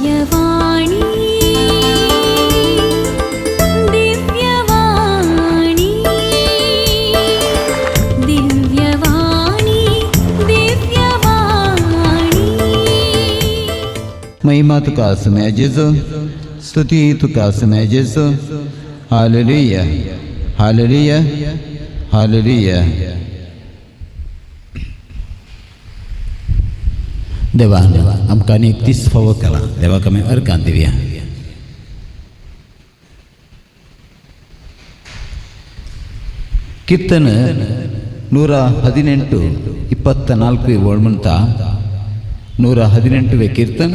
दिव्यवाणी दिव्यवाणी दिव्यवाणी दिव्यवाणी। महिमा तुका आसूं जेजू, स्तुती तुका आसूं जेजू। Hallelujah, hallelujah, hallelujah. देवा आमकां आनी एक दीस फावो केला, देवाक आमी अर्गां दिवया। कीರ್ತन 118 24 ಓಳ್ म्हणटा, 118 कीರ್ತन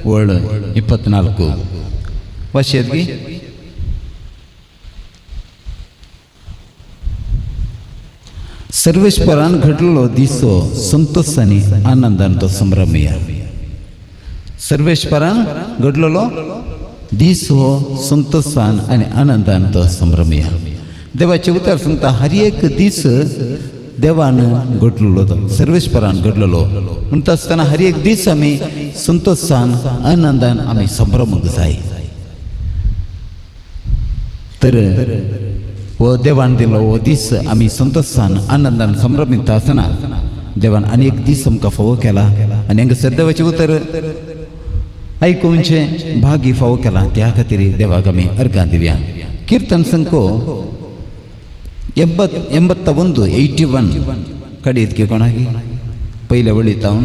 ಓಳ್ 24 वाशेत। सर्वेश्वरान घडलेलो दिसो संतोष आनी आनंदान तो संभ्रमया। सर्वेश्वरान घडलेलो दीस हो संतोषान आनी आनंदान तो संभ्रमया। देवाचें उतर सांगता हर एक दीस देवान घडलेलो तो सर्वेश्वरान घडलेलो म्हणटा आसतना हर एक दीस आमी संतोषान आनंदान आमी संभ्रमूंक जाय। तर हो देवान दिलो हो दीस आमी संतोषान आनंदान संभ्रमीत आसतना देवान आनी एक दीस आमकां फावो केला आनी हांगासर देवाचें उतर आयकुचें भागी फावो केला, त्या खातीर देवाक आमी अर्गां दिवया। कीर्तन संको 81 81 कडेन की कोणाकी पयल्या वळीत हांव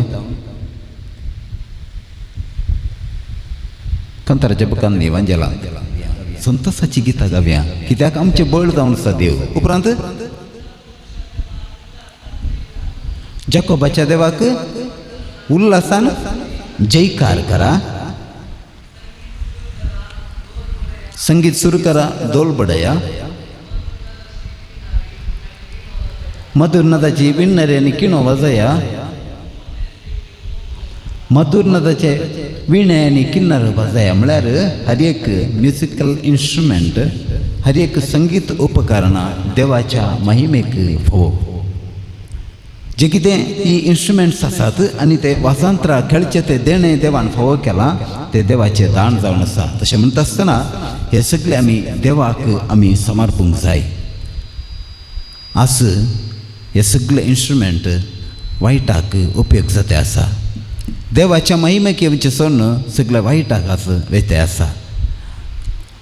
कंताराच्या बुकान न्ही वांजेला संतोषाची गितां गावया, कित्याक आमचें बळ जावन आसा देव। उपरांत जाकोबाच्या देवाक उल्हासान जयकार करा, संगीत सुरू करा, धोल बडया, मधुर नदाची विण्णरे आनी किणो वाजया, मधुर नदाचे विणे आनी किन्नर वाजया। म्हळ्यार हर एक म्युजिकल इन्स्ट्रुमेंट, हर एक संगीत उपकरणां देवाच्या महिमेक फावो। जे कितें ही इन्स्ट्रुमेंट्स आसात आनी ते वाजांत्रां खेळचे ते देणें देवान फावो केलां, ते देवाचें दान जावन आसा। तशें म्हणटा आसतना हे सगळे आमी देवाक आमी समर्पूंक जाय। आज हे सगळे इन्स्ट्रुमेंट वायटाक उपयोग जाते आसा, देवाच्या महिमेक येवचें सोडून सगळे वायटाक आज वेते आसा।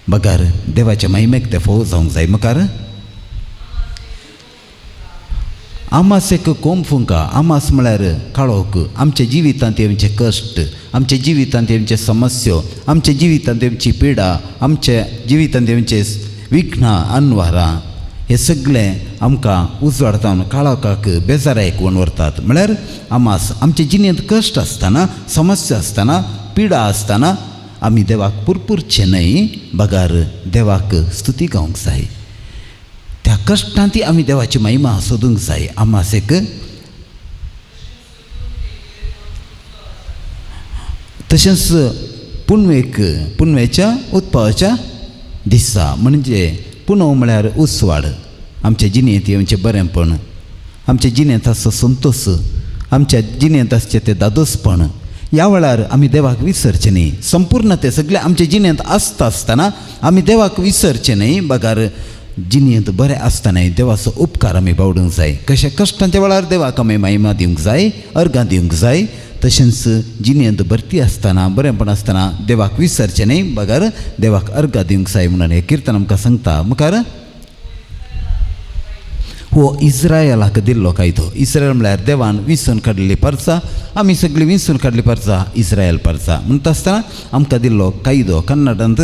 बगर देवाच्या महिमेक ते फावो जावंक जाय। मुखार आमासेक कोम फुंका, आमास म्हळ्यार काळोख। आमच्या जिवितांत येवचे कश्ट, आमच्या जिवितांत येवचे समस्यो, आमच्या जिवितांत येवची पिडा, आमच्या जिवितांत येवचे विघ्नां अनवारां, हे सगळें आमकां उजवाडता काळोखाक बेजारायक वण व्हरतात। म्हळ्यार आमास आमच्या जिणेंत कश्ट आसतना, समस्या आसतना, पिडा आसतना आमी देवाक पुरपुरचें न्हय, बगार देवाक स्तुती गावंक जाय। त्या कश्टांत आमी देवाची महिमा सोदूंक जाय। आमासेक तशेंच पुनवेक, पुनवेच्या उत्पावाच्या दिसा म्हणजे पुनव म्हळ्यार उसवाड। आमच्या जिणेंत येवचें बरेंपण, आमच्या जिणेंत आसचो संतोष, आमच्या जिणेंत आसचें तें दादोसपण, ह्या वेळार आमी देवाक विसरचें न्ही। संपूर्ण तें सगळें आमच्या जिणेंत आसता आसतना आमी देवाक विसरचें न्ही, बगार जिणेंत बरें आसतनाय देवाचो उपकार आमी बावडूंक जाय। कशें कश्टांच्या वेळार देवाक आमी महिमा दिवंक जाय, अर्गां दिवंक जाय, तशेंच जिणेंत भरती आसतना, बरेंपण आसतना देवाक विसरचें न्ही, बगार देवाक अर्गां दिवंक जाय म्हणून हें किर्तन आमकां सांगता। मुखार हो इस्रायलाक दिल्लो कायदो। इस्रायल म्हळ्यार देवान विसून काडलेली परचा, आमी सगळीं विसून काडली परचा इस्रायल परचा म्हणटा आसतना आमकां दिल्लो कायदो कन्नडांत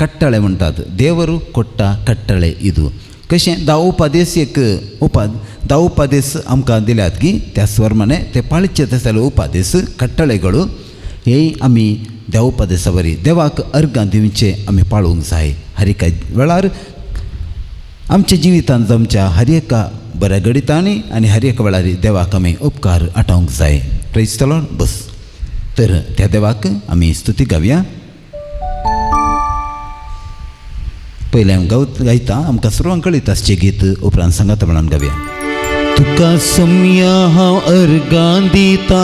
कट्टळे म्हणटात, देवरू कोट्टा कट्टळे इदू। कशें धा उपादेस, एक धा उपादेस आमकां दिल्यात की त्या स्वरमाने ते पाळचे तसले उपादेस कट्टळेಗಳು हे आमी त्या उपादेसा वरी देवाक अर्गां दिवचे आमी पाळूंक जाय। हर एका वेळार आमच्या जिवितांत जमच्या हर एका बऱ्या घडितांनी आनी हर एका वेळार देवाक आमी उपकार आटावंक जाय। प्रेज the Lord. बस तर त्या देवाक आमी स्तुती गावया। पयलें आमी गायता, आमकां सर्वांक कळीत आसचें गीत उपरांत सांगात म्हणून गावया। तुका सम्या हांव अर्गां दिता,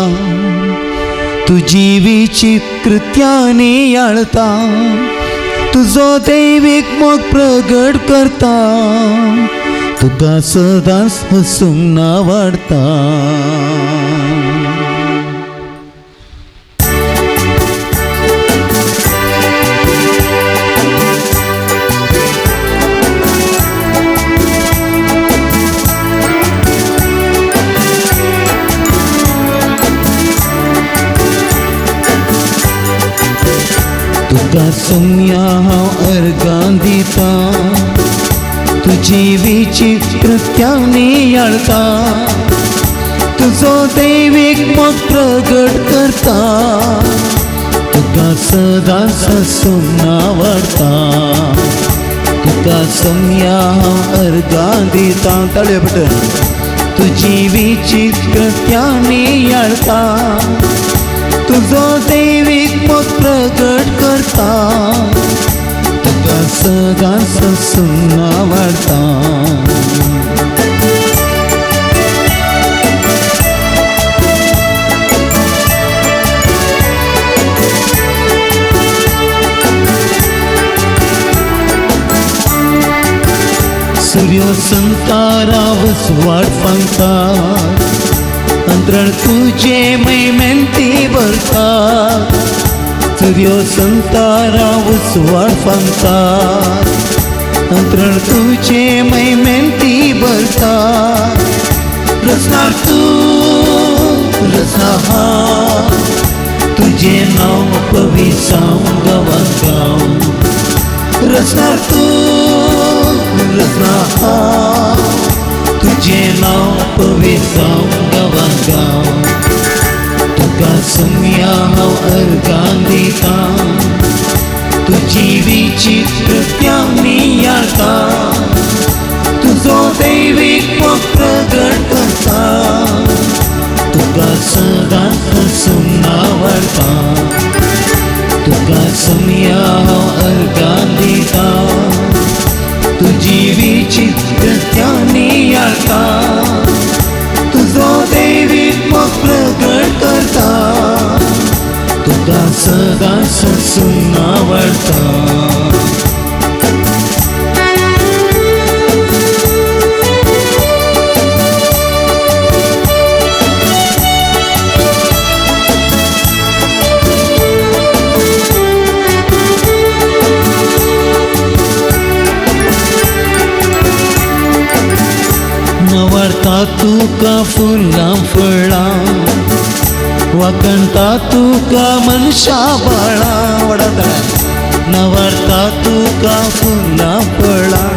तुजी विचित कृत्यांनी याळता, तुजो दैवीक मोग प्रगट करता, तुका सदांच हसूंक ना वाडता. तुका सोम्या हांव अर्गां दिता, तुजी विचित कृत्यांनी याळता, तुजो दैवीक मोग प्रगट करता, तुका सदांच हसूंक ना वाडता. तुका सोम्या हांव अर्गां दिता, ताळयो पट. तुजी विचित कृत्यांनी याळता, तुजो दैवीक मोग प्रगट करता, तुका सदांच हसूंक ना वाडता. सूर्य संतारा वसवाट फांगता, अंतरण तुझे मैमेंती भरता, सूर्य संतारा वसवाट फांगता, अंतरण तुझे मैमेंती भरता. रचणार तूं रचना हा, तुझे नांव पविसांव गांवां गांव. रचणार तूं रचना हा, तुझे नांव पविसांव गांवां गांव. तुका सोम्या हांव अर्गां दिता, तुजी विचित कृत्यांनी याळता, तुजो दैवीक मोग प्रगट करता, तुका सदांच हसूंक ना वाडता. तुका सोम्या हांव अर्गां दिता, तुजी विचित कृत्यांनी याळता, तुजो दैवीक मोग प्रगट करता, तुका सदांच हसूंक ना वाडता. नवाडता तुका फुलां फळां, वाकणता तुका मनशा बाळां. वडाता नवाडता तुका फुलां फळां,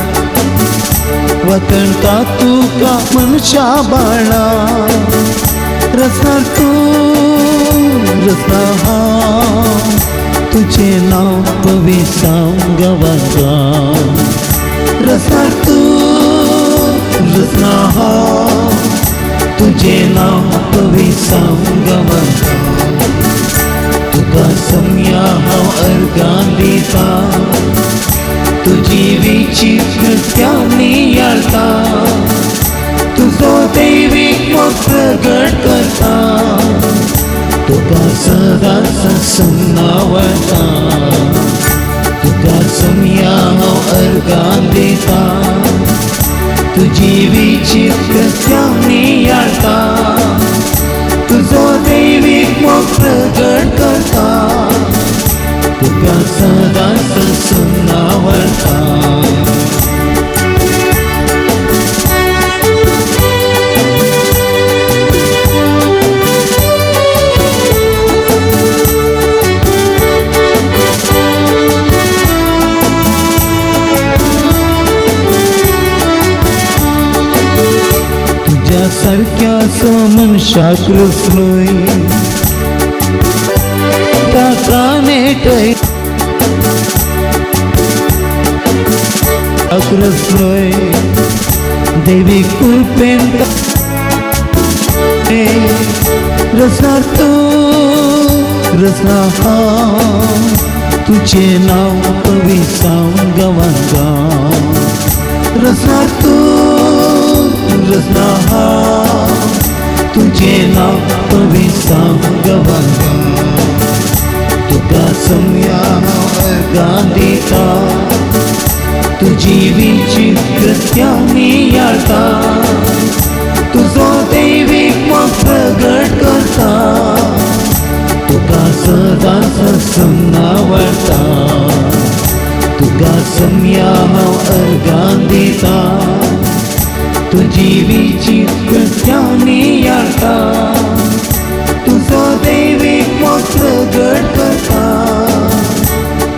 वाकणता तुका मनशा बाळां. रचणार तूं रचना हा, तुझें नांव पविसांव गांवां गांव. रचणार तूं रचना हा, तुझें नांव पविसांव गांवां गांव. तुका सोम्या हांव अर्गां दिता, तुजी विचित कृत्यांनी याळता, तुजो दैवीक मोग प्रगट करता, तुका सदांच हसूंक ना वाडता. तुका सोम्या हांव अर्गां दिता, तुजी विचित कृत्यांनी याळता, तुजो दैवीक मोग प्रगट करता, तुका सदांच हसूंक ना वाडता. तुज्या सारक्या मनशाक रचलोय, ताका नेटय रचलोय, देवी कृपेन रचणार तूं रचना हा, तुझें नांव पविसांव गांवां गांव. रचणार तूं रचना हा, तुझें नांव पविसांव गांवां गांव. सम्या हांव अर्गां दिता, तुजी विचित्रत्या नियाळता, तुजो दैवीक मोग प्रगट करता, तुका सदां सत्संगा वाडटा, तुका सम्या हांव अर्गां दिता, तुजी विचित्रत्या नियाळता, तुजो दैवीक मोग प्रगट करता,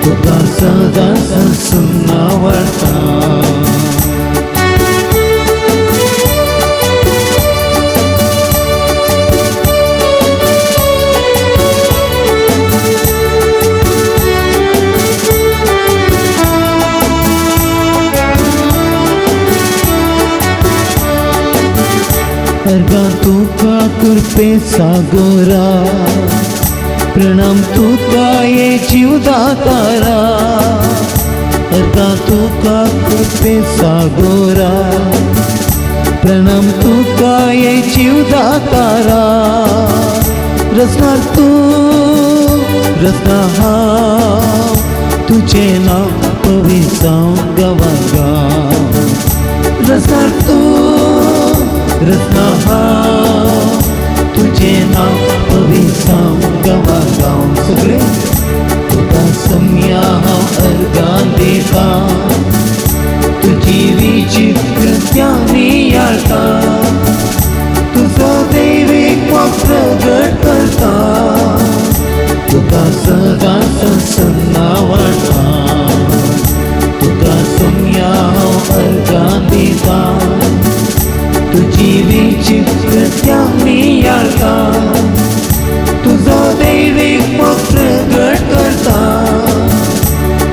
तुका सदां सत्संगा वाडटा. अर्गां तुका कृपे सागोरा, प्रणाम तुका ये जीवदातारा, अर्गां तुका कृपे सागोरा, प्रणाम तुका ये जीवदातारा, रचणार तूं रचना हांव, तुजें नांव पविसांव गांवां गांव, रचणार तूं रचना हांव, तुजें नांव पविसांव गांवां गांव. सगळे तुका सम्या हांव अर्गां दिता, तुजी विचित्रत्या नियाळता, तुजो दैवीक मोग प्रगट करता, तुका सदां सत्संगा वाडटा, तुका सम्या हांव अर्गां दिता, तुजी विचित्रत्या नियाळता, तुजो दैवीक मोग प्रगट करता,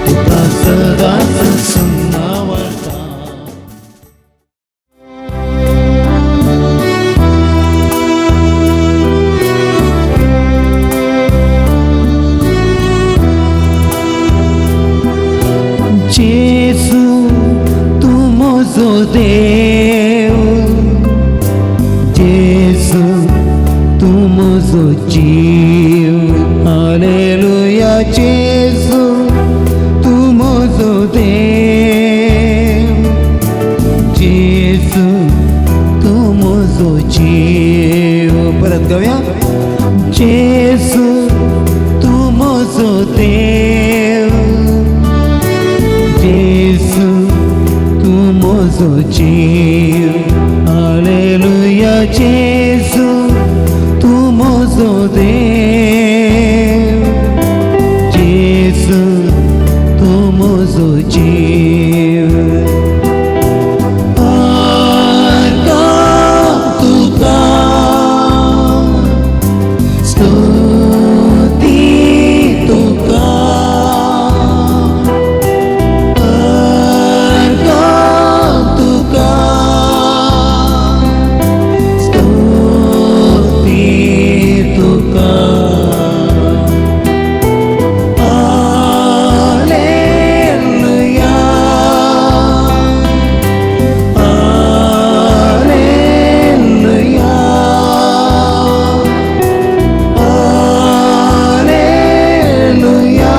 तुका सदां सत्संगा वाडटा. जेजू तूं म्हजो देव, जेजू तूं म्हजो जीव, हालेलुया. जेजू तूं म्हजो देव, जेजू तूं म्हजो जीव. परत गावया. जेजू तूं म्हजो देव, जेजू तूं म्हजो जीव, हालेलुया. जेजू तूं म्हजो देव, जेजू तूं म्हजो जीव. अर्गां तुका स्तुती तुका, अर्गां तुका स्तुती तुका, हालेलुया, हालेलुया, हालेलुया, हालेलुया.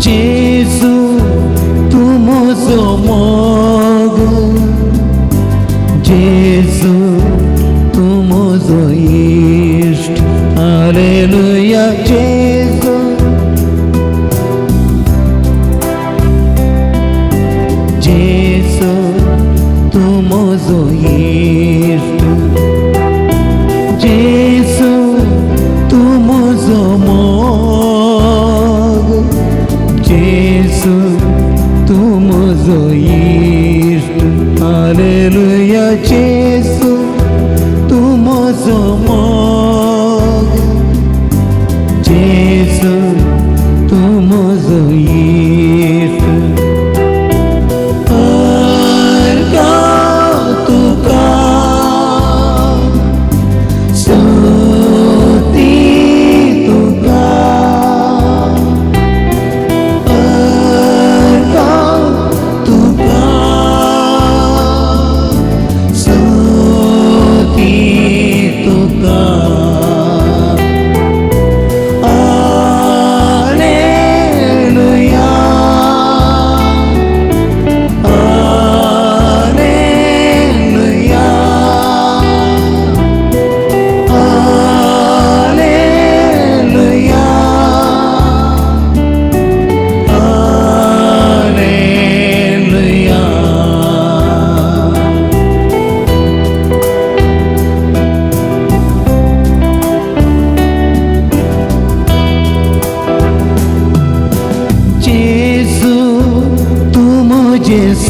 जेजू तूं म्हजो मोग, जेजू तूं म्हजो इश्ट, हालेलुया. जेजू जेजू तूं म्हजो इश्ट, जेजू तूं म्हजो मोग, जेजू तूं म्हजो इश्ट, हालेलुया. जेजू तूं म्हजो मोग,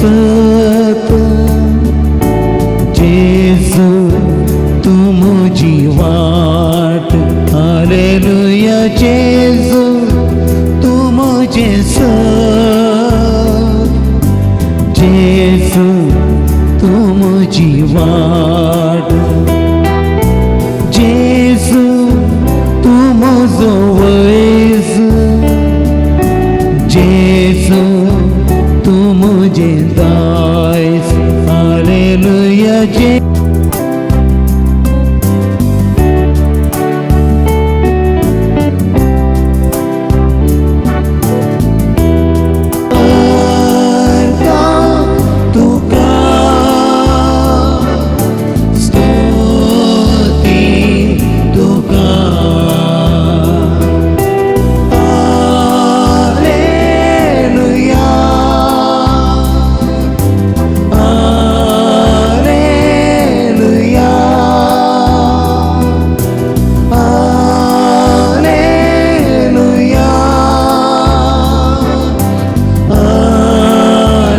सत, जेजू तूं म्हजी वाट, हालेलुया जेजू तूं म्हजें सत, जेजू तूं म्हजी वाट, जेजू तूं म्हजो वैज, जेजू तूं म्हजें दायज, हालेलुया जे तुका स्तुती तुका, hallelujah hallelujah hallelujah hallelujah hallelujah hallelujah hallelujah hallelujah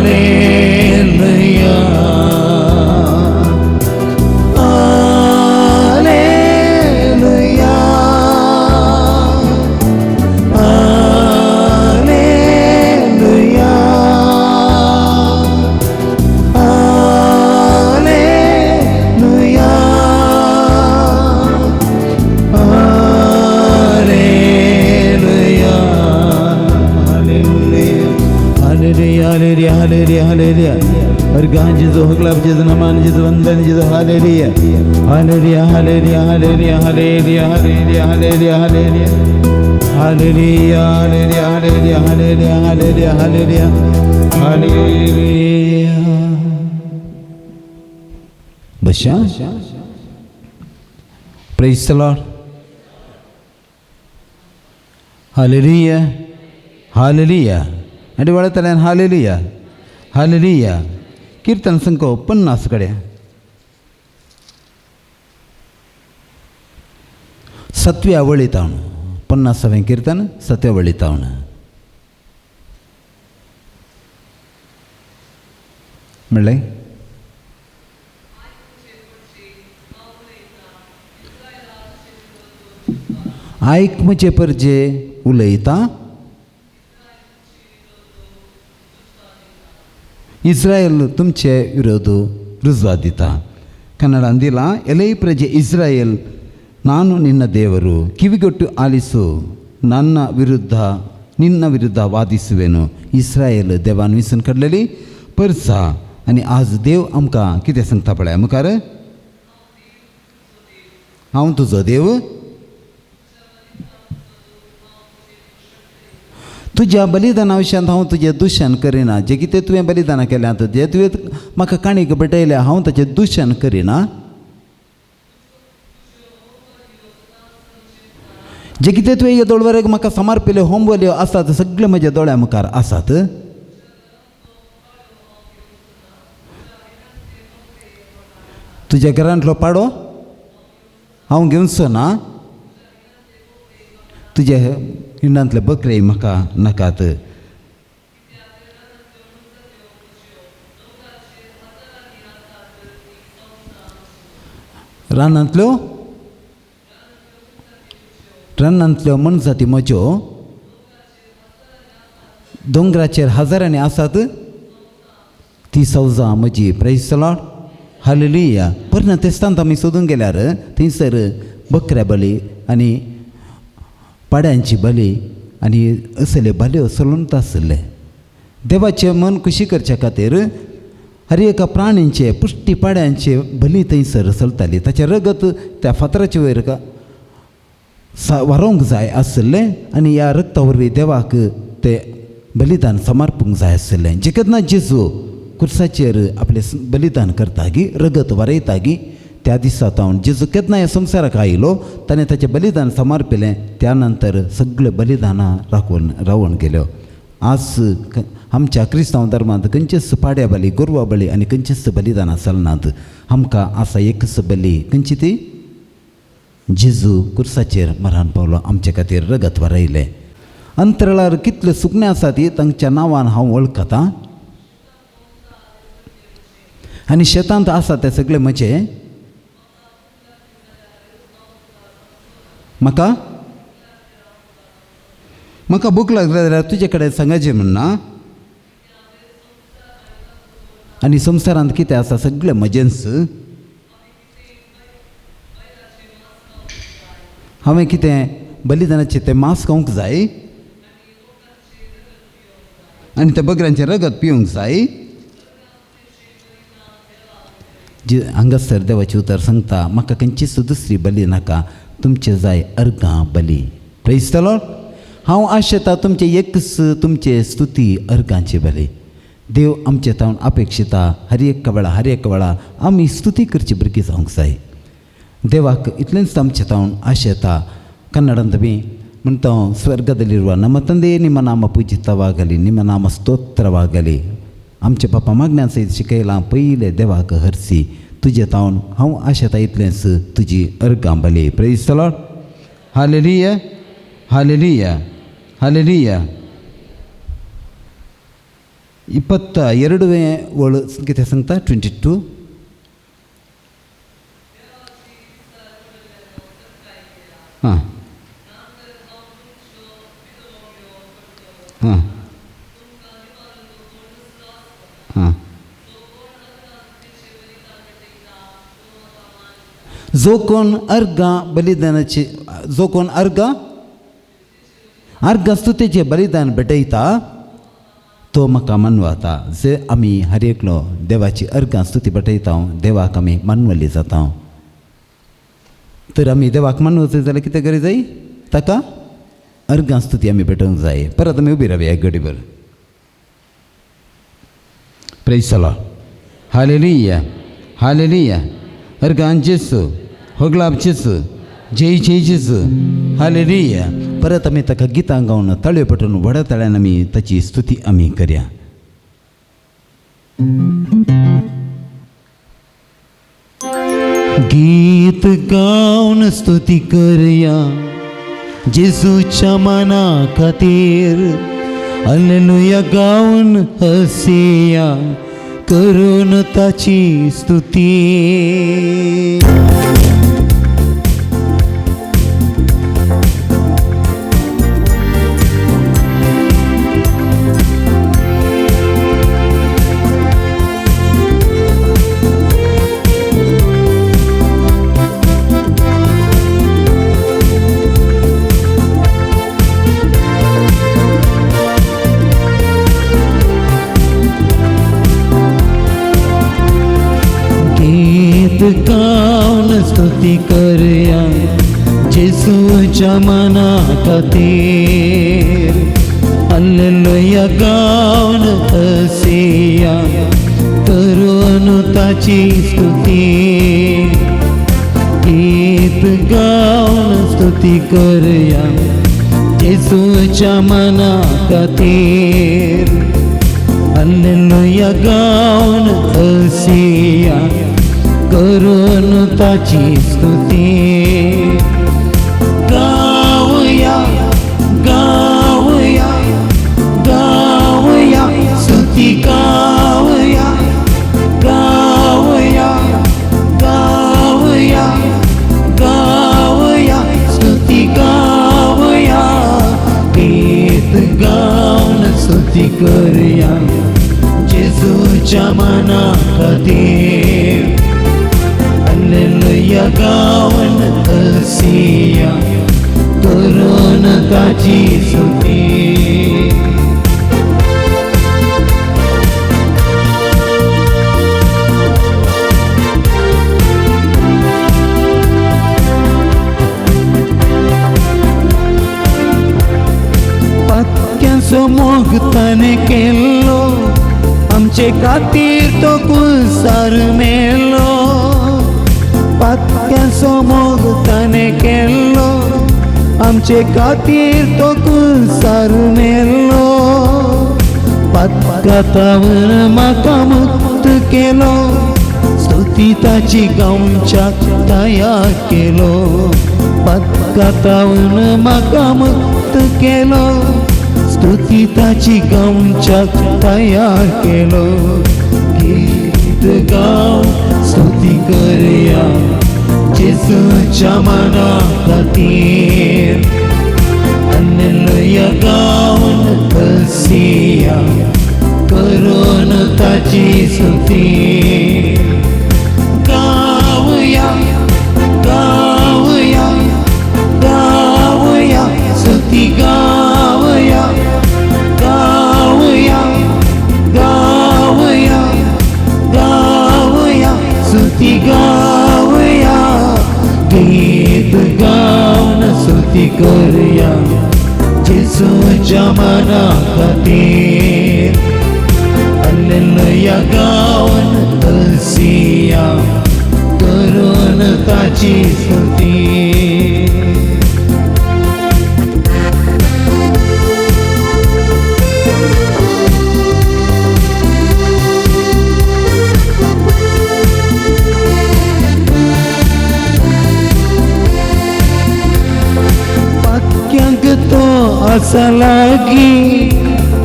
hallelujah hallelujah hallelujah hallelujah. और गान जिजो हगलाब जिजो नमान जिजो वंदन जिजो hallelujah hallelujah hallelujah hallelujah hallelujah hallelujah hallelujah hallelujah hallelujah hallelujah hallelujah hallelujah hallelujah hallelujah. बशा praise the Lord. Hallelujah hallelujah. आनी वळतल्यान हालेलुया हालेलुया। कीर्तन संको 50 कडेन 7व्या वळीतावन 50वें कीर्तन 7व्या वळीतावन. म्हणलें आयक म्हजे परजे उलयता, इस्रायल तुमचे विरोध रुजवा दिता. ಕನ್ನಡ ಅಂದಿಲ್ಲ. ಎಲೈ ಪ್ರಜೆ ಇಸ್ರಾಯೇಲ್, ನಾನು ನಿನ್ನ ದೇವರು, ಕಿವಿಗೊಟ್ಟು ಆಲಿಸು, ನನ್ನ ವಿರುದ್ಧ ನಿನ್ನ ವಿರುದ್ಧ ವಾದಿಸುವೆನು. इस्रायल देवान विसून काडलेली परसा आनी आज देव आमकां कितें सांगता पळय मुखार, हांव तुजो देव, तुज्या बलिदाना विशयांत हांव तुजें दुशण करिना. जें कितें तुवें बलिदानां केल्यात, जें तुवें म्हाका काणीक भेटयल्या, हांव ताचें दुशण करिना. जें कितें तुवें ह्या दोळवरेक म्हाका समर्पिल्ल्यो होमवल्यो आसात सगळ्यो म्हज्या दोळ्या मुखार आसात. तुज्या घरांतलो पाडो हांव घेवचो ना, तुज्या हिंडांतले बकरे म्हाका नाकात. रानांतल्यो रानांतल्यो मनजाती म्हज्यो दोंगराचेर हजारांनी आसात, ती सवजां म्हजी. Praise the lord, hallelujah. परत तेस्तांत आमी सोदूंक गेल्यार थंयसर बकऱ्या बली आनी पाड्यांची बली आनी असले बल्यो चलून आशिल्ले. देवाचें मन खुशी करच्या खातीर हर एका प्राणींचे पुश्टी पाड्यांचे बली थंयसर चलताली. ताचें रगत त्या फातराचे वयर वारोवंक जाय आशिल्लें आनी ह्या रगता वरवीं देवाक ते बलिदान समर्पूंक जाय आशिल्लें. जे केन्ना जेजू कुर्साचेर आपलें बलिदान करता गी, रगत वारयता गी, त्या दिसा तावन जेजू केन्ना ह्या संवसाराक आयलो ताणें ताचें बलिदान समर्पिलें. त्या नंतर सगळ्यो बलिदानां राखून रावून गेल्यो. आज आमच्या क्रिस्तांव धर्मांत खंयचेच पाड्या बली, गोरवा बली आनी खंयचेच बलिदानां चलनात. आमकां आसा एकच बली, खंयची ती? जेजू कुर्साचेर मरण पावलो, आमचे खातीर रगत वारयलें. अंतराळार कितले सुकणें आसा ती तांच्या नांवान हांव वळखतां. आनी शेतांत आसा ते सगळे म्हजे. म्हाका म्हाका भूक लागली जाल्यार तुजे कडेन सांगाचें म्हणना. आनी संवसारांत कितें आसा सगळें म्हजेंच. हांवें कितें बलिदानाचें तें मांस खावंक जाय आनी त्या बकऱ्यांचें रगत पिवंक जाय. जी हांगासर देवाचें उतर सांगता म्हाका खंयचीच दुसरी बली नाका, तुमचें जाय अर्गां बली. Praise the Lord. हांव आशेता तुमचें एकच तुमचे स्तुती अर्गांची बली. देव आमचे तावन अपेक्षिता हर एक वेळा हर एक वेळा आमी स्तुती करची भुरगीं जावंक जाय. देवाक इतलेंच आमचे तावन आशेता. ಕನ್ನಡಂತ ಬಿ म्हणटा ಸ್ವರ್ಗದಲ್ಲಿರುವ ನಮ್ಮ ತಂದೆಯೇ ನಿಮ್ಮ ನಾಮ ಪೂಜಿತವಾಗಲಿ, ನಿಮ್ಮ ನಾಮ ಸ್ತೋತ್ರವಾಗಲಿ. आमचे बापा मागण्यान सयत शिकयलां पयलें देवाक हरसी तुजें तावन हांव आशेता इतलेंच तुजी अर्गां बली. Praise the Lord. Hallelujah, hallelujah, hallelujah. 22 ಒಳು कितें सांगता? 22. हां हां हां. जो कोण अर्गां बलिदानाचे, जो कोण अर्गां अर्गां स्तुतीचें बलिदान भेटयता तो म्हाका मनवाता. जे आमी हर एकलो देवाची अर्गां स्तुती भेटयता देवाक आमी मानवल्ली जाता. तर आमी देवाक मानवचें जाल्यार कितें करी जाय? ताका अर्गां स्तुती आमी भेटोवंक जाय. परत आमी उबी रावया एक घडीभर. Praise the Lord. Hallelujah, hallelujah. अर्गां जेसू, होगलाब जेसू, जय जय जेसू. हालेलुया. परत आमी ताका गितां गावन ताळयो पेटोवन व्हडा ताळ्यान आमी ताची स्तुती आमी करया. गीत गावन स्तुती करया जेजूच्या मना खातीर. हालेलुया गावन हसया करून ताची स्तुती. गावन स्तुती करया जेजूच्या मना खातीर. हालेलुया गावन हसया करून ताची स्तुती. गीत गावन स्तुती करया जेजूच्या मना खातीर. हालेलुया गावन हसया करून ताची स्तुती. गावया गावया गावया स्तुती गावया गावया गावया गावया स्तुती गावया. गीत गावन स्तुती करया जेजूच्या मना खातीर. हालेलुया गावन हसया करून ताची स्तुती. पातक्यांचो मोग ताणें केल्लो आमचे खातीर तो कुसार मेलो. पातक्यांचो मोग ताणें केल्लो आमचे खातीर तो कुसार मेलो. पातकातावन म्हाका मुक्त केलो स्तुती ताची गावच्याक तयार केलो. पातकातावन म्हाका मुक्त केलो स्तुती ताची गावच्याक तयार केलो. गीत गीत गावन स्तुती करया जेजूच्या मना खातीर. हालेलुया गावन हसिया करून ताची स्तुती. गावया गावया गावया स्तुती गावया गावया गावया गावया स्तुती गावया. गीत गावन स्तुती करया जेजूच्या मना खातीर. हालेलुया गावन हसिया करून ताची स्तुती. पाक्यांक तो आसा लागीं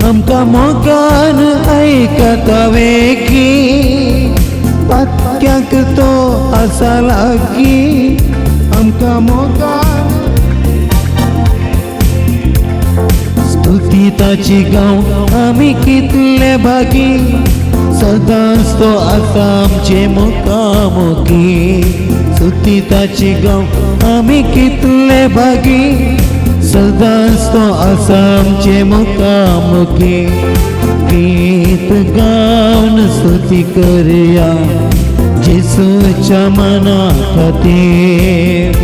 आमकां मोगान आयकता वेगीं. पाक्यांक तो आसा लागीं आमकां मोगान स्तुती ताची गावंक आमी कितले भागी. सदांच तो आसा आमचे मुखामुखी. स्तुती ताची गावंक आमी कितले भागी. सदांच तो आसा आमचे मुखामुखी. गीत गावन स्तुती करया जेजूच्या मना खातीर.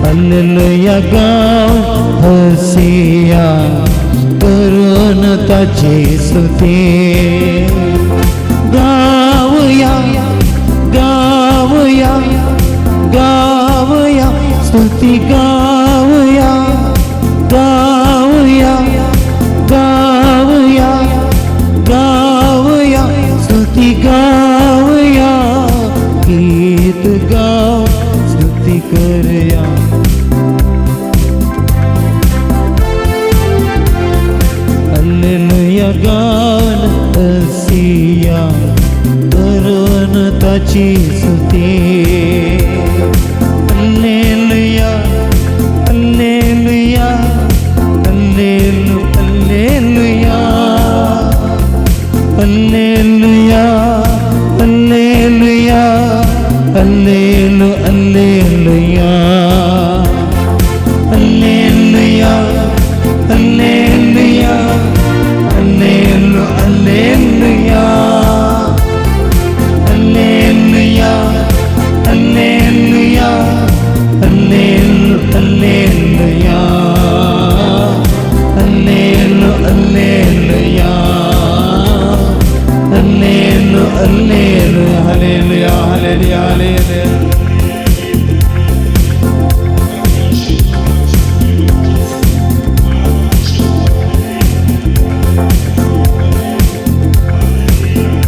हालेलुया गावन हसिया करून ताची स्तुती. गावया गावया गावया स्तुती गावया गावया गावया गावया स्तुती गावया. गीत गाव स्तुती करया. हालेलुया गावन हसिया करून ताची स्तुती. Hallelujah hallelujah hallelu hallelujah hallelujah hallelujah hallelu hallelujah hallelujah hallelujah hallelu hallelujah hallelujah hallelujah hallelu hallelujah hallelu hallelujah hallelu hallelu hallelujah hallelujah hallelujah.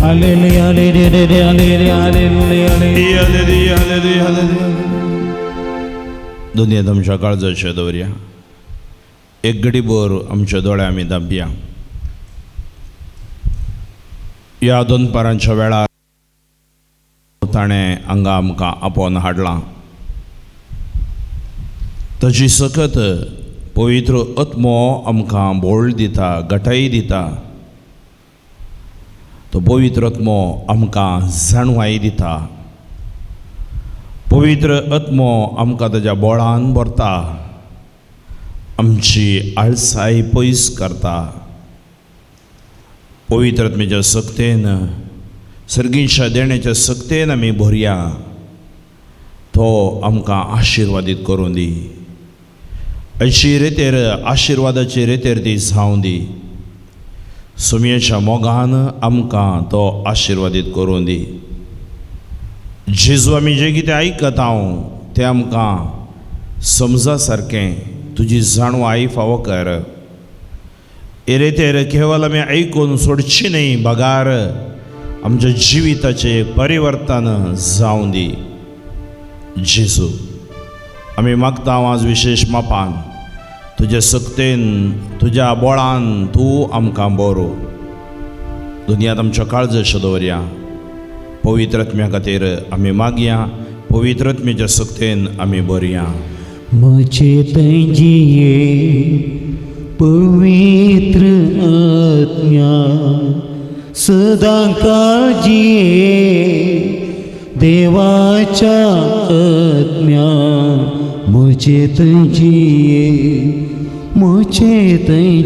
Hallelujah hallelujah hallelujah hallelujah hallelujah hallelujah. दुनियेंत आमच्या काळजाचेर दवरया. एक घडीभर आमचे दोळे आमी धांपया. ह्या दनपारांच्या वेळार ताणें हांगा आमकां आपोवन हाडलां. ताची सकत पवित्र आत्मो आमकां बोळ दिता, गटाई दिता. तो पवित्र आत्मो आमकां जाणवाय दिता. पवित्र आत्मो आमकां ताज्या बोळान भरता, आमची आळसाय पयस करता. पवित्र आत्म्याच्या सक्तेन, सर्गीच्या देण्याच्या सक्तेन आमी भरया. तो आमकां आशिर्वादीत करूं दी. अशी रेतेर आशिर्वादाची रेतेर ती जावं दी. सुमयेच्या मोगान आमकां तो आशिर्वादीत करूं दी. जेजू आमी जें कितें आयकता हांव तें आमकां समजा सारकें तुजी जाणवाय फावो कर. एरेतेर केवल आमी आयकून सोडची न्हय, बगार आमच्या जिविताचें परिवर्तन जावं दी. जेजू आमी मागता आज विशेश मापान तुज्या सक्तेन, तुज्या बोळान तूं आमकां बरो. दुनियांत आमच्या काळजाचेर दवरया. पवित्र आत्म्या खातीर आमी मागया, पवित्र आत्म्याच्या सक्तेन आमी बरया। म्हजे थंय पवित्र आत्म्या सदां काळजिये देवाच्या आत्म्या म्हजे थंय म्हजे थंय।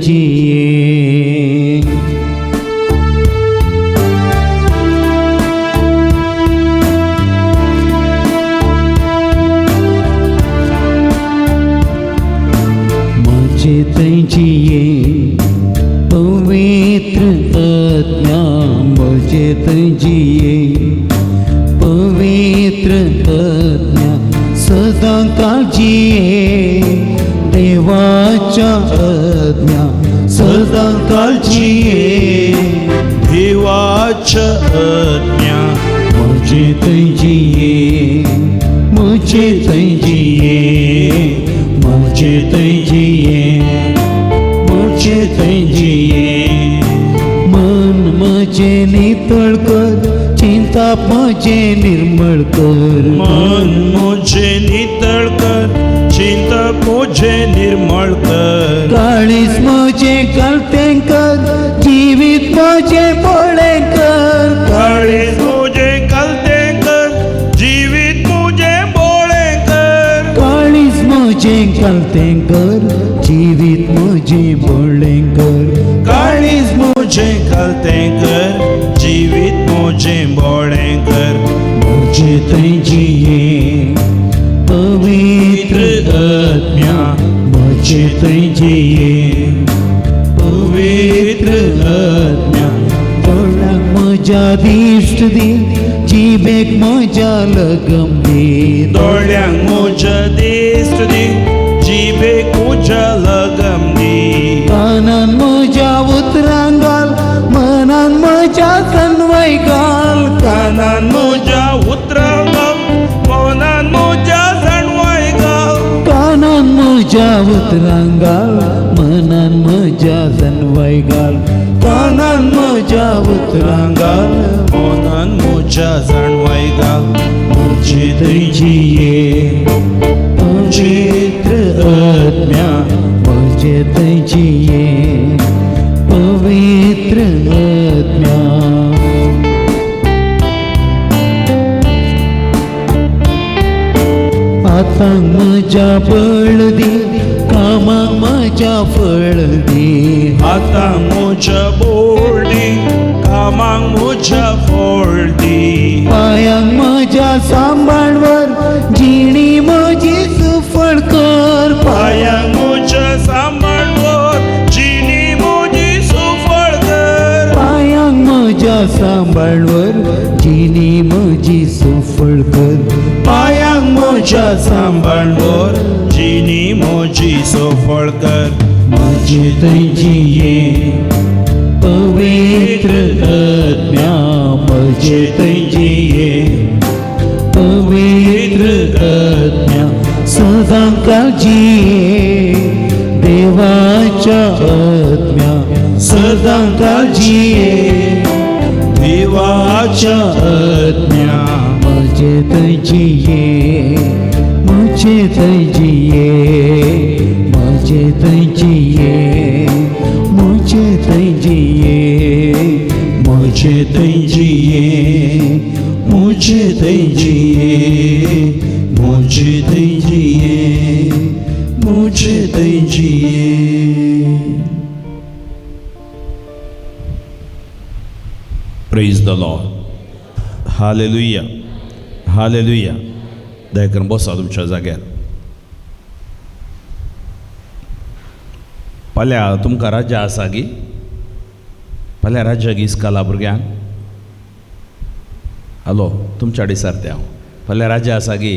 म्हजे थंय पवित्र आत्म्या म्हजे थंय पवित्र आत्म्या सदां काळजिये देवाच्या आत्म्या सदां काळजिये देवाच्या आत्म्या म्हजे थंय म्हजे थंय म्हजे थंय म्हजे थंय। मन म्हजें नितळ कर, चिंताप म्हजें निर्मळ कर, मन म्हजें नितळ कर, चिंताप म्हजें निर्मळ कर, काळीज म्हजें कळतें कर, जिवीत म्हजें बळें कर, काळीज म्हजें कळतें कर, जिवीत म्हजें बळें कर, काळीज म्हजें कळतें कर, जिवीत म्हजें बळें कर, काळीज म्हजें कळतें कर, जिवीत म्हजें बळें कर, म्हजे थंय पवित्र आत्म्या म्हजे थंय पवित्र आत्म्या दोळ्यांक म्हज्या दिश्ट दी, जिबेक म्हज्या लगम दी, दोळ्यांक म्हज्या दिश्ट दी, जिबेक म्हज्या लगम दी, कानान म्हज्या उतरां घाल, मनान म्हज्या तन्वय घाल, कानान म्हज्या उतरां घाल, मनान म्हज्या जाणवय घाल, कानान म्हज्या उतरां घाल, मनान म्हज्या जाणवय घाल, कानान म्हज्या उतरां घाल, मनान म्हज्या जाणवय घाल, म्हजे थंय पवित्र आत्म्या म्हजे थंय पवित्र आत्म्या। आतां म्हज्या बळ दी, कामाक म्हज्या फळ दी, आतां म्हज्या बळ दी, कामाक म्हज्या फळ दी, पांयांक म्हज्या सांबाळवर, जिणी म्हजी सुफळ कर, पांयांक म्हज्या सांबाळवर, जिणी म्हजी सुफळ कर, पांयांक म्हज्या सांबाळवर, जिणी म्हजी सुफळ कर, पांयांक म्हज्या सांबाळवर, जिणी म्हजी सुफळ कर, म्हजे थंय पवित्र आत्म्या म्हजे थंय पवित्र आत्म्या सदां काळजिये देवाच्या आत्म्या सदां काळजिये देवाच्या आत्म्या म्हजे थंय म्हजे थंय म्हजे थंय म्हजे थंय म्हजे थंय म्हजे थंय म्हजे थंय म्हजे थंय। Praise the Lord. Hallelujah, hallelujah. दया करून बसा तुमच्या जाग्यार। फाल्यां तुमकां राजा आसा गी? फाल्यां राजा गी इस्काला भुरग्यांक? हॅलो, तुमच्या डिसारते हांव। फाल्यां राजा आसा गी?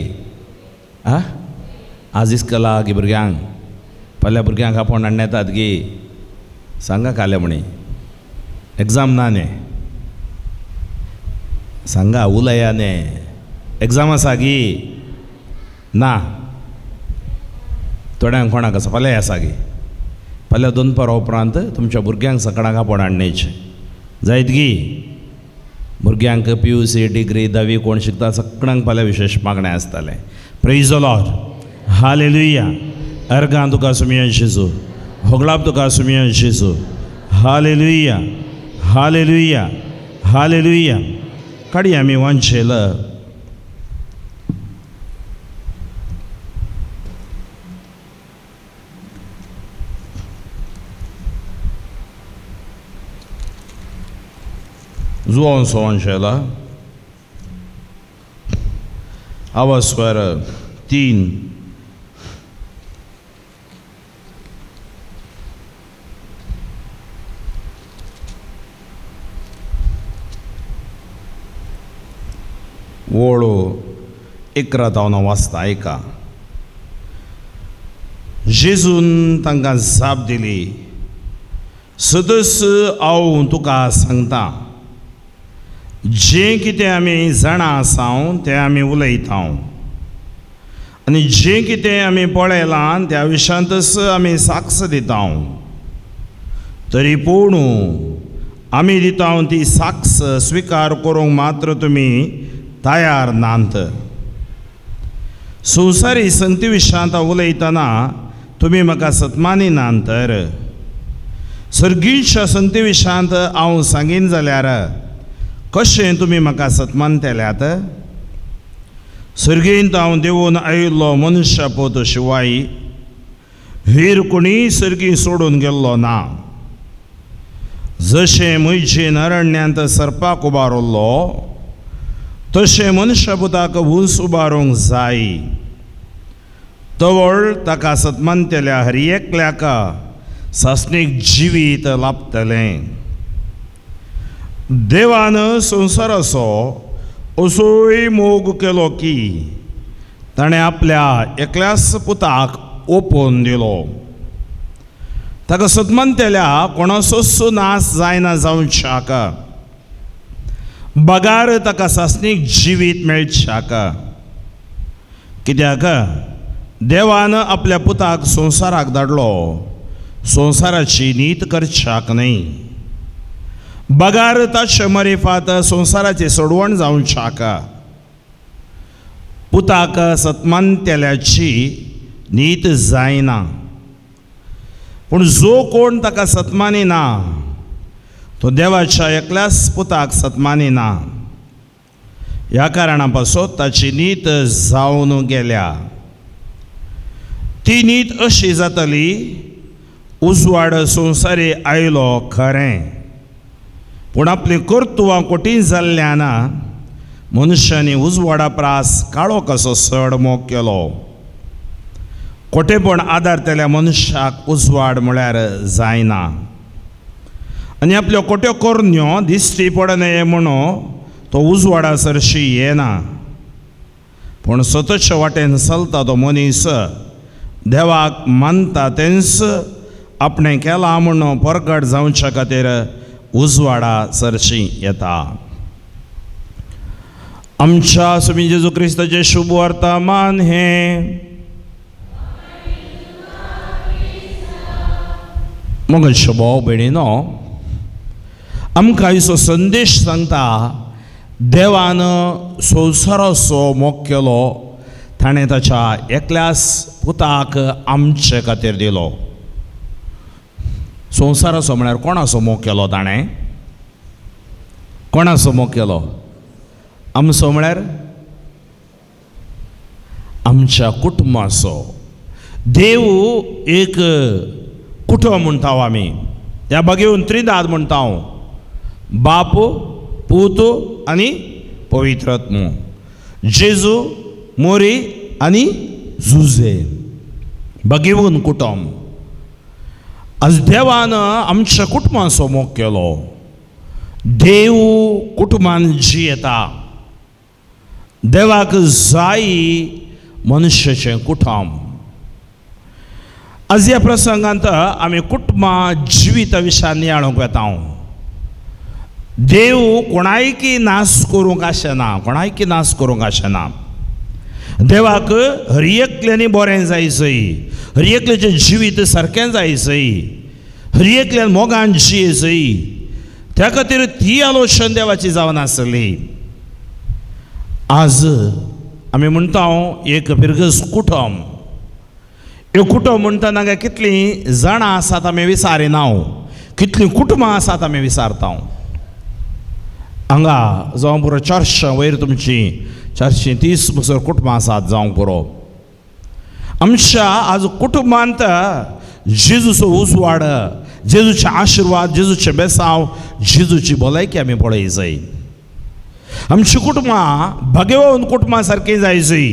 आ, आज इस्कला गी भुरग्यांक? फाल्यां भुरग्यांक आपोवन हाडून येतात गी? सांगा काल्या म्हणी एग्जाम ना न्ही, सांगा उलया न्ही, एग्जाम आसा गी? ना, थोड्यांक कोणाक आसा, फाल्यां आसा गी? फाल्यां दनपारा उपरांत तुमच्या भुरग्यांक सकाळांक आपोवन हाडण्याचें जायत गी? भुरग्यांक PUC degree धावी कोण शिकता सगळ्यांक फाल्यां विशेश मागणें आसतालें. Praise the Lord, hallelujah. अर्गां तुका सुमियन जेजू, होगळाप तुका सुमियन जेजू. Hallelujah, hallelujah, hallelujah. काडया आमी वांचेल जुवान सो वांचेला आवाज स्वर 3. वोळो 11 तावन वाचता आयका. जेजून तांकां जाप दिली, सदस हांव तुका सांगता, जें कितें आमी जाणा आसा तें आमी उलयता आनी जें कितें आमी पळयलां त्या विशयांतच आमी साक्ष दिता, तरी पूण आमी दिता ती साक्ष स्विकार करूंक मात्र तुमी तयार नात. संवसारी संगती विशयांत उलयतना तुमी म्हाका सत्मानी नात, तर सर्गीच्या संगती विशयांत हांव सांगीन जाल्यार कशें तुमी म्हाका सत्मानतल्यात? सर्गींत हांव देवून आयिल्लो मनुष्य पोत शिवाय हेर कोणीय सर्गी सोडून गेल्लो ना. जशें म्हयजेन अरण्यांत सर्पाक उबारलो तशें मनुष्यपुताक उंच उबारूंक जाय. तवळ ताका सत्मानतल्या हर एकल्याक सासणीक जिवीत लाभतलें. देवान संवसाराचो असोय मोग केलो की ताणें आपल्या एकल्याच पुताक ओपोवन दिलो. ताका सत्मानतल्या कोणाचोच नाश जायना जावच्याक, बगार ताका सासणीक जिवीत मेळच्याक. कित्याक देवान आपल्या पुताक संवसाराक धाडलो, संवसाराची नीत करच्याक न्हय, बगार ताचे मरिफात संवसाराची सोडवण जावच्याक. पुताक सत्मानतल्याची नीत जायना, पूण जो कोण ताका सत्मानी ना तो देवाच्या एकल्याच पुताक सत्मानी ना. ह्या कारणा पासून ताची नीत जावन गेल्या. ती नीत अशी जातली, उजवाड संवसारी आयलो खरें, पूण आपली कर्तुवां कठीण जाल्ल्यान मनशांनी उजवाडा प्रास काळो कसो चड मोग केलो. खोटेपण आदारतल्या मनशाक उजवाड म्हळ्यार जायना आनी आपल्यो खोट्यो करण्यो दिश्टी पडनये म्हणून तो उजवाडा सरशी येना. पूण सततच्या वाटेन चलता तो मनीस देवाक मानता तेंच आपणें केलां म्हणून परगट जावच्या खातीर उजवाडा सरशी येता. आमच्या स्वामी जेजू क्रिस्ताचें शुभ वर्तमान हें. मगो भाव भयणीनो, आमकां आयचो संदेश सांगता, देवान संवसाराचो मोग केलो, ताणें ताच्या एकल्याच पुताक आमचे खातीर दिलो. संवसाराचो म्हळ्यार कोणाचो मोग केलो ताणें? कोणाचो मोग केलो? आमचो म्हळ्यार आमच्या कुटुंबाचो. देव एक कुटुंब म्हणटा आमी, त्या बागेवन त्रिदाद म्हणटा, बाप, पूत आनी पवित्र आत्मो, जेजू, मोरी आनी जुजे, बागेवन कुटुंब. आज देवान आमच्या कुटुंबाचो मोग केलो. देव कुटुंबान जियेता. देवाक जाय मनुष्याचें कुटुंब. आज ह्या प्रसंगांत आमी कुटुंबा जिविता विशयान नियाळूंक वेता. देव कोणायकी नाश करूंक आसना, कोणायकी नाश करूंक आसना. देवाक हर एकल्यानी बरें जाय जय, हर एकल्याचें जिवीत सारकें जाय जय, हर एकल्यान मोगान जिये जय. त्या खातीर ती आलोचन देवाची जावन आसली. आज आमी म्हणटा एक फिरगस कुटुंब. एक कुटुंब म्हणटना हांगा कितलीं जाणां आसात आमी विसारिना, कितलीं कुटुंबां आसात आमी विसारता. हांगा जावं पुरो 400 वयर तुमची 430 बसर कुटुंबां आसात जावंक पुरो. आमच्या आज कुटुंबांत जेजूचो उजवाड, जेजूचे आशिर्वाद, जेजूचे बेसांव, जेजूची भलायकी आमी पळय जाय. आमची कुटुंबां भाग्यवान कुटुंबां सारकीं जाय जाय.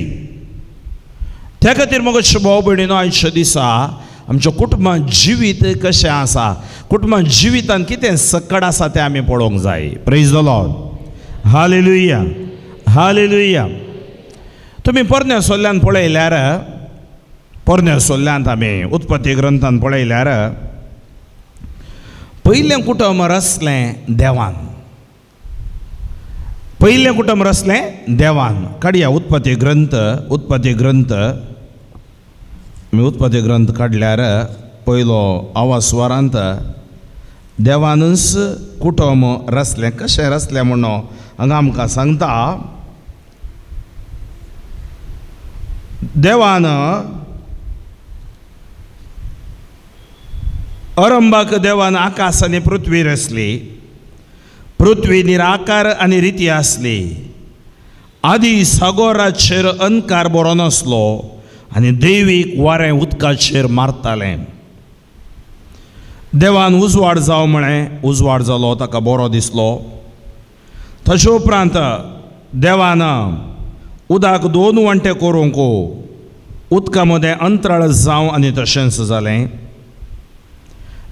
त्या खातीर मगो भाव भयणीनो, आयच्या दिसा आमच्या कुटुंबां जिवीत कशें आसा, कुटुंबां जिवितान कितें सकड आसा तें आमी पळोवंक जाय. Praise the Lord. Hallelujah, hallelujah. तुमी पोरण्या सोल्ल्यान पळयल्यार, पोरण्या सोल्ल्यांत आमी उत्पत्ती ग्रंथान पळयल्यार पयलें कुटुंब रचलें देवान. पयलें कुटुंब रचलें देवान. काडया उत्पत्ती ग्रंथ, उत्पत्ती ग्रंथ. आमी उत्पत्ती ग्रंथ काडल्यार पयलो आवाज स्वरांत देवानूच कुटुंब रचलें. कशें रचलें म्हणून हांगा आमकां सांगता, देवान अरंबाक देवान आकाश आनी पृथ्वी रचली. पृथ्वी निराकार आनी रिती आसली. आदी सागोराचेर अंधकार बरो नासलो आनी देवीक वारें उदकाचेर मारतालें. देवान उजवाड जावं म्हळें, उजवाड जालो, ताका बरो दिसलो. तशे उपरांत देवान उदक दोन वांटे करूंक उदका मदें अंतराळ जावं आनी तशेंच जालें.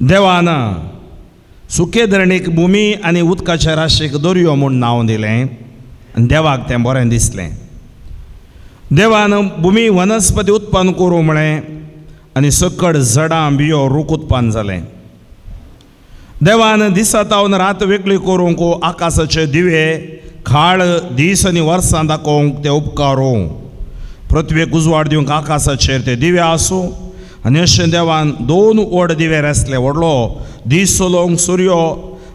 देवान सुके धरणीक भुमी आनी उदकाच्या राशीक दर्यो म्हूण नांव दिलें आनी देवाक तें बरें दिसलें. देवान भुमी वनस्पती उत्पन्न करूं म्हळें आनी सकड झडां बियो रूख उत्पन्न जालें. देवान दिसा तावन रात वेगळी करूंक आकाशाचे दिवे खाळ दीस आनी वर्सां दाखोवंक ते उपकारूं, पृथ्वेक उजवाड दिवंक आकाशाचेर ते दिवे आसूं. आनी अशें देवान दोन व्हड दिवे रचले, व्हडलो दीस चलोवंक सुर्यो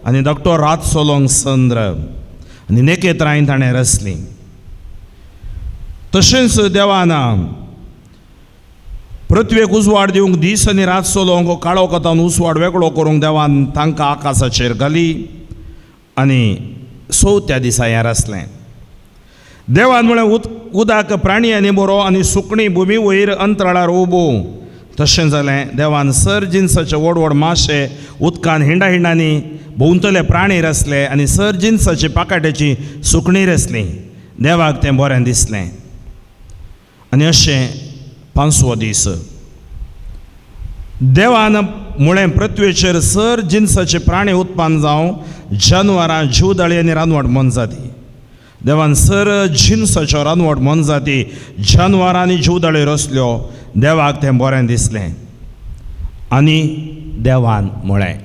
आनी धाकटो रात चलोवंक चंद्र, आनी नखेत्रांय ताणें रचलीं. तशेंच देवान पृथ्वेक उजवाड दिवंक दीस आनी रात चलोवंक काळो कथान उजवाड वेगळो करूंक देवान तांकां आकाशाचेर घाली आनी चवथ्या दिसा हें रचलें. देवान म्हळें उदक प्राणी आनी बरो आनी सुकणी भुमी वयर अंतराळार उबो. तशें जालें. देवान सर जिनसाचे व्हड व्हड माशे उदकान हिंडा हिंडांनी भोंवतले प्राणी रचले आनी सर जिनसाची पाकाट्याची सुकणी रचली. देवाक तें बरें दिसलें. आनी अशें पांचवो दीस देवान म्हळें पृथ्वेचेर सर जिनसाचे प्राणी उत्पन्न जावं, जनवरां, जीवदाळी आनी रानवट मोनजाती. देवान सर जिनसाच्यो रानवट मोनजाती, जनवरां आनी जीवदाळी रचल्यो. देवाक तें बरें दिसलें. आनी देवान म्हळें,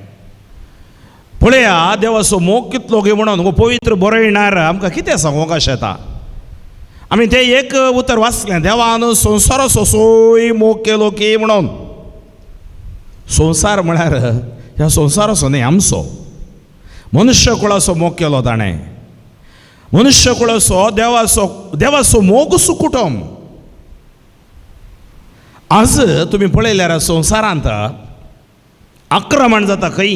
पळया देवाचो मोग कितलो गे म्हणून हो पवित्र बरयणार आमकां कितें सांगूंक अशें येता. आमी तें एक उतर वाचलें, देवान संवसाराचो सोय मोग केलो की म्हणून. संवसार म्हळ्यार ह्या संवसाराचो न्ही, आमचो मनुष्य कुळाचो मोग केलो ताणें. मनुष्य कुळाचो देवाचो देवाचो मोग सुकुटम. आज तुमी पळयल्यार संवसारांत आक्रमण जाता खंय,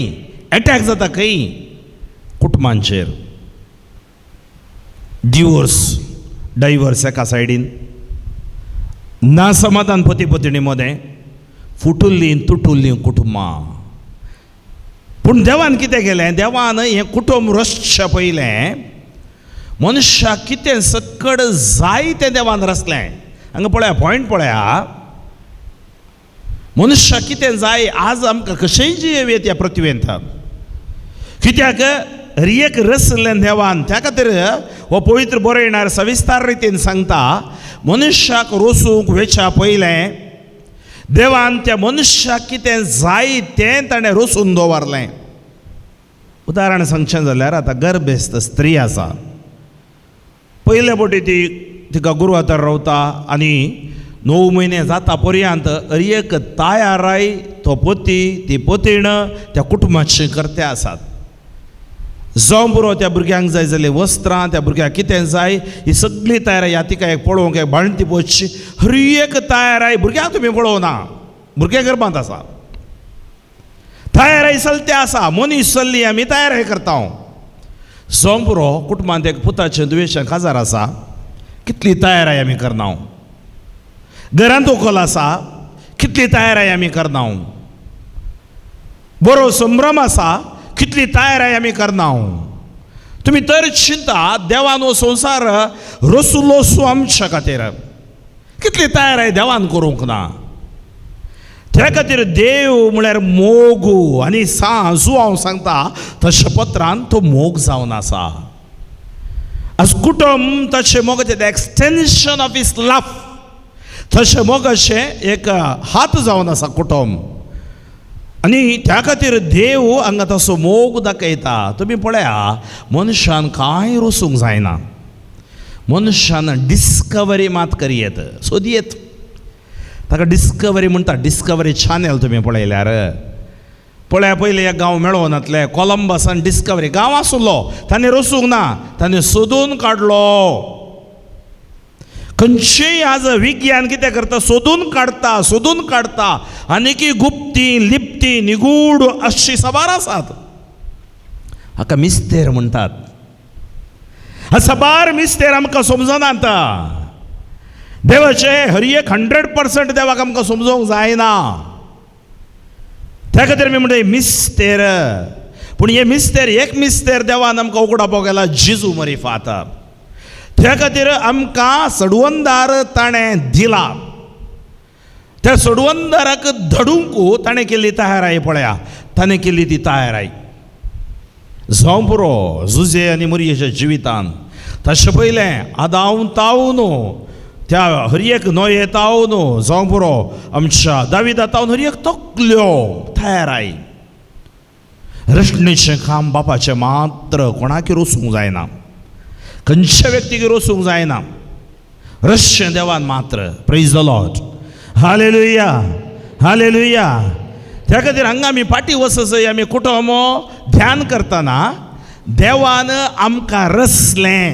एटॅक जाता खंय, कुटुंबांचेर. डिवोर्स, डायवर्स एका सायडीन, ना समाधान पती पत्नी मदें, फुटुल्लीं तुटुल्लीं कुटुंबां. पूण देवान कितें केलें, देवान हें कुटुंब रचचें पयलें मनशाक कितें सकड जाय तें देवान रचलें. हांगा पळया पॉयंट पळया, मनशाक कितें जाय आज आमकां कशेंय जियेवयेत ह्या पृथ्वेंत, कित्याक एक रचलें देवान. त्या खातीर हो पवित्र बरयणार सविस्तार रितीन सांगता, मनशाक रोसूंक वेच्या पयलें देवान त्या मनशाक कितें जाय तें ताणें रोसून दवरलें. उदाहरण सांगचें जाल्यार आतां गर्भेस्त स्त्री आसा, पयले फावटी ती तिका गुरवातर रावता आनी 9 म्हयने जाता पर्यंत एक तयाराय तो पती ती पतीण त्या कुटुंबाची करते आसात. जावं पुरो त्या भुरग्यांक जाय जाल्यार वस्त्रां, त्या भुरग्यांक कितें जाय ही सगळी तयाराय. तिका एक पळोवंक एक बाळंती पोसची हर एक तयाराय. भुरग्यांक तुमी पळोवना, भुरगें गर्भांत आसा, तयाराय चलते आसा, मनीस चल्ली आमी तयाराय करता. जावं पुरो कुटुंबांत एक पुताचें दुयेंचें काजार आसा, कितली तयाराय आमी करना. घरांत व्हंकल आसा, कितली तयाराय आमी करना. बरो संभ्रम आसा, कितली तयाराय आमी करना. तुमी तर चिंता देवान हो संवसार रसुलोसो आमच्या खातीर, कितली तयाराय देवान करूंक ना. त्या खातीर देव म्हळ्यार मोग. आनी जो हांव सांगता तशें पत्रान तो मोग जावन आसा. आज कुटुंब तशें मोगाचें the extension of his love, तशें मोगाचें एक हात जावन आसा कुटुंब. आनी त्या खातीर देव हांगा तसो मोग दाखयता. तुमी पळया मनशान कांय रोसूंक जायना, मनशान डिस्कवरी मात करयेत, सोदयेत. ताका डिस्कवरी म्हणटा. डिस्कवरी चॅनल तुमी पळयल्यार पळया, पयलीं एक गांव मेळोनातले कोलंबसान डिस्कवरी गांव आसलो, ताणें रोसूंक ना, ताणें सोदून काडलो. खंयचेय आज विज्ञान कितें करता, सोदून काडटा, सोदून काडटा. आनीकी गुप्ती लिप्ती निगूढ अशी साबार आसात. हाका मिस्तेर म्हणटात. साबार मिस्तेर आमकां समजनात. देवाचें हर एक 100% देवाक आमकां समजोवंक जायना. त्या खातीर आमी म्हणटा मिस्तेर. पूण हे मिस्तेर एक मिस्तेर देवान आमकां उगडापाक गेला, जेजू मरिफात. त्या खातीर आमकां सडवंदार ताणें दिला. त्या सडवंदाराक धडूंक ताणें केल्ली तयाराय पळया, ताणें केल्ली ती तयाराय. जावं पुरो जुजे आनी मुरयेच्या जिवितान तशें पयलें आदावन तावन त्या हर एक नोये तावन जावं पुरो आमच्या दाविदा तावन हर एक तकल्यो तयाराय. रचणेचें काम बापाचें मात्र कोणाकी रोसूंक जायना, खंयच्या व्यक्तीक रोसूंक जायना, रश्शें देवान मात्र. Praise the Lord, hallelujah, hallelujah. त्या खातीर हांगा आमी फाटीं वचसय आमी कुटुंब ध्यान करतना देवान आमकां रसलें.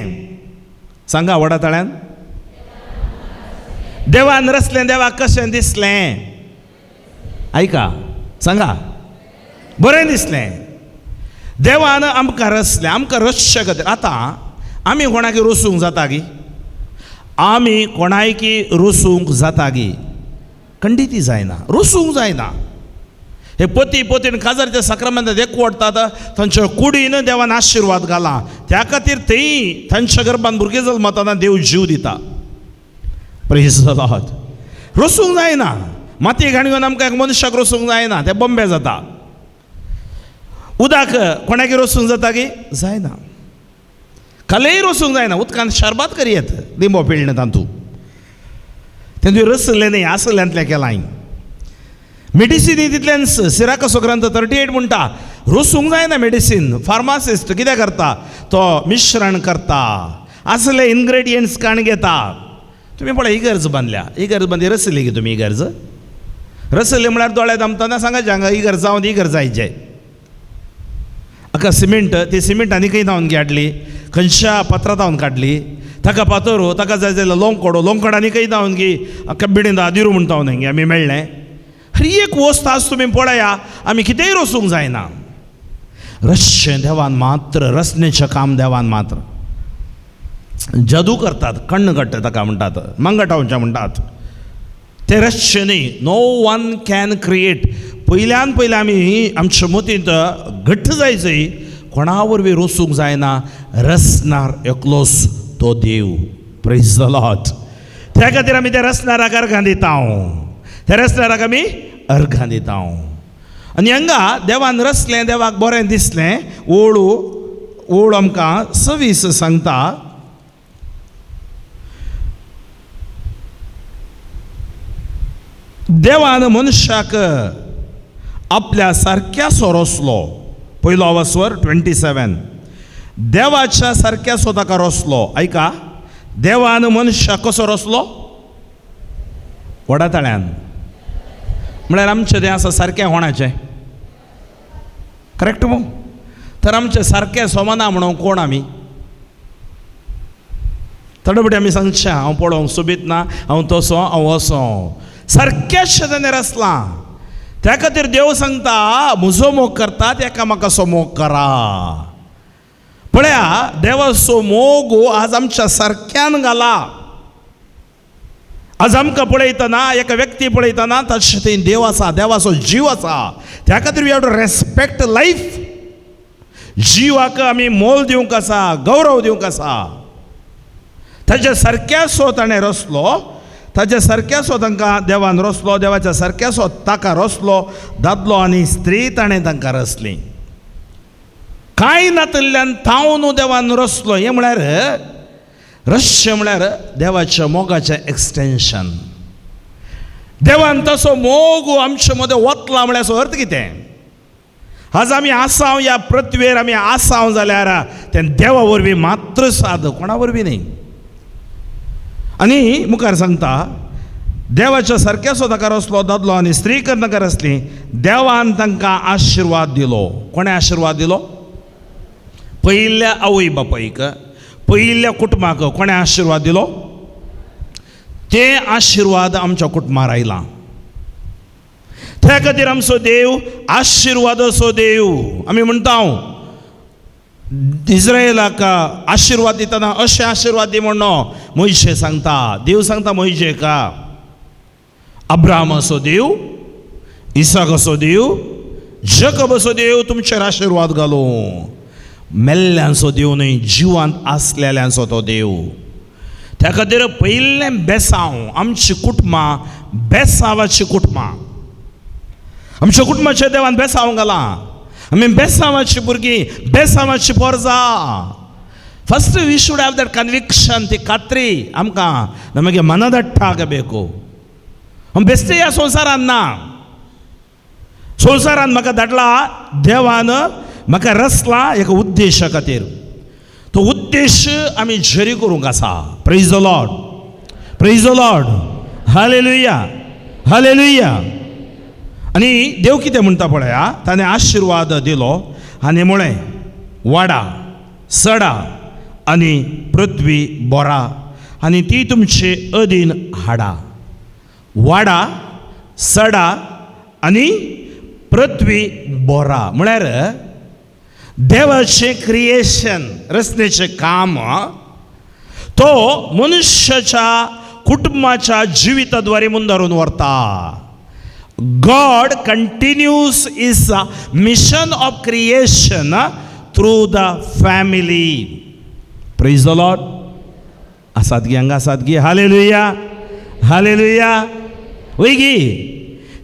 सांगा व्हडा ताळ्यान, देवान रसलें. देवाक कशें दिसलें? आयका सांगा, बरें दिसलें. देवान आमकां रसलें, आमकां रसचे खातीर. आतां आमी कोणाकी रोसूंक जाता गी? आमी कोणायकी रोसूंक जाता गी? खंडीती जायना, रोसूंक जायना. हे पती पतीन काजारच्या साक्रामेंतांत एकवटतात, तांच्या कुडीन देवान आशिर्वाद घाला. त्या खातीर थंय तांच्या गर्भान भुरगें जल्मतना देव जीव दिता. Praise the Lord. रोसूंक जायना. माती घाण घेवन आमकां एक मनशाक रोसूंक जायना, ते बॉम्बे जाता. उदक कोणाकी रोसूंक जाता की? जायना. कालय रोसूंक जायना, उदकान शरबत करयेत, लिंबो पिळ्ळें तातूंत, तें रसलें न्ही, आसल्यांतलें केलां. मेडिसिनी तितल्यान सिराकसो ग्रंथ 38 म्हणटा रोसूंक जायना मेडिसीन. फार्मासिस्ट कितें करता, तो मिश्रण करता, असले इनग्रेडियंट्स काण घेता. तुमी पळय इगर्ज बांदल्या, इगर्ज बांदली रसली की तुमी इगर्ज रसली म्हळ्यार दोळे दामतना सांगाचें हांगा इगर्ज जावन इगर्ज जायचे. हाका सिमेंट, ती सिमेंट आनी खंय धांवन हाडली, खंयच्या पत्रां धांवन काडली, ताका पातोरो, ताका जाय जाल्यार लोंकोडो, लोंकड आनी खंय धांवन गी कब्बिणीन आदिरू म्हणटा न्ही आमी मेळ्ळें. हर एक वस्त आज तुमी पळया, आमी कितेंय रसूंक जायना. रसचें देवान मात्र, रसनेचें काम देवान मात्र. जादू करतात, कण्ण काडटा ताका म्हणटात, मंगटावचें म्हणटात, तें रसचें न्ही. No one can create. पयल्यान पयलें आमी आमच्या मतींत घट्ट जायचय, कोणा वरवीं रोसूंक जायना, रसनार एकलोच तो देव. Praise the Lord. त्या खातीर आमी त्या रसनाराक अर्घां दिता, त्या रसनाराक आमी अर्घां दिता. आनी हांगा देवान रसलें, देवाक बरें दिसलें. ओळू ओळ आमकां 26 सांगता, देवान मनशाक आपल्या सारक्यासो रसलो. पयलो आवास्वर 27, देवाच्या सारक्यासो ताका रसलो. आयका, देवान मनशाक कसो रसलो? व्हडा ताळ्यान. म्हळ्यार आमचें तें आसा सारकें कोणाचें, करेक्ट मू? तर आमचें सारकें सोमना म्हणून कोण आमी? थोडे फावटी आमी सांगचें हांव पळोवंक सोबीत ना, हांव तसो, हांव असो, सारकेंशें ताणें रचलां. त्या खातीर देव सांगता म्हजो मोग करता तेका म्हाका मोग करा. पळया देवाचो मोग आज आमच्या सारक्यान घाला. आज आमकां पळयतना एका व्यक्ती पळयतना ताचे थंय देव आसा, देवाचो जीव आसा. त्या खातीर we have to respect life. जिवाक आमी मोल दिवंक आसा, गौरव दिवंक आसा. ताच्या सारक्यासो ताणें रचलो, ताच्या सारक्यासो तांकां देवान रचलो, देवाच्या सारक्यासो ताका रचलो. दादलो आनी स्त्री ताणें तांकां रचली. कांय नातिल्ल्यान तावन देवान रचलो. हें म्हळ्यार रश्य म्हळ्यार देवाच्या मोगाचें एक्सटेंशन. देवान तसो मोग आमचे मदें वतला म्हळ्यार अर्थ कितें? आज आमी आसाव ह्या पृथ्वेर आमी आसाव जाल्यार तें देवा वरवीं मात्र साद, कोणा वरवीं न्ही. आनी मुखार सांगता देवाच्या सारक्यासो ताका रचलो, दादलो आनी स्त्री तांकां रचली. देवान तांकां आशिर्वाद दिलो. कोणें आशिर्वाद दिलो? पयल्या आवय बापायक, पयल्या कुटुंबाक कोणें आशिर्वाद दिलो? ते आशिर्वाद आमच्या कुटुंबार आयला. त्या खातीर आमचो देव आशिर्वादाचो देव. आमी म्हणटा इस्रायलाक आशिर्वाद दितना अशें आशिर्वाद दी म्हणून मोयशे सांगता. देव सांगता मोयशेक, अब्राहमाचो देव, इसाकाचो देव, जकबाचो देव तुमचेर आशिर्वाद घालूं. मेल्ल्यांचो देव न्हय, जिवांत आसलेल्यांचो तो देव. त्या खातीर पयलें बेसांव आमची कुटुंबां, बेसांवाची कुटुंबां, आमच्या कुटुंबाच्या देवान बेसांव घालां. आमी बेसांवाची भुरगीं, बेसांवाची पोरजा. First we should have that conviction. ती खात्री आमकां ನಮಗೆ ಮನದಟ್ಟಾಗಬೇಕು. बेस्ते ह्या संवसारान ना. संवसारान म्हाका धाडला देवान, म्हाका रचला एका उद्देशा खातीर. तो उद्देश आमी झरी करूंक आसा. Praise the Lord, praise the Lord, hallelujah, hallelujah. आनी देव कितें म्हणटा पळया, ताणें आशिर्वाद दिलो आनी म्हळें वाडा सडा आनी पृथ्वी बोरा आनी ती तुमचे अधीन हाडा. वाडा सडा आनी पृथ्वी बोरा म्हळ्यार देवाचें क्रिएशन, रचनेचें काम तो मनुष्याच्या कुटुंबाच्या जिविताद्वारे मुंदारून व्हरता. God continues his mission of creation through the family. Praise the Lord. आसात गी हांगा आसात गी? Hallelujah, hallelujah. वय गी?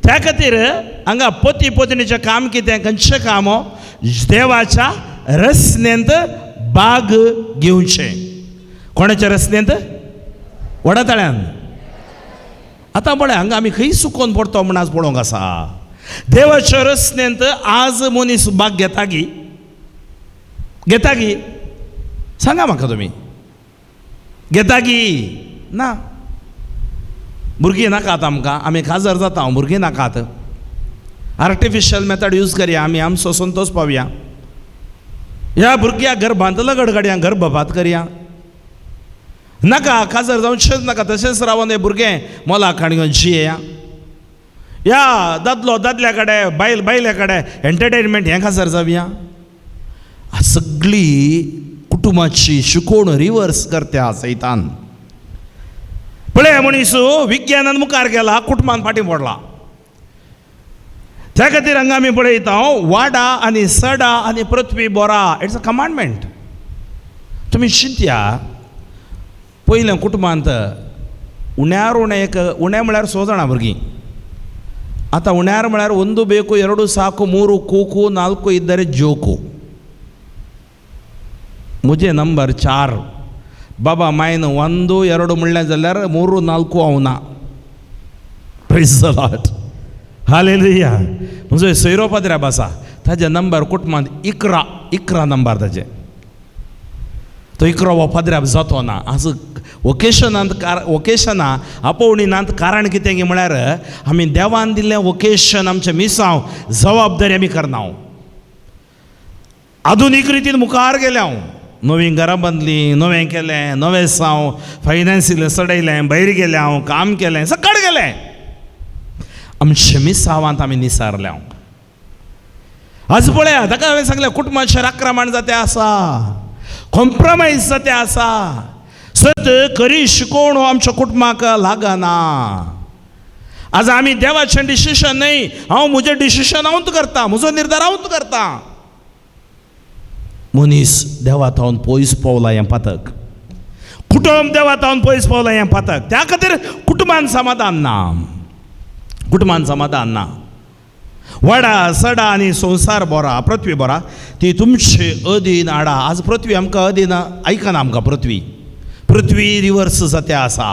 त्या खातीर हांगा पती पत्नीचें काम कितें? खंयचें काम? देवाच्या रचनेंत बाग घेवचें. कोणाच्या रचनेंत? व्हडा ताळ्यान. आतां पळय हांगा आमी खंय चुकोन पडतो म्हण आज पळोवंक आसा. देवाच्या रचनेंत आज मनीस बाग घेता गी? घेता गी? सांगा म्हाका तुमी, घेता गी? ना. भुरगीं नाकात आमकां, आमी काजार जाता, भुरगीं नाकात. आर्टिफिशियल मेथड यूज करया आमी, आमचो संतोष पावया. ह्या भुरग्या गर्भांत लगड काडया, गर्भपात करया. नाका काजार जावचेंच नाका, तशेंच रावन हे भुरगें मोला काण घेवन जियेया. ह्या दादलो दादल्या कडेन, बायल बायले कडेन एंटरटेनमेंट हें काजार जावया. सगळी कुटुंबाची शिकोवण रिवर्स करता सैतान. पळय मनीस विज्ञानान मुखार गेला, कुटुंबान फाटीं पडला. त्या खातीर हांगा आमी पळयता वाडा आनी सडा आनी पृथ्वी बोरा. It's a commandment. तुमी चिंतया, पयलें कुटुंबांत उण्यार उणें एक उणें म्हळ्यार 6 जाणां भुरगीं. आतां उण्यार म्हळ्यार 1 ಬೇಕು 2 ಸಾಕು 3 ಕೂಕು 4 ಇದ್ದರೆ ಜೋಕು. म्हजें नंबर 4. बाबा मायन 1 2 म्हणलें जाल्यार 3 4 हांव ना. Praise the Lord, hallelujah. म्हजो सोयरो पाद्र्याब आसा, ताजे नंबर कुटुंबांत 11 11 नंबर ताजे. तो 11वो पाद्र्याब जातो ना. आज वोकेशनांत वोकेशनां आपोवणी नात. कारण कितें की म्हळ्यार आमी देवान दिल्लें वोकेशन, आमचें मिसांव, जबाबदारी आमी करना. आधुनीक रितीन मुखार गेले हांव, नवीं घरां बांदलीं, नवें केलें, नवें साव फायनान्सील चडयलें, भायर गेलें हांव, काम केलें, सकट गेलें. आमचे मिसावांत आमी निसारले हांव. आज पळया ताका हांवें सांगलें, कुटुंबाचेर आक्रमण जाते आसा, कॉम्प्रोमायज जाते आसा. सत खरी शिकोवण आमच्या कुटुंबाक लागना. आज आमी देवाचें डिसिशन न्हय, हांव म्हजें डिसिशन हांवूच करता, म्हजो निर्धार हांवूच करता. मनीस देवा थावन पयस पावला हें पातक, कुटुंब देवा थावन पयस पावला हें पातक. त्या खातीर कुटुंबान समाधान ना, कुटुंबान समाधान ना. वडा सडा आनी संवसार बोरा, पृथ्वी बोरा, ती तुमचे अधीन हाडा. आज पृथ्वी आमकां अधीन आयकना. आमकां पृथ्वी, पृथ्वी रिवर्स जात्या आसा.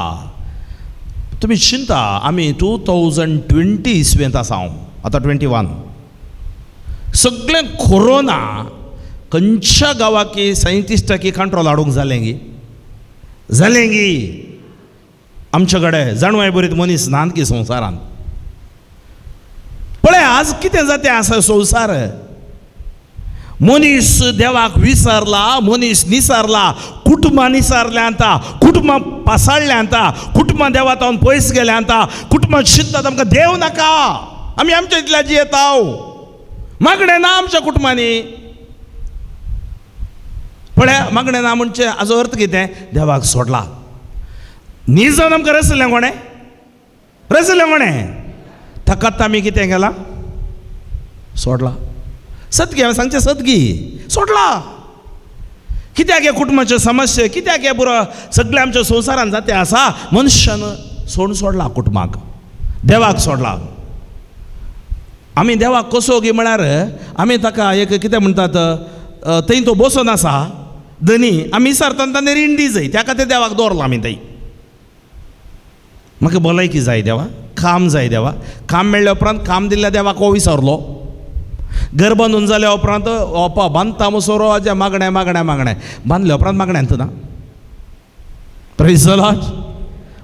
तुमी चिंता, आमी 2020 इसवेंत आसा हांव आतां 21. सगळें कोरोना खंयच्या गांवाकी सायंटिस्टाकी कंट्रोल हाडूंक जालें गी? जालें गी? आमच्या कडेन जाणवाय बरीत मनीस नात की संवसारांत. पळय आज कितें जातें आसा संवसार. मनीस देवाक विसरला, मनीस निसरला, कुटुंबां निसरल्यांत, कुटुंबां पासाळल्यांत, कुटुंबां देवा थावन पयस गेल्यांत. कुटुंबां चिंततात आमकां देव नाका, आमी आमच्या इतल्या जियेता. मागणें ना आमच्या कुटुंबांनी. पळय मागणें ना म्हणजे हाजो अर्थ कितें? देवाक सोडला. न्ही जावन आमकां रसलें कोणें, रसलें कोणें, ताकाच आमी कितें केलां? सोडला. सतगी हांवें सांगचें, सतगी सोडला. कित्याक हे कुटुंबाच्यो समस्या, कित्याक हे पुरो सगळें आमच्या संवसारान जाते आसा? मनशान सोडून सोडला कुटुंबाक, देवाक सोडला. आमी देवाक कसो गी म्हळ्यार आमी ताका एक कितें म्हणटात, थंय तो बसोन आसा धनी, आमी विसारतना ताणें रीण दी जाय, त्या खातीर देवाक दवरला आमी थंय. म्हाका भलायकी जाय देवा, काम जाय देवा. काम मेळ्ळ्या उपरांत काम दिल्ल्या देवाक हो विसरलो. घर बांदून जाल्या उपरांत ओपा बांदता मुसोरो अजें मागणें मागणें मागणें, बांदल्या उपरांत मागण्यांत ना. Praise the Lord.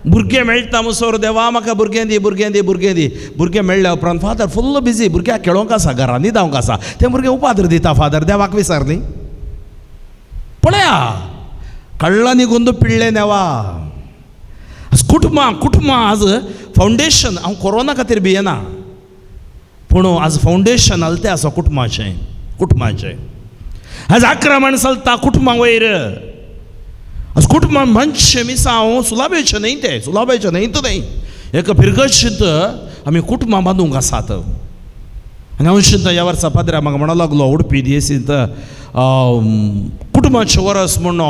भुरगें मेळटा मुसोर देवा म्हाका भुरगें दी, भुरगें दी, भुरगें दी. भुरगें मेळ्ळ्या उपरांत फादर फुल्ल बिजी, भुरग्याक खेळोंक आसा, घरा न्हिदावंक आसा, तें भुरगें उपाद्र दिता फादर, देवाक विसरली. पळया कळ्ळा निगून पिळ्ळें देवा. कुटुंबां कुटुंबां आज फावंडेशन, हांव कोरोना खातीर भियेना, पूण आज फावंडेशन हलतें आसा कुटुंबाचें. कुटुंबाचें आज आक्रमण चलता कुटुंबा वयर. आज कुटुंबां म्हणचें मिसांव सुलाबेचें न्हय, तें सुलाबेचें न्हय, तो न्हय. एका फिरगशींत आमी कुटुंबां बांदूंक आसात. आनी हांव चिंता ह्या वर्सा पाद्र्या म्हाका म्हणो लागलो, उडपी दियेसींत कुटुंबाचें वरस म्हूण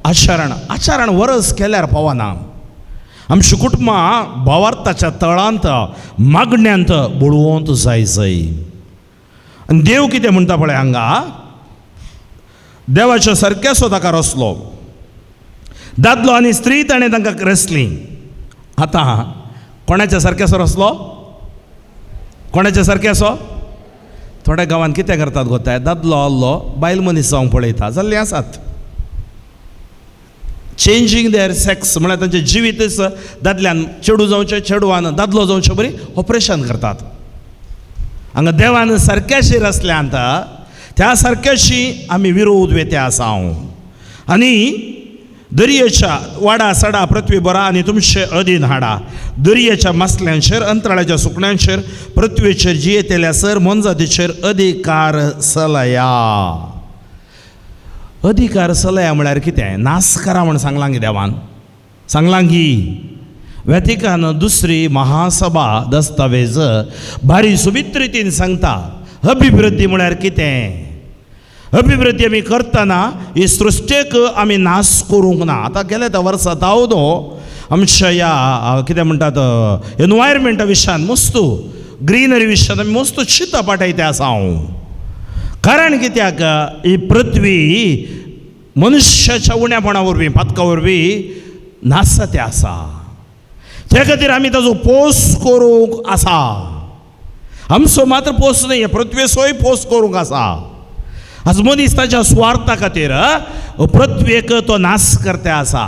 आचरण, आचरण वरस केल्यार पावना. आमची कुटुंबां भावार्थाच्या तळांत मागण्यांत बळवंत जाय जाय. आनी देव कितें म्हणटा पळय हांगा, देवाच्या सारकेसो ताका रसलो, दादलो आनी स्त्री ताणें तांकां रसली. आतां कोणाच्या सारकेसो रसलो? कोणाच्या सारकेसो? थोड्या गांवांत कितें करतात गोताय, दादलो आहलो बायल मनीस जावंक पळयता जाल्लीं आसात. चेंजींग there sex म्हळ्यार तांचें जिवीतच दादल्यान चेडूं जावचें, चेडवान दादलो जावचें बरी ऑपरेशन करतात. हांगा देवान सारक्याशी रसल्यांत, त्या सारक्याशी आमी विरोध वेते आसा हांव. आनी दर्येच्या वाडा सडा पृथ्वी बरा आनी तुमचे अधीन हाडा. दर्येच्या मासल्यांचेर, अंतराळाच्या सुकण्यांचेर, पृथ्वीचेर जियेतल्या सर मोनजातीचेर अधिकार चलया. अधिकार चलया म्हळ्यार कितें? नास करा म्हण सांगलां गी देवान, सांगलां गी. वेतिकान दुसरी महासभा दस्तावेज भारी सोबीत रितीन सांगता अभिवृद्धी म्हळ्यार कितें. अभिवृद्धी आमी करतना ही सृश्टेक आमी नाश करूंक ना. आतां गेले त्या वर्सा तावदो आमच्या ह्या कितें म्हणटात एनवायरमेंटा विशयान मस्तू, ग्रिनरी विशयान आमी मस्तू चिंता पाटयते आसा हांव. कारण कित्याक ही पृथ्वी मनुष्याच्या उण्यापणा वरवीं, पातका वरवीं नासते आसा. त्या खातीर आमी ताजो पोस करूंक आसा. आमचो मात्र पोस न्हय, ह्या पृथ्वेचोय पोस करूंक आसा. आज मनीस ताच्या सुवार्था खातीर पृथ्वेक तो नाश करता आसा.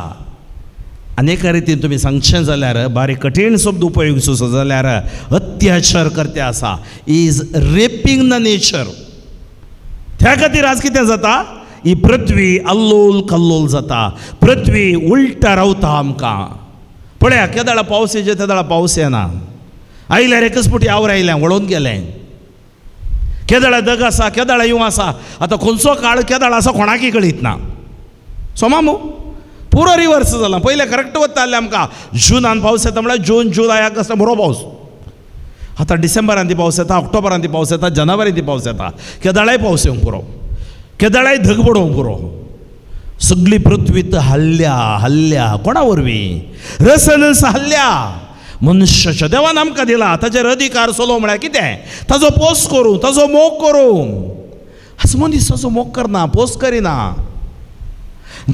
आनी एका रितीन तुमी सांगचें जाल्यार बारीक कठीण शब्द उपयोग सुचो जाल्यार अत्याचार करते आसा. Is raping the nature. त्या खातीर आज कितें जाता, ही पृथ्वी अल्लोल कल्लोल जाता, पृथ्वी उलटा रावता आमकां. पळया केदाळा पावस येचे तेदाळा पावस येना, आयल्यार एकच फावटी आवर आयलें वळोवन गेलें. केदाळा दग आसा, केदाळा येवं आसा, आतां खंयचो काळ केदाळ आसा कोणाकय कळीत ना. सोमा मू पुरो रिवर्स जाला. पयलें करेक्ट वतालें आमकां, जुनान पावस येता म्हळ्यार जून जुलय ऑगस्ट बरो पावस. आतां डिसेंबरान ती पावस येता, ऑक्टोबरान ती पावस येता, जानेवारीन ती पावस येता. केदाळाय पावस येवंक पुरो, केदाळाय धग पडोवंक पुरो. सगळी पृथ्वी हल्ल्या हल्ल्या कोणा वरवीं रसनस हल्ल्या मनशाच्या. देवान आमकां दिला ताचेर अधिकार चलो म्हळ्यार कितें, ताजो पोस करूं, ताजो मोग करूं. आज मनीस ताजो मोग करना, पोस करिना.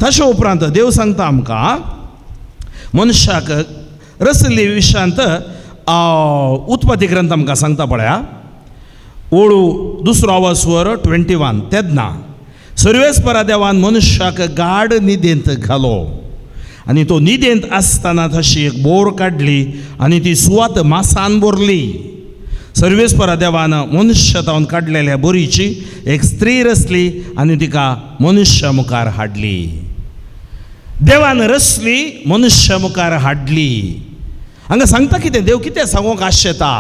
ताचे उपरांत देव सांगता आमकां मनशाक रसली विशांत उत्पत्ती ग्रंथ आमकां सांगता पळया, ओळू दुसरो आवाज वर 21. तेन्ना सर्वेस्परा देवान मनशाक गाड न्हिदेंत घालो आनी तो न्हिदेंत आसतना तशी एक बोर काडली आनी ती सुवात मासान भरली. सर्वेस्परा देवान मनुष्य तावन काडलेल्या बोरीची एक स्त्री रसली आनी तिका मनुष्य मुखार हाडली. देवान रसली मनुष्य मुखार हाडली. हांगा सांगता कितें, देव कितें सांगूंक आशेता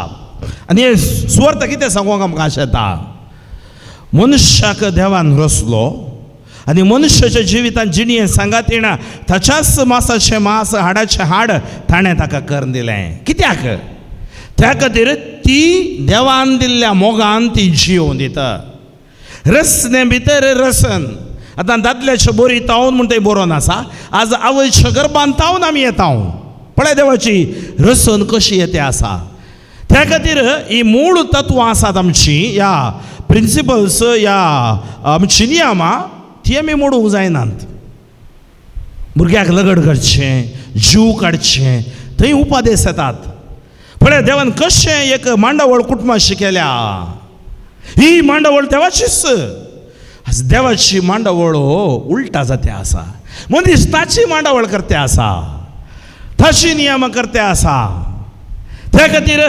आनी हे सुवार्थ कितें सांगूंक आमकां आशेता. मनुष्याक देवान रसलो आनी मनुष्याच्या जिवितांत जिणें सांगात येणा ताच्याच मासाचें मास हाडाचें हाड ताणें ताका करून दिलें. कित्याक? त्या खातीर ती देवान दिल्ल्या मोगान ती जियोवन दिता. रसने भितर रसन. आतां दादल्याचे बोरी तावन म्हण तें बरोवन आसा, आज आवयच्या गर्भान तावन आमी येता. पळय देवाची रसन कशी येते आसा. त्या खातीर ही मूळ तत्वां आसात आमची, ह्या प्रिंसिपल्स, ह्या आमची नियमां ती आमी मोडूंक जायनात. भुरग्याक लगड करचें, जीव काडचें, थंय उपादेस येतात. पळय देवान कशें एक मांडावळ कुटुंबां शिकयल्या. ही मांडावळ देवाचीच. आज देवाची मांडावळ उलटा जाते आसा. मनीस ताची मांडावळ करते आसा, ताची नियमां करते आसा. त्या खातीर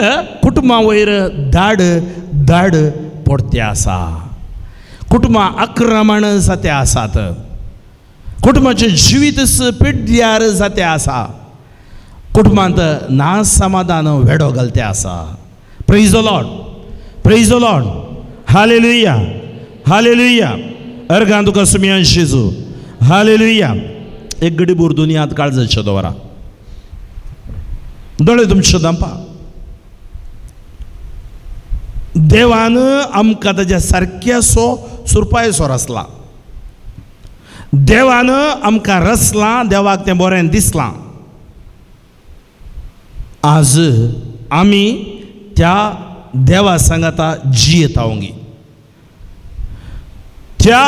कुटुंबा वयर दाड दाड पडते आसा, कुटुंबां आक्रमण जाते आसात, कुटुंबाचें जिवीत पिड्ड्यार जाते आसा, कुटुंबांत ना समाधान वेडो घालते आसा. Praise the Lord, praise the Lord, hallelujah, hallelujah. अर्गां तुका सुमिया जेजू, हालेलुया. एक गडी भर दुनियांत काळजाचे दवरा, दोळे तुमचे दांपा. देवान आमकां ताज्या सारक्यासो सुरपायसो रसला, देवान आमकां रसलां, देवाक तें बरें दिसलां. आज आमी त्या देवा सांगाता जियेता वंगी, त्या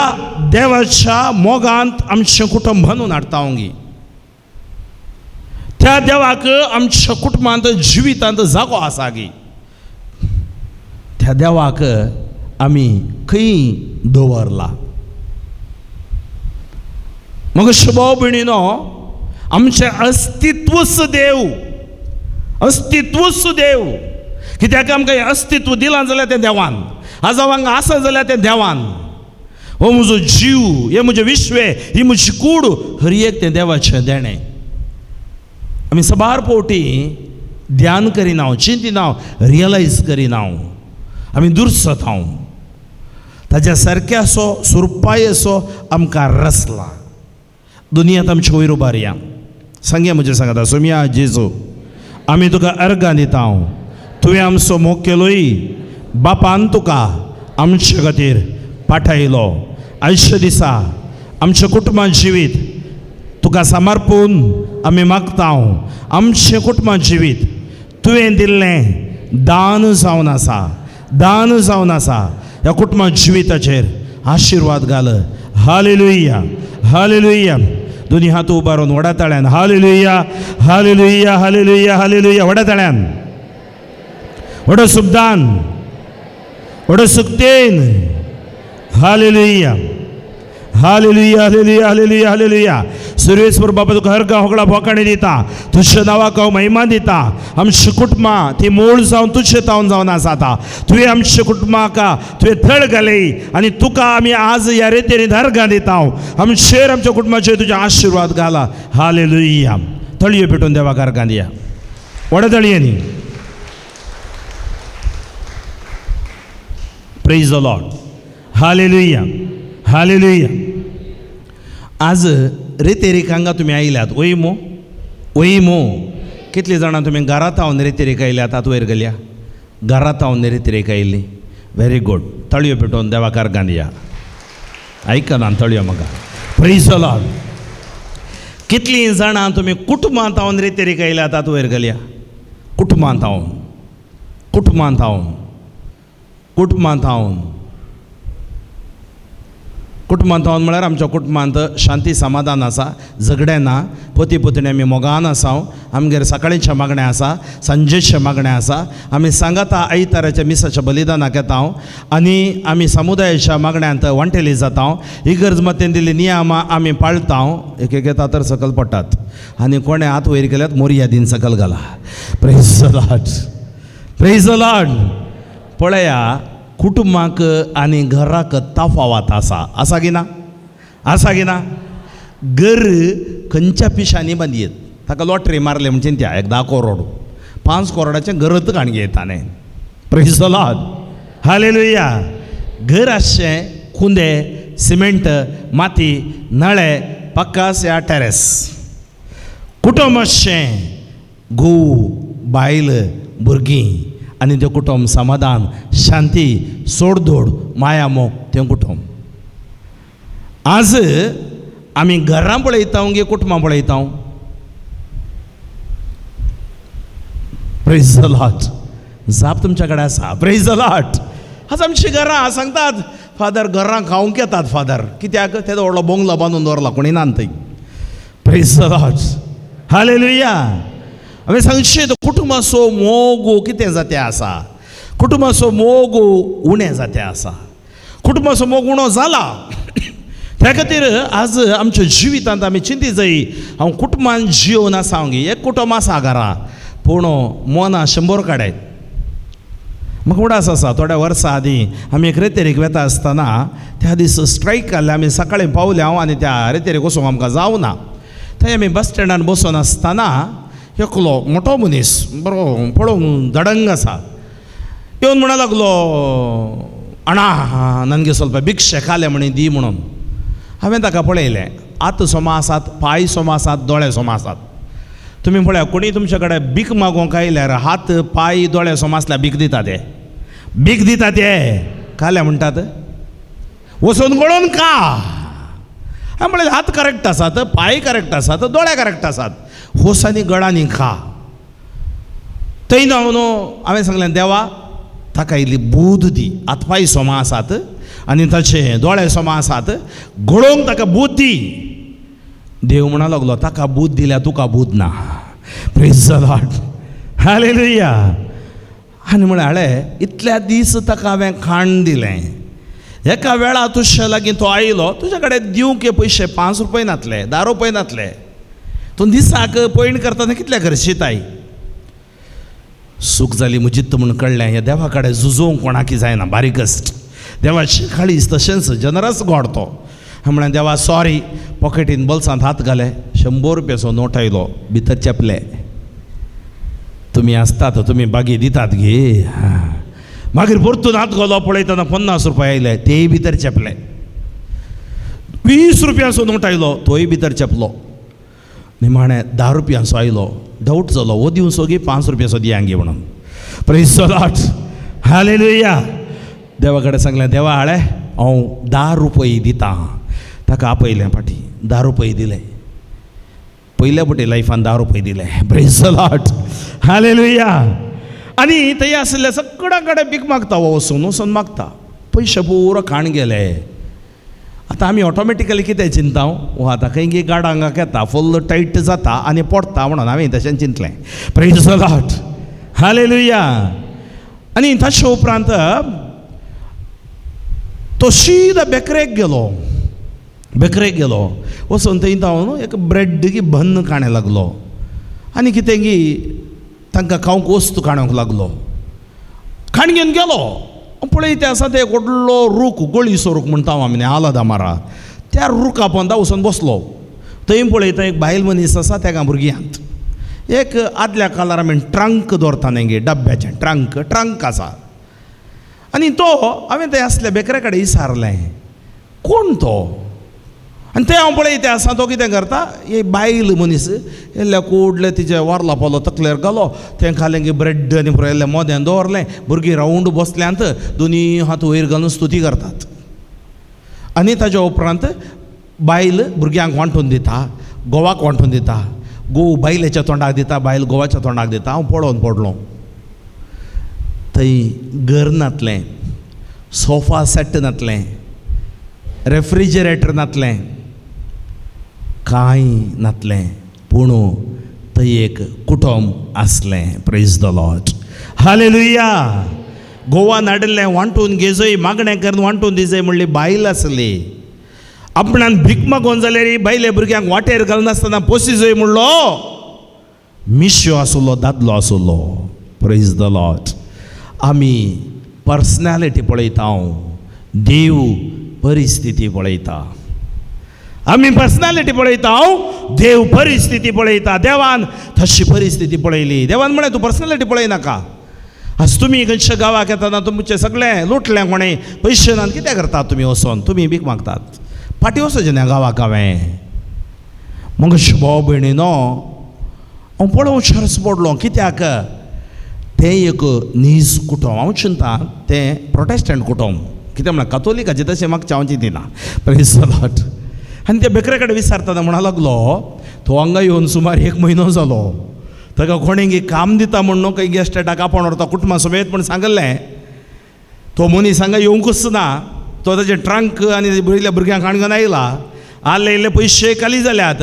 देवाच्या मोगांत आमचें कुटुंब बांदून हाडटा वंगी, त्या देवाक आमच्या कुटुंबांत जिवितांत जागो आसा गी. त्या देवाक आमी खंय दवरला? मग भाव भयणीनो, आमचें अस्तित्वच देव, अस्तित्वच देव. कित्याक आमकां हें अस्तित्व दिलां जाल्यार तें देवान, आज हांव हांगा आसा जाल्यार तें देवान. हो म्हजो जीव, हें म्हजें विश्व, ही म्हजी कूड, हर एक तें देवाचें देणें. आमी सबार फावटी ध्यान करिना, चिंतिना, रियलायज करिना, आमी दुरसत हांव. ताज्या सारक्यासो सुरपायसो आमकां रसला. दुनियांत आमचे वयर उबारया. सांगया म्हजें सांगता, सोमिया जेजू, आमी तुका अर्गां दिता. तुवें आमचो मोग केलोय, बापान तुका आमचे खातीर पाठयलो. आयच्या दिसा आमच्या कुटुंबां जिवीत तुका समर्पून आमी मागता. आमचें कुटुंबां जिवीत तुवें दिल्लें दान जावन आसा, दान जावन आसा. ह्या कुटुंबा जिविताचेर आशिर्वाद घाल. हालेलुया, हालेलुया. दोनी हात उबारून व्हडा ताळ्यान हालेलुया, हालेलुया, हालेलुया, हालेलुया. व्हडा ताळ्यान, व्हडो सुबदान, व्हडो सुक्तेन. हालेलुया. Hallelujah, hallelujah, hallelujah, hallelujah. सुरेश्वर बाबा तुका हरगा होगळा भोकाणी दिता, तुज्या नांवाक हांव महिमा दिता. आमच्या कुटुंबां ती मूळ जावन तुजे तावन जावन आसा. तुवें आमच्या कुटुंबाक तुवें थळ घाली आनी तुका आमी आज ह्या रेतीन दर्गा दिता. आमचेर आमच्या कुटुंबाचेर तुजे आशिर्वाद घाला. हालेलुया. तळयो पेटून देवाक अर्गां दिया, व्हडा तळयांनी. Praise the Lord. Hallelujah, hallelujah. आज रेतेरीक हांगा तुमी आयल्यात वय मो, वय मो. कितलीं जाणां तुमी घरांत हांव रेतेरीक आयल्यात? आतां वयर गेल्या घरांत हांव रेतेरीक आयिल्ली. Very good. तळयो पेटोवन देवाक अर्गां दिया. आयकना तळयो म्हाका. Praise the Lord. कितलीं जाणां तुमी कुटुंबांत हांव रेतेरीक आयल्यात? आतां वयर गेल्या कुटुंबांत हांव, कुटुंबांत हांव, कुटुंबांत हांव, कुटुंबांत हांव म्हळ्यार आमच्या कुटुंबांत शांती समाधान आसा, झगडें ना, पती पत्नी आमी मोगान आसा. आमगेर सकाळीचें मागणें आसा, सांजेचें मागणें आसा. आमी सांगाता आयताराच्या मिसाच्या बलिदानाक येता आनी आमी समुदायाच्या मागण्यांत वांटेली जाता. इगर्ज मतेन दिल्ली नियमां आमी पाळता. एक एक येता तर सकल पडटात आनी कोणें हात वयर केल्यात मोरयादीन सकल घाला. Praise the Lord, praise the Lord. पळया कुटुंबाक आनी घराक तफावत आसा. आसा की ना? आसा की ना? घर खंयच्या पिशांनी बांदयेत ताका लॉटरी मारले म्हणजे त्या एक 10 करोड 5 करोडाचें घरत काणगे येता न्ही. Praise the Lord. Hallelujah. घर आसचें कुंदे, सिमेंट, माती, नळे, पक्कास या टॅरेस. कुटुंब आसचें घोव, बायल, भुरगीं आनी तें कुटुंब समाधान, शांती, सोडदोड, माया, मोग तें कुटुंब. आज आमी घरां पळयता गे कुटुंबां पळयता? Praise the Lord. जाप तुमच्या कडेन आसा. Praise the Lord. आज आमची घरां सांगतात फादर घरां खावंक येतात फादर, कित्याक तेदो व्हडलो बोंगलो बांदून दवरला कोणी ना थंय. Praise the Lord. Hallelujah. हांवें सांगचें कुटुंबाचो मोग कितें जाते आसा, कुटुंबाचो मोग उणें जाते आसा, कुटुंबाचो मोग उणो जाला. त्या खातीर आज आमच्या जिवितांत आमी चिंती जाय. हांव कुटुंबान जियोवन आसा गे, एक कुटुंब आसा घरा पूण मोना 100 काडायत. म्हाका उडास आसा थोड्या वर्सां आदीं आमी एक रेतेरीक वेता आसतना त्या दीस स्ट्रायक जाल्लें. आमी सकाळीं पावले हांव आनी त्या रेतेरीक वचूंक आमकां जावना. थंय आमी बस स्टँडार बसून आसतना एकलो मोटो मनीस बरो पळोवंक दडंग आसा येवन म्हणा लागलो, अणा ननगे स्वल्प भिक्षे खाले म्हणी दी म्हणून. हांवें ताका पळयलें, हात सोमा आसात, पांय सोमा आसात, दोळे सोमा आसात. तुमी पळया कोणी तुमच्या कडेन भीक मागोवंक आयल्यार हात पांय दोळे सोमा आसल्यार भीक दिता ते, भीक दिता ते खाले म्हणटात वचून गळोवन का. हांवें म्हळें हात करेक्ट आसात, पांय करेक्ट आसात, दोळे करेक्ट आसात, होसांनी गळांनी खा. थंय जावन हांवें सांगलें देवा ताका इल्ली बूद दी, हात पांय सोमा आसात आनी ताचे दोळे सोमा आसात, घडोवंक ताका बूद दी. देव म्हणा लागलो ताका बूद दिल्या तुका बूद ना. Praise the Lord. Hallelujah. आनी म्हळें हाळे इतल्या दीस ताका हांवें खाण दिलें, एका वेळा तुज्या लागीं तो आयलो, तुज्या कडेन दिवंक पयशे 5 रुपये नातले, 10 रुपये नातले, तूं दिसाक पयण करतना कितले खर्चिताय. सूख जाली म्हजी म्हूण कळ्ळें ह्या देवा कडेन झुजोवंक कोणाकी जायना, बारीकस्ट देवाची काळीज तशेंच जनरस गॉड तो. हांवें म्हळें देवा सॉरी, पॉकेटीन बोल्सांत हात घाले, 100 रुपयाचो नोट आयलो, भितर चेपले. तुमी आसतात तुमी बागी दितात गे. मागीर परतून हात घालो, पळयतना 50 रुपया आयले, तेय भितर चेपले. 20 रुपयांचो नोट आयलो, तोय भितर चेपलो. निमाणें 10 रुपयांचो आयलो, डावट जालो हो दिवचो गी 5 रुपयाचो दियांगी म्हणून. Praise the Lord. Hallelujah. देवा कडेन सांगलें देवा हाळे हांव 10 रुपये दितां. ताका आपयलें फाटीं, 10 रुपये दिले. पयल्या फावटी लायफान 10 रुपये दिले. Praise the Lord. Hallelujah. आनी थंय आशिल्ल्या सगळ्यां कडेन भीक मागता, हो वचून वचून मागता, पयशे पुरो खाण गेले. आतां आमी ऑटोमॅटिकली कितें चिंता, हो आतां खंय गी गाडांगाक येता, फुल्ल टायट जाता आनी पडटा म्हणून हांवें तशें चिंतलें. Praise the Lord. Hallelujah. आनी ताचे उपरांत तो सीधा बेकरेक गेलो. बेकरेक गेलो, वचून थंय हांव एक ब्रेड की बन्न काणें लागलो आनी कितें की तांकां खावंक वस्तू काडूंक लागलो. खाण घेवन गेलो. पळय तें आसा ते एक व्हडलो रूख, गोळीचो रूख म्हणटा हांव आमी आलादा मारा, त्या रुखा पोंदा वचून बसलो. थंय पळयता एक बायल मनीस आसा, तेका भुरग्यांत एक आदल्या काळार आमी ट्रंक दवरता न्ही गे, डब्याचें ट्रंक, ट्रंक आसा. आनी तो हांवें थंय आसल्या बेकरे कडेन विचारलें कोण तो. आनी तें हांव पळय तें आसा तो कितें करता, एक बायल मनीस येल्ल्या कुडलें तिजें वारला पोलो तकलेर घालो, तें खालें की ब्रेड आनी पुरो येल्लें मोद्यान दवरलें, भुरगीं रावंड बसल्यांत दोनी हात वयर घालून स्तुती करतात. आनी ताज्या उपरांत बायल भुरग्यांक वांटून दिता, घोवाक वांटून दिता, घोव बायलेच्या तोंडाक दिता, बायल घोवाच्या तोंडाक दिता. हांव पळोवन पडलो. थंय घर नातलें, सोफा सेट नातलें, रेफ्रिजरेटर नातलें, कांय नातलें, पूण थंय एक कुटुंब आसलें. Praise the Lord, hallelujah. गोवान हाडिल्लें वांटून घेजय, मागणें करून वांटून दिजय म्हणली बायल आसली. आपणान भीक मागोन जाल्यार बायले भुरग्यांक वाटेर घालनासतना पोसिजय म्हणलो मिश्यो आसलो, दादलो आसलो. Praise the Lord. आमी पर्सनॅलिटी पळयता, देव परिस्थिती पळयता. आमी पर्सनॅलिटी पळयता, देव परिस्थिती पळयता. देवान तशी परिस्थिती पळयली. देवान म्हळें तूं पर्सनॅलिटी पळयनाका. आज तुमी खंयच्या गांवाक येतना तुमचें सगळें लुटलें कोणें, पयशे ना, कितें करतात तुमी वचोन? तुमी भीक मागतात, फाटीं वचचें न्ही गांवाक. हांवें मग भाव भयणीनो हांव पळोवंक शर्स पडलो. कित्याक तें एक नीज कुटुंब. हांव चिंता तें प्रोटेस्टंट कुटुंब, कितें म्हळ्यार कातोलिकाचें तशें म्हाका हांव चिंतिना. Praise the Lord. आनी त्या बेकरे कडेन विचारतना म्हणा लागलो, तो हांगा येवन सुमार एक म्हयनो जालो, ताका कोणें काम दिता म्हण न्हू, खंय गेस्टेटाक आपोवन व्हरता कुटुंबा समेत म्हण सांगलें. तो मनीस हांगा येवंकूच ना, तो ताजें ट्रंक आनी भुरग्या भुरग्यांक हाडून घेवन आयला. आयले इल्ले पयशे खाली जाल्यात,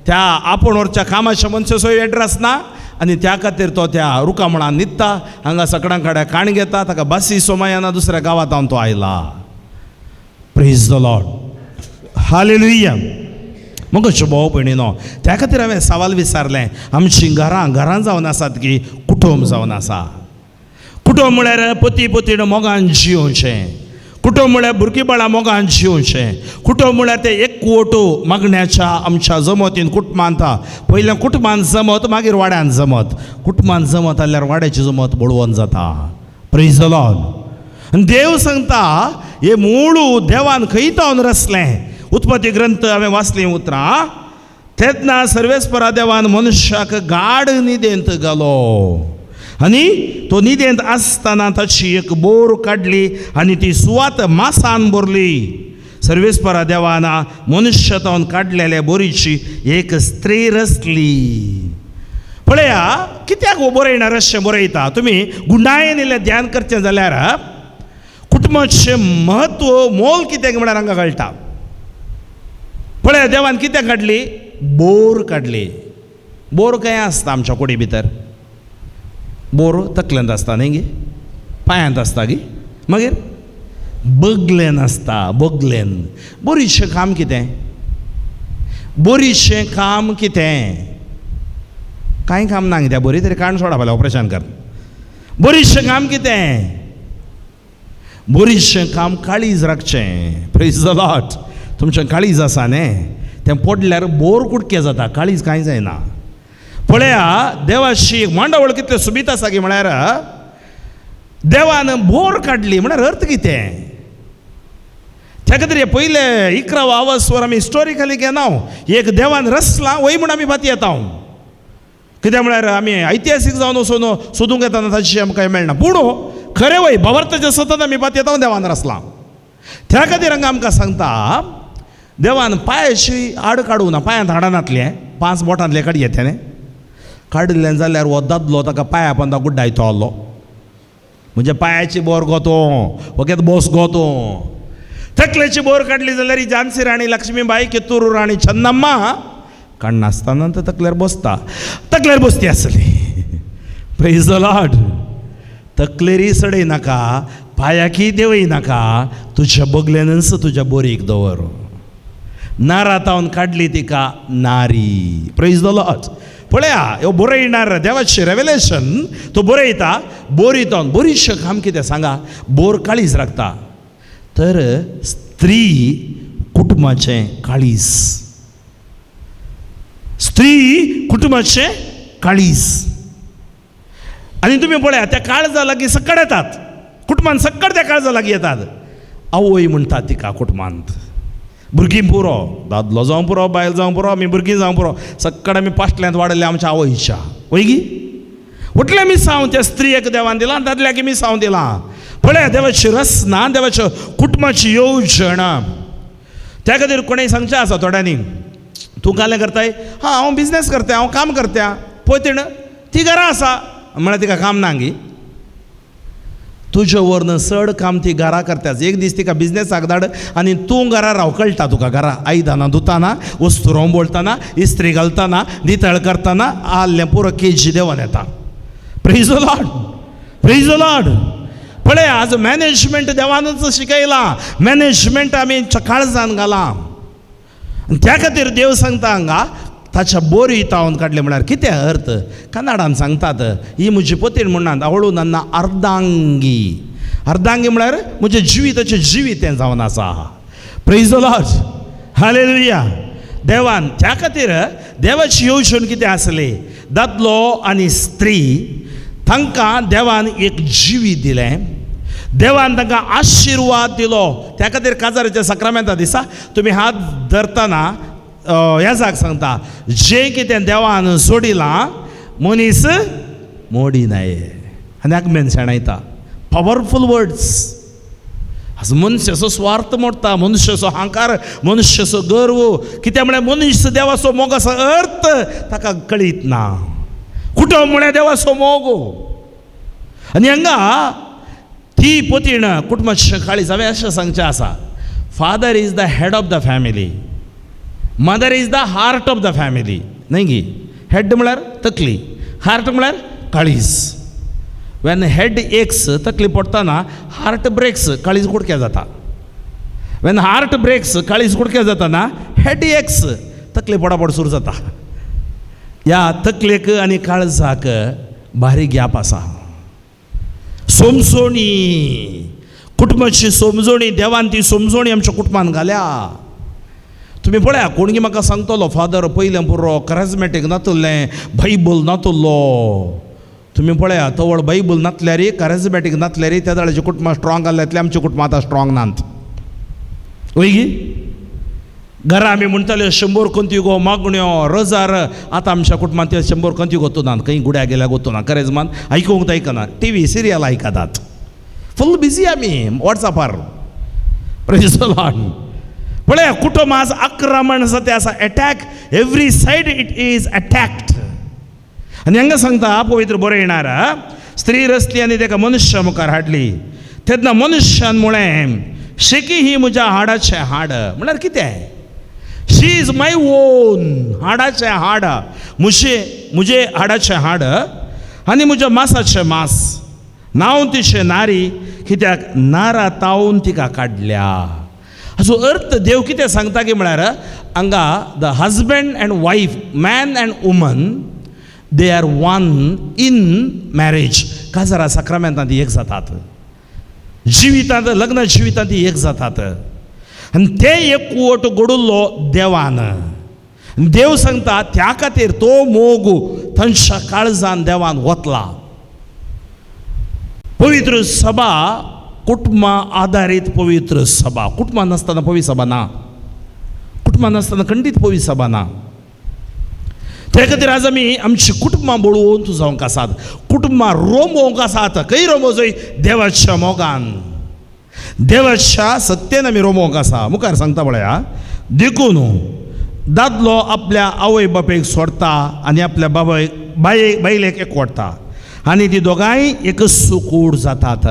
त्या आपोवन व्हरच्या कामाच्या मनशाचो एड्रेस ना, आनी त्या खातीर तो त्या रुखा म्हणान न्हिदता, हांगा सगळ्यां कडेन काण घेता, ताका बासी सोमायना, दुसऱ्या गांवांत हांव तो आयला. Praise the Lord, hallelujah. मग भाव भयणीनो, त्या खातीर हांवें सवाल विचारलें, आमचीं घरां घरां जावन आसात की कुटुंब जावन आसा? कुटुंब म्हळ्यार पती पतीण मोगान जियोवचें, कुटुंब म्हळ्यार भुरगीं बाळां मोगान जियोवचें, कुटुंब म्हळ्यार तें एकवट मागण्याच्या आमच्या जमतीन कुटुंबांत. पयलें कुटुंबान जमत, मागीर वाड्यान जमत. कुटुंबान जमत जाल्यार वाड्याची जमत बळवंत जाता. Praise the Lord. आनी देव सांगता हे मूळ देवान खंय तावन रचलें. उत्पत्ती ग्रंथ हांवें वाचलीं उतरां, तेन्ना सर्वेस्परा देवान मनुष्याक गाड न्हिदेंत घालो आनी तो न्हिदेंत आसतना ताची एक बोर काडली आनी ती सुवात मासान भरली. सर्वेस्परा देवान मनुष्य तावन काडलेले बोरीची एक स्त्री रचली. पळया कित्याक हो बरयना रश्शें बरयता. तुमी गुंडायेन इल्लें ध्यान करचें जाल्यार कुटुंबाचें म्हत्व मोल कित्याक म्हळ्यार हांगा कळटा. पळया देवान कित्याक काडली? बोर काडली. बोर खंय आसता आमच्या कुडी भितर? बोर तकलेंत आसता न्ही गे, पांयांत आसता गी, मागीर बगलेन आसता. बगलेन बोरीचें काम कितें? बोरीचें काम कितें? कांय काम ना कित्याक बोरी तरी काण सोडा फाल्यां ऑपरेशन कर. बोरीचें काम कितें? बोरीचें काम काळीज राखचें. Praise the Lord. तुमचें काळीज आसा न्ही, तें पडल्यार बोर कुडके जाता, काळीज कांय जायना. पळया देवाची मांडावळ कितलें सोबीत आसा की म्हळ्यार देवान बोर काडली म्हळ्यार अर्थ कितें? त्या खातीर पयले 11 आवाज आमी हिस्टोरिकली घेना. एक देवान रचलां वय म्हूण आमी फाती येता. कित्याक म्हळ्यार आमी ऐतिहासीक जावन वचून सोदूंक येतना ताची आमकां मेळना, पूण खरें वय भावार्थाचें सतत आमी फाती येता देवान रचलां. त्या खातीर हांगा आमकां सांगता देवान पांयाची आड काडूं ना, पांयांत हाडां नातलें, 5 बोटांतलें काडये तेणें काडिल्लें जाल्यार हो दादलो ताका पांया पोंदा गुड्डायतो आहलो, म्हणजे पांयाची बोर गो तूं, वकेत बोस गो तूं. तकलेची बोर काडली जाल्यार ही झांसी राणी लक्ष्मीबाई, कित्तूर राणी चन्नम्मा काडनासतना तर तकलेर बसता, तकलेर बसती आसली. Praise the Lord. तकलेरी सडय नाका, पांयाकी देंवय नाका, तुज्या बगल्यानच तुज्या बोरीक दवर. नारातावन काडली तिका नारी. Praise the Lord. पळया ह्यो बरयणार देवाचें रेवलेशन तो बरयता. बोरीतावन बोरीचें काम कितें सांगा? बोर काळीज राखता. तर स्त्री कुटुंबाचें काळीज, स्त्री कुटुंबाचें काळीज. आनी तुमी पळया त्या काळजा लागीं सक्कड येतात, कुटुंबान सक्कड त्या काळजा लागीं येतात. आवय म्हणटा तिका कुटुंबांत भुरगीं पुरो, दादलो जावं पुरो, बायल जावं पुरो, आमी भुरगीं जावं पुरो, सक्कड आमी पाश्टल्यांत वाडयल्ले आमच्या आवयच्या. वयगी उठले मिसांव त्या स्त्रियेक देवान दिलां, दादल्याक मिसांव दिलां. पळया देवाची रचना, देवाच्या कुटुंबाची येवजण. त्या खातीर कोणें सांगचें आसा थोड्यांनी, तूं कालें करताय? हां, हांव बिजनेस करता, हांव काम करता. पळय तेण ती घरा आसा म्हळ्यार तिका काम ना गी? तुजे वरन चड काम ती घरा करता. एक दीस तिका बिजनेसाक धाड आनी तूं घरा राव, कळटा तुका घरा आयदनां धुताना, वस्तू रोंबोळटाना, इस्त्री घालतना, नितळ करतना आल्लें पुरो केजी देंवन येता. Praise the Lord, praise the Lord. पळय आज मॅनेजमेंट देवानूच शिकयलां, मॅनेजमेंट आमी काळजान घालां. आनी त्या खातीर देव सांगता हांगा ताच्या बोरी तावन काडलें म्हळ्यार कितें अर्थ? कन्नडान सांगतात ही म्हजी पोतीण म्हणनात आवळू नन्ना अर्धांगी. अर्धांगी म्हळ्यार म्हजें जिविताचें जिवीत तें जावन आसा. Praise the Lord, hallelujah. देवान त्या खातीर देवाची येवजण कितें आसली? दादलो आनी स्त्री तांकां देवान एक जिवीत दिलें, देवान तांकां आशिर्वाद दिलो. त्या खातीर काजाराच्या साक्रामेंता दिसा तुमी हात धरतना ह्या जाग सांगता, जें कितें देवान सोडिलां मनीस मोडी नाय. आनी आगमेन शेणयता. Powerful words. आज मनशाचो स्वार्थ मोडटा, मनशाचो अहंकार, मनशाचो गर्व. कित्याक म्हळ्यार मनीस देवाचो मोगाचो अर्थ ताका कळीत ना. कुटुंब म्हळ्यार देवाचो मोग. आनी हांगा ती पोतीण कुटुंबाच्या काळीज. हांवें अशें सांगचें आसा, father is the head of the family, mother is the heart of the family. न्हय गी? हेड म्हळ्यार तकली, हार्ट म्हळ्यार काळीज. वेन हेड एक्स, तकली पडटना हार्ट ब्रेक्स, काळीज कुडक्या जाता. वेन हार्ट ब्रेक्स, काळीज कुडक्या जाताना हेड एक्स, तकली पडापड सुरू जाता. ह्या तकलेक आनी काळजाक बारीक गॅप आसा. समजोणी, कुटुंबाची समजोणी, देवान ती समजोणी आमच्या कुटुंबान घाल्या. तुमी पळया कोणगी म्हाका सांगतलो फादर पयलें पुरो कॅरिज्मॅटीक नातुल्लें, बायबल नातुल्लो. तुमी पळया तवळ बायबल नातल्यारी, कॅरिज्मॅटीक नातल्यारी त्या वेळाचीं कुटुंबां स्ट्रॉंग आसलें, आमचीं कुटुंबां आतां स्ट्रॉंग नात. वयगी घरा आमी म्हणटाले 100 कंतिगो मागण्यो रोजार, आतां आमच्या कुटुंबांत ते 100 कंतिगो ना, खंय गुड्या गेल्या गोतू ना, करेजमान आयकूंक आयकना, टी व्ही सिरियल आयकतात, फूल बिजी आमी वॉट्सॅपार. Praise the Lord. पळया कुटुंब आज आक्रमण आसा तें आसा, attack every side, it is attacked. आनी हांगा सांगता पवित्र बरयणार, स्त्री रसली आनी ताका मनुष्य मुखार हाडली, तेन्ना मनुष्यान म्हळें शेकी ही म्हज्या हाडाचें हाड. म्हळ्यार कितें? शी is my own, हाडाचें हाड, म्हजे हाडाचें हाड आनी म्हज्या मासाचें मास. नांव तिचें नारी, कित्याक नारा तावन तिका काडल्या. हाचो अर्थ देव कितें सांगता की म्हळ्यार हांगा the husband and wife, man and woman, they are one in marriage. काजारा साक्रामेंतांत ती एक जातात, जिवितांत, लग्न जिवितांत ती एक जातात. आनी ते एकवट घडुल्लो देवान. देव सांगता त्या खातीर तो मोग तांच्या काळजान देवान वतला. पवित्र सभा कुटुंबा आदारीत पवित्र सभा. कुटुंबां नासतना पवित्र सभा ना, कुटुंबां नासतना खंडीत पवित्र सभा ना. त्या खातीर आज आमी आमची कुटुंबां बळवंत जावंक आसात, कुटुंबां रोमोवंक आसात. खंय रोमोवचोय? देवाच्या मोगान, देवाच्या सत्तेन आमी रोमोवंक आसा. मुखार सांगता पळया, देखून दादलो आपल्या आवय बापायक सोडटा आनी आपल्या बापायक बायलेक एकवटता आनी ती दोगांय एक सुकूड जातात.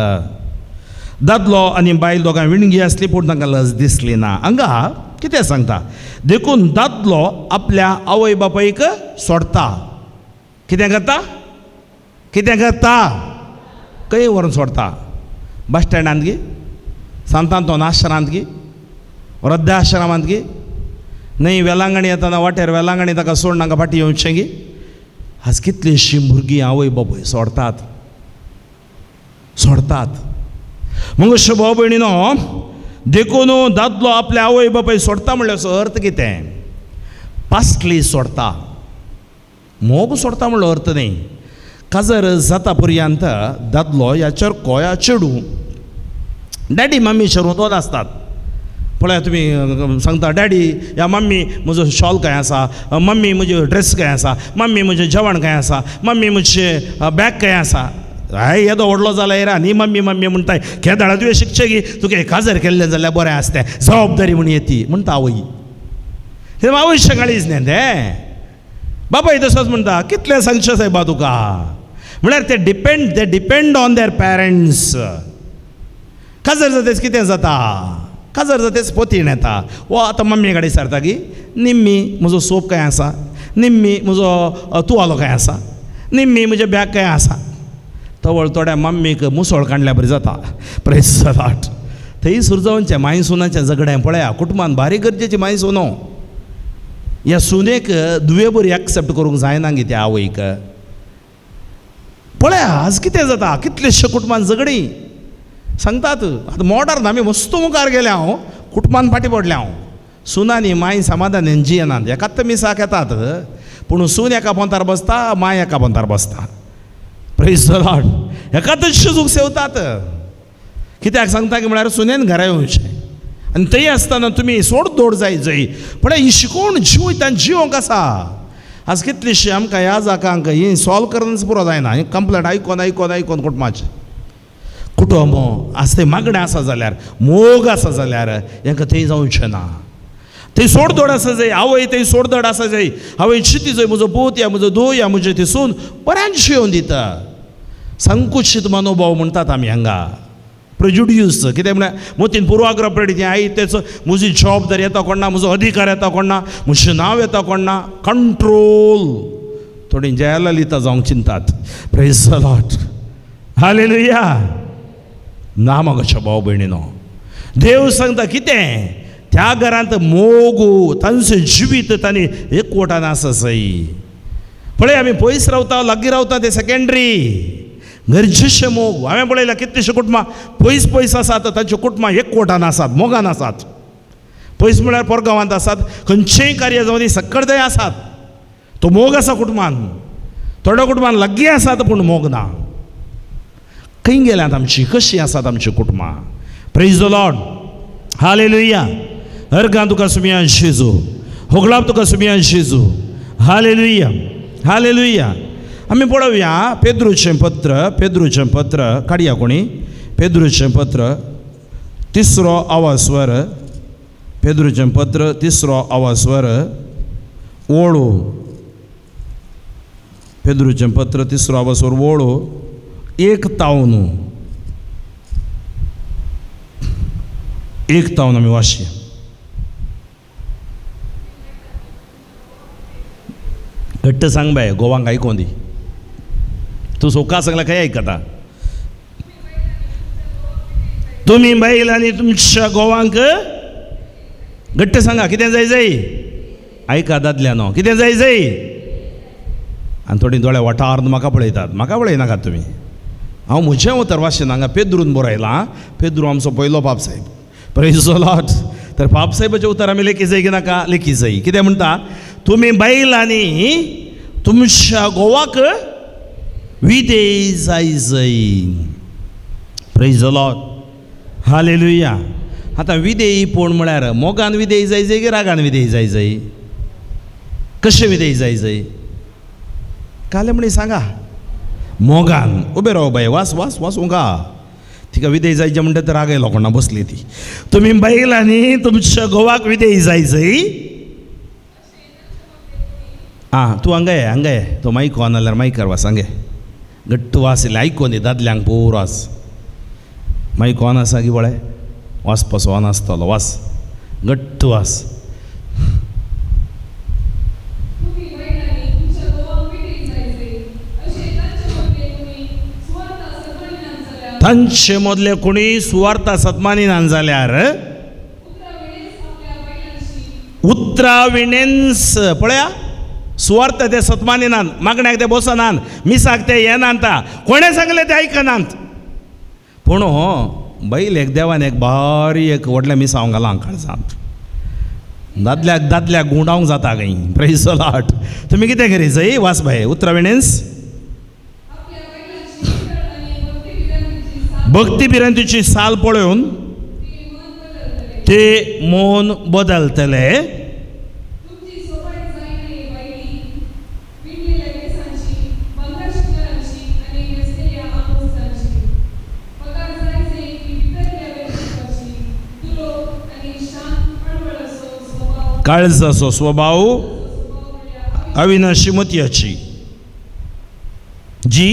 दादलो आनी बायल दोगांय विणगी आसली पूण तांकां लज दिसली ना. हांगा कितें सांगता? देखून दादलो आपल्या आवय बापायक सोडटा. कितें करता? कितें करता? खंय व्हरून सोडटा? बस स्टँडांत गी, सांतांतोन आश्रांत गी, वृद्धाश्रमांत गी? न्हय वेलांगणी येताना वाटेर वेलांगणी ताका सोड नाका फाटीं येवचें गी. आज कितलींशीं भुरगीं आवय बापूय सोडतात सोडतात. मग अशें भाव भयणीनो, देखून दादलो आपल्या आवय बापाय सोडता म्हणल्यार अर्थ कितें? पास्टली सोडता, मोग सोडता म्हणलो अर्थ न्ही. काजर जाता पर्यंत दादलो या चरको या चेडूं डॅडी मम्मी शरूंत वत आसतात. पळया तुमी सांगता डॅडी या मम्मी म्हजो शॉल खंय आसा, मम्मी म्हजी ड्रेस खंय आसा, मम्मी म्हजें जेवण खंय आसा, मम्मी म्हजें बॅग खंय आसा. हाय येदो व्हडलो जाला येरा न्ही मम्मी मम्मी म्हणटाय, केदाळा तुवें शिकचें गी, तुका काजर केल्लें जाल्यार बरें आसतें, जबाबदारी म्हण येती म्हणटा आवय. तें आवय काळीज न्ही तें. बापाय तसोच म्हणटा, कितलें सांगचें सायबा तुका. म्हळ्यार ते depend, they depend on their parents. काजर जातेच कितें जाता, काजर जातेच पोतीण येता, वो आतां मम्मी कडेन विचारता की निम्मी म्हजो सोप खंय आसा, निम्मी म्हजो तुवालो खंय आसा, निम्मी म्हजें बॅग खंय आसा. तवळ थोड्या मम्मीक मुसळ काडल्या बरी जाता. प्रेस लाट थंय सुरजावचें माय सुनाचें झगडें पळया कुटुंबान भारी गरजेची माय सुनो. ह्या सुनेक दुवे बरी एक्सेप्ट करूंक जायना गी त्या आवयक. पळया आज कितें जाता, कितलेशे कुटुंबान झगडीं सांगतात. आतां मॉडर्न आमी मस्त मुखार गेल्या, हांव कुटुंबान फाटीं पडल्या. हांव सुनांनी माय समाधान जियेनात, एकाच मिसाक येतात, पूण सून एका पोंतार बसता, माय एका पोंतार बसता. प्रेज the Lord. एकाच सुजूक सेवतात. कित्याक सांगता की म्हळ्यार सुनेन घरा येवचें आनी थंय आसतना तुमी सोड दोड जाय जय. पळय ही शिकोवन जिवयता आनी जिवंक आसा. आज कितलीशी आमकां ह्या जाकांक ही सॉल्व करनच पुरो जायना. ही कंप्लेंट आयकोन आयकोन आयकोन कुटुंबाचें कुटुंब आज थंय मागणें आसा जाल्यार, मोग आसा जाल्यार हेंकां थंय जावचें ना. थंय सोडदोड आसा जाय, आवय थंय सोडदोड आसा जाय, आवय चिती जाय म्हजो पूत या म्हजो धूव या म्हजें ती सून बऱ्यान शिवोन दिता. संकुचीत मनोभाव म्हणटात आमी हांगा, प्रेजुड्यूस. कितें म्हळ्यार मोतीन पुर्वाग्रह प्रेरीत हें आई तेचो म्हजी जबाबदारी येता कोण ना, म्हजो अधिकार येता कोण ना, म्हजें नांव येता कोण ना, कंट्रोल. थोडीं जयाललिता जावंक चिंतात. Praise the Lord, hallelujah. ना म्हज्या भाव भयणीनो, देव सांगता कितें, त्या घरांत मोग तांचें जिवीत तांणी एकवटान आसा सई. पळय आमी पयस रावता लागीं रावता ते सेकेंडरी गरजेचें मोग. हांवें पळयलां कितलींशीं कुटुंबां पयस पयस आसात, तांची कुटुंबां एकवटान आसात, मोगान आसात. पयस म्हळ्यार पोरगांवांत आसात, खंयचेंय कार्य जावं ती सक्कड थंय आसात. तो मोग आसा कुटुंबान. थोड्या कुटुंबान लागीं आसात पूण मोग ना. खंय गेल्यात आमची, कशीं आसात आमची कुटुंबां? प्रेज the Lord, hallelujah. अर्गां तुका सुमिया जेजू, होगळाप तुका सुमिया जेजू. Hallelujah, hallelujah. आमी पळोवया पेद्रूचें पत्र, पेद्रूचें पत्र काडया कोणी, पेद्रूचें पत्र तिसरो आवास्वर, पेद्रूचें पत्र तिसरो आवास्वर ओळू, पेद्रूचें पत्र तिसरो आवास्वर ओळू एक तावन, एक तावन आमी वाशी. घट्ट सांग बाय, गोवांक आयकों दी. तूं सोका सांगला खंय आयकता? तुमी बायल आनी तुमच्या गोवांक घट्ट सांगा कितें जाय जाय. आयका दादल्यानो, कितें जाय जाय. आनी थोडीं दोळे वाठार म्हाका पळयतात, म्हाका पळयनाकात तुमी. हांव म्हजें उतर वाचेन हांगा पेद्रून बरयलां. पेद्रू आमचो पयलो पापसाहेब. प्रेज the Lord. तर पापसाहेबाचें उतर आमी लेखी जाय की नाका? लेखी जाय. कितें म्हणटा? तुमी बायलांनी तुमच्या गोवाक विधेय जाय जाय. प्रेज the Lord, hallelujah. आतां विधेयी पूण म्हळ्यार मोगान विधेय जाय जाय की रागान विधेय जाय जाय? कशें विधेय जाय जाय? काले म्हणी सांगा. मोगान उबें राव बाय, वास वास वास उंगा. तिका विधेय जायचें म्हणटा तर राग आयलो कोणा बसली ती. तुमी बायलांनी तुमच्या गोवाक विधेय जाय जाय. आं तूं हांगा ये, हांगा ये. तो मायक ऑन जाल्यार मायकार वास हांगे घट्ट वास येयले आयकोन दी दादल्यांक पुरो वास. मायक ऑन आसा की पळय, वासपाचो ऑन आसतलो, वास घट्ट वास. तांचे मदले कोणी सुवार्था सत्मानी ना जाल्यार उतरां विणेन्स पळया सुवार्थ ते सतमानिनात, मागण्याक ते बसनात, मिसाक ते येनात, कोणें सांगलें ते आयकनात. पूण बैल एक देवान एक बारी एक व्हडलें मिसांव घालां काळजांत, दादल्याक दादल्याक गुंडावंक जाता खंय. Praise the Lord. तुमी कितें करी जय वास बाय उतरां विणेन्स भक्ती भिरांतीची साल पळोवन ते मन बदलतले. काळजाचो स्वभाव अविनाशी मतयाची जी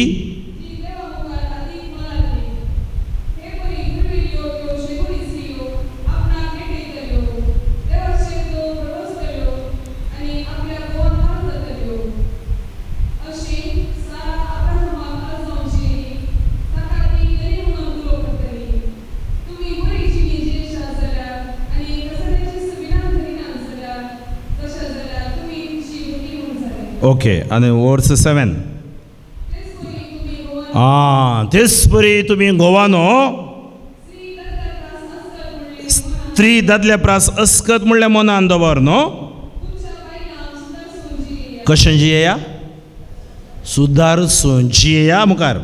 ओके. आनी वर्स 7 आं तेच परी तुमी गोवानो स्त्री दादल्या प्रास अस्कत म्हणल्यार मनान दवर न्हू. कशें जियेया सुदार जियेया मुखार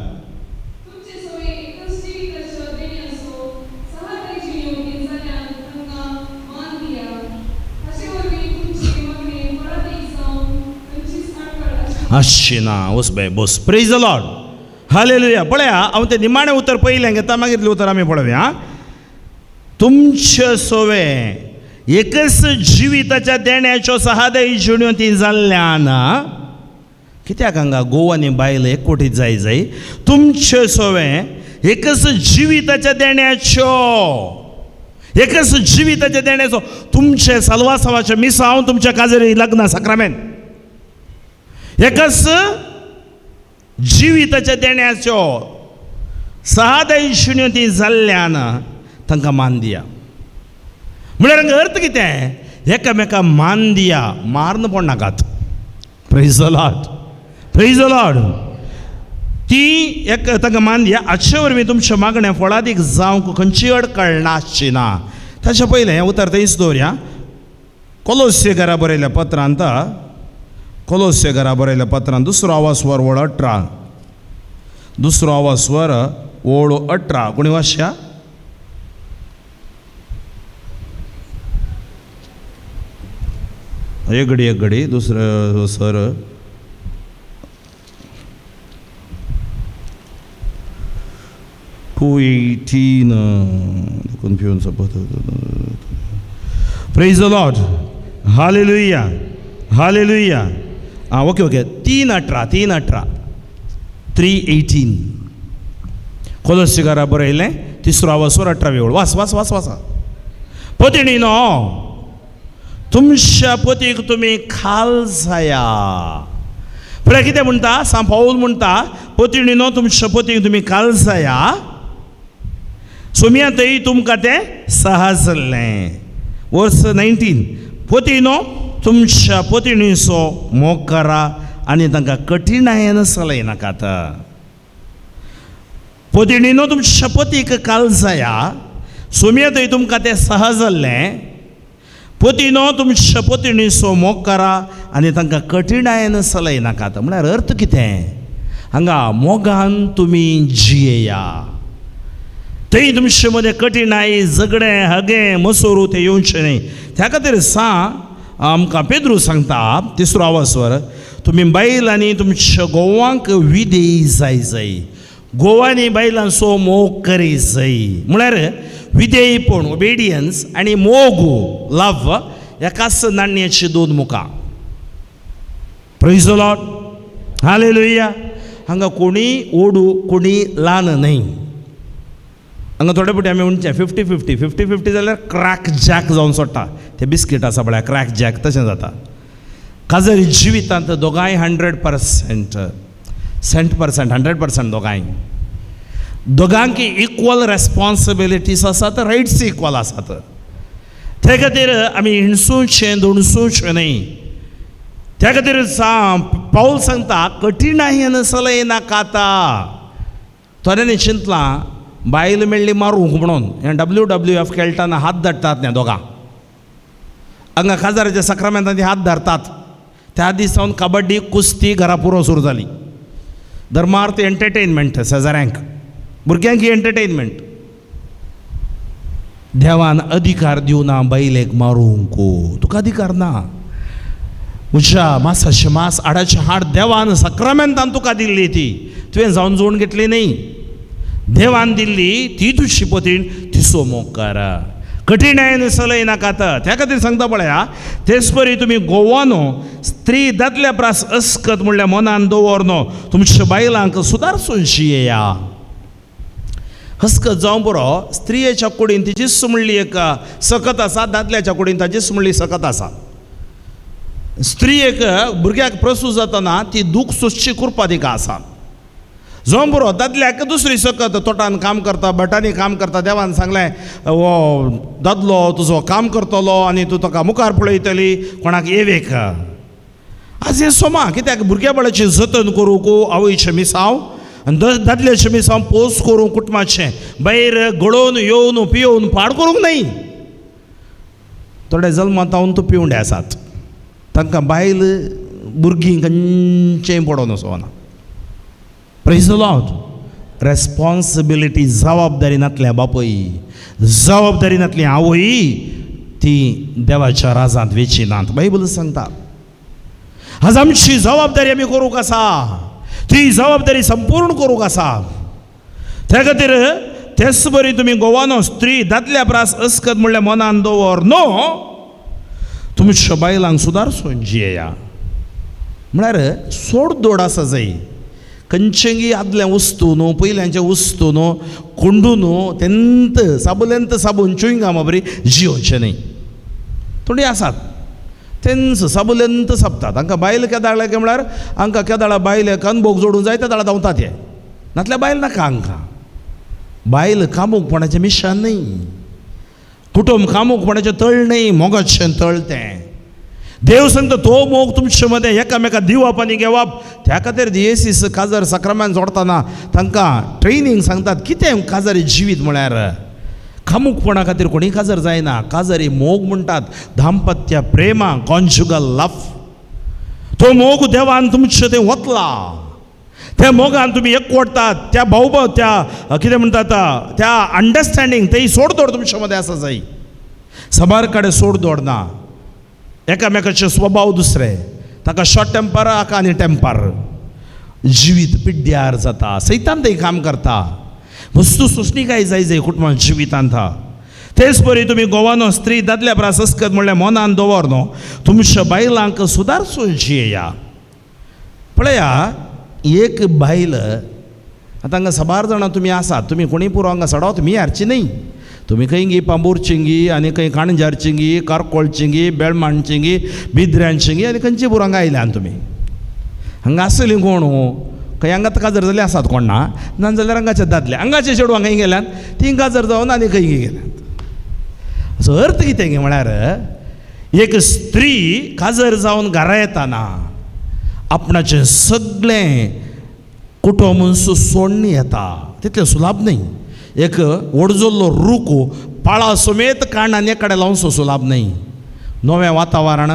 आसची ना. वच बाय बस. Praise the Lord. Hallelujah. पळया हांव तें निमाणें उतर पयलें घेता, मागीर उतर आमी पळोवया. तुमचे सोवे एकच जिविताच्या देण्याच्यो सहादय जिण्यो ती जाल्ल्यान कित्याक हांगा गोवा आनी बायल एकवटीत जाय जाय. तुमचे सोवे एकच जिविताच्या देण्याच्यो, एकच जिविताच्या देण्याचो तुमचे साल्वासावाचें मिसांव, तुमच्या काजरी लग्न साक्रामेंत एकच जिविताच्या देण्याच्यो सहादय शुन्य ती जाल्ल्यान तांकां मान दिया. म्हळ्यार हांगा अर्थ कितें, एकामेका मान दिया, मारून पडनाकात. Praise the Lord. Praise the Lord. ती एक तांकां मान दिया, हाचे वरवीं तुमच्या मागणें फळादीक जावंक खंयची अडकळ नासची ना. ताच्या पयलें हें उतर थंयच दवरया. कोलोस्य घरा बरयल्या पत्रांत, कोलोस्य घरा बरयल्या पत्रांत दुसरो आवाज वर ओळ 18, दुसरो आवाज वर ओळ 18. कोणी वाचया? एक घडी एक घडी दुसरं sir 2:18 confuse. Praise the Lord. Hallelujah. Hallelujah. Ah okay okay. 3:18 3:18 3:18 कोलोस्यकारा बरयलें तिसरो आवाज 18 ओळ. वास वास वास वासा. पतिणी न्हू तुमच्या पतीक तुमी खाल जाया. पळय कितें म्हणटा सांत पावल म्हणटा, पतिणी न्हू तुमच्या पतीक तुमी खाल जाया, सोम्या थंय तुमकां तें सहज जाल्लें. वर्स 19 पती न्हू तुमच्या पतिणीचो मोग करा आनी तांकां कठिणायेन चलयनाकात. पतिणी न्हू तुमच्या पतीक काल जाया, सोम्या थंय तुमकां तें सहज जाल्लें. पती न्हू तुमच्या पतिणीचो मोग करा आनी तांकां कठिणायेन चलयनाकात. म्हळ्यार अर्थ कितें, हांगा मोगान तुमी जियेया. थंय तुमचे मदें कठिणाय, झगडें, हगें, मसोरू तें येवचें न्हय. त्या खातीर सांग आमकां पेद्रू सांगता तिसरो आवाजवर, तुमी बायल आनी तुमच्या गोवांक विधेय जाय जाय, गोवांनी बायलांचो मोग करी जाय. म्हळ्यार विधेयपण ओबेडियन्स आनी मोग लव एकाच नाण्याची दोन मुखां. Praise the Lord. Hallelujah. हांगा कोणी ओडू कोणी ल्हान न्हय. हांगा थोडे फावटी आमी म्हणचें 50-50 50-50 जाल्यार क्रॅक जॅक जावन सोडटा. ते बिस्कीट आसा पळय क्रॅक जॅक तशें जाता. काजरी जिवितांत दोगांय 100% 100% 100% दोगांय, दोगांक इक्वल रेस्पॉन्सिबिलिटीज आसात, रायट्स इक्वल आसात. ते खातीर आमी हिणसूचें धोणसूचें न्हय. त्या खातीर पावल सांगता कठीणायेन सलयनाकात. थोड्यांनी चिंतलां बायल मेळ्ळी मारूंक म्हणून हें WWF खेळटाना हात धाडटात न्ही दोगां हांगा काजाराच्या साक्रामेंतांनी हात धरतात. त्या दीस सावन कबड्डी कुस्ती घरा पुरो सुरू जाली. धर्मार्थ एंटरटेनमेंट शेजाऱ्यांक भुरग्यांक ही एंटरटेनमेंट. देवान अधिकार दिवना बायलेक मारूंक, तुका अधिकार ना. म्हज्या मासाचें मास हाडाचें हाड देवान साक्रामेंतान तुका दिल्ली ती तुवें जावन जोडून घेतली न्ही. देवान दिल्ली ती तुजी पतीण तिसो मोग कर, कठीणायेन सलयनाकात. त्या खातीर सांगता पळया तेच परी तुमी गोवानो स्त्री दादल्या प्रास अस्कत म्हणल्यार मनान दवर न्हू तुमच्या बायलांक सुदारसून शियेया. हस्कत जावं बरो स्त्रियेच्या कुडीन तिचीच म्हणली एक सकत आसा, दादल्याच्या कुडीन ताचीच म्हणली सकत आसा. स्त्रियेक भुरग्याक प्रसूत जातना ती दूख सोंसची कुरपा तिका आसा. जावं बरो दादल्याक दुसरी सकत तोटान काम करता भाटांनी काम करता. देवान सांगलें हो दादलो तुजो काम करतलो आनी तूं ताका मुखार पळयतली कोणाक येवेक. आज हें सोमा कित्याक भुरग्या बाळाचें जतन करूंक आवयचें मिसांव आनी दादल्याचें मिसांव पोस करूंक कुटुंबाचें भायर गळोवन येवन पियोवन पाड करूंक न्हय. थोडे जल्मांत तूं पिवंडे आसात तांकां बायल भुरगीं खंयचें पडोन वचना. Praise the Lord. Responsibility जबाबदारी नातल्या बापूय जबाबदारी नातली आवय ती देवाच्या राजांत वेची नात. बायबल सांगता आज आमची जबाबदारी आमी करूंक आसा, ती जबाबदारी संपूर्ण करूंक आसा. त्या खातीर तेच बरी तुमी गोवानो स्त्री दादल्या प्रास अस्कत म्हणल्यार मनान दवर न्हू तुमच्या बायलांक सुदारसून जियेया. म्हळ्यार सोड दोड आसा जाय खंयचेंगी आदलें वस्तू न्हू पयल्यांचें वस्तू न्हू कोंडू न्हू तेंत साबुलेंत साबून चुयंगामा बरी जियोचें न्हय. थोडीं आसात तेंच साबुलेंत सापतात. हांकां बायल केदाळ काय म्हळ्यार हांकां केदाळा बायलेक अनभोग जोडूंक जाय तेदाळा धांवतात हे. नातल्यार बायल नाका हांकां. बायल कामूकपणाचें मिशन न्हय, कुटुंब कामूकपणाचें तळ न्हय, मोगाचें तळ तें. देव सांगता तो मोग तुमचे मदें एकामेका दिवप आनी घेवप. त्या खातीर दियेसीस काजार साक्रामेंत जोडटना तांकां ट्रेनींग सांगतात कितें काजारी जिवीत म्हळ्यार. कामूकपणा खातीर कोणीय काजार जायना. काजारी मोग म्हणटात, दाम्पत्य प्रेमा, कॉन्जुगल लव. तो मोग देवान तुमचे तें वतला. त्या मोगान तुमी एकवटतात त्या भाव त्या कितें म्हणटात त्या अंडरस्टँडींग तें सोडदोड तुमचे मदें आसा जाय. साबार कडेन सोडदोड ना. एकामेकाचे स्वभाव दुसरे, ताका शॉर्ट टेम्पर हाका आनी टेम्पर. जिवीत पिड्ड्यार जाता. सैतान तें काम करता. वस्तू सोंसणीकाय जाय जाय कुटुंबान जिवितांत. तेच परी तुमी गोवानो स्त्री दादल्या प्रास अस्कत म्हणल्यार मनान दवर न्हू तुमच्या बायलांक सुदारसून जियेया. पळया एक बायल आतां हांगा साबार जाणां तुमी आसात, तुमी कोणीय पुरो हांगा सडाव तुमी हारची न्हय. तुमी खंय गी पांबूरचिंगी आनी खंय काणजारचिंगी कारकोळचिंगी बेळमाणचिंगी बिद्र्यांचिंगी आनी खंयची पुरो हांगा आयल्यान तुमी हांगा आसतलीं कोण खंय हांगा काजर जाल्लीं आसात कोण ना ना जाल्यार हांगाचे दादले हांगाचे चेडूं हांगा गेल्यान तीं काजर जावन आनी खंय गेल्यात. सो अर्थ कितें गे म्हळ्यार एक स्त्री काजर जावन घरा येताना आपणाचें सगळें कुटुंब सोडणी येता तितलें सुलाभ न्हय. एक वडजल्लो रूख पाळा समेत कांडान एक कडेन लावचो सुलाभ न्हय. नवें वातावरण,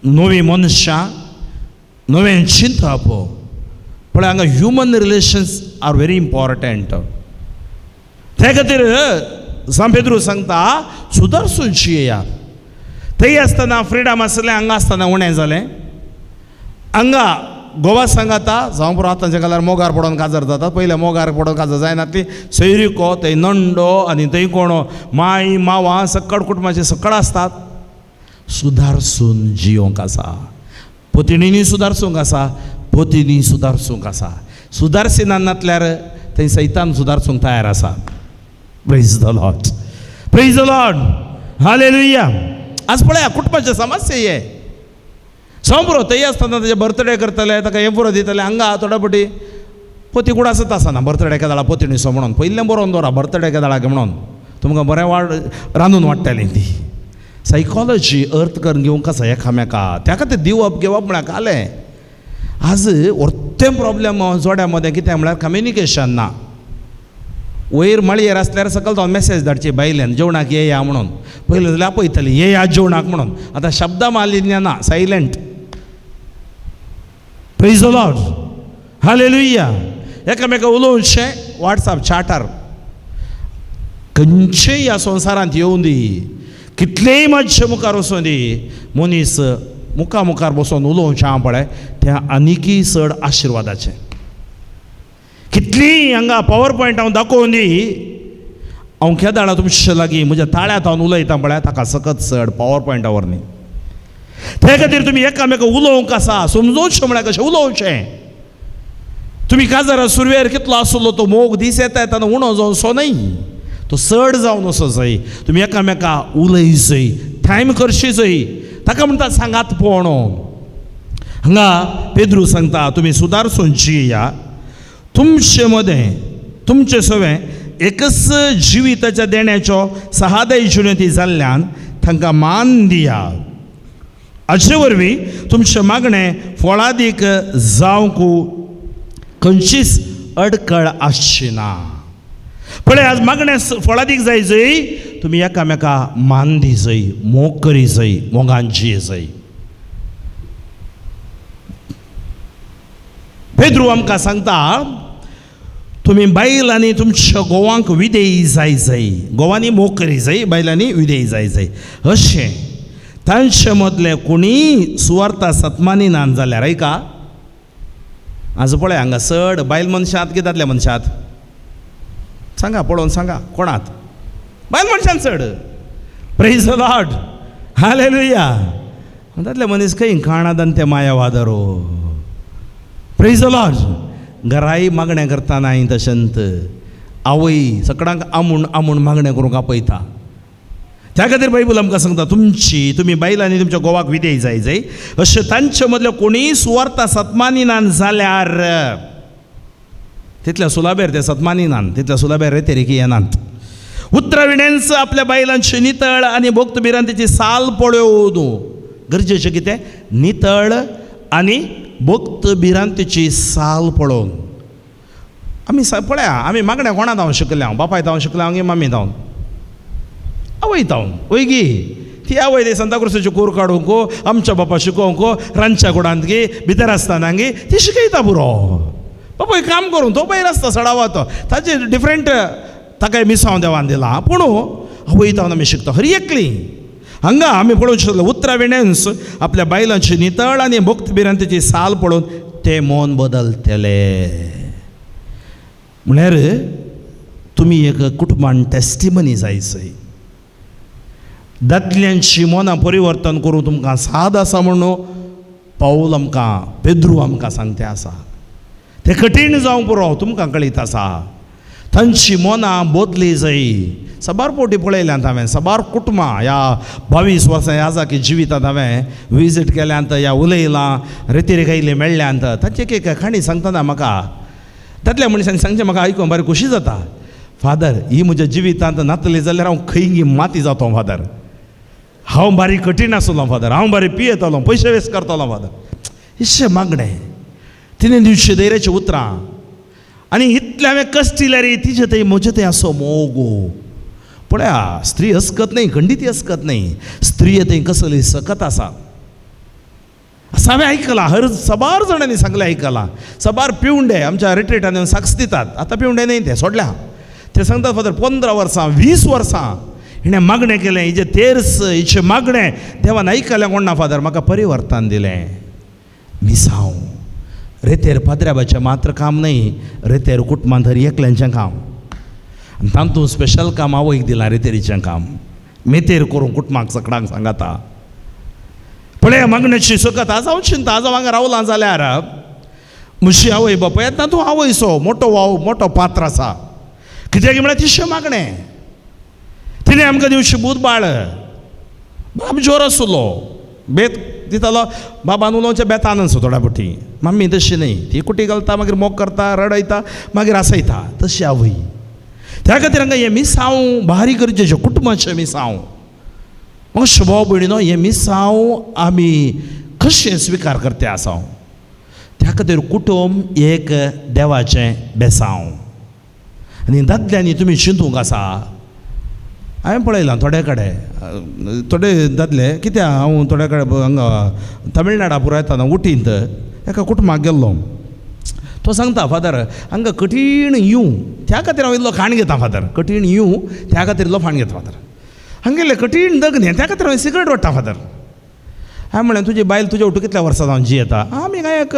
नवीं मनशां, नवें चिंतप. पळय हांगा human relations are very important. ते खातीर सांत पेद्रू सांगता सुदारसून जियेया. थंय आसतना फ्रिडम आसलें, हांगा आसतना उणें जालें. हांगा गोवा सांगाता जावं पुरो आतांच्या काळार मोगार पडोन काजार जातात. पयलें मोगार पडोन काजार जायना ती सैरिको थंय नंडो आनी थंय कोण माय मावा सकड कुटुंबाचे सकड आसतात. सुदारसून जियोंक आसा. पतिणींनी सुदारसूंक आसा, पतींनी सुदारसूंक आसा. सुदारसिना नातल्यार थंय सैतान सुदारसूंक तयार आसा. Praise the Lord, praise the Lord, hallelujah. आज पळया कुटुंबाचे समस्या हे सोंपरो थंय आसतना ताजे बर्थडे करतले, ताका हें पुरो दितले. हांगा थोडे पटी पोती कुड आसत आसना बर्थडे केदाळा पोतिणीचो म्हणून पयलें बरोवन दवरा बर्थडे केदाळा म्हणून तुमकां बरें वाड रांदून वाडटलें ती. सायकॉलॉजी अर्थ करून घेवंक आसा एकामेका, त्या खातीर दिवप घेवप म्हळ्यार कालें. आज व्हडतें प्रॉब्लम जोड्या मदें कितें म्हळ्यार कम्युनिकेशन ना. वयर माळयेर आसल्यार सकयल तो मॅसेज धाडची बायल्यान जेवणाक येया म्हणून, पयलीं जाल्यार आपयतली येया जेवणाक म्हणून. आतां शब्द मालिन्य ना, silent. Praise the Lord, hallelujah. एकामेका उलोवचें वॉट्सएप चार्टर खंयचेय ह्या संवसारांत येवं दी, कितलेय मातशे मुखार वचूं दी, मनीस मुखा मुखार बसून उलोवचें हांव पळय तें आनिकूय चड आशिर्वादाचें. कितलीय हांगा पावर पॉयंट हांव दाखोवन दी, हांव केदाळा तुमचे लागीं म्हज्या ताळ्यांत हांव उलयता पळय ताका सकत चड पावर पॉयंटा वरवीं. ते खातीर तुमी एकामेका उलोवंक आसा, समजोवचें म्हळ्यार कशें उलोवचें. तुमी काजारा सुरवेर कितलो आसलो तो मोग दीस येता येतना उणो जावचो न्हय, तो चड जावन वचो जाय. तुमी एकामेका उलय जय, टायम करशी जय, ताका म्हणटा सांगात पोवणो. हांगा पेद्रू सांगता तुमी सुदारसून जिया, तुमचे मदें तुमचे सवें एकच जिविताच्या देण्याचो सहादय जुनेती जाल्ल्यान तांकां मान दिया. हाचे वरवीं तुमचें मागणें फळादीक जावंक खंयचीच अडकळ आसची ना. पळय आज मागणें फळादीक जाय जय, तुमी एकामेका मान दी जय, मोग करी जय, मोगान जिये जय. पेद्रू आमकां सांगता तुमी बायलांनी तुमच्या गोवांक विदेयी जाय जाय, गोवांनी मोग करी जाय, बायलांनी विदेयी जाय जाय. अशें तांचे मदले कोणीय सुवार्था सतमानी ना जाल्यार आयका आज पळय हांगा चड बायल मनशांत की दादल्या मनशांत सांगा, पळोवन सांगा कोणात बायल मनशान चड. प्रेज the Lord, hallelujah. दादले मनीस खंय काणाद आनी ते माया वादरो. Praise the Lord. घराय मागणें करता नाय तशेंत आवय सगळ्यांक आमूण आमूण मागणें करूंक आपयता. त्या खातीर बायबल आमकां सांगता तुमची तुमी बायलांनी तुमच्या गोवाक विदेय जाय जाय. अशें तांचे मदले कोणीय सुवार्था सतमानी ना जाल्यार तितल्या सुलाबेर ते सतमानी नान, तितल्या सुलाबेर रेतेरिकी येनात. उतरां विण्यांच आपल्या बायलांची नितळ आनी भक्त भिरांतीची साल पळोवन गरजेचें कितें नितळ आनी भक्त भिरांतीची साल पळोवन. आमी पळया आमी मागण्या कोणा धांव शिकले, हांव बापाय धांव शिकले, हांव मामी धांवन आवय धांवन वयगी ती आवय ती सांताक्रुसाची कोर काडूंक आमच्या बापा शिकोवंक रांदच्या कुडांत गी भितर आसतना गी ती शिकयता पुरो. बापूय काम करूं तो पयर आसता सडावा तो ताजे डिफरंट ताकाय मिसांव देवान दिलां, पूण आवय धांवन आमी शिकता हर एकली. हांगा आमी पळोवंक शकले उतरां विण्यांस आपल्या बायलांची नितळ आनी भक्त भिरांतीची साल पळोवन ते मन बदलतले. म्हळ्यार तुमी एक कुटुंबान टेस्टिमनी जाय सय, दादल्यांची मनां परिवर्तन करूं तुमकां साद आसा म्हणून पावल आमकां पेद्रू आमकां सांगते आसा. तें कठीण जावंक पुरो तुमकां कळीत आसा. तांची मनां बदली जाय. साबार पोटी पळयल्यांत हांवें, साबार कुटुंबां ह्या 22 वर्सां ह्या जाकी जिवितांत हांवें विजीट केल्यांत, ह्या उलयलां, रेतीर गायले मेळ्ळ्यांत. तांची एक काणी सांगतना म्हाका दादल्या मनशान सांगचें म्हाका आयकूंक बरी खोशी जाता. फादर ही म्हज्या जिवितांत नातली जाल्यार हांव खंय माती जातो फादर, हांव बारीक कठीण आसलो फादर, हांव बारीक पियेतलो, पयशे वेस्ट करतलो फादर. इशें मागणें तिणें दिवचें धैर्याचीं उतरां आनी इतलें हांवें कश्ट दिल्यार तिजे थंय म्हजे थंय आसो मोगो. पळया स्त्री हसकत न्हय, खंडीत हसकत न्हय, स्त्री थंय कसली सकत आसा असं हांवें आयकलां. हर साबार जाणांनी सांगलें आयकलां. साबार पिवंडे आमच्या रिट्रीटान येवन साक्ष दितात. आतां पिवंडे न्हय ते सोडल्या, ते सांगतात फादर 15 वर्सां 20 वर्सां हिणें मागणें केलें, हिजें तेर्स हिचें मागणें देवान आयकलें कोण ना फादर, म्हाका परिवर्तन दिलें. मिसांव रेतेर पाद्र्याबाचें मात्र काम न्हय, रेतेर कुटुंबांत हर एकल्यांचें काम. आनी तातूंत स्पेशल काम आवयक दिलां, रेतेरीचें काम मेतेर करूंक कुटुंबाक सगळ्यांक सांगाता. पळय मागण्याची सकत आज हांव चिंता, आज हांव हांगा रावलां जाल्यार म्हजी आवय बापाय येता तूं आवयचो मोटो वाव मोटो पात्र आसा. कित्याक म्हळ्यार तिशें मागणें तिणें आमकां दिवचें बूद बाळ. बाब जोर आसलो बेत दितालो, बाबान उलोवचें बेतान थोड्या पुटी. मम्मी तशी न्हय, ती कुटी घालता मागीर मोग करता, रडयता मागीर आसयता, तशी आवय. त्या खातीर हांगा हें मिसांव भारी गरजेचें, कुटुंबाचें मिसांव. मग भाव भयणीनो, हें मिसांव आमी कशें स्विकार करते आसा? त्या खातीर कुटुंब एक देवाचें बेसांव. आनी दादल्यांनी तुमी चिंतूंक आसा. हांवें पळयलां थोडे कडेन थोडे दादले, कित्याक हांव थोडे कडेन हांगा तमिळनाडा पुरायतना उटींत एका कुटुंबाक गेल्लो. तो सांगता, फादर हांगा कठीण येवं त्या खातीर हांव इल्लो खाण घेता फादर, कठीण येवं त्या खातीर इल्लो खाण घेता फादर, हांगेलें कठीण दग्न त्या खातीर हांवें सिगरेट ओडटा फादर. हांवें म्हणलें, तुजी बायल तुज्या ओटू कितल्या वर्सां जावन जियेता? आमी कांय एक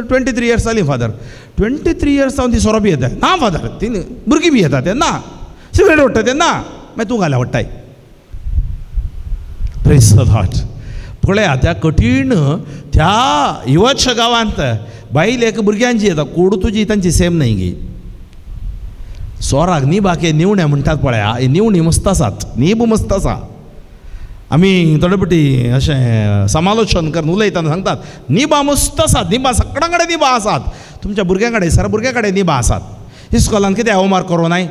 23 इयर्स जालीं फादर. 23 इयर्स जावन ती सोरो पियेता? ना फादर. ती भुरगीं पियेता ते ना, सिगरेट ओडटा ते ना, मागीर तूं घाल्या ओडटाय. Praise the Lord. पळया त्या कठीण त्या युवाच्या गांवांत बायल एक भुरग्यांची येता, कोड तुजी तांची सेम न्हय गी. सोराक निबाके निवणे म्हणटात पळया, ही निवणी मस्त आसात, नीब मस्त आसा. आमी थोडे फावटी अशें समालोचन करून उलयतना सांगतात, निबां मस्त आसात, निबां सगळ्यां कडेन निबां आसात, तुमच्या भुरग्यां कडेन सर भुरग्यां कडेन निबां आसात. इस्कॉलान कितें होमवर्क करूं नाय,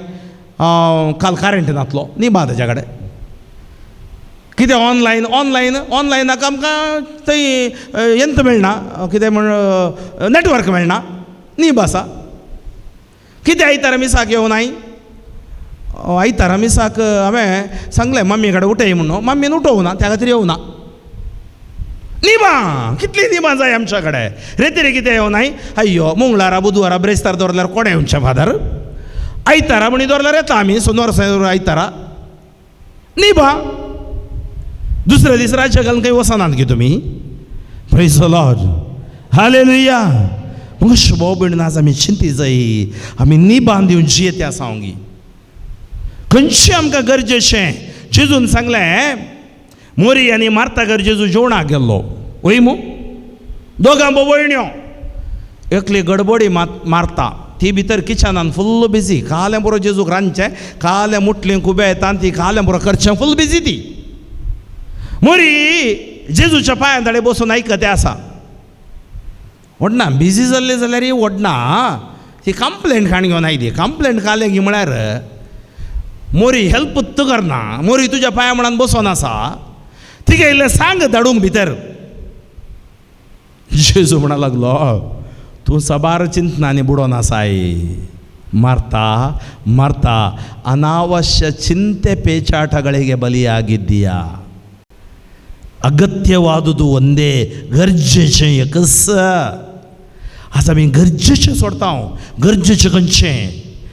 काल करेंट नातलो, निबां ताच्या कडेन. कितें ऑनलायन ऑनलायन ऑनलायनाक आमकां थंय यंत्र मेळना, कितें म्हण नॅटवर्क मेळना, नीब आसा. कितें आयतारा मिसाक येवनाय? आयतारा मिसाक हांवें सांगलें मम्मी कडेन उठय म्हणून, मम्मीन उठोवना त्या खातीर येवना. निबां कितलीं निबां जाय आमच्या कडेन. रेतीरे कितें येवनाय? अय्यो मंगळारा बुधवारा ब्रेस्तार दवरल्यार कोणें येवचें फादर? आयतारा म्हणी दवरल्यार येता आमी, सोनवार आयतारा निबां. दुसऱ्या दीस राज्य घालून खंय वचनात गी तुमी? Praise the Lord, hallelujah. मग भाव भयण आज आमी चिंती जाय, आमी निबां दिवन जियेते आसा गी. खंयचें आमकां गरजेचें? जेजून सांगलें, मोरी आनी मार्ता जेजू जेवणाक गेल्लो वय मू, दोगां भोवयण्यो, एकली गडबडी मारता, ती भितर किचनान फुल्ल बिजी, कालें बरो जेजूक रांदचें, कालें मुटलीं खुबे येता ती कालें बरो करचें, फुल्ल बिजी ती. मोरी जेजूच्या पांयां ताणें बसून आयकते आसा. वडना बिजी जाल्ली जाल्यार वडना ती कंप्लेंट खाण घेवन आयली. कंप्लेंट कालें गी म्हळ्यार मोरी हेल्प करना, मोरी तुज्या पांया म्हणान बसोन आसा, तिगे इल्लें सांग धाडूंक भितर. जेजू म्हणा लागलो, तूं साबार चिंतनांनी बुडोन आसाय मार्ता मार्ता, ಅನಾವಶ್ಯ ಚಿಂತೆ ಪೇಚಾಟಗಳಿಗೆ ಬಲಿಯಾಗಿದ್ದೀಯಾ. ಅಗತ್ಯವಾದುದು ಒಂದೇ, गरजेचें एकच. आज आमी गरजेचें सोडता. गरजेचें खंयचें?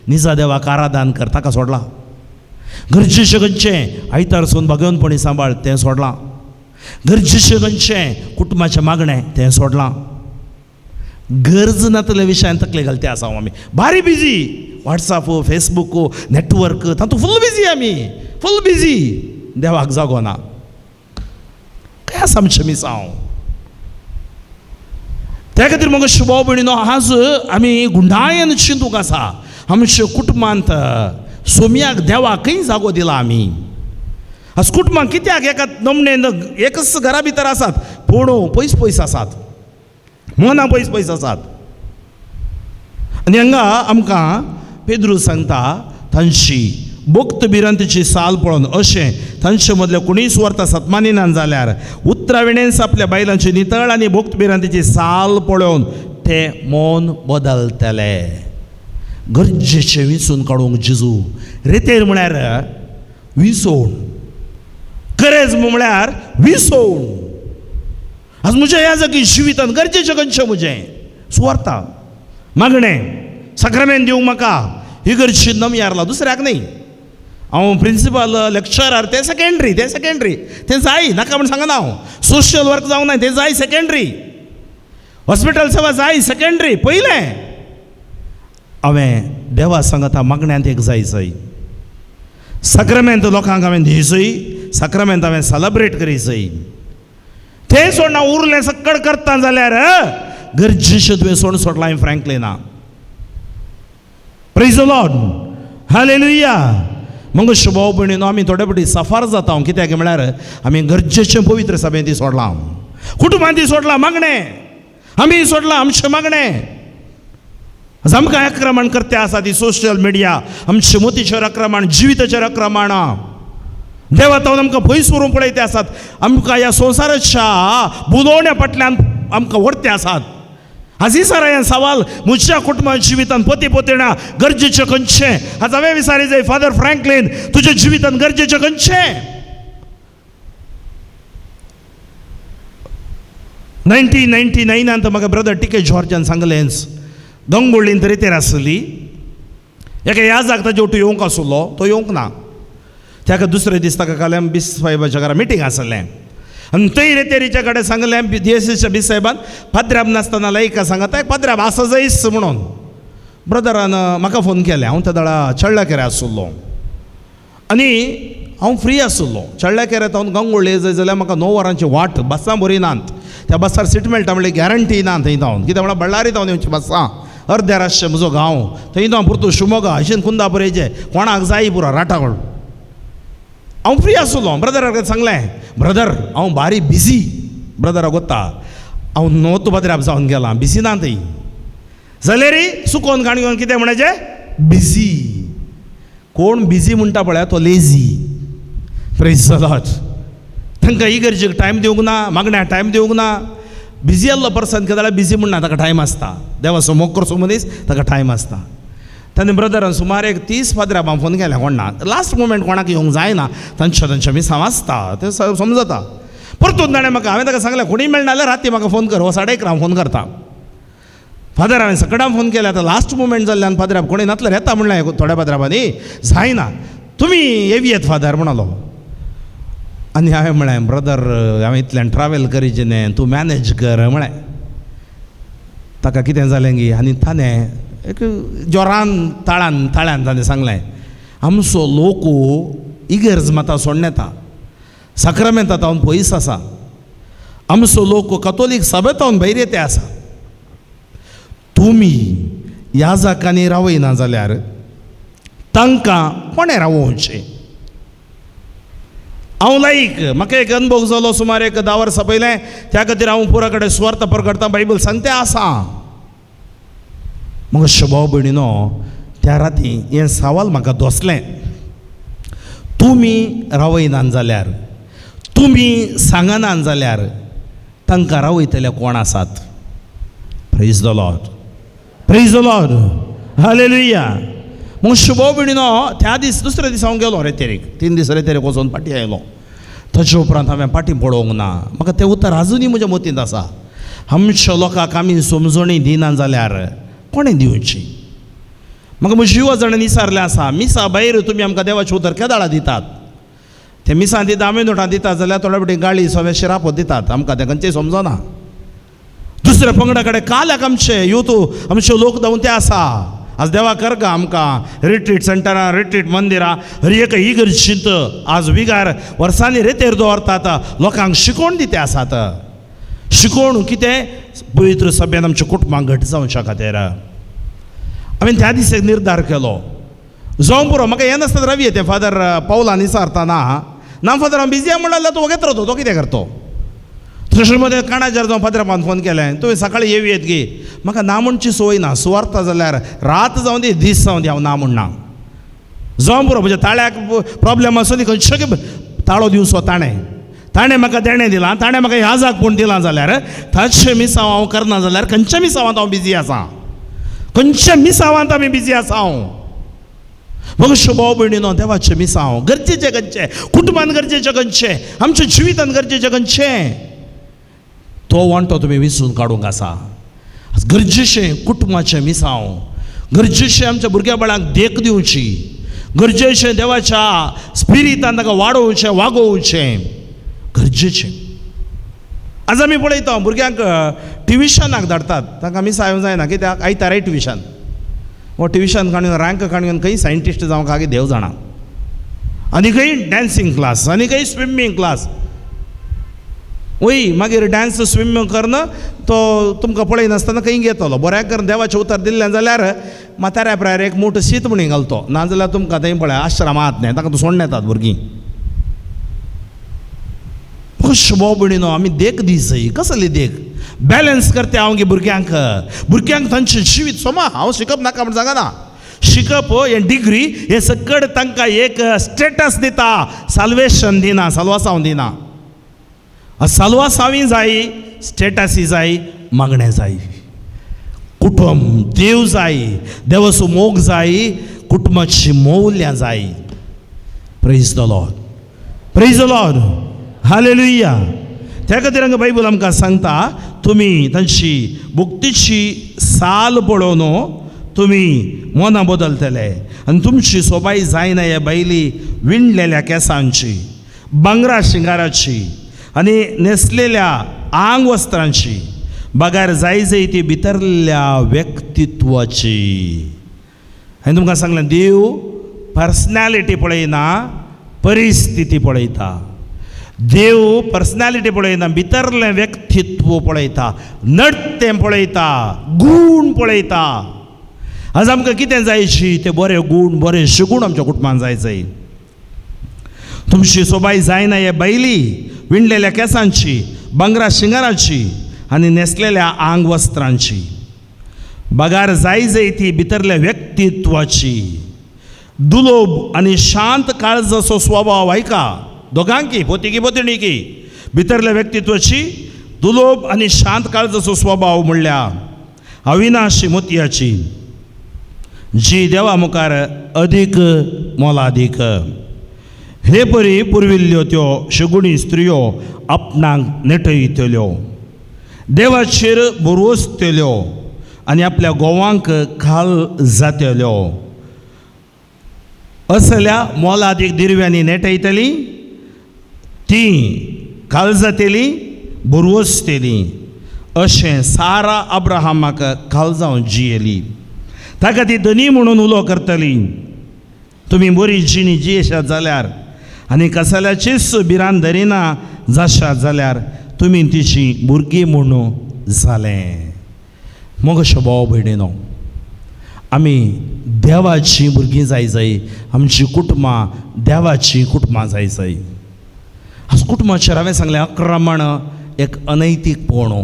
निजा देवाक आराधन कर, ताका सोडलां. गरजेचें खंयचें? आयतार सून भगवंतपणी सांबाळ, तें सोडलां. गरजेचें खंयचें? कुटुंबाचें मागणें, तें सोडलां. गरज नातले विशयान तकले घालते आसा आमी. भारी बिजी, वॉट्सॅप फेसबूक नेटवर्क तातूंत फूल बिजी आमी, फूल बिजी, देवाक जागो ना. काय आसा आमचें मिसांव? त्या खातीर मगो भाव भयणीनो, आज आमी गुंडायेन चिंतूंक आसा. आमच्या कुटुंबांत सोम्याक देवाकय जागो दिला आमी. आज कुटुंबां कित्याक एका नमणेन एकच घरा भितर आसात, पूण पयस पयस आसात, मनां पयस पयस आसात. आनी हांगा आमकां पेद्रू सांगता, तांची भक्त भिरांतीची साल पळोवन अशें तांचे मदले कोणीय सुवार्थ सत्मानिनान जाल्यार उतराविणेंच आपल्या बायलांची नितळ आनी भक्त भिरांतीची साल पळोवन ते मन बदलतले. गरजेचें विंचून काडूंक जेजू रेतेर म्हळ्यार विसोवन, गरज म्हळ्यार विसोवन. आज म्हज्या ह्या जागी जिवितान गरजेचें खंयचें? म्हजें सुवार्था मागणें साक्रामेंत दिवंक म्हाका ही गरजी नमयारला, दुसऱ्याक न्हय. हांव प्रिंसिपल लेक्चरार, तें सेकेंडरी, तें सेकेंडरी, तें जाय नाका म्हण सांगना हांव. सोशल वर्क जावंक नाय, तें जाय सेकेंडरी. हॉस्पिटल सेवा जाय सेकेंडरी. पयलें हांवें देवा सांगता मागण्यांत एक जाय जाय साक्रामेंत लोकांक हांवें दिजय, साक्रामेंत हांवें सेलेब्रेट करी जाय. तें सोडना उरलें सक्कड करता जाल्यार गरजेचें तुवें सोड सोडलां हांवें फ्रँकलिना. प्रेज the Lord, hallelujah. मग भाव भयणीनो, आमी थोडे फावटी सफार जाता. कित्याक म्हळ्यार आमी गरजेचें पवित्र सभेंत ती सोडलां, कुटुंबांत ती सोडलां, मागणें आमी सोडलां, आमचें मागणें. आज आमकां आक्रमण करते आसा ती सोशल मिडिया, आमचे मोतीचेर आक्रमण, जिविताचेर आक्रमण. देवा तावन आमकां पयस व्हरूंक पळयते आसात, आमकां ह्या संवसाराच्या बुलोवण्या फाटल्यान आमकां व्हरते आसात. हाजी सर सवाल म्हज्या कुटुंबा जिवितान पती पतिणा गरजेचें खंयचें? आज हांवें विचारी जाय फादर फ्रँकलीन, तुज्या जिवितान गरजेचें खंयचें? 1999 म्हाका ब्रदर टी के जॉर्जान सांगलेंच, गंगोळीन तरी आसली एका याजाक ताजे वटू येवंक आसलो, तो येवंक ना. ताका दुसरे दीस ताका काल्यान बीस साहेबाच्या घरा मिटींग आसलें आनी थंय रेतेरीच्या कडेन सांगलें डीएसएसच्या बीस साहेबान पाद्राब नासतना लायका सांगता एक पाद्राब आसा जायच म्हणून. ब्रदरान म्हाका फोन केलें, हांव त्या दळा चळ्ळाकेरे आसलो आनी हांव फ्री आसलो. चळ्ळाकेरे हांव गंगोळ्ळे जाय जाल्यार म्हाका 9 वरांची वाट, बसां बरी नात, त्या बसार सीट मेळटा म्हणल्यार गॅरंटी ना थंय धांवन, कित्याक म्हळ्यार बळ्ळारी धांवन येवची बसां, अर्द्या रातचें म्हजो गांव थंय धांव पुरतो शिवमोगा अशें कुंदापूर येयचें कोणाक जाय पुरो राटावळ. हांव फ्री आसलो, ब्रदराक सांगलें ब्रदर हांव बारी बिजी, ब्रदराक वता हांव नोत बद्राप जावन गेलां, बिजी ना थंय जाल्यार सुकोन काणी घेवन कितें म्हणाचें बिजी. कोण बिजी म्हणटा पळय तो लेजी. प्रेज the Lord. तांकां इगर्जेक टायम दिवंक ना, मागण्याक टायम दिवंक ना. बिजी आहलो पर्सन कितें जाल्यार बिजी म्हणना, ताका टायम आसता. देवाचो मोग करचो मनीस ताका टायम आसता. ताणें ब्रदरान सुमार एक 30 फादरां फोन केल्या, कोण ना लास्ट मुमेंट कोणाक येवंक जायना, तांच्या तांच्या मिसांव आसता तें समजता. परतून ताणें म्हाका, हांवें ताका सांगलें कोणीय मेळना जाल्यार राती म्हाका फोन कर, हो 11:30 हांव फोन करता. फादर हांवें सकडां फोन केल्या, आतां लास्ट मुमेंट जाल्ल्यान फादराब कोणी नातल्यार येता म्हणलें थोड्या फादराबांनी जायना, तुमी येवयेत फादर म्हणालो. आनी हांवें म्हळें ब्रदर हांवें इतल्यान ट्रॅवल करीचे न्ही, तूं मॅनेज कर म्हळें. ताका कितें जालें गी आनी ताणें एक जोरान ताळान ताळ्यान ताणें सांगलें, आमचो लोक इगर्ज माता सोडून येता, साक्रामेंता तावन पयस आसा, आमचो लोक कतोलीक सभेतावन भायर येते आसा, तुमी ह्या जाकांनी रावयना जाल्यार तांकां कोणें रावोवचें? हांव लायक म्हाका एक अनुभव जालो सुमार एक 10 वर्सां पयलें, त्या खातीर हांव पुरा कडेन सुवार्थ परगडटा, बायबल सांगते आसा. म्हाका शोभाव भयणीनो त्या राती हें सवाल म्हाका दोसलें, तुमी रावयनात जाल्यार, तुमी सांगनात जाल्यार तांकां रावयतले कोण आसात? Praise the Lord, praise the Lord, hallelujah. मग शुभो भयणीनो त्या दीस दुसऱ्या दीस हांव गेलो रेतेरीक, 3 दीस रेतेरीक वचून फाटीं आयलो. ताचे उपरांत हांवें फाटीं पळोवंक ना. म्हाका तें उतर आजुनूय म्हज्या मतींत आसा, आमच्या लोकांक आमी समजणी दिना जाल्यार कोणें दिवची? म्हाका म्हजी युवा जाणांनी विचारलें आसा, मिसा भायर तुमी आमकां देवाचें उतर केदाळा दितात? ते मिसां दिता, आमी नोटां दितात जाल्यार थोड्या फावटी गाळी सवे शिरापो दितात, आमकां तें खंयचें समजना. दुसऱ्या पंगडा कडेन काल्याक आमचे यूथ आमचे लोक धांवन ते आसा. आज देवा करगा आमकां रिट्रीट सेंटरां, रिट्रीट मंदिरां, हर एक इगर्जींत आज विगार वर्सांनी रेतेर दवरतात, लोकांक शिकोवण दिते आसात. शिकोवण कितें? पवित्र सभेन आमच्या कुटुंबांक घट जावच्या खातीर. हांवें त्या दीस एक निर्धार केलो, जावं पुरो, म्हाका हें नासतना रावी तें फादर पावलान विचारता ना ना फादर हांव बिजी म्हणल्यार जाल्यार तूं वगेत रावतो, तो कितें करतो? तशें मदें काणाचेर जावं फादरान फोन केलें, तुवें सकाळीं येवयेत गी? म्हाका ना म्हणची संवय ना, सुवार्थ जाल्यार रात जावं दी दीस जावं दी हांव ना म्हणना. जावं पुरो, म्हज्या ताळ्याक प्रोब्लेम आसूं दी, खंयचे ताळो दिवचो ताणें, ताणें म्हाका देणें दिलां, ताणें म्हाका ह्या जाग पूण दिलां जाल्यार ताचें मिसांव हांव करना जाल्यार खंयच्या मिसांवांत हांव बिजी आसा? खंयच्या मिसांवांत आमी बिजी आसा? हांव मग भाव भयणीनो देवाचें मिसांव गरजेचें खंयचें? कुटुंबान गरजेचें खंयचें? आमच्या जिवितान गरजेचें खंयचें? तो वांटो तुमी विसून काडूंक आसा. गरजेचें कुटुंबाचें मिसांव, गरजेचें आमच्या भुरग्या बाळांक देख दिवची, गरजेचें देवाच्या स्पिरितान ताका वाडोवचें, वागोवचें, गरजेचें. आज आमी पळयता भुरग्यांक ट्युशनाक धाडटात, तांकां मिसां येवंक जायना, कित्याक आयताराय ट्युशन. हो ट्युशन काडून रँक काडून खंय सायंटिस्ट जावंक आगे देव जाणा, आनी खंय डान्सींग क्लास, आनी खंय स्विमींग क्लास. वय मागीर डान्स स्विमींग करन तो तुमकां पळयनासतना खंय घेतलो. बऱ्याक करून देवाचें उतर दिल्लें जाल्यार म्हाताऱ्या प्रायर एक मोटो शीत म्हणी घालतो, नाजाल्यार तुमकां थंय पळय आश्रमांत न्ही ताका सोडून येतात भुरगीं. भाव भयणीनो आमी देख दी सई, कसली देख? बॅलन्स करते हांव गे भुरग्यांक, भुरग्यांक तांचें जिवीत सोमा हांव शिकप नाका म्हण सांगना, शिकप हें डिग्री हें सकड तांकां एक स्टेटस दिता, साल्वेशन दिना, साल्वासांव दिना. साल्वासांवय जाय, स्टेटसय जाय, मागणें जाय. कुटुंब देव जाय, देवाचो मोग जाय, कुटुंबाची मौल्यां जाय. Praise the Lord, praise the Lord, hallelujah. त्या खातीर हांगा बायबल आमकां सांगता, तुमी तांची भक्तीची साल पळोवन तुमी मनां बदलतले आनी तुमची सोबाय जायना ह्या बायली विणलेल्या केंसांची, भांगरा शिंगाराची आनी न्हेसलेल्या आंग वस्त्रांची, बगार जाय जाय ती भितरल्या व्यक्तित्वाची. हांवें तुमकां सांगलें, देव पर्सनॅलिटी पळयना, परिस्थिती पळयता. देव पर्सनॅलिटी पळयना, भितरलें व्यक्तित्व पळयता, नडतें पळयता, गूण पळयता. आज आमकां कितें जायची ते बरे गूण, बरे शिगूण आमच्या कुटुंबान जाय जाय. तुमची सोबाय जायना हे बैली विणलेल्या केंसांची, भांगरा शिंगाराची आनी न्हेसलेल्या आंग वस्त्रांची, बगार जाय जाय ती भितरल्या व्यक्तित्वाची. दुलोब आनी शांत काळजाचो स्वभाव आयका, दोगांकी, पोतिकी पोतिणीकी, भितरल्या व्यक्तित्वाची दुलोब आनी शांत काळजाचो स्वभाव म्हणल्यार अविनाशी मोतयाची, जी देवा मुखार अदीक मोलादीक. हे परी पुर्विल्ल्यो त्यो शगुणी स्त्रियो आपणाक नेटयतल्यो, देवाचेर भरवसतल्यो आनी आपल्या गोवांक खाल जातल्यो. असल्या मोलादीक दिरव्यांनी नेटयतली, ती खाल जातली, भरवसतली. अशें सारा अब्राहमाक खाल जावन जियेली. ताका ती धनी म्हणून उलो करतली. तुमी बरी जिणी जियेशात जाल्यार आनी कसल्याचीच भिरांत धरिना जाशात जाल्यार तुमी तिची भुरगीं म्हणून जालें. मोगशो भाव भयणीनो, आमी देवाचीं भुरगीं जाय जाय, आमचीं कुटुंबां देवाचीं कुटुंबां जाय जाय. आज कुटुंबाचेर हांवें सांगलें, आक्रमण एक अनैतीक पोणो.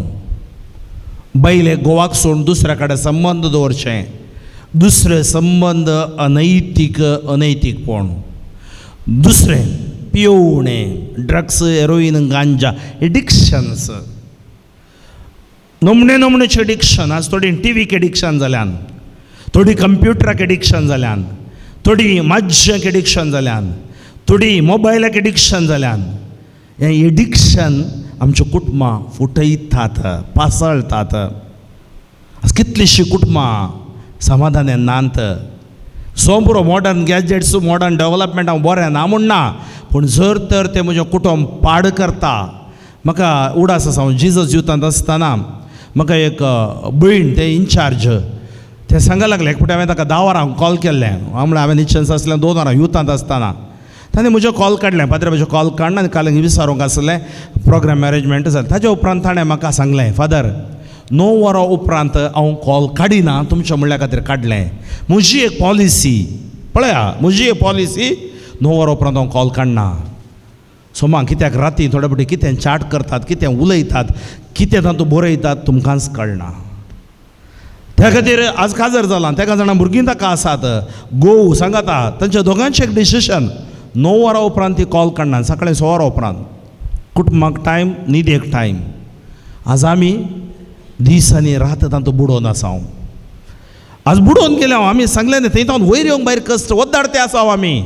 बायले गोवाक सोडून दुसऱ्या कडेन संबंद दवरचें, दुसरे संबंद अनैतीक, अनैतीकपण. दुसरें पियोवणें, ड्रग्स, हेरोईन, गांजा, एडिक्शन्स, नमणे नमणेचें एडिक्शन. आज थोडीं टिवीक एडिक्शन जाल्यान, थोडीं कंप्युटराक एडिक्शन जाल्यान, थोडीं माज्यांक एडिक्शन जाल्यान, थोडीं मोबायलाक एडिक्शन जाल्यान. हें एडिक्शन आमच्या कुटुंबां फुटयतात, पासळतात. आज कितलींशीं कुटुंबां समाधान नात. सोंपरो मॉडर्न गॅजेट्स, मॉडर्न डेवलपमेंट हांव बरें ना म्हूण ना, पूण जर तर तें म्हजें कुटुंब पाड करता. म्हाका उडास आसा, हांव जिजस युथांत आसतना म्हाका एक भयण, तें इनचार्ज, तें सांगा लागलें. एक फावटी हांवें ताका 10 वरां कॉल केल्लें. हांव म्हणल्यार हांवें निश्चन्स आसलें 2 वरां युथांत आसतना. ताणें म्हजें कॉल काडलें, पाद्रे म्हजें कॉल काडना आनी काल विचारूंक आसलें, प्रोग्राम मॅनेजमेंट जालें. ताज्या उपरांत ताणें म्हाका सांगलें, फादर 9 वरां उपरांत हांव कॉल काडिना, तुमच्या म्हणल्या खातीर काडलें. म्हजी एक पॉलिसी पळया, म्हजी एक पॉलिसी, 9 वरां उपरांत हांव कॉल काडना. सोमा कित्याक राती थोडे फावटी कितें चाट करतात, कितें उलयतात, कितें तातूंत बरयतात, तुमकांच कळना. त्या खातीर आज काजार जाला, तेका जाणां भुरगीं ताका आसात, गोव सांगाता, तांच्या दोगांचें एक डिसिशन, 9 वरां उपरांत ती कॉल काडना, सकाळीं 6 वरां उपरांत. कुटुंबाक टायम, न्हिदेक टायम. आज आमी दीस आनी रात तांतूत बुडोवन आसा. हांव आज बुडोवन गेले. हांव आमी सांगलें न्ही, थंय तावन वयर येवंक भायर कश्ट वद्दाडते आसा. हांव आमी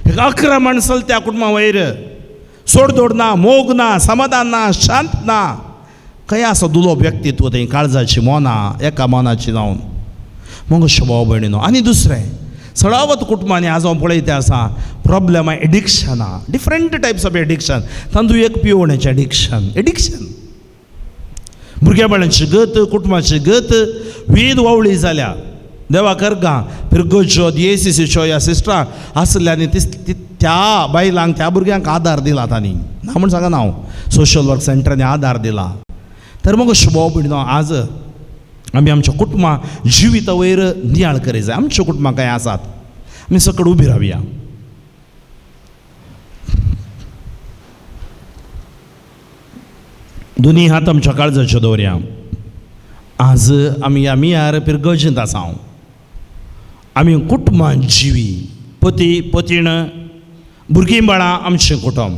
एक आक्रमण चलता कुटुंबा वयर, सोडदोड ना, मोग ना, समाधान ना, शांत ना. खंय आसा दुलोब व्यक्तित्व थंय, काळजाची मनां एका मनाची जावन. मग भाव भयणीनो, आनी दुसरें सडावत कुटुंबांनी आज हांव पळयते आसा प्रॉब्लेमां, एडिक्शनां, डिफरंट टायप्स ऑफ एडिक्शन. तातूंत एक पिवण्याचें एडिक्शन, एडिक्शन भुरग्या बाळांची गत, कुटुंबाची गत वेद वावळी जाल्या. देवा करगा पिरगोच्यो दिएसीसीच्यो ह्या सिस्टरां आसल्या आनी त्या बायलांक, त्या भुरग्यांक आदार दिला तांणी. ना म्हूण सांगना हांव, सोशल वर्क सेंटरांनी आदार दिला. तर मग भाव भयणीनो, आज आमी आमच्या कुटुंबां जिविता वयर नियाळ करी जाय. आमच्या कुटुंबां कांय आसात, आमी सकड उबी रावया. दोनी हात आमच्या काळजाच्यो दवरया. आज आमी आमी यार पिरगर्जेंत आसा. हांव आमी कुटुंबां जिवी, पती पतीण भुरगीं बाळां आमचें कुटुंब.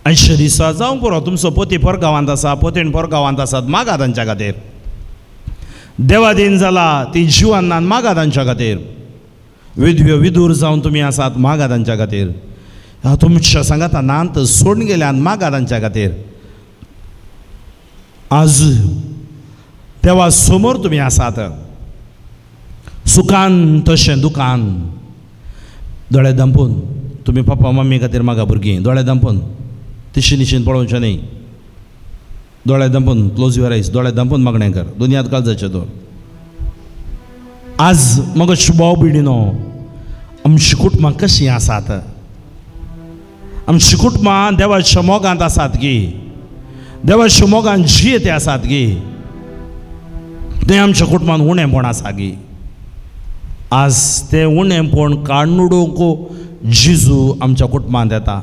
आयच्या दिसा जावंक पुरो, तुमचो पती परगांवांत आसा, पतीण परगांवांत आसात, मागा तांच्या खातीर. देवादीन जाला ती जिवान मागा तांच्या खातीर. विधव्यो विदूर जावन तुमी आसात, मागा तांच्या खातीर. तुमच्या सांगाता नांत सोडून गेल्यान, मागा तांच्या खातीर. आज देवा समोर तुमी आसात, सुखान तशें दुकान. दोळे धांपून तुमी पप्पा मम्मी खातीर मागा. भुरगीं दोळे धांपून, तिशी निशीन पळोवचें न्ही. दोळे धांपून, क्लोज your eyes, दोळे धांपून मागणें कर, दुनियात काळजाचें दवर. आज मगो शुभाव बिडिनो, आमची कुटुंबां कशीं आसात? आमची कुटुंबां देवाच्या मोगांत आसात गी? देवाच्या मोगान जियेते आसात गी? तें आमच्या कुटुंबान उणेंपण आसा गी? आज तें उणेंपण काडून उडोवंक जेजू आमच्या कुटुंबांत येता,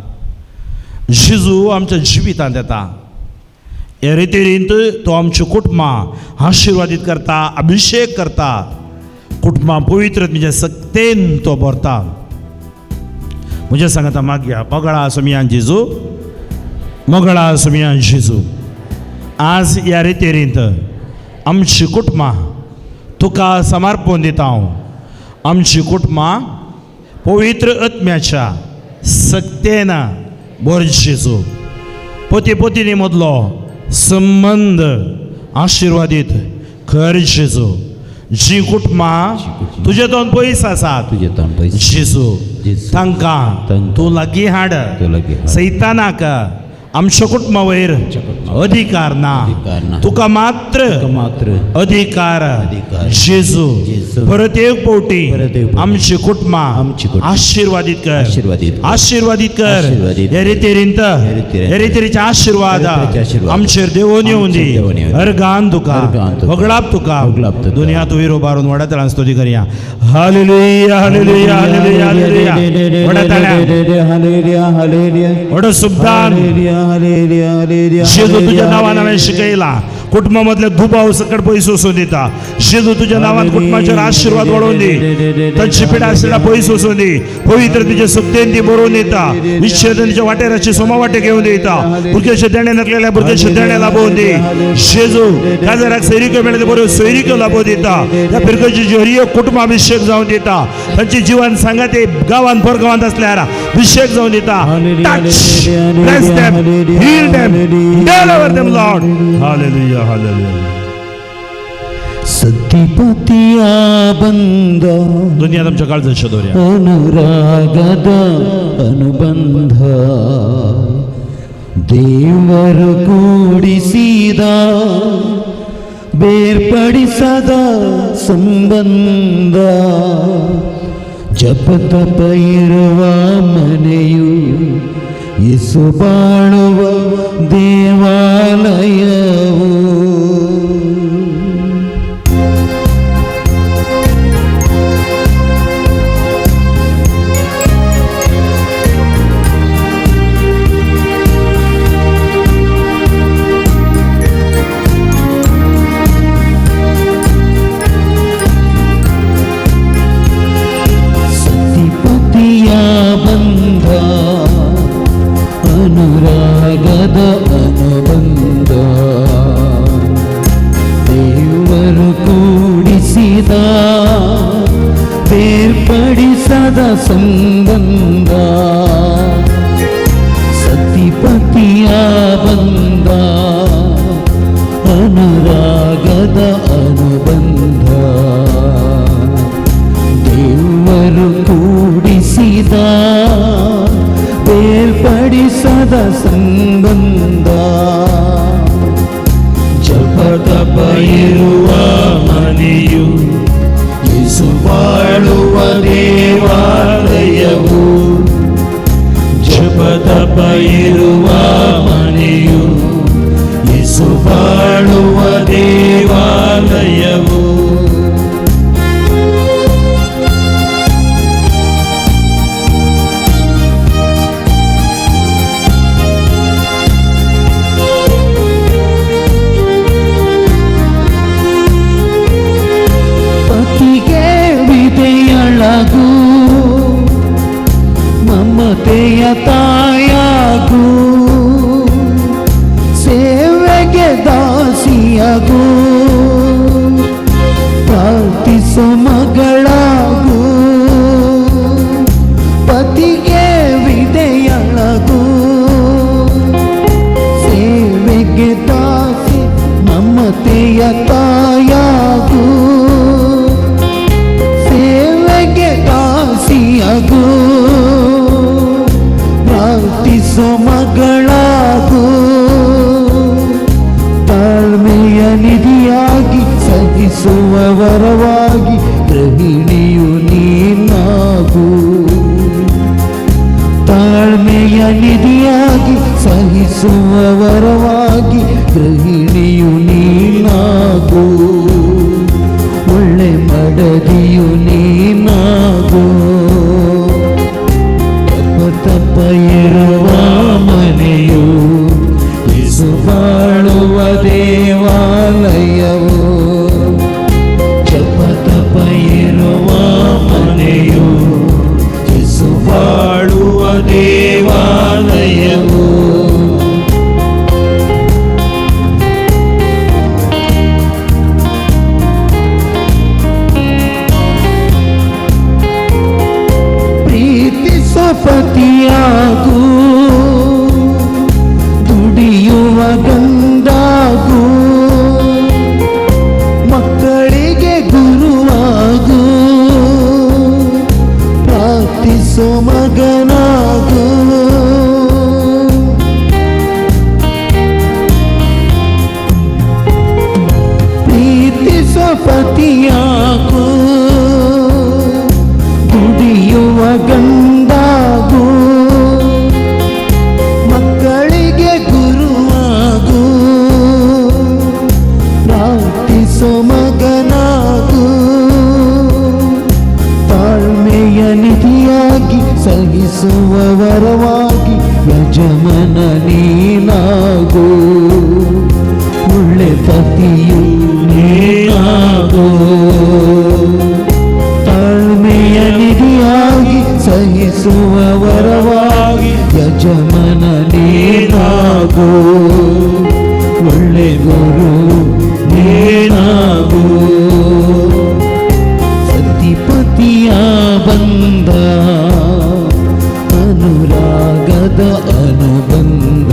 जेजू आमच्या जिवितांत येता. हे रितीरींत तो आमची कुटुंबां आशिर्वादीत करता, अभिशेक करता, कुटुंबां पवित्र म्हणजे सक्तेन तो भरता. म्हज्या सांगता मागया, मोगळा सुमयान जेजू, मोगळा सुमयान जेजू. आज ह्या रितीरींत आमची कुटुंबां तुका समर्पण दिता हांव. आमची कुटुंबां पवित्र आत्म्याच्या सक्तेन भर जेजू. पती पतीनी मदलो संबंद आशिर्वादीत कर जेजू. जी कुटुंबां तुजे दोन पयस आसात जेजू, तांकां तूं लागीं हाड. सैतानाक आमच्या कुटुंबा वयर अधिकार ना, तुका मात्र अधिकार जेजू. परत एक फावटी आमची कुटुंबां आशिर्वादीत कर, आशिर्वादीत कर. हे रितीरींत, हे रितीरीचे आशिर्वाद आमचेर देवोन येवन दी. अर्गान तुका, होगळाप तुका, दुनिया तूं विरो बारून व्हडा ताळ्यान स्तुती करया. हालेलुया, हालेलुया, हालेलुया, हालेलुया. व्हडा ताळ्यान, व्हडा सुबदान. जेजू तुझ्या नावान हांवें शिकयला. कुटुंबा मदले दुबाव सकट पयस वचून दिता. जेजू तुझ्या नावान कुटुंबाचेर आशिर्वाद वाडोवन दी. तांची पिडा आशिल्ल्या पयस वचून दी. पवित्र तुजे सक्तेन ती बरोवन दिता. विच्छेदनाच्या वाटेराची सोमा वाटे घेवन दिता. भुरग्याचे देणे नकलेल्या भुरग्याचे देणे लाभोवन दी. जेजू काजाराक सैरिक्यो मेळ्ळे बऱ्यो सैरिक्यो लाभोवन दिता. त्या फिरकची हरियो कुटुंबाभिशेक जावन दिता. तांची जिवन सांगाते गांवांत परगांवांत आसल्यार अभिशेक जावन दिता. Touch, bless them, heal them, deliver them, Lord. Hallelujah, hallelujah. ಸತಿಪತಿಯ ಬಂಧ, दुनिया तुमच्या काळजाच्या दोऱ्या, ಅನುರಾಗದ ಅನುಬಂಧ, ದೇವರು ಕೂಡಿಸಿದ ಬೇರ್ಪಡಿಸದ ಸಂಬಂಧ, ಜಪತಪ ಇರುವ ಮನೆಯು ಯೇಸು ಬಾಳುವ ದೇವಾಲಯವು. ಸತಿಪತಿಯ ಬಂಧ, ಅನುರಾಗದ ಅನುಬಂಧ, ದೇವರು ಕೂಡಿಸಿದ ಬೇರ್ಪಡಿಸದ ಸಂಬಂಧ, ಸತಿಪತಿಯ ಬಂಧ, ಅನುರಾಗದ ಅನುಬಂಧ, ದೇವರು ಕೂಡಿಸಿದ ಬೇರ್ಪಡಿಸದ ಸಂಬಂಧ, ಜಪತಪ ಇರುವ ಮನೆಯು ಯೇಸು ಬಾಳುವ ದೇವಾಲಯವು, ಜಪತಪ ಇರುವ ಮನೆಯು ಯೇಸು ಬಾಳುವ ದೇವಾಲಯವು. ಪತಿಗೆ ಮಮತೆಯ ತಾಯಾಗು, ಸೇವೆಗೆ ದಾಸಿಯಾಗು, ಪ್ರಾರ್ಥಿಸೋ ಮಗಳಾಗು, ಪತಿಗೆ ವಿಧೇಯಳಾಗು. ಸೇವೆಗೆ ದಾಸಿ ಮಮತೆಯ ತಾಯಾಗು, ಸೇವೆಗೆ ದಾಸಿಯಾಗು, ಪ್ರಾರ್ಥಿಸೋ ಮಗಳಾಗು, ತಾಳ್ಮೆಯ ನಿಧಿಯಾಗಿ ಸಹಿಸುವ ವರವಾಗಿ ಗೃಹಿಣಿಯು ನೀನಾಗು. ತಾಳ್ಮೆಯ ನಿಧಿಯಾಗಿ ಸಹಿಸುವ ವರವಾಗಿ ಗೃಹಿಣಿಯು ನೀನಾಗು, ಒಳ್ಳೆ ಮಡದಿಯು ನೀನಾಗು. ತಪ್ಪ ತಪ್ಪ ಇರುವ ಮನೆಯು ಯೇಸು ಬಾಳುವ ದೇವಾಲಯವು, ಜಪ ತಪ ಇರುವ ಮನೆಯು ಯೇಸು ಬಾಳುವ ದೇವಾಲಯವು. ಪ್ರೀತಿಸೋ ಪತಿಯಾಗು, ದುಡಿಯುವ ಗಂಡಾಗು, ಮಕ್ಕಳಿಗೆ ಗುರುವಾಗು, ಪ್ರಾರ್ಥಿಸೋ ಮಗನಾಗು. ಪ್ರೀತಿಸೋ ಪತಿಯಾಗು, ದುಡಿಯುವ ಗಂಡಾಗು, ಮಕ್ಕಳಿಗೆ ಗುರುವಾಗು, ಪ್ರಾರ್ಥಿಸೋ ಮಗನಾಗು. ತಾಳ್ಮೆಯ ನಿಧಿಯಾಗಿ ಸಹಿಸುವ ವರವಾಗಿ ಯಜಮಾನ ನೀನಾಗು, ಒಳ್ಳೆ ಪತಿಯು ನೀನಾಗು. ತಾಳ್ಮೆಯ ನಿಧಿಯಾಗಿ ಸಹಿಸುವ ವರವಾಗಿ ಯಜಮಾನ ನೀನಾಗು, ಒಳ್ಳೆ ಗುರು ನೀನಾಗು. ಸತಿಪತಿಯ ಬಂಧ ಅನುರಾಗದ ಅನುಬಂಧ,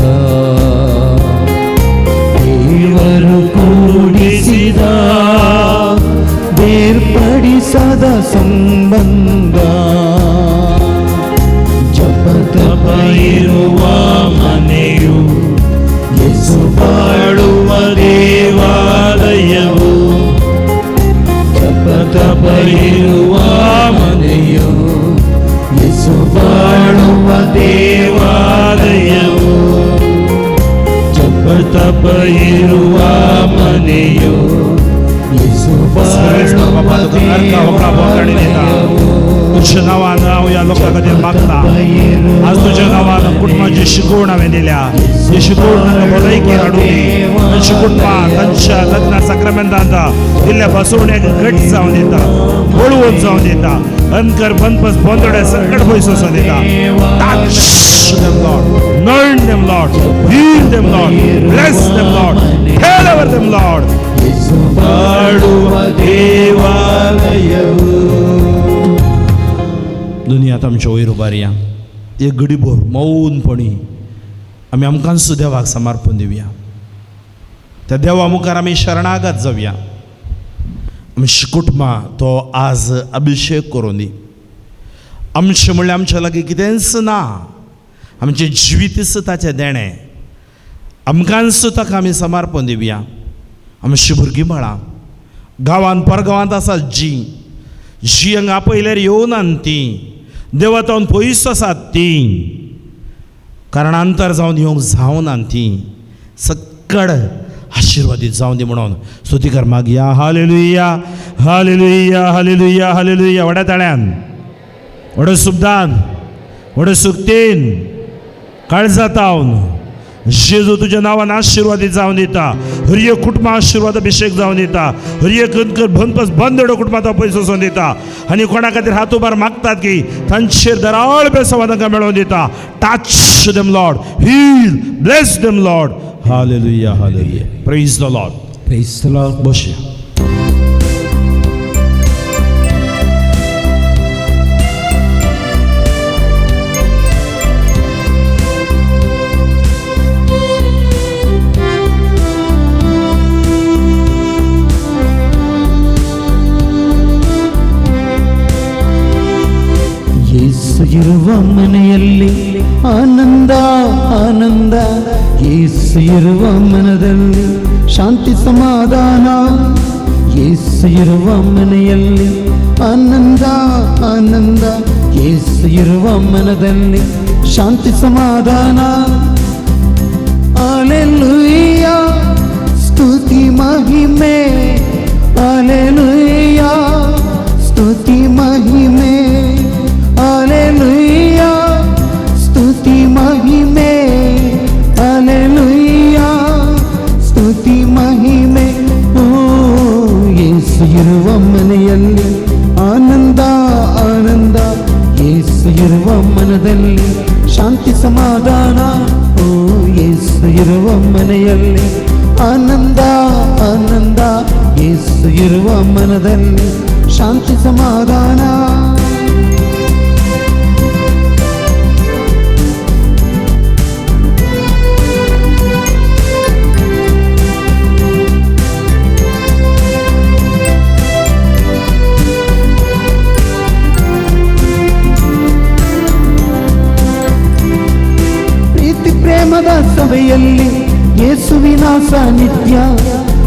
ದೇವರು ಕೂಡಿಸಿದ ಬೇರ್ಪಡಿಸದ ಸಂಬಂಧ. ಜಪ ತಪ ಇರುವ ಮನೆಯು ಯೇಸು ಬಾಳುವ ದೇವಾಲಯವು, ಜಪ ತಪ ಇರುವ ಮನೆಯು ಯೇಸು ಬಾಳುವ ದೇವಾಲಯವು, ಜಪ ತಪ ಇರುವ ಮನೆಯು ಯೇಸು ಬಾಳುವ ದೇವಾಲಯವು. तुज्या नांवान हांव ह्या लोकां खातीर मागता. आज तुज्या नांवान कुटुंबाची शिकवण हांवें दिल्या, ही शिकवण तांकां भलायकी हाडूं दी. तांची कुटुंबां तांच्या लग्न साक्रामेंतांत दिल्ल्या फसवण्याक घट जावन दिता, बळवंत जावन दिता, अनकर बनपस बोंदोडे संकट पयस वचून दिता. Touch them, Lord. Learn them, Lord. Heal them, Lord. Bless them, Lord. Heal over them, Lord. ಯೇಸು ಬಾಳುವ ದೇವಾಲಯವು. दुनिया आमच्या वयर उबारया, एक घडीभर मौनपणी आमी आमकांच देवाक समर्पण दिवया. त्या देवा मुखार आमी शरणागत जावया. आमची कुटुंबां तो आज अभिशेक करून दी. आमचें म्हणल्यार आमच्या लागीं कितेंच ना, आमचें जिवीतच ताचें देणें. आमकांच ताका आमी समर्पण दिवया. आमची भुरगीं बाळां गांवांत परगांवांत आसात, जी जी हांगा आपयल्यार येवनात तीं, देवा तावन पयस आसात तीं, कारण अंतर जावन येवंक जावना तीं. सक्कड आशिर्वादीत जावन दी म्हणून स्तुतीकर मागया. Hallelujah, hallelujah, hallelujah, hallelujah. व्हड्या ताळ्यान, व्हड्या सुबदान, व्हड्या सुक्तीन, काळजा तावन जेजू तुज्या नांवान आशिर्वादीत जावन दिता. हर एक कुटुंबा आशिर्वाद अभिशेक जावन दिता. हर एक बंदपस बंद कुटुंबाचो पयसो वचोन दिता. आनी कोणा खातीर हात उबार मागतात की तांचेर दराळ बेसांव तांकां मेळोवन दिता. Touch them Lord, heal, bless them Lord. Hallelujah, hallelujah. Praise the Lord. Praise the Lord. बसया. ಯೇಸು ಇರುವ ಮನೆಯಲ್ಲಿ ಆನಂದ ಆನಂದ, ಯೇಸು ಇರುವ ಮನದಲ್ಲಿ ಶಾಂತಿ ಸಮಾಧಾನ. ಯೇಸು ಇರುವ ಮನೆಯಲ್ಲಿ ಆನಂದ ಆನಂದ, ಯೇಸು ಇರುವ ಮನದಲ್ಲಿ ಶಾಂತಿ ಸಮಾಧಾನ. ಹಾಲೆಲೂಯಾ, ಸ್ತುತಿ ಮಹಿಮೆ. ಹಾಲೆಲೂಯಾ, ಸ್ತುತಿ ಮಹಿಮೆ. ಹಾಲೆಲೂಯಾ, ಸ್ತುತಿ ಮಹಿಮೆ. ಹಾಲೆಲೂಯಾ, ಸ್ತುತಿ ಮಹಿಮೆ. ಓ ಯೇಸು ಇರುವ ಮನೆಯಲ್ಲಿ ಆನಂದ ಆನಂದ, ಯೇಸು ಇರುವ ಮನದಲ್ಲಿ ಶಾಂತಿ ಸಮಾಧಾನ. ಓ ಯೇಸು ಇರುವ ಮನೆಯಲ್ಲಿ ಆನಂದ ಆನಂದ, ಯೇಸು ಇರುವ ಮನದಲ್ಲಿ ಶಾಂತಿ ಸಮಾಧಾನ. ಪ್ರೀತಿ ಪ್ರೇಮದ ಸಭೆಯಲ್ಲಿ ಯೇಸುವಿನ ಸಾನ್ನಿಧ್ಯ,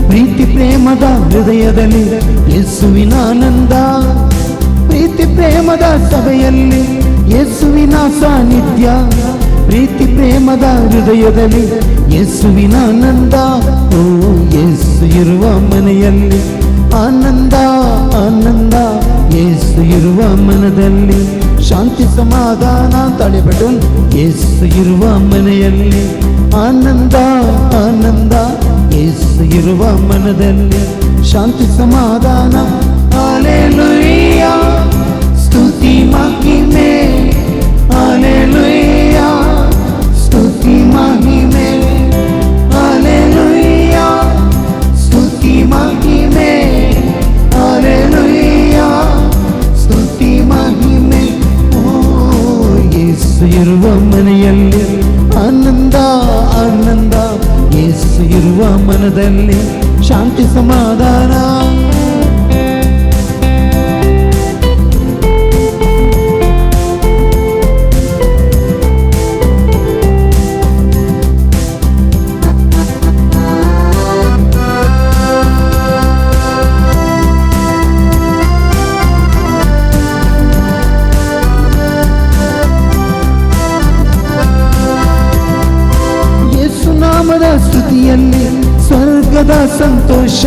ಪ್ರೀತಿ ಪ್ರೇಮದ ಹೃದಯದಲ್ಲಿ ಯೇಸುವಿನ ಆನಂದ. ಪ್ರೀತಿ ಪ್ರೇಮದ ಸಭೆಯಲ್ಲಿ ಯೇಸುವಿನ ಸಾನ್ನಿಧ್ಯ, ಪ್ರೀತಿ ಪ್ರೇಮದ ಹೃದಯದಲ್ಲಿ ಯೇಸುವಿನ ಆನಂದ. ಓ ಯೇಸು ಇರುವ ಮನೆಯಲ್ಲಿ ಆನಂದ ಆನಂದ, ಯೇಸು ಇರುವ ಮನದಲ್ಲಿ ಶಾಂತಿ ಸಮಾಧಾನ. ತಡೆಬಟ್ಟು ಯೇಸು ಇರುವ ಮನೆಯಲ್ಲಿ ಆನಂದ ಆನಂದ, ಯೇಸು ಇರುವ ಮನದಲ್ಲಿ ಶಾಂತಿ ಸಮಾಧಾನ. ಹಾಲೆಲೂಯಾ, ಸ್ತುತಿ ಮಹಿಮೆ. ಹಾಲೆಲೂಯಾ, ಸ್ತುತಿ ಮಹಿಮೆ. ಹಾಲೆಲೂಯಾ, ಸ್ತುತಿ ಮಹಿಮೆ. ಹಾಲೆಲೂಯಾ, ಸ್ತುತಿ ಮಹಿಮೆ. ಓ ಯೇಸು ಇರುವ ಮನೆಯಲ್ಲಿ ಆನಂದ ಆನಂದ, ಯೇಸು ಇರುವ ಮನದಲ್ಲಿ ಶಾಂತಿ ಸಮಾಧಾನ. ಯೇಸುನಾಮದ ಸ್ತುತಿಯಲ್ಲಿ ಸ್ವರ್ಗದ ಸಂತೋಷ,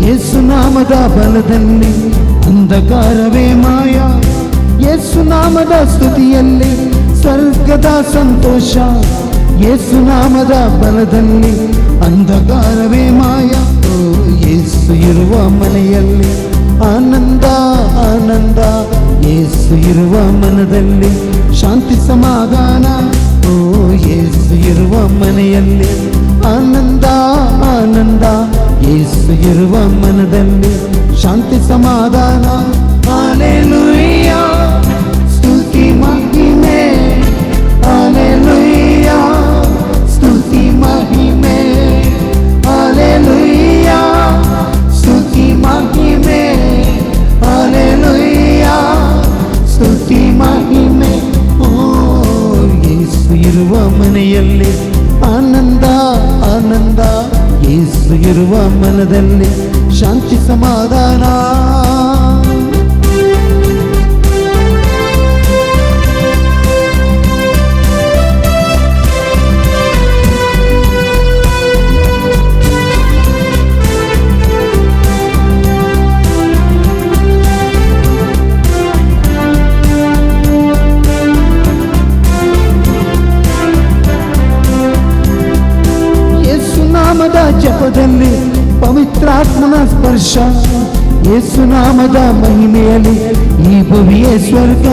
ಯೇಸುನಾಮದ ಬಲದಲ್ಲಿ ಅಂಧಕಾರವೇ ಮಾಯ. ಯೇಸುನಾಮದ ಸ್ತುತಿಯಲ್ಲಿ ಸ್ವರ್ಗದ ಸಂತೋಷ, ಯೇಸುನಾಮದ ಬಲದಲ್ಲಿ ಅಂಧಕಾರವೇ ಮಾಯ. ಓ ಯೇಸು ಇರುವ ಮನೆಯಲ್ಲಿ ಆನಂದ ಆನಂದ, ಯೇಸು ಇರುವ ಮನದಲ್ಲಿ ಶಾಂತಿ ಸಮಾಧಾನ. ಓ ಯೇಸು ಇರುವ ಮನೆಯಲ್ಲಿ ಆನಂದ ಆನಂದ, ಯೇಸು ಇರುವ ಮನದಲ್ಲಿ ಶಾಂತಿ ಸಮಾಧಾನ. ಹಾಲೆಲೂಯಾ, ಸ್ತುತಿ ಮಹಿಮೆ. ಹಾಲೆಲೂಯಾ, ಸ್ತುತಿ ಮಹಿಮೆ. ಹಾಲೆಲೂಯಾ, ಸ್ತುತಿ ಮಹಿಮೆ. ಹಾಲೆಲೂಯಾ, ಸ್ತುತಿ ಮಹಿಮೆ. ಓ ಯೇಸು ಇರುವ ಮನೆಯಲ್ಲಿ ಆನಂದ ಆನಂದ, ಯೇಸು ಇರುವ ಮನದಲ್ಲಿ ಶಾಂತಿ ಸಮಾಧಾನ. ಸ್ಪರ್ಶ, ಯೇಸುನಾಮದ ಮಹಿಮೆಯಲ್ಲಿ ಈ ಭುವಿಯೇ ಸ್ವರ್ಗ.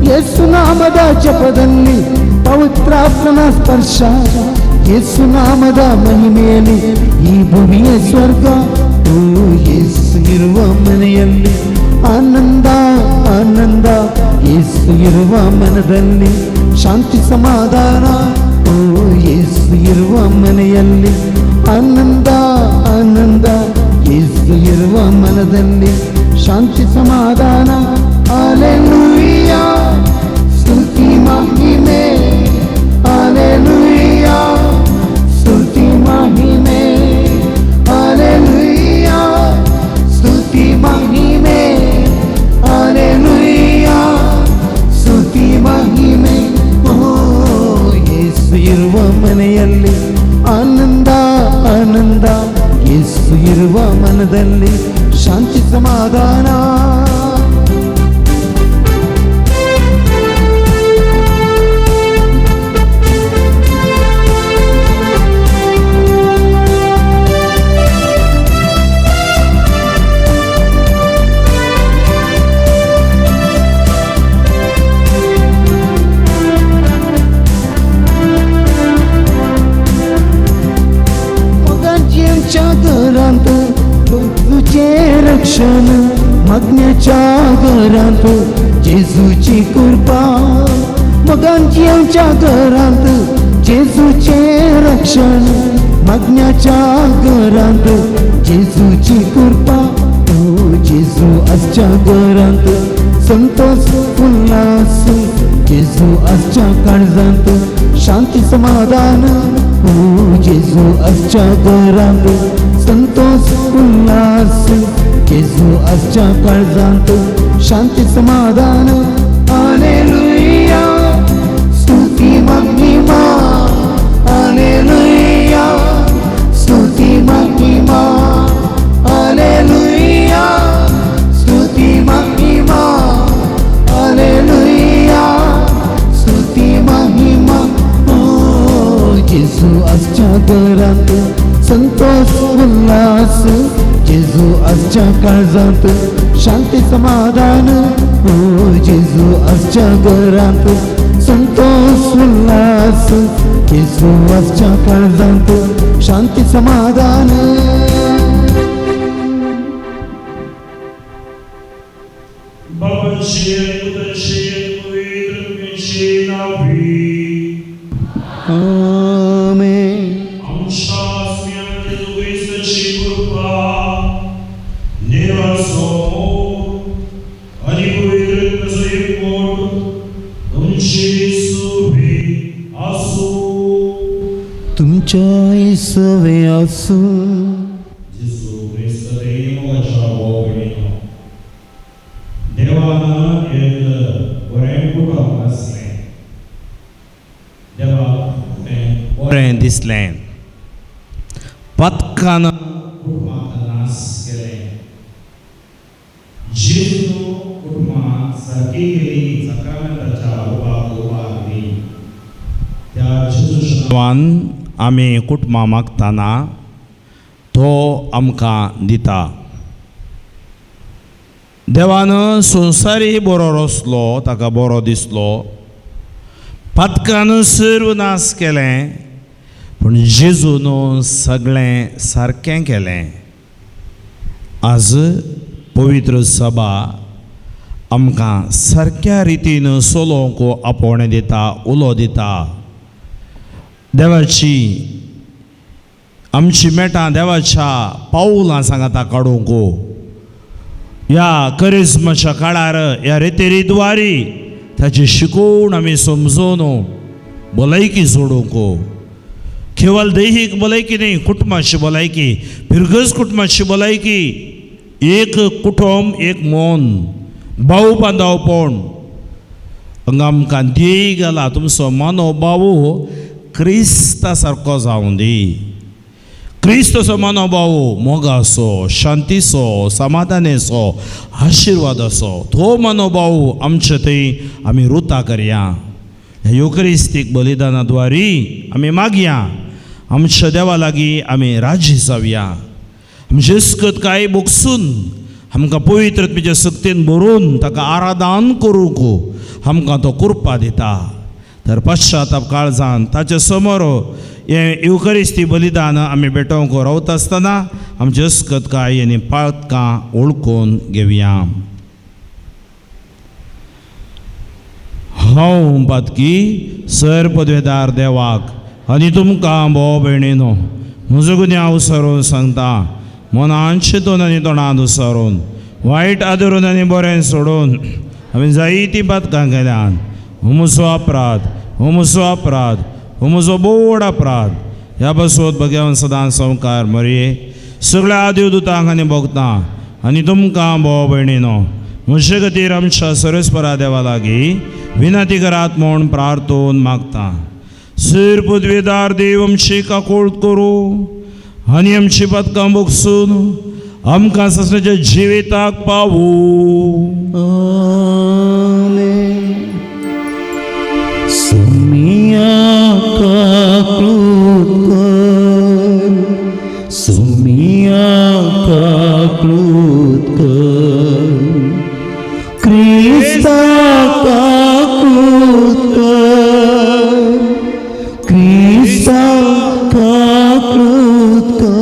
ಯೇಸುನಾಮದ ಜಪದಲ್ಲಿ ಪವಿತ್ರಾತ್ಮನ ಸ್ಪರ್ಶ, ಯೇಸುನಾಮದ ಮಹಿಮೆಯಲ್ಲಿ ಈ ಭುವಿಯೇ ಸ್ವರ್ಗ. ಓ ಯೇಸು ಇರುವ ಮನೆಯಲ್ಲಿ ಆನಂದ ಆನಂದ, ಯೇಸು ಇರುವ ಮನದಲ್ಲಿ ಶಾಂತಿ ಸಮಾಧಾನ. ಓ ಯೇಸು ಇರುವ ಮನೆಯಲ್ಲಿ ಆನಂದ ಆನಂದ, ಯೇಸು ಇರುವ ಮನದಲ್ಲಿ ಶಾಂತಿ ಸಮಾಧಾನ. ಹಲ್ಲೆಲೂಯಾ, ಸ್ತುತಿ ಮಹಿಮೆ, ಹಲ್ಲೆಲೂಯಾ, ಸ್ತುತಿ ಮಹಿಮೆ, ಹಲ್ಲೆಲೂಯಾ, ಸ್ತುತಿ ಮಹಿಮೆ, ಹಲ್ಲೆಲೂಯಾ, ಸ್ತುತಿ ಮಹಿಮೆ. ಓ ಯೇಸು ಇರುವ ಮನೆಯಲ್ಲಿ ಆನಂದ ಆನಂದ, ಯೇಸು ಇರುವ ಮನದಲ್ಲಿ ಶಾಂತಿ ಸಮಾಧಾನ. मोगांच्या घरांत तुझे रक्षण, मागण्याच्या घरांत जेजूची कृपा. मोगांच्या घरांत जेजूचे रक्षण, मागण्याच्या घरांत जेजूची कृपा. ओ जेजू आसच्या घरांत संतोष उल्हास, जेजू आसच्या काळजांत शांती समाधान. ओ जेजू आसच्या घरांत संतोष उल्हास, जेजू आसच्या काळजांत शांती समाधान. हालेलुया, स्तुती महिमा, हालेलुया, स्तुती महिमा, हालेलुया, स्तुती महिमा, हालेलुया, स्तुती महिमा. ओ जेजू आसच्या घरांत संतोष उल्हास, जेजू आसच्या काळजांत शांती समाधान. ओ जेजू आसच्या घरांत संतोष उल्हास, जेजू आसच्या काळजांत शांती समाधान. आमेन. तुमच्या इसवे आसूं. देवान एक बरें कुटुंब आसलें, देवाक तें बरें दिसलें. पत्कान कुटुंबाक नाश केलें, जेजू कुटुंबां सारकी केली, साक्रामेंताच्या रुपाक उबारली. त्या जेजूच्या नांवान आमी कुटुंबां मागतना तो आमकां दिता. देवान संवसारी बरो रचलो, ताका बरो दिसलो. पातकान सर्व नाश केलें, पूण जेजून सगळें सारकें केलें. आज पवित्र सभा आमकां सारक्या रितीन चलोवंक आपोवणें दिता, उलो दिता. देवाची आमची मेटां देवाच्या पावलां सांगाता काडूंक. ह्या करिज्माच्या काळार ह्या रेतेरीद्वारी ताची शिकोवण आमी समजून भलायकी जोडूंक. केवळ दैहीक भलायकी न्ही, कुटुंबाची भलायकी, फिरगज कुटुंबाची भलायकी. एक कुटुंब एक मन, भाव बांदावपण. हांगा आमकां ध्येय घाला, तुमचो मनोभाव क्रिस्ता सारको जावं दी. क्रिस्तचो मनोभाव मोगाचो, शांतीचो, समाधानेचो, आशिर्वादाचो. तो मनोभाव आमचे थंय आमी रुता करया. ह्या युक्रिस्तीक बलिदाना द्वारी आमी मागया, आमच्या देवा लागीं आमी राजी जावया. आमचे अस्कत काय बोगसून आमकां पवित्र आत्म्याच्या सक्तेन भरून ताका आराधन करूंक आमकां तो कृपा दिता. तर पश्चाताप काळजान ताचे समोर हें युवकरिस्ती बलिदान आमी भेटोवंक रावता आसतना आमचे अस्कत काय आनी पातकां ओळखून घेवया. हांव पातकी सर पदवेदार देवाक आनी तुमकां भोव भयणीनो म्हजो गुन्यांव सरून सांगता, मनान चिंतून आनी तोंडान सरून वायट आदरून आनी बरें सोडून हांवें जायतीं पातकां केल्यान. हो म्हजो अपराध, हो म्हजो अपराध, हो म्हजो बोड अपराध. ह्या पासत भगवान सदां संवकार मरये सगळ्या देवदूतांक आनी भोगतां आनी तुमकां भोव भयणीनो म्हजे खातीर आमच्या सर्वेस्परा देवा लागीं विनंती करात म्हूण प्रार्थून मागता. सर पदवेदार देव आमची काकोळ करूं आनी आमची पातकां बोगसून आमकां ससण्याच्या जिविताक पावूं. आमेन. सुमिया काकूत कर, सुमिया काकूत कर, क्रिस्ता काकूत कर, क्रिस्ता काकूत कर,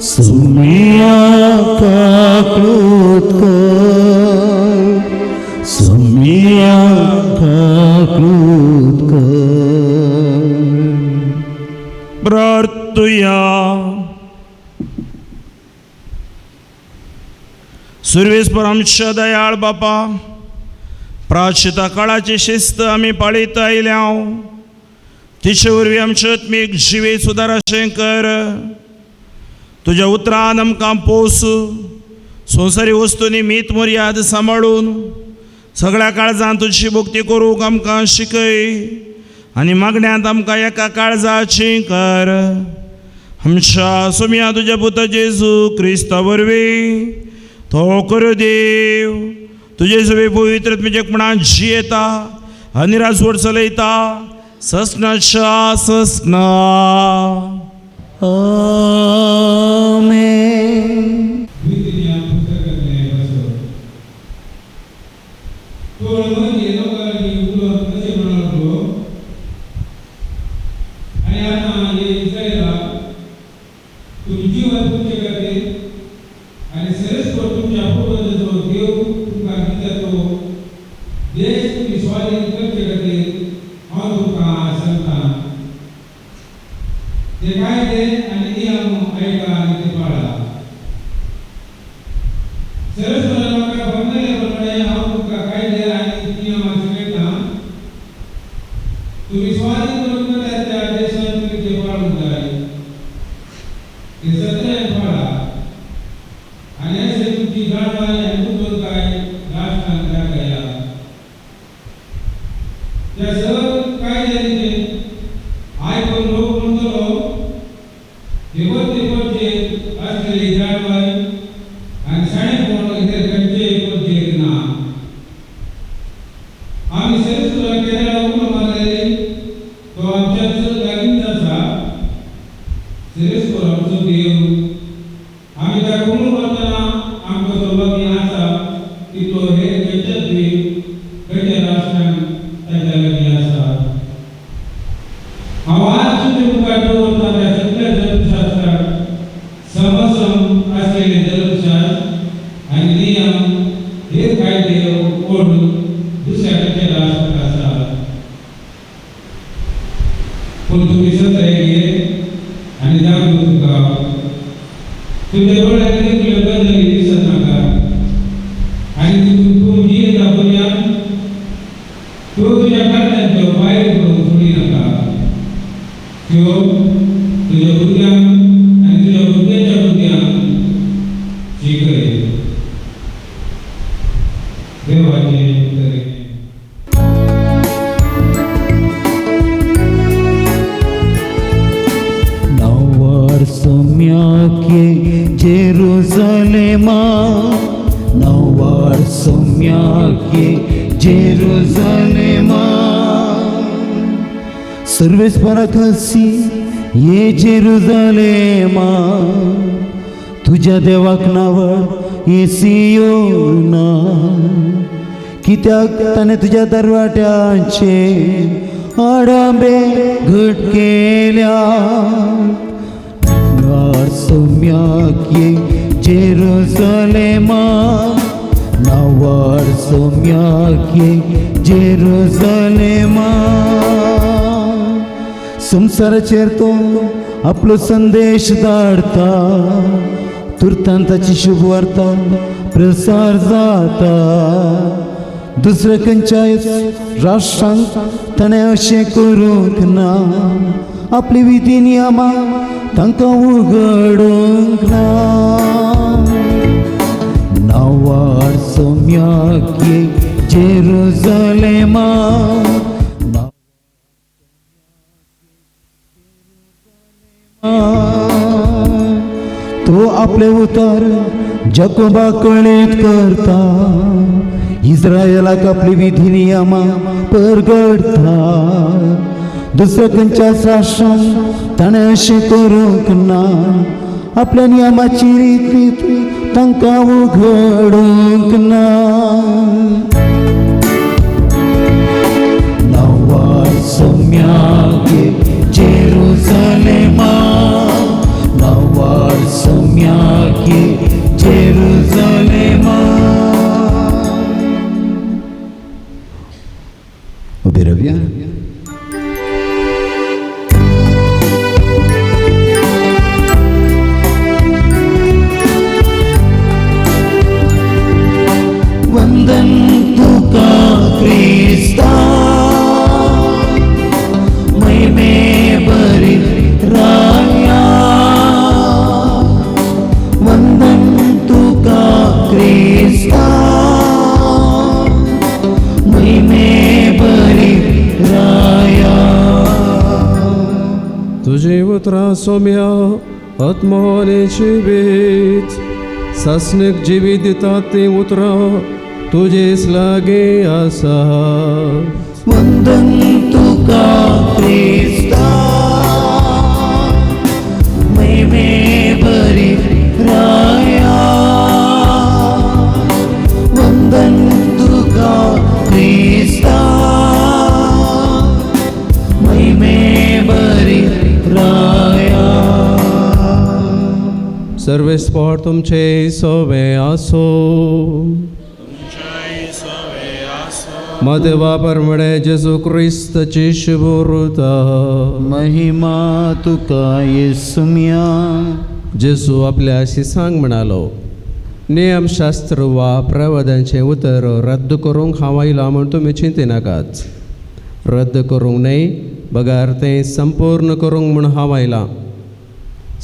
सुमिया काकूत कर, सुमिया काकूत कर. प्रार्थुया. सुर्वेस्पर आमच्या दयाळ बापा, प्राचिता काळाची शिस्त आमी पाळीत आयल्या, तिचे वरवीं आमचे आत्मीक जिवीत सुदाराशें कर. तुज्या उतरान आमकां पोस, संवसारी वस्तूंनी मीत मर्याद सांबाळून सगळ्या काळजान तुजी भक्ती करूंक आमकां शिकय आनी मागण्यांत आमकां एका काळजाची कर. आमच्या सोम्या तुज्या पुता जेजू क्रिस्ता वरवीं तो करू देव तुजे सगळे पवित्र आत्म्याच्या जियेता आनी राजवट चलयता ससनाच्या ससना. आमेन. जेरुसलेमा, सर्वेस्परा खासी ये जेरुजालेमा तुज्या देवाक नावड ये सियोना कित्याक ताणें तुज्या दरवाट्याचे आडांबे घट केल्या. नावार सोम्याक ये जेरुजालेमा नावार सोम्याक ये जेरुजालेमा. संवसाराचेर तो आपलो संदेश धाडता तुर्तान ताची शुभवार्ता प्रसार जाता. दुसऱ्या खंयच्याय राष्ट्रांक ताणें अशें करूंक ना आपली विधी नियमां तांकां उगडूंक ना. नावार सोम्याक ये जेरुजालेमा तो आपले उतार जकोबा कळीत करता इस्रायलाक आपली विधी नियमां परगडता. दुसऱ्या खंयच्या राष्ट्रांक ताणें अशें करूंक ना आपल्या नियमाची रीत तांकां उगडूंक ना. नावार सोम्याक ये जेरुजालेमा नावार सोम्याक ये जेरुजालेमा. उबे रावया. वंदन तुका क्रिस्ता महिमे बरी राया वंदन तुका क्रिस्ता महिमे बरी राया. तुझी उतरां सोम्या आत्मोने जिवीत सासणीक जिवीत दितात तीं उतरां तुजेच लागीं आसात. वंदन तुका क्रिस्ता महिमे बरी राया वंदन तुका क्रिस्ता महिमे बरी राया. सर्वेस्पोर तुमचे सोवे आसो. देवा परमणे जेजू क्रिस्ताची शुभवृता. महिमा तुका येसुम्या. जेजू आपल्या शिसांक म्हणालो नियमशास्त्र वा प्रवादांचें उतर रद्द करूंक हांव आयलां म्हूण तुमी चिंतिनाकात. रद्द करूंक न्हय बगार तें संपूर्ण करूंक म्हूण हांव आयलां.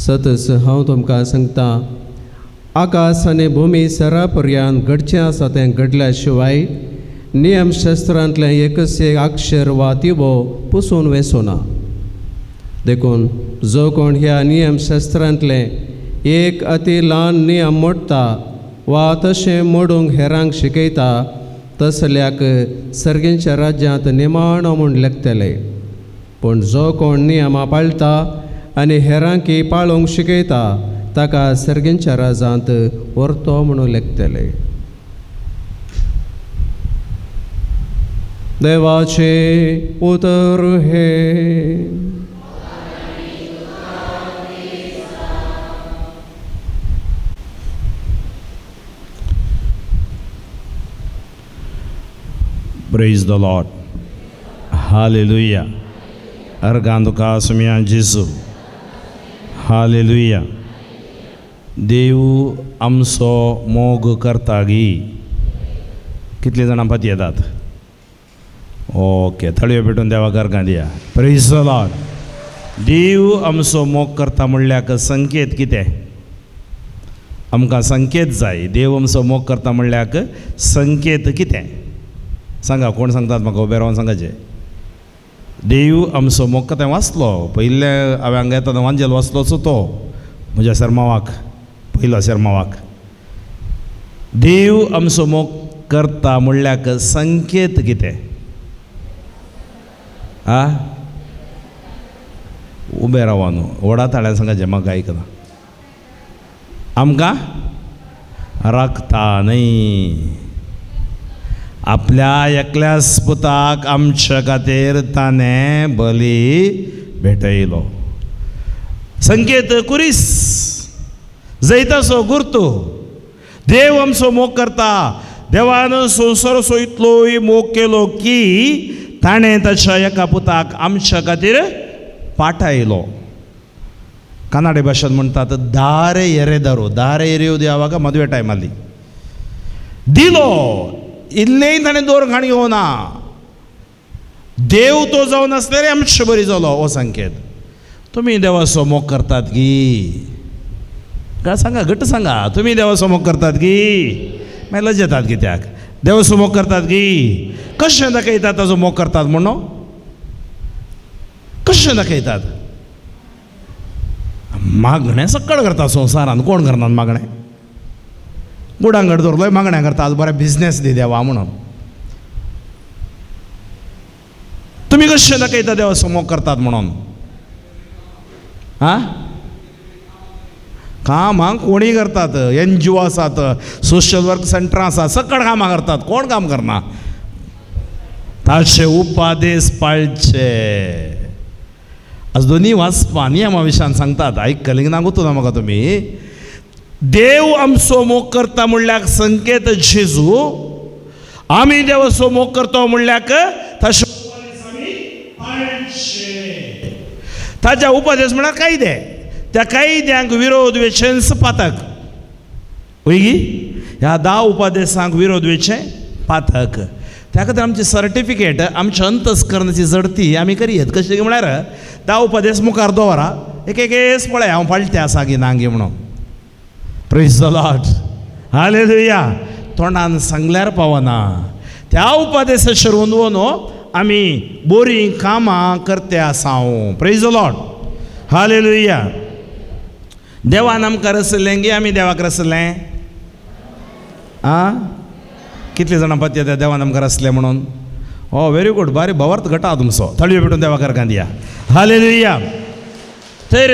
सतच हांव तुमकां सांगता आकाश आनी भुमी सरा पर्यंत घडचें आसा तें घडल्या शिवाय नियमशास्त्रांतलें एकच एक अक्षर वा तिबो पुसून वेसोना. देखून जो कोण ह्या नियमशास्त्रांतलें एक अति ल्हान नियम मोडटा वा तशें मोडूंक हेरांक शिकयता तसल्याक सर्गींच्या राज्यांत निमाणो म्हूण लेखतले. पूण जो कोण नियमां पाळटा आनी हेरांकी पाळूंक शिकयता ताका सर्गींच्या राज्यांत व्हरतो म्हणून लेखतले. देवाचे उतर हे. Praise the Lord. Hallelujah. अर्गां तुका सुम्या जेजू. हालेलुया. देव आमचो मोग करता गी. कितली जाणां पती येतात? ओके, थळयो पेटून देवाक अर्गां दिया. Praise the Lord. देव आमचो मोग करता म्हणल्यार संकेत कितें? आमकां संकेत जाय. देव आमचो मोग करता म्हणल्यार संकेत कितें? सांगा, कोण सांगतात म्हाका उबें रावन सांगाचें. देव आमचो मोग करता वाचलो पयलें हांवें हांगा येता वांजेल वाचलोच तो म्हज्या शेरमावाक, पयलो शेरमावाक. देव आमचो मोग करता म्हणल्यार संकेत कितें? आ, उबें रावा न्हू, व्हडा ताळ्यान सांगाचें म्हाका आयकना. आमकां राखता न्हय, आपल्या एकल्याच पुताक आमच्या खातीर ताणें बली भेटयलो. संकेत कुरीस जैताचो गुर्तू. देव आमचो मोग करता. देवान संवसाराचो इतलोय मोग केलो की ताणें ताच्या एका पुताक आमच्या खातीर पाठायलो. ಕನ್ನಡ ಭಾಷೆ म्हणटात ದಾರೆ ಎರೆದರು, ದಾರೆ ಎರೆಯುವುದು ಯಾವಾಗ? ಮದುವೆ ಟೈಮಲ್ಲಿ. दिलो इल्लेय ताणें दोर घाण घेवना. देव तो जावन आसल्यार आमचे बरी जालो हो संकेत. तुमी देवाचो मोग करतात की? काय सांगा, घट्ट सांगा, तुमी देवाचो मोग करतात की? मागीर लजेतात कित्याक? देवाचो मोग करतात की? कशें दाखयतात ताजो मोग करतात म्हणून? कशें दाखयतात? मागणें सक्कड करता संवसारान. कोण करनात मागणें? गुडांगड दवरलोय मागणें करता, आज बरें बिजनेस दी देवा म्हणून. तुमी कशें दाखयता देवाचो मोग करतात म्हणून? आं, कामां कोणीय करतात. एन जी ओ आसात, सोशल वर्क सेंटरां आसात, सकळ कामां करतात. कोण काम करना? ताचे उपादेश पाळचे. आज दोनी वाचपा नियमा विशयान सांगतात, आयकलें ना गुतू ना म्हाका तुमी. देव आमचो मोग करता म्हणल्यार संकेत जेजू. आमी देवाचो मोग करता म्हणल्यार ताचे उपदेश आमी पाळचे. ताच्या उपदेश म्हळ्यार कायदे. त्या कायद्यांक विरोध वेचेंच पातक. वयगी ह्या 10 उपदेशांक विरोध वेचें पातक. त्या खातीर आमची सर्टिफिकेट, आमच्या अंतस्करणाची जडती आमी करयेत. कशें म्हळ्यार 10 उपदेश मुखार दवरा, एक एक एस पळय हांव पाळटे आसा गी ना गी म्हणून. Praise the Lord, hallelujah. तोंडान सांगल्यार पावना. त्या उपदेशाचेर वंदवून आमी बरीं कामां करते आसा. Praise the Lord, hallelujah. देवान आमकां रसलें गी आमी देवाक रसलें? आं, कितली जाणां पत्या देवान आमकां रसलें म्हणून? ओ व्हेरी गूड, बारी भवार्थ घटा तुमचो. थळयो पेटून देवाक करकां दिया. हालेलुया. तर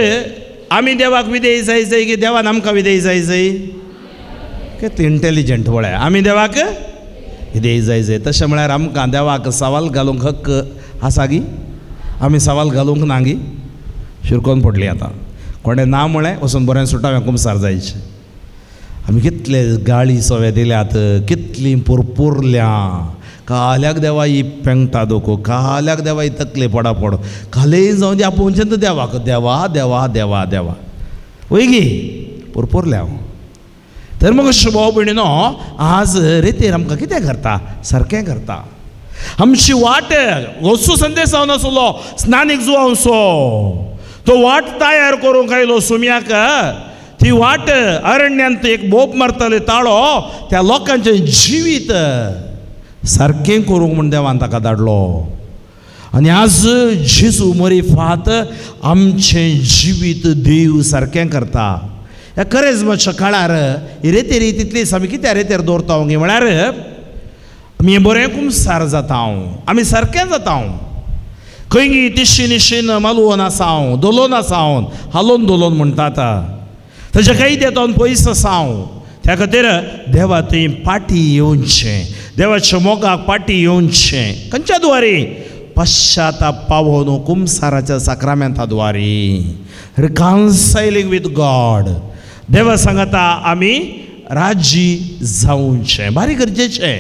आमी देवाक विधेय जाय जाय की देवान आमकां विधेय जाय जाय? कितले इंटेलिजंट पळय. आमी देवाक विधेय जाय जाय. तशें म्हळ्यार आमकां देवाक सवाल घालूंक हक्क आसा गी? आमी सवाल घालूंक ना गी? शिरकोन पडली आतां. कोणें ना म्हळें वचून बरें सुटावें कुमसार जायचें. आमी कितले गाळी सोवे दिल्यात, कितलीं पुरपुरल्यां. काल्याक देवा ही पेंगटा दोको, काल्याक देवा ही तकले पडा पड, कालेय जावन ती आपोवचें तर देवाक देवा देवा देवा देवा वयगी पुरपुरल्या हांव. तर मग भाव भयणीनो, आज रेतेर आमकां कितें करता? सारकें करता. आमची वाट वस्तू संदेश जावन आसलो स्नानीक जुवांवचो तो वाट तयार करूंक आयलो सुम्याक. ती वाट अरण्यांत एक बोप मारताले ताळो, त्या लोकांचें जिवीत सारकें करूंक म्हूण देवान ताका धाडलो. आनी आज जेजू मरिफात आमचें जिवीत देव सारकें करता. ह्या करेजमाच्या काळार ही रेतेरी तितलीच आमी कित्याक रेतेर दवरता गे म्हळ्यार आमी बरें कुमसार जाता, आमी सारकें जाता. खंय तिशी निशीन मालवोन आसा हांव, दोलोन आसा हांव, हालोन दोलोन म्हणटात. ताच्या कायद्यांत पयस आसा हांव. त्या खातीर देवा थंय पाटी येवचें, देवाच्या मोगाक पाटी येवचें. खंयच्या द्वारी? पश्चाताप पावोन कुमसाराच्या साक्रामेंता द्वारी. Reconciling with God. देवा सांगता आमी राजी जावचें. भारी गरजेचें.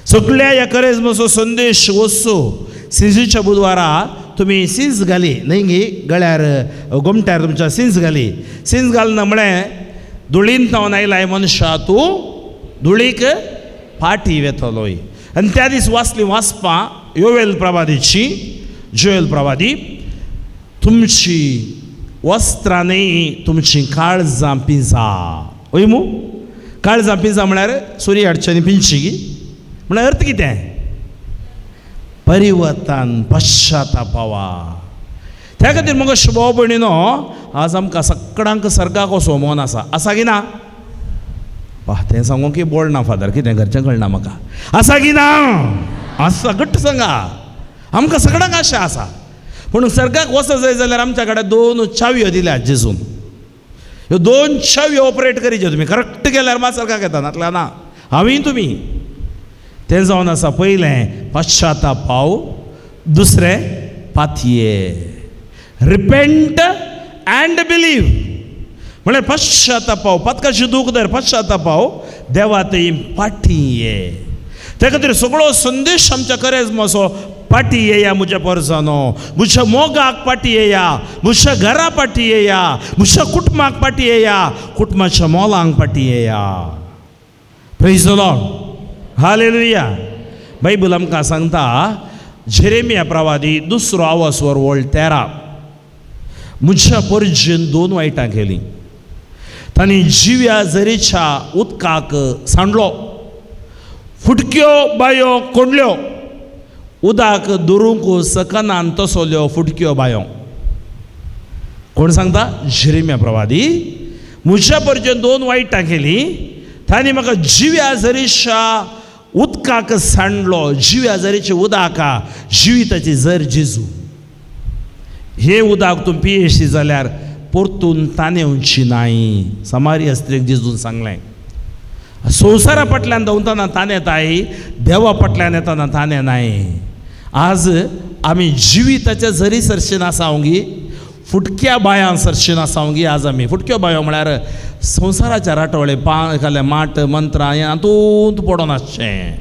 सगळ्या ह्या करेजमाचो संदेश वचूं. सिंजीच्या बुधवारा तुमी सिंज घाली न्हय गी? गळ्यार गोमट्यार तुमच्या सिंज घाली. सिंज घालना म्हळें धुळीन तावन आयलाय मनशा तूं धुळीक फाटी वेतलोय. आनी त्या दीस वाचली वाचपां योवेल प्रवादीची, जोएल प्रवादी, तुमची वस्त्रां न्हय तुमचीं काळजां पिंजा. वय मू? काळजां पिंजा म्हळ्यार सुरी हाडची आनी पिंजची गी? म्हळ्यार अर्थ कितें? परिवर्तन, पश्चातापावा. त्या खातीर मगो भाव भयणीनो, आज आमकां सगळ्यांक सर्गाक वचो मन आसा. आसा की ना? तें सांगूंक की बोल ना फादर, कितें घरचें कळना म्हाका. आसा की ना? आसा, घट्ट सांगा. आमकां सगळ्यांक आशा आसा. पूण सर्गाक वचत जाय जाल्यार आमच्या कडेन दोन चावयो दिल्या जेजून. ह्यो दोन चावयो ऑपरेट करीच्यो तुमी करेक्ट केल्यार मात सर्गाक येता, नातल्या ना. हांवूय तुमी तें जावन आसा पयलें पश्चाताप पाव, दुसरें पातये. रिपेंट एंड बिलीव म्हळ्यार पश्चाताप पाव, पातकाची दूख धर, पश्चाताप पाव, देवा थंय फाटीं ये. त्या खातीर सगळो संदेश आमच्या करेजमाचो पाटी येया म्हज्या परसानो, म्हज्या मोगाक पाटी येया, म्हज्या घरा पाटी येया, म्हज्या कुटुंबाक पाटी येया, कुटुंबाच्या मोलांक पाटी येया. Praise the Lord, hallelujah. Bible आमकां सांगता जेरेमिया प्रवादी दुसरो आवसवर वळ 13, म्हज्या परजेन दोन वायटां केलीं. तांणी जिव्या जरीच्या उदकाक सांडलो, फुटक्यो बायो कोंडल्यो, उदक दवरूंक सकनान तसोल्यो फुटक्यो बायो. कोण सांगता? जेरेमिया प्रवादी. म्हज्या परजेन दोन वायटां केलीं, तांणी म्हाका जिव्या जरीच्या उदकाक सांडलो. जिव्या जरीच्या उदका जिविताची जर जेजू, हे उदक तूं पियेशी जाल्यार परतून तानेवची नाय. समारिया स्त्रीक जेजून सांगलें. संवसारा फाटल्यान धांवतना ताण येताय, देवा फाटल्यान येताना ताण येनाय. आज आमी जिविताच्या जरी सरशीन आसावंगी, फुटक्या बायां सरशीन आसावंगी. आज आमी फुटक्यो बायो म्हळ्यार संवसाराच्या राटवळे पा एखादे माट मंत्रां हें हातूंत पडोन आसचें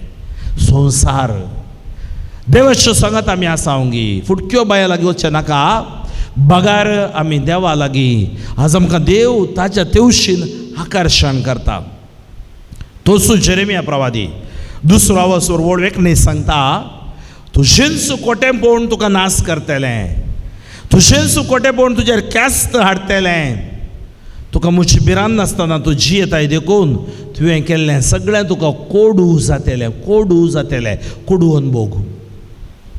संवसार. देवाच्या सांगात आमी आसावंगी, फुटक्यो बायां लागीं वचचें नाका, बगार आमी देवा लागीं. आज आमकां देव ताच्या तेवशीन आकर्शण करता. तोसू जेरेमिया प्रवादी दुसरो आवसवर वळ 19 सांगता, तुजेंच कोटें पळोवन तुका नाश करतलें, तुजेंच कोटें पळोवन तुजेर ख्यास्त हाडटलें, तुका मुची भिरांत नासतना तूं जियेताय देखून तुवें केल्लें सगळें तुका कोडू जातलें, कोडू जातलें, कोडू अनभोग.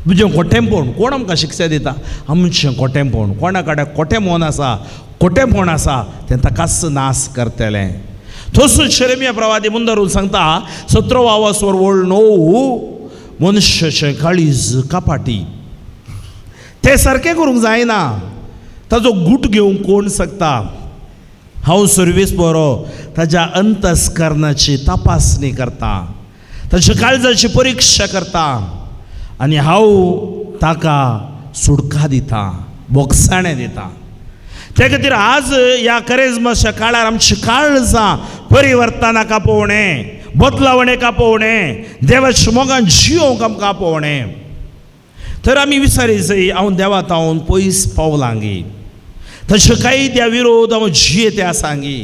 तुजें कोटेंपण कोण आमकां शिक्षा दिता? आमचें कोटेंपण. कोणा कडेन कोटेंपण आसा, कोटेंपण आसा तें ताकाच नाश करतलें. तसो जेरेमिया प्रवादी मुंदरून सांगता 17 आवसवर वळ 9, मनशाचें काळीज कपाटी, तें सारकें करूंक जायना, ताजो गूट घेवंक कोण शकता? हांव सर्वीस बरो ताज्या अंतस्करणाची तपासणी करता, ताच्या काळजाची परिक्षा करता आनी हांव ताका सुटका दिता, बोगसाणें दिता. त्या खातीर आज ह्या करेजमाच्या काळार आमची काळजां परिवर्तनाक आपोवणें, बदलावणेक आपोवणें, देवाच्या मोगान जियोवंक आमकां आपोवणें. तर आमी विचारी जाय, हांव देवा तावन पयस पावलांगी, तशें कायद्या विरोध हांव जियेते आसांगी,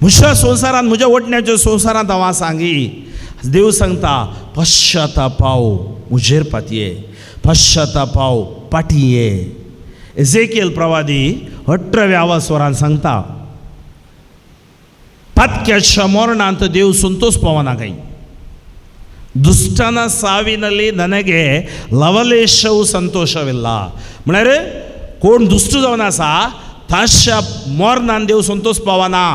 म्हज्या संवसारांत, म्हज्या वटण्याच्या संवसारांत हांव आसांगी. देव सांगता पश्चातापाव म्हजेर पातये, पश्चातापाव पाटी ये. एजेकियल प्रवादी 18व्या आवासवरान सांगता, पातक्याच्या मरणांत देव संतोष पावना काय, ದುಷ್ಟನ ಸಾವಿನಲ್ಲಿ ನನಗೆ ಲವಲೇಶವು ಸಂತೋಷವಿಲ್ಲ. म्हळ्यार कोण दुश्ट जावन आसा ताच्या मरणान देव संतोष पावना.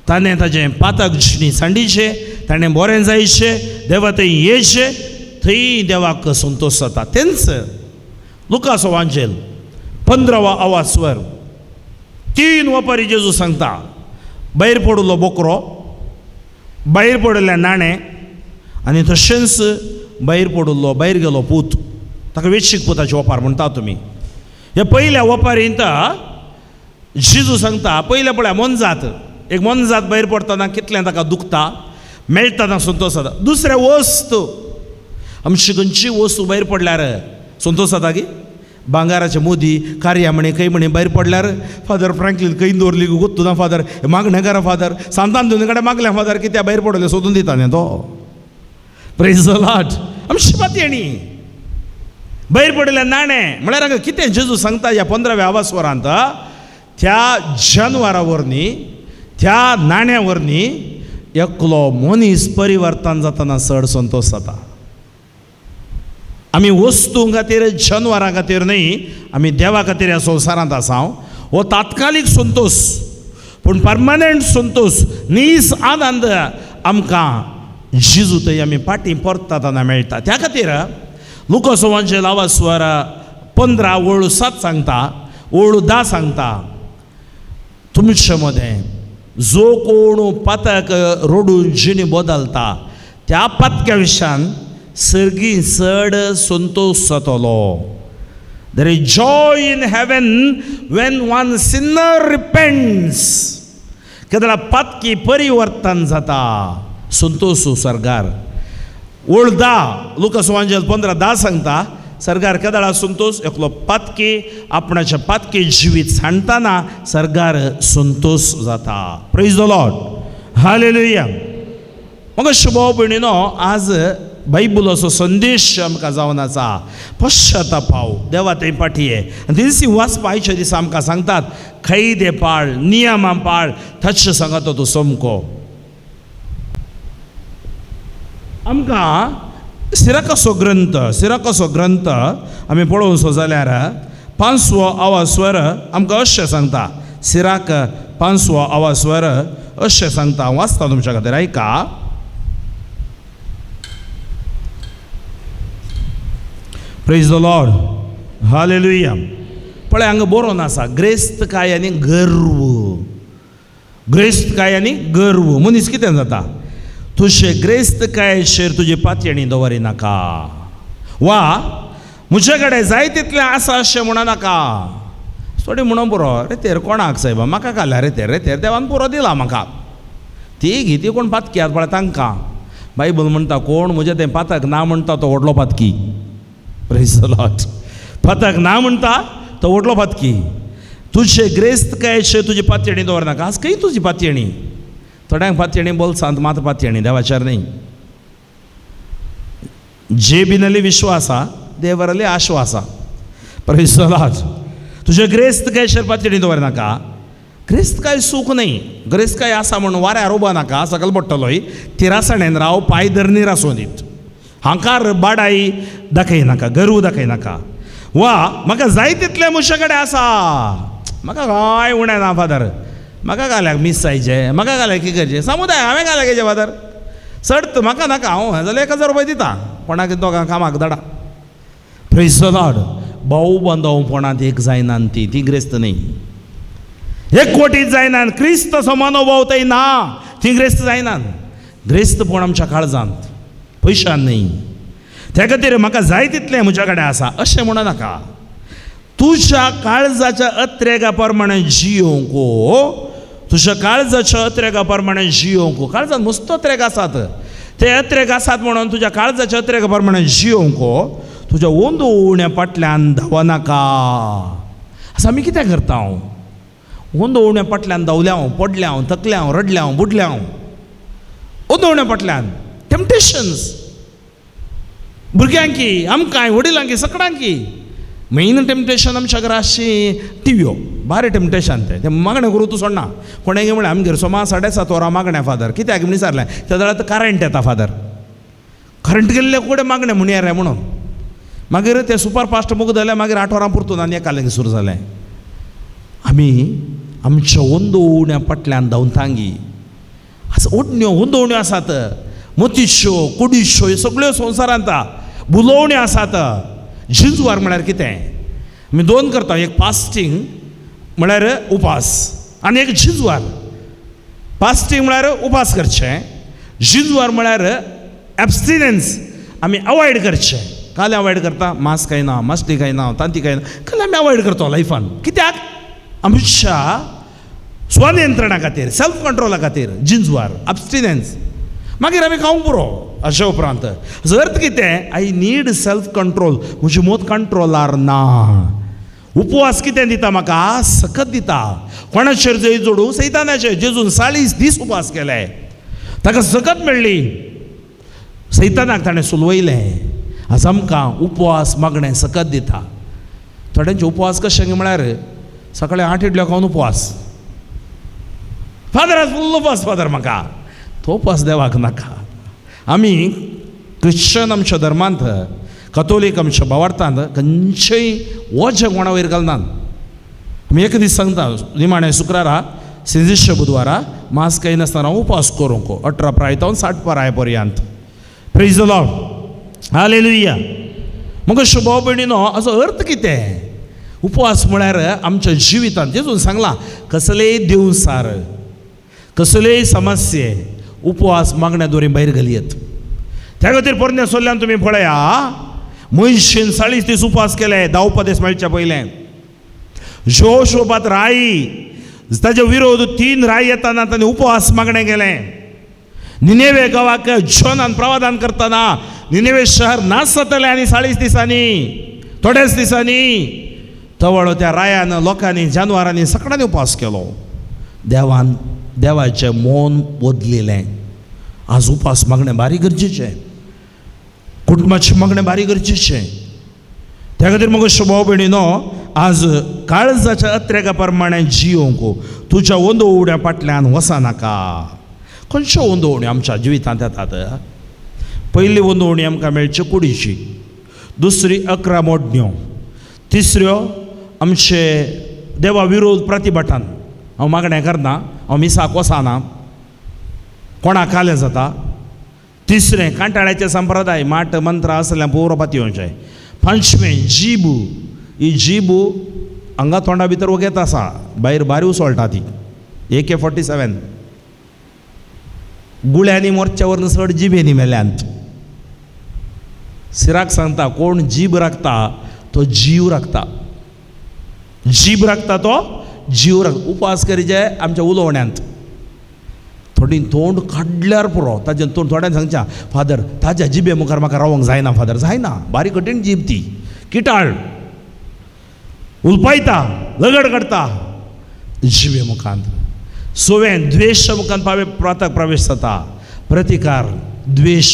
ताणें ताजें पातक जिणी सांडीचें, ताणें बरें जायचें, देवा थंय येयचें, थंय देवाक संतोष जाता. तेंच लुकास वांजेल 15 आवासवर 3 वपारी जेजू सांगता, भायर पडिल्लो बोकरो, भायर पडिल्लें नाणें आनी तशेंच भायर पडिल्लो, भायर गेलो पूत, ताका वेशीक पुताची ओपार म्हणटा तुमी. ह्या पयल्या ओपारींत जेजू सांगता, पयल्या पळया मोनजात, एक मोनजात भायर पडटना कितलें ताका दुखता, मेळटना संतोश जाता. दुसरें वस्तू, आमची खंयची वस्तू भायर पडल्यार संतोश जाता की भांगाराचे मोदी कार्या म्हणे खंय म्हणे भायर पडल्यार फादर फ्रँकलीन खंय दवरली गोत्तू ना फादर, मागणेकारा फादर सांतान दोनी कडेन मागल्या फादर कित्याक भायर पडले सोदून दिता न्ही तो. प्रेज the Lord. आमची पातयेणी भायर पडिल्लें नाणें म्हळ्यार हांगा कितें जेजू सांगता ह्या 15व्या आवासवरांत, त्या जनवरा वरवीं, त्या नाण्या वरवीं एकलो मनीस परिवर्तन जातना चड संतोश जाता. आमी वस्तूं खातीर, जनवरां खातीर न्हय, आमी देवा खातीर ह्या संवसारांत आसा. हो तात्कालीक संतोश, पूण परमनंट संतोश, नीस आनंद आमकां जेजू थंय आमी फाटीं परततना मेळटा. त्या खातीर लुकास वांजेल आवासवर 15 वळू 7 सांगता, वळू 10 सांगता, तुमचे मदें जो कोण पातक रोडून जिणी बदलता त्या पातक्या विशयान सर्गी चड संतोश जातलो. There is joy in heaven when one sinner repents. केदळा पातकी परिवर्तन जाता, संतोश सरकार. ओळ 10 लुकास वांजेल 15:10 सांगता, सरकार केदळा संतोश एकलो पातकी आपणाच्या पातकी जिवीत सांडताना सरकार संतोश जाता. Praise the Lord, hallelujah. मग शुभ भयणीनो, आज बायबलाचो संदेश आमकां जावन आसा, पश्चातापाव देवा थंय पाठये. आनी तें वाचपा आयच्या दिसा आमकां सांगतात, कैदे पाळ, नियमां पाळ, तशें सांगता तूं समको. आमकां सिराकाचो ग्रंथ, सिराकाचो ग्रंथ आमी पळोवचो जाल्यार 5वो आवास्वर आमकां अशें सांगता. सिराक 5वो आवास्वर अशें सांगता, हांव वाचता तुमच्या खातीर, आयका. प्रेज the Lord, hallelujah. पळय हांगा बरोवन आसा, ग्रेस्तकाय आनी गर्व, ग्रेस्तकाय आनी गर्व. मनीस कितें जाता, तुजे ग्रेस्तकायेचेर तुजी पातयेणी दवरी नाका, वा म्हजे कडेन जाय तितलें आसा अशें म्हणो नाका. थोडी म्हणून पुरो, रे तेर कोणाक सायबा म्हाका घाल्या रे तेर, रे तेर देवान पुरो दिला म्हाका, ती घे ती कोण पातकी आसा पळय तांकां. बायबल म्हणटा कोण म्हजें तें पातक ना म्हणटा तो व्हडलो पातकी. Praise the Lord. पातक ना म्हणटा तो व्हडलो पातकी. तुजे ग्रेस्तकायेचेर तुजी पातयेणी दवरनाका. आज खंय तुजी पातयेणी? थोड्यांक पातयेणी बोल्सांत मात पातयेणी, देवाचेर न्ही. जेबीनली विश्वासा, देवरली आश्वासा. प्रेज the Lord. तुजे ग्रेस्तकायेचेर पातयेणी दवरनाका. ग्रेस्तकाय सूख न्ही, ग्रेस्तकाय आसा म्हणून वाऱ्यार उबो नाका, सकल पडटलोय. तिरासणेन राव, पांय धरणीर आसूं दीत, हांकार बाडाई दाखयनाका, गर्व दाखयनाका. वा म्हाका जाय तितलें म्हजे कडेन आसा, म्हाका कांय उणें ना फादर, म्हाका घाल्याक मीस जायचें, म्हाका घाल्याक कितें करचें, समुदाय हांवें घाल्याक हेजें फादर, चड म्हाका नाका, हांव जाल्यार 1000 रुपया दिता कोणाक दोगां कामाक धाडा. Praise the Lord. भाऊ बांदवपणांत एक जायना ती, ती ग्रेस्त न्ही. एकवटीत जायना, क्रिस्त मनोभाव थंय ना, ती ग्रेस्त जायना. ग्रेस्तपण आमच्या काळजांत, पयशान न्ही. त्या खातीर म्हाका जाय तितलें म्हज्या कडेन आसा अशें म्हणू नाका. तुज्या काळजाच्या अत्रेगा प्रमाणे जियोंक, तुज्या काळजाच्या अत्रेगा प्रमाणे जियोंक. काळजान मस्त अत्रेग आसात, ते अत्रेग आसात म्हणून तुज्या काळजाच्या अत्रेगा प्रमाणे जियोंक, तुज्या ओंदो उण्या फाटल्यान धांवनाका. आसा आमी कितें करता? हांव ओंदो उण्या फाटल्यान धांवल्या हांव, पडल्या हांव, थकल्या हांव, रडल्या हांव, बुडल्या हांव, ओंदो उण्या फाटल्यान. टेम्पटेशन्स भुरग्यांकी, आमकां, वडिलांकी, सगळ्यांकी. मेन टेम्पटेशन आमच्या घरा आसची टिव्यो, भारी टेम्पटेशन तें, तें मागणें करूं तूं सोडना. कोणें म्हणलें आमगेर सोमा 7:30 वरां मागणें फादर, कित्याक म्हण विचारलें, त्या जाल्यार करंट येता फादर, करंट गेल्ले कडेन मागणें म्हणया रे म्हणून. मागीर तें सुपर फास्ट मुग जालें, मागीर 8 वरां पुरतून आनी एकालें सुरू जालें. आमी आमच्या ओंदो उण्या फाटल्यान धांवतांगी. आसा ओडण्यो ओंदोवण्यो आसात, मोतीच्यो कुडीच्यो, ह्यो सगळ्यो संवसारांत बुलोवण्यो आसात. झिंजवार म्हळ्यार कितें? आमी दोन करता, एक फास्टींग म्हळ्यार उपास आनी एक झिंजवार. फास्टींग म्हळ्यार उपास करचें, झिंजवार म्हळ्यार एबस्टिनन्स, आमी अवॉयड करचें. काल अवॉयड करता, मांस खायना, मासली खायना, तांती खायना, काल आमी अवॉयड करता लायफान. कित्याक? आमच्या स्वनियंत्रणा खातीर, सेल्फ कंट्रोला खातीर जिंजवार, अबस्टिनन्स. मागीर आमी खावंक पुरो. अशें उपरांत अर्थ कितें? I need self control, म्हजी मोत कंट्रोलार ना. उपवास कितें दिता म्हाका? सकत दिता. कोणाचेर जंय जोडूं? सैतानाचेर. जेजून 40 दीस उपास केले, ताका सकत मेळ्ळी, सैतानाक ताणें सुलवयलें. आज आमकां उपवास मागणें सकत दिता. थोड्यांचे उपवास कशें म्हळ्यार सकाळी 8 इडल्यो खावन उपवास, फादर आज फुल्ल उपवास फादर, म्हाका तो उपवास देवाक नाका. आमी क्रिश्चन आमच्या धर्मांत, कतोलीक आमच्या भावार्थांत खंयचेय वजें कोणा वयर घालनात. आमी एक दीस सांगता, निमाणें शुक्रारा, सिंजिश्य बुधवारा मांस खायनासतना उपास करूंक, 18 प्राय 60 पराय पर्यंत. Praise the Lord, hallelujah. मग भाव भयणीनो हाचो अर्थ कितें? उपवास म्हळ्यार आमच्या जिवितांत जेजून सांगलां कसलेय देवसार कसलेय समस्ये उपवास मागण्या दोरी भायर घालयत. त्या खातीर पोरण्या सोल्ल्यान तुमी पळया मनशेन 40 दीस उपवास केले धांवपा दीस मेळच्या पयलें. जोशोबात राई ताजे विरोध 3 राई येताना ताणें उपवास मागणें केलें. निनेवे गांवाक जोनान प्रवादान करतना निनेवे शहर नाश जातलें आनी 40 दिसांनी थोड्याच दिसांनी तवळो त्या रायान लोकांनी जानवरांनी सगळ्यांनी उपवास केलो. देवान देवाचें मन बदलिलें. आज उपास मागणें भारी गरजेचें, कुटुंबाचें मागणें भारी गरजेचें. त्या खातीर मगो भाव भयणीनो आज काळजाच्या अत्रेका प्रमाणे जियोंक तुज्या ओंदोवड्या फाटल्यान वचनाका. खंयच्यो ओंदोवण्यो आमच्या जिवितांत येतात? पयली ओंदोवणी आमकां मेळची कुडीची, दुसरी 11 मोडण्यो, तिसऱ्यो आमचे देवा विरोध प्रतिभटान. हांव मागणें करना, हांव मिसाक वचना, कोणाक कालें जाता. तिसरें कांटाळ्याचे संप्रदाय माट मंत्र आसल्यार पुरो पातयेवचें. पांचवें जीब, ही जीब हांगा तोंडा भितर वगेत आसा, भायर बारी उसळटा ती. AK-47 गुळ्यांनी मोर्च्या वरून चड जिबेनी मेल्यांत. सिराक सांगता कोण जीब राखता तो जीव राखता, जीब राखता तो जीव राख. उपवास करीचे आमच्या उलोवण्यांत थोडी तोंड काडल्यार पुरो ताजें तोंड. थोड्यान सांगच्या फादर ताज्या जिबे मुखार म्हाका रावंक जायना फादर, जायना, बारीक कठीण जीब ती, किटाळ उलपायता लगड काडटा जिबे मुखांत. सवें द्वेश मुखान पावे प्रातक प्रवेश जाता, प्रतिकार द्वेश.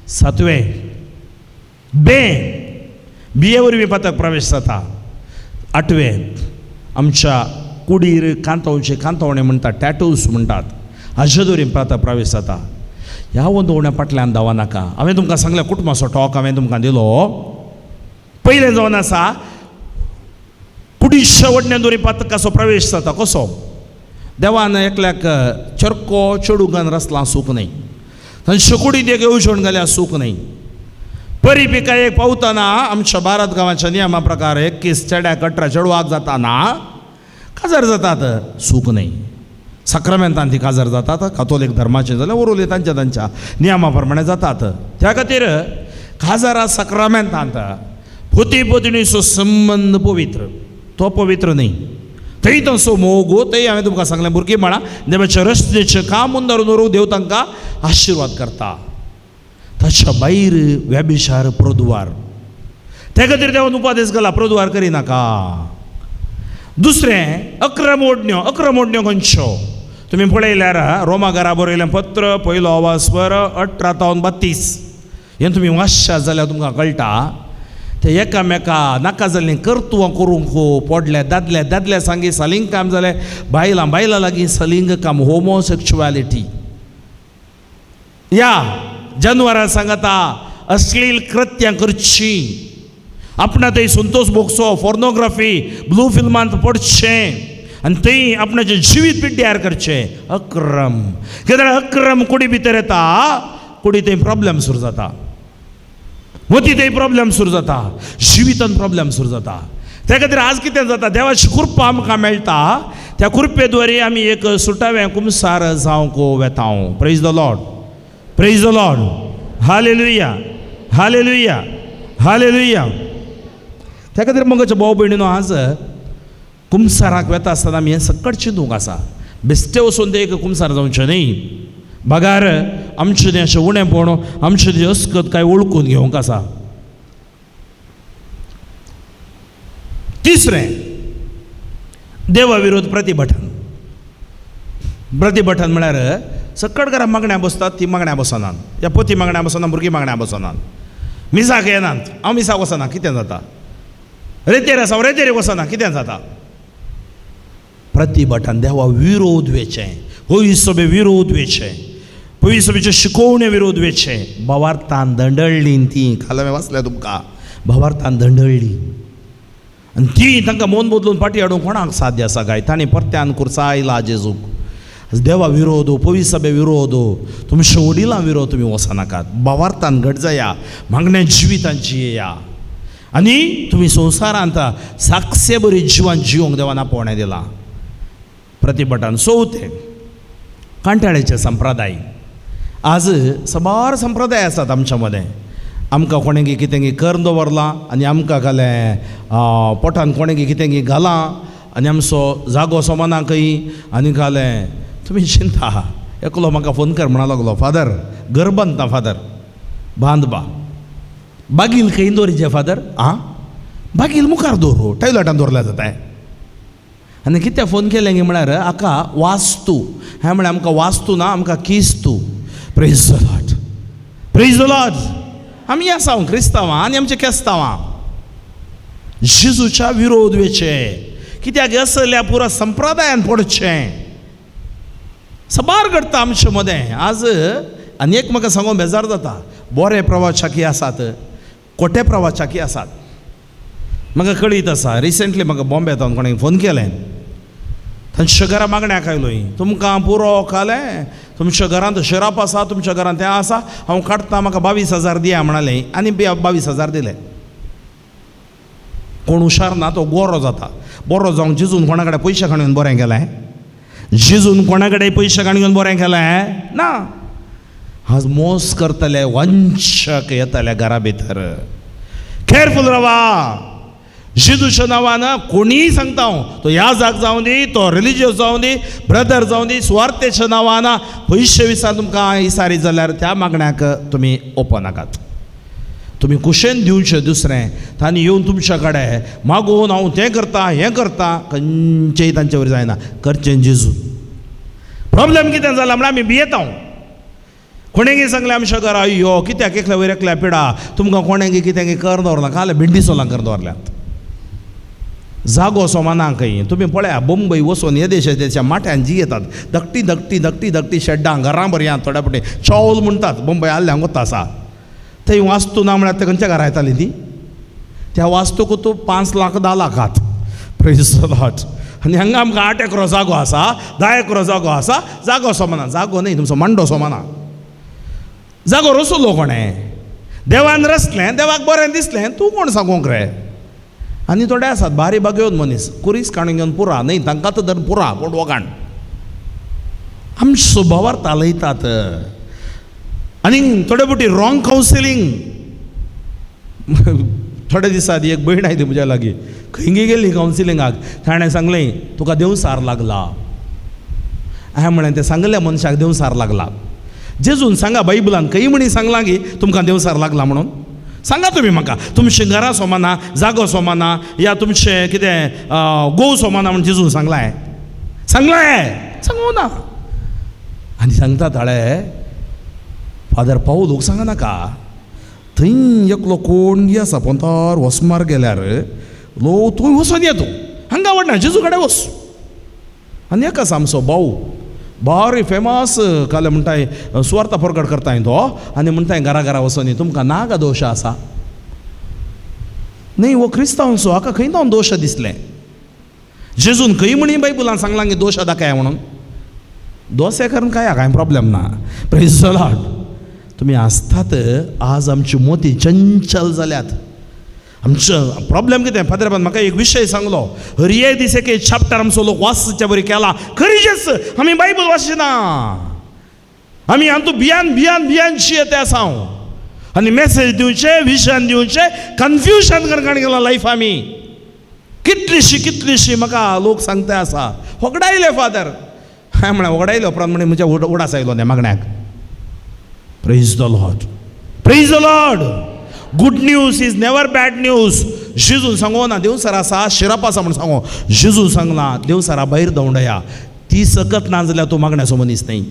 सातवें बे बिये वरवीं पातक प्रवेश जाता. आठवें आमच्या कुडीर कांतोवचे कांतोवणे म्हणटात, टॅटूज म्हणटात, हाजे दवरीन प्रातक प्रवेश जाता. ह्या वंदोवण्या फाटल्यान धांवा नाका. हांवें तुमकां सांगलें कुटुंबाचो टॉक हांवें तुमकां दिलो. पयलें जावन आसा कुडीच्या वडण्या दोरी पातकाचो प्रवेश जाता. कसो? देवान एकल्याक चरको चेडूंकान रसलां सूख न्हय, तांचे कुडींत एक येवजण घाल्या सूख न्हय. परी पिका एक पावतना आमच्या भारत गांवाच्या नियमा प्रकार 21 चेड्याक 18 चेडवाक जाताना काजार जातात, सूख न्हय. साक्रामेंतान ती काजार जातात, कातोलीक धर्माचे जाल्यार उरवले तांच्या तांच्या नियमा प्रमाणे जातात. त्या खातीर काजारा साक्रामेंतांत पती पत्नीचो संबंद पवित्र, तो पवित्र न्हय. थंय तांचो मोग, थंय हांवें तुमकां सांगलें भुरगीं म्हळां देवाच्या रचनेचें काम मुंदारून व्हरूंक देव तांकां आशिर्वाद करता. ताच्या भायर व्यभिचार प्रदुवार, त्या खातीर देवान उपादेश घाला प्रदुवार करिनाका. दुसरें 11 मोडण्यो. 11 मोडण्यो खंयच्यो तुमी पळयल्यार रोमा घरा बरयलें पत्र पयलो आवाज 18 तावन 32 हें तुमी वाचशात जाल्यार तुमकां कळटा. ते एकामेका नाका जाल्लीं कर्तुवां करूंक पोडले दादले दादले सांगी सलिंग काम जालें, बायलां बायलां लागीं सलिंग काम, होमोसेक्शुएलिटी. ह्या जनवरां सांगता अश्लील कृत्यां करचीं, आपणा थंय संतोष भोगचो, फोर्नोग्राफी ब्लू फिल्मांत पडचें आनी थंय आपणाचें जिवीत पिड्ड्यार करचें. अक्रम कित्याक अक्रम कुडी भितर येता, कुडी थंय प्रॉब्लम सुरू जाता, मती थंय प्रॉब्लम सुरू जाता, जिवितान प्रॉब्लम सुरू जाता. त्या खातीर आज कितें जाता, देवाची कृपा आमकां मेळटा, त्या कृपे द्वारे आमी एक सुटावें कुमसार जावंक वेता. Praise the Lord, praise the Lord, hallelujah, hallelujah, hallelujah. त्या खातीर मगच्या भाव भयणीनो आज कुमसाराक वेता आसतना आमी हें सकट चिंतूंक आसा. बेश्टे वचून ते एक कुमसार जावचें न्हय, बगार आमचें तें अशें उणेंपण आमचें तें अस्कत काय वळखून घेवंक आसा. तिसरें देवा विरोध प्रतिभटन. प्रतिभटन म्हळ्यार सकट घरा मागण्या बसतात ती मागण्या बसनात, या पती मागण्या बसना, भुरगीं मागण्या बसनात, मिसाक येनात, हांव मिसाक वचना कितें जाता, रेतेर आसा हांव रेतेर वचना कितें जाता. प्रतिभटन देवा विरोध वेचें, होय सभे विरोध वेचें, पयली सभेच्यो शिकोवणे विरोध वेचें. भावार्थान दंडळ्ळी ती, काल हांवें वाचलें तुमकां, भावार्थान दंडळ्ळी आनी ती तांकां मन बदलून फाटीं हाडूंक कोणाक साध्य आसा काय? तांणी परत्यान कुर्सा जेजूक. देवा विरोध, पवी सभे विरोध, तुमच्या वडिलां विरोध तुमी वचनाकात. भावार्थान घट जाया, मागण्या जिवितांची येया. आनी तुमी संवसारांत साक्षे बरी जिवन जिवंक देवान आपोवणें दिलां. प्रतिभटान चवथें कांटाळेचे संप्रदाय. आज साबार संप्रदाय आसात आमच्या मदें. आमकां कोणें कितें करून दवरलां आनी आमकां घालें पोटान कोणें कितें घालां आनी आमचो जागो सोमाना खंय आनी घालें. तुमी चिंता एकलो म्हाका फोन कर म्हणा लागलो, फादर घर बांदता फादर, बांद बा बागील खंय दवरिचें फादर, आं बागील मुखार दवर, टॉयलेटान दवरल्यार जाता. आनी कितें फोन केलें गी म्हळ्यार हाका वास्तू, हें म्हळ्यार आमकां वास्तू ना, आमकां किस्तू. Praise the Lord, praise the Lord. आमी आसा क्रिस्तांवां आनी आमचे केस्तांवां जेजूच्या विरोध वेचे कित्याक असल्या पुरा संप्रदायान पडचें साबार घडटा आमचे मदें. आज आनी एक म्हाका सांगून बेजार जाता, बरे प्रवाचाकी आसात, खोटे प्रवाचाकी आसात. म्हाका कळीत आसा, रिसेंटली म्हाका बॉम्बे तावन कोणें फोन केलें, तांच्या घरा मागण्याक आयलो, तुमकां पुरो खालें, तुमच्या घरांत शराप आसा, तुमच्या घरांत तें आसा, हांव काडटा, म्हाका 22,000 दिया म्हणालें आनी 22,000 दिले. कोण हुशार ना तो गोरो जाता. बरो जावंक जेजून कोणा कडेन पयशे काडून बरें केलें, जेजून कोणा कडेन पयशे काडून बरें केलें ना. आज मोस करतले वंशक येतले घरा भितर. केरफूल रावा. जेजूच्या नांवान कोणीय सांगता हांव, तो याजाक जावं दी, तो रिलिजियस जावं दी, ब्रदर जावं दी, सुवार्थेच्या नांवान पयशे विसार तुमकां इसारी जाल्यार त्या मागण्याक तुमी ओपन नाकात. तुमी कुशेन दिवचें दुसरें, तांणी येवन तुमच्या कडेन मागून हांव तें करता हें करता, खंयचेय तांचे वयर जायना, करचें जेजू. प्रॉब्लेम कितें जाला म्हळ्यार आमी भियेता. कोणेंगी सांगलें आमच्या घरा यो कित्याक एकल्या वयर एकल्या पिडा, तुमकां कोणेंगी कितें कर दवरलां, काल भिंडी सोलां कर दवरल्यात. जागो सोमाना खंय तुमी पळया, बंबय वचून येदेशा देशा माट्यान जी येतात, धाकटी धाकटी धाकटी धाकटी शेड्डां घरां बरयां थोड्या फावटी चौल म्हणटात, बंबय आल्ल्यांक वता आसा थंय वास्तू ना म्हळ्यार ते खंयच्या घरा येताली ती, त्या वास्तूक तूं 5 लाख 10 लाखात. Praise the Lord. आनी हांगा आमकां 8 एकरो जागो आसा, 10 एकरो जागो आसा, जागो सोमाना, जागो न्हय तुमचो मांडो सोमाना, जागो रसलो कोणें, देवान रसलें, देवाक बरें दिसलें, तूं कोण सांगूंक रे. आनी थोडे आसात बारी बागेवन मनीस कुरीस काडून घेवन पुरा न्हय, तांकां तर धरून पुरा पूण वगाण आमचो स्वभावार तालयतात. आनी थोडे फावटी रॉंग कावन्सिलींग. थोडे दीस आदी एक भयण आयली म्हज्या लागीं, खंय गेल्ली कावन्सिलिंगाक, ताणें सांगलें तुका देवसार लागला. हांवें म्हळें तें सांगल्या मनशाक देवसार लागला, जेजून सांगा बायबलान खंय म्हणी सांगलां की तुमकां देवसार लागला म्हणून, सांगा तुमी म्हाका, तुमचें घरां सोमाना, जागो सोमाना, या तुमचें कितें गोव सोमाना म्हण जेजून सांगलां, सांगलां सांगू ना. आनी सांगता ताळे फादर पावलूक सांगा नाका, थंय एकलो कोण आसा पोंतार वसमार गेल्यार लो तूं वचोन ये, तूं हांगा वडना जेजू कडेन वच. आनी एक आसा आमचो भाऊ बारी फेमस काल म्हणटाय सुवार्ता परगट करताय तो, आनी म्हणटाय घरा घरा वचोन तुमकां नागा दोश आसा न्हय, हो क्रिस्तांवचो हाका खंय जावन दोश दिसलें, जेजून खंय म्हणी बायबलान सांगलां की दोश दाखय म्हणून, दोसे करून काय कांय प्रॉब्लेम ना. Praise the Lord. तुमी आसतात आज आमची मोती चंचल जाल्यात. आमचो प्रॉब्लेम कितें फादर, म्हाका एक विशय सांगलो, हरये दीस एक चॅप्टर आमचो लोक वाचच्या बरी केला, खरीच आमी बायबल वाचिना, आमी आमचो भियान भियान भियान शियेते आसा हांव, आनी मेसेज दिवचे, विजन दिवचे, कन्फ्युजन करकाण गेला लायफ. आमी कितलीशी कितलीशी म्हाका लोक सांगता आसा होगडायले फादर, हांवें म्हळें होगडायले उपरांत म्हणे म्हज्या उडास आयलो न्ही मागण्याक. Praise the Lord, praise the Lord. Good news is never bad news. जेजून सांगो ना देवसर आसा शिरप आसा म्हूण सांगो, जेजून सांगला देवसरा भायर दवंडया, ती सकत ना जाल्यार तूं मागण्याचो मनीस न्हय.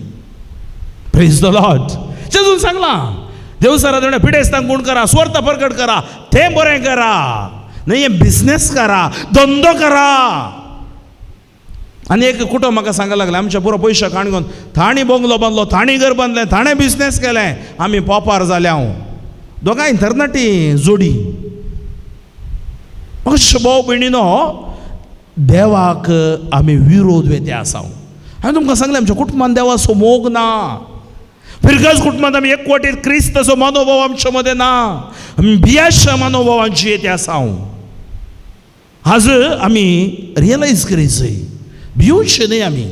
Praise the Lord. जेजून सांगला देवसरा दवंडया, पिडेस्तांक गुण करा, सुवार्थ परगट करा, तें बरें करा, न्हय हें बिजनेस करा, धंदो करा. आनी एक कुटुंब म्हाका सांगपाक लागलें, आमच्या पुरो पयशे काण घेवन थाणी बंगलो बांदलो, थाणी घर बांदलें, थाणें बिजनेस केलें, आमी पोपार जाले. हांव दोगांय तरणाटी जोडी. अशें भाव भयणीनो, देवाक आमी विरोध वेते आसा. हांवें तुमकां सांगलें आमच्या कुटुंबान देवाचो मोग ना. फिरगज कुटुंबांत आमी एकवटीत क्रिस्ताचो मनोभाव आमच्या मदें ना, आमी भियाच्या मनोभावान जियेते आसा. हांव आज आमी रियलायज करीत भिवचें न्हय. आमी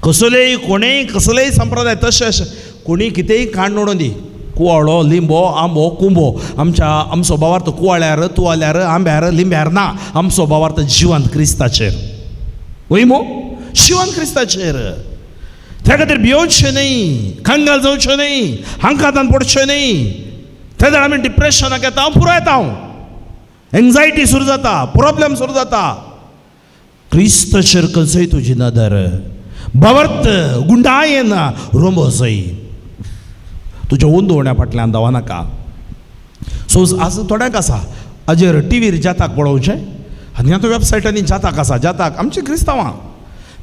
कसलेय कोणेय कसलेय संप्रदाय तशें अशें कोणी कितेंय काण्ण उडोवन दी, कुवाळो लिंबो आंबो कुंबो, आमच्या आमचो भावार्थ कुवाळ्यार तुवाल्यार आंब्यार लिंब्यार ना, आमचो भावार्थ जिवंत क्रिस्ताचेर. वय मो जिवंत क्रिस्ताचेर. त्या खातीर भियोवचें न्हय, कंगाल जावचें न्हय, हांकां पडचें न्हय. तेन्ना आमी डिप्रेशनाक येता, पुरो येता, एन्जायटी सुरू जाता, प्रॉब्लेम सुरू जाता. क्रिस्ताचेर खंयचोय तुजी नदर भावार्थ गुंडायेन रोंबो जय तुज्या ओंदोवण्या फाटल्यान धांवनाका. सो आज थोड्यांक आसा हाजेर टिवीर जाताक पळोवचें आनी आतां वेबसायटांनी जाताक आसा. जाताक आमची क्रिस्तांवां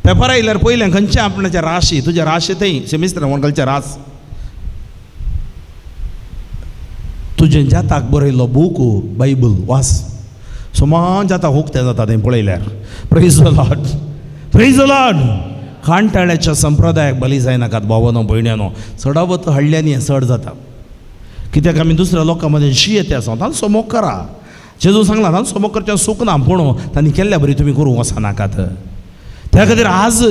पेपर आयल्यार पयलें खंयचें आपणाचें राशी, तुज्या राशी थंय सेमिस्टर खंयचें रास तुजें जाताक बरयल्लो बूक बायबल वास समान जाताक उक्तें जाता थंय पळयल्यार. Praise the Lord, praise the Lord. कांटाळ्याच्या संप्रदायाक बली जायनाकात भावानो भयण्यानो. चडावत हाडल्यांनी हें चड जाता कित्याक आमी दुसऱ्या लोकां मदें शियेते आसा. तांचो मोग करा, जेजू सांगला तांचो मोग करचें सूख ना, पूण तांणी केल्ल्या बरी तुमी करूंक वचनाकात. त्या खातीर आज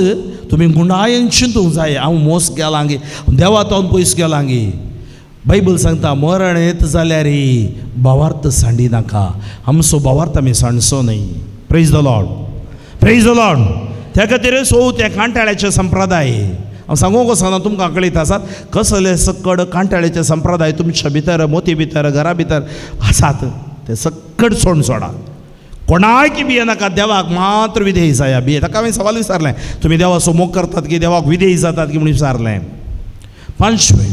तुमी गुंडायेन चिंतूंक जाय, हांव मोस गेलां गे, देवा तावन पयस गेलां गे. बायबल सांगता मरण येत जाल्यार भावार्थ सांडी नाका. आमचो भावार्थ आमी सांडचो न्हय. Praise the Lord, praise the Lord. त्या खातीर सो ते कांटाळ्याचे संप्रदाय हांव सांगूंक वचना, तुमकां कळीत आसात कसले सक्कड कांटाळ्याचे संप्रदाय तुमच्या भितर, मोती भितर, घरा भितर आसात. ते सक्कड सोड सोडा, कोणाक भियेनाका, देवाक मात्र विधेयी जाया. भिये ताका हांवें सवाल विचारलें, तुमी देवाचो मोग करतात की देवाक विधेयी जातात की म्हूण विचारलें. पांचवें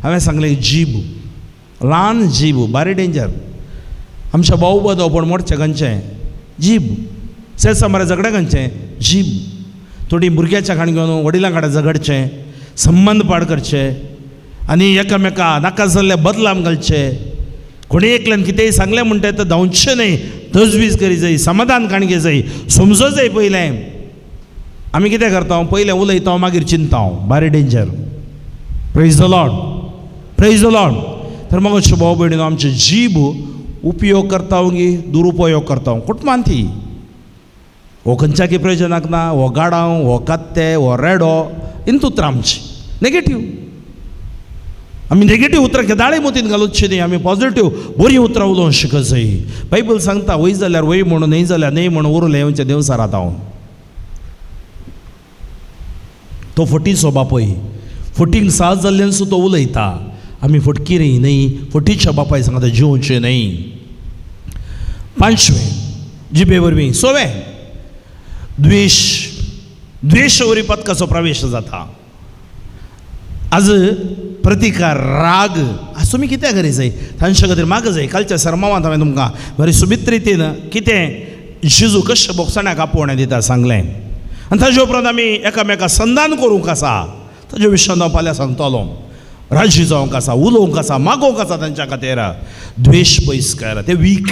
हांवें सांगलें जीब, ल्हान जीब बारी डेंजर. आमच्या भाऊ बदो पण मोडचें खंयचें जीब, सेलसांबार झगडें खंयचें जीब. थोडीं भुरग्याच्या खाण घेवन वडिलां कडेन झगडचें, संबंद पाड करचे आनी एकामेका नाका जाल्ले बदलाम घालचे. कोणी एकल्यान कितेंय सांगलें म्हणटा तर धांवचें न्हय, तजवीज करी जाय, समाधान काणगे जाय, समजो जाय पयलें. आमी कितें करता, पयलें उलयता मागीर चिंता, बारी danger. Praise the Lord, praise the Lord. तर मग अशें भाव भयणीनो आमचे जीब उपयोग करता गी दुरुपयोग करता. कुटुंबांत ती हो खंयच्याकी प्रयोजनाक ना, हो गाडांव, हो कात्ते, हो रेडो, इंत उतरां आमची नेगेटीव. आमी नेगेटीव उतरां केदाळे मोतीन घालुची न्ही, आमी पॉझिटीव बरीं उतरां उलोवंक शिकत जाय. बायबल सांगता वय जाल्यार वय म्हणून, न्हय जाल्यार न्हय म्हणून उरलें येवचें देवसारांत. हांव तो फटीचो बापय, फटींग साज जाल्ल्यान सुद्दां तो उलयता. आमी फटकिरी न्हय, फटीच्या बापाय सांगता जिवचें न्हय. पांचवें जिबे वरवीं. सवें द्वेश, द्वेश वरवीं पदकाचो प्रवेश जाता. आज प्रतिकार, राग आज तुमी कितें करी जाय तांच्या खातीर माग जाय. कालच्या सरमावांत हांवें तुमकां बरी सुबीत रितीन कितें जेजू कशें बोगसण्याक आपोवणें दिता सांगलें. आनी ताजे उपरांत आमी एकामेका संधान करूंक आसा, ताजे विशयान हांव फाल्यां सांगतलो. राजी जावंक आसा, उलोवंक आसा, मागोवंक आसा तांच्या खातीर. द्वेश पयस कर, ते वीक.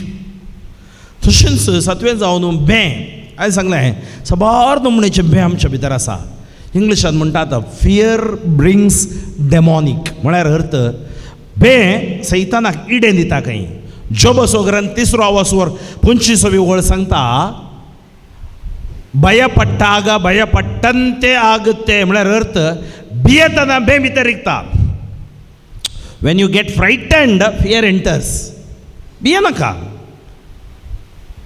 तशेंच सातवें जावन बें, हांवें सांगलें साबार नमुनेचें बें आमच्या भितर आसा. इंग्लिशान म्हणटात फियर ब्रिंग्स डेमॉनीक, म्हळ्यार अर्थ बें सैतानाक इडें दिता खंय. जोबसो ग्रंथ 3 आवासवर 25वी वळ सांगता, भयपट्टाग भयपट्टंते आगते, म्हळ्यार अर्थ भियेतना बें भितर रिगता. When you get frightened fear enters. भियेनाका.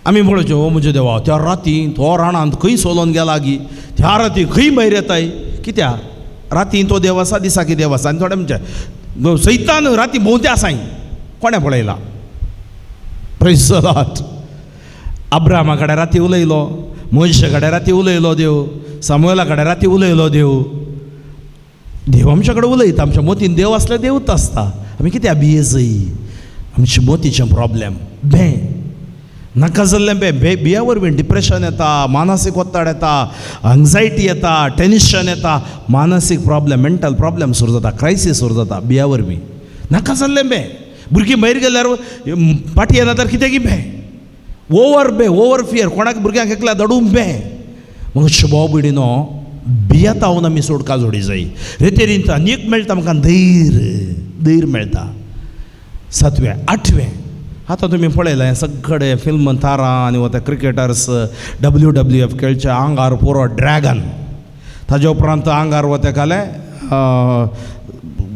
आमी पळोवचें, ओ म्हज्या देवा, त्या राती तो रानांत खंय सोलोन गेला गी, त्या राती खंय भायर येताय. कित्याक राती तो देव आसा, दिसाकी देव आसा. आनी थोडे म्हणचे सैतान राती भोंवते आसाय, कोणें पळयला. Praise the Lord. अब्राहमा कडेन राती उलयलो, मनशा कडेन राती उलयलो देव, सामुएला कडेन राती उलयलो देव. देव आमच्या कडेन उलयता. आमच्या मोतीन देव आसल्यार देवता आसता. आमी कित्याक भियेजय, आमच्या मोतीचें प्रॉब्लेम बें नाका जाल्लें बें. भिया वरवीं डिप्रेशन येता, मानसीक ಒತ್ತಡ येता, एन्जायटी येता, टेन्शन येता, मानसीक प्रॉब्लेम, मेंटल प्रॉब्लेम सुरू जाता, क्रायसीस सुरू जाता भिया वरवीं. नाका जाल्लें बें. भुरगीं भायर गेल्यार पाटी येना तर कितें की बें, ओवर बें, ओवर फियर. कोणाक भुरग्यांक एकल्या धाडूंक बें. मग भाव भयणीनो भियेतावन आमी सोडका जोडी जाय. रेतेरींत आनी एक मेळटा आमकां धैर्य, धैर्य मेळटा. सातवें आठवें आतां तुमी पळयलें सगळे फिल्म तारां आनी वता क्रिकेटर्स WWF खेळच्या आंगार पुरो ड्रॅगन, ताजे उपरांत आंगार वता घालें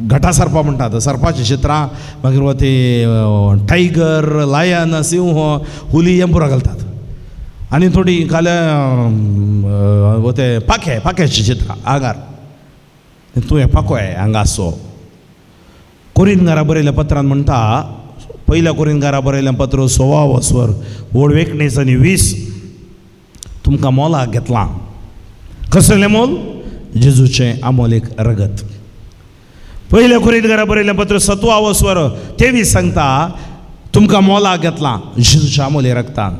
घटा सर्पा म्हणटात, सर्पाचीं चित्रां, मागीर वता टायगर, लायन, सिंह, हुली हें पुरो घालतात. आनी थोडीं घाल्या ते पाखे, पाख्याचीं चित्रां आंगार. तूं हें पाखो हें हांगा आसो. कोरिनगारा बरयल्या पत्रान म्हणटा, पयल्या कोरिनगारा बरयल्या पत्र 16 स्वर ओड 19 आनी 20, तुमकां मोलाक घेतलां. कसलें मोल? जेजूचें आमोलेक रगत. पयल्या कोरिनगारा बरयलें पत्र 7 स्वर 23 सांगता, तुमकां मोलाक घेतलां जेजूच्या आमोले रगतान.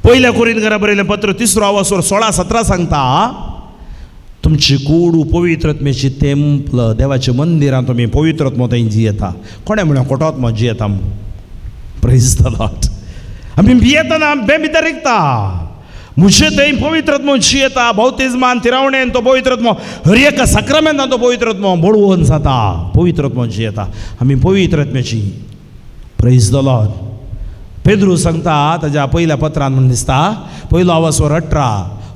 पयल्या कोरिनगारा बरयलें पत्र 3 स्वर 16-17 सांगता, तुमची कूड पवित्रत्मेची तेंपल, देवाच्या मंदिरान तुमी पवित्रत्मो थंय जियेता. कोणें म्हणलें कोटोत्मो जियेता? Praise the Lord. आमी भियेतना बें भितर रिगता, म्हजे थंय पवित्रत्मो जियेता. बाप्तिज्मान तिरावणेन तो पवित्रत्मो, हर एका साक्रामेंतान तो पवित्रत्मो बळवंत जाता, पवित्रत्मो जियेता. आमी पवित्रत्म्याची. Praise the Lord. Pedro सांगता ताज्या पयल्या पत्रान म्हूण दिसता, पयलो आवाज 18,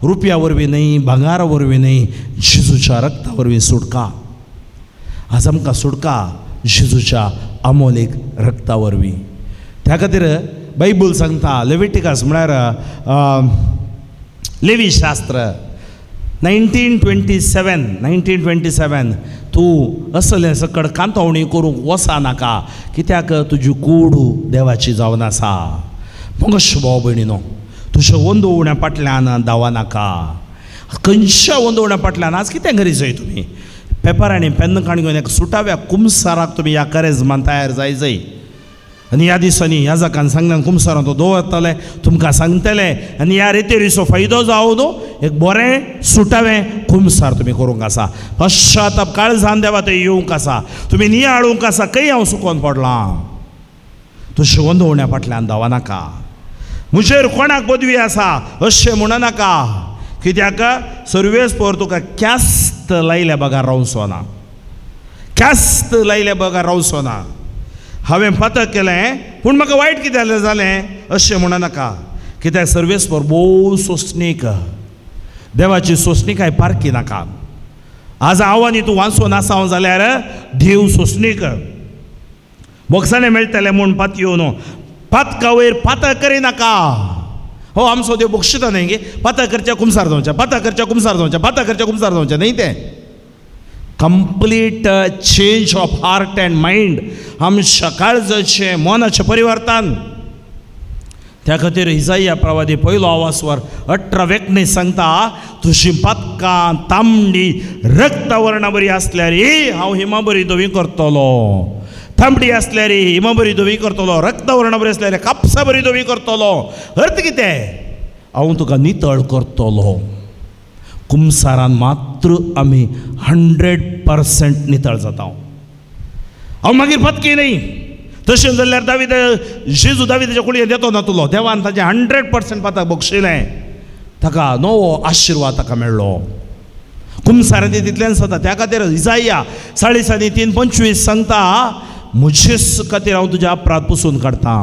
रुपया वरवीं न्हय, भांगारा वरवीं न्हय, जेजूच्या रक्ता वरवीं सुटका. आज आमकां सुटका जेजूच्या आमोलेक रक्ता वरवीं. त्या खातीर बायबल सांगता, लेविटिकस म्हळ्यार लेवी शास्त्र 19:27, 19:27, तूं असलें सकड कांतवणी करूंक वचा नाका, कित्याक तुजी कूड देवाची जावन आसा. मोगश भाव भयणीनो, तुज्या वंदोवण्या फाटल्यान धांवा नाका. खंयच्या वंदोवण्या फाटल्यान आज कितें करी जाय? तुमी पेपर आनी पेन काण घेवन एक सुटाव्या कुमसाराक तुमी ह्या करेजमान तयार जाय जाय. आनी ह्या दिसांनी ह्या जाकान सांगल्यान कुमसारान तो दवरतले, तुमकां सांगतले आनी ह्या रेतेरीचो फायदो जावं न्हू, एक बरें सुटावें कुमसार तुमी करूंक आसा. पश्चाताप काळजान देवा थंय येवंक आसा, तुमी नियाळूंक आसा खंय हांव सुकोन पडलां. तुज्या वंदोवण्या फाटल्यान धांवा नाका. म्हजेर कोणाक पदवी आसा अशें म्हणू नाका, कित्याक सर्वेस्पर तुका ख्यास्त लायल्या बगर रावचो ना, ख्यास्त लायल्या बगर रावचो ना. हांवें पातक केलें पूण म्हाका वायट कितें जालें अशें म्हणू नाका, कित्याक सर्वेस्पर भोव सोंसणीक, देवाची सोंसणीकाय पारखी नाका. आज हांव आनी तूं वांचून आसा जाल्यार देव सोंसणीक. बोगसाणें मेळटलें म्हूण पातयो न्हू, पातका वयर पातक करिनाका. हो आमचो देव बक्षिता न्हय गे, पातक करच्या कुमसार जावचें, पातक करच्या कुमसार जावचें, पातक करच्या कुमसार जावचें न्हय. तें Complete change of heart and mind, आमच्या काळजाचें मनाचें परिवर्तन. त्या खातीर इजाया प्रवादी पयलो आवाजवर 18-19 सांगता, तुजी पातकां तांबडी रक्तवर्णा बरी आसल्यार हांव हिमा बरी धवी करतलो, तांबडी आसल्यार हिमा बरी धवी करतलो, रक्तवर्णा बरी आसल्यार कापसा बरी धवी करतलो. अर्थ कितें? हांव तुका नितळ करतलो. कुमसारान मात्र आमी 100% नितळ जाता. हांव मागीर पतकी न्ही. तशें जाल्यार दावीद जेजू दावीदाच्या कुळयेंत येतो ना तुलो. देवान ताजें 100% पातक बक्षिलें, ताका नवो आशिर्वाद ताका मेळ्ळो. कुमसारान तितल्यान जाता. त्या खातीर इजाया 40 3:25 सांगता, म्हजेच खातीर हांव तुज्या अपराध पुसून काडटा,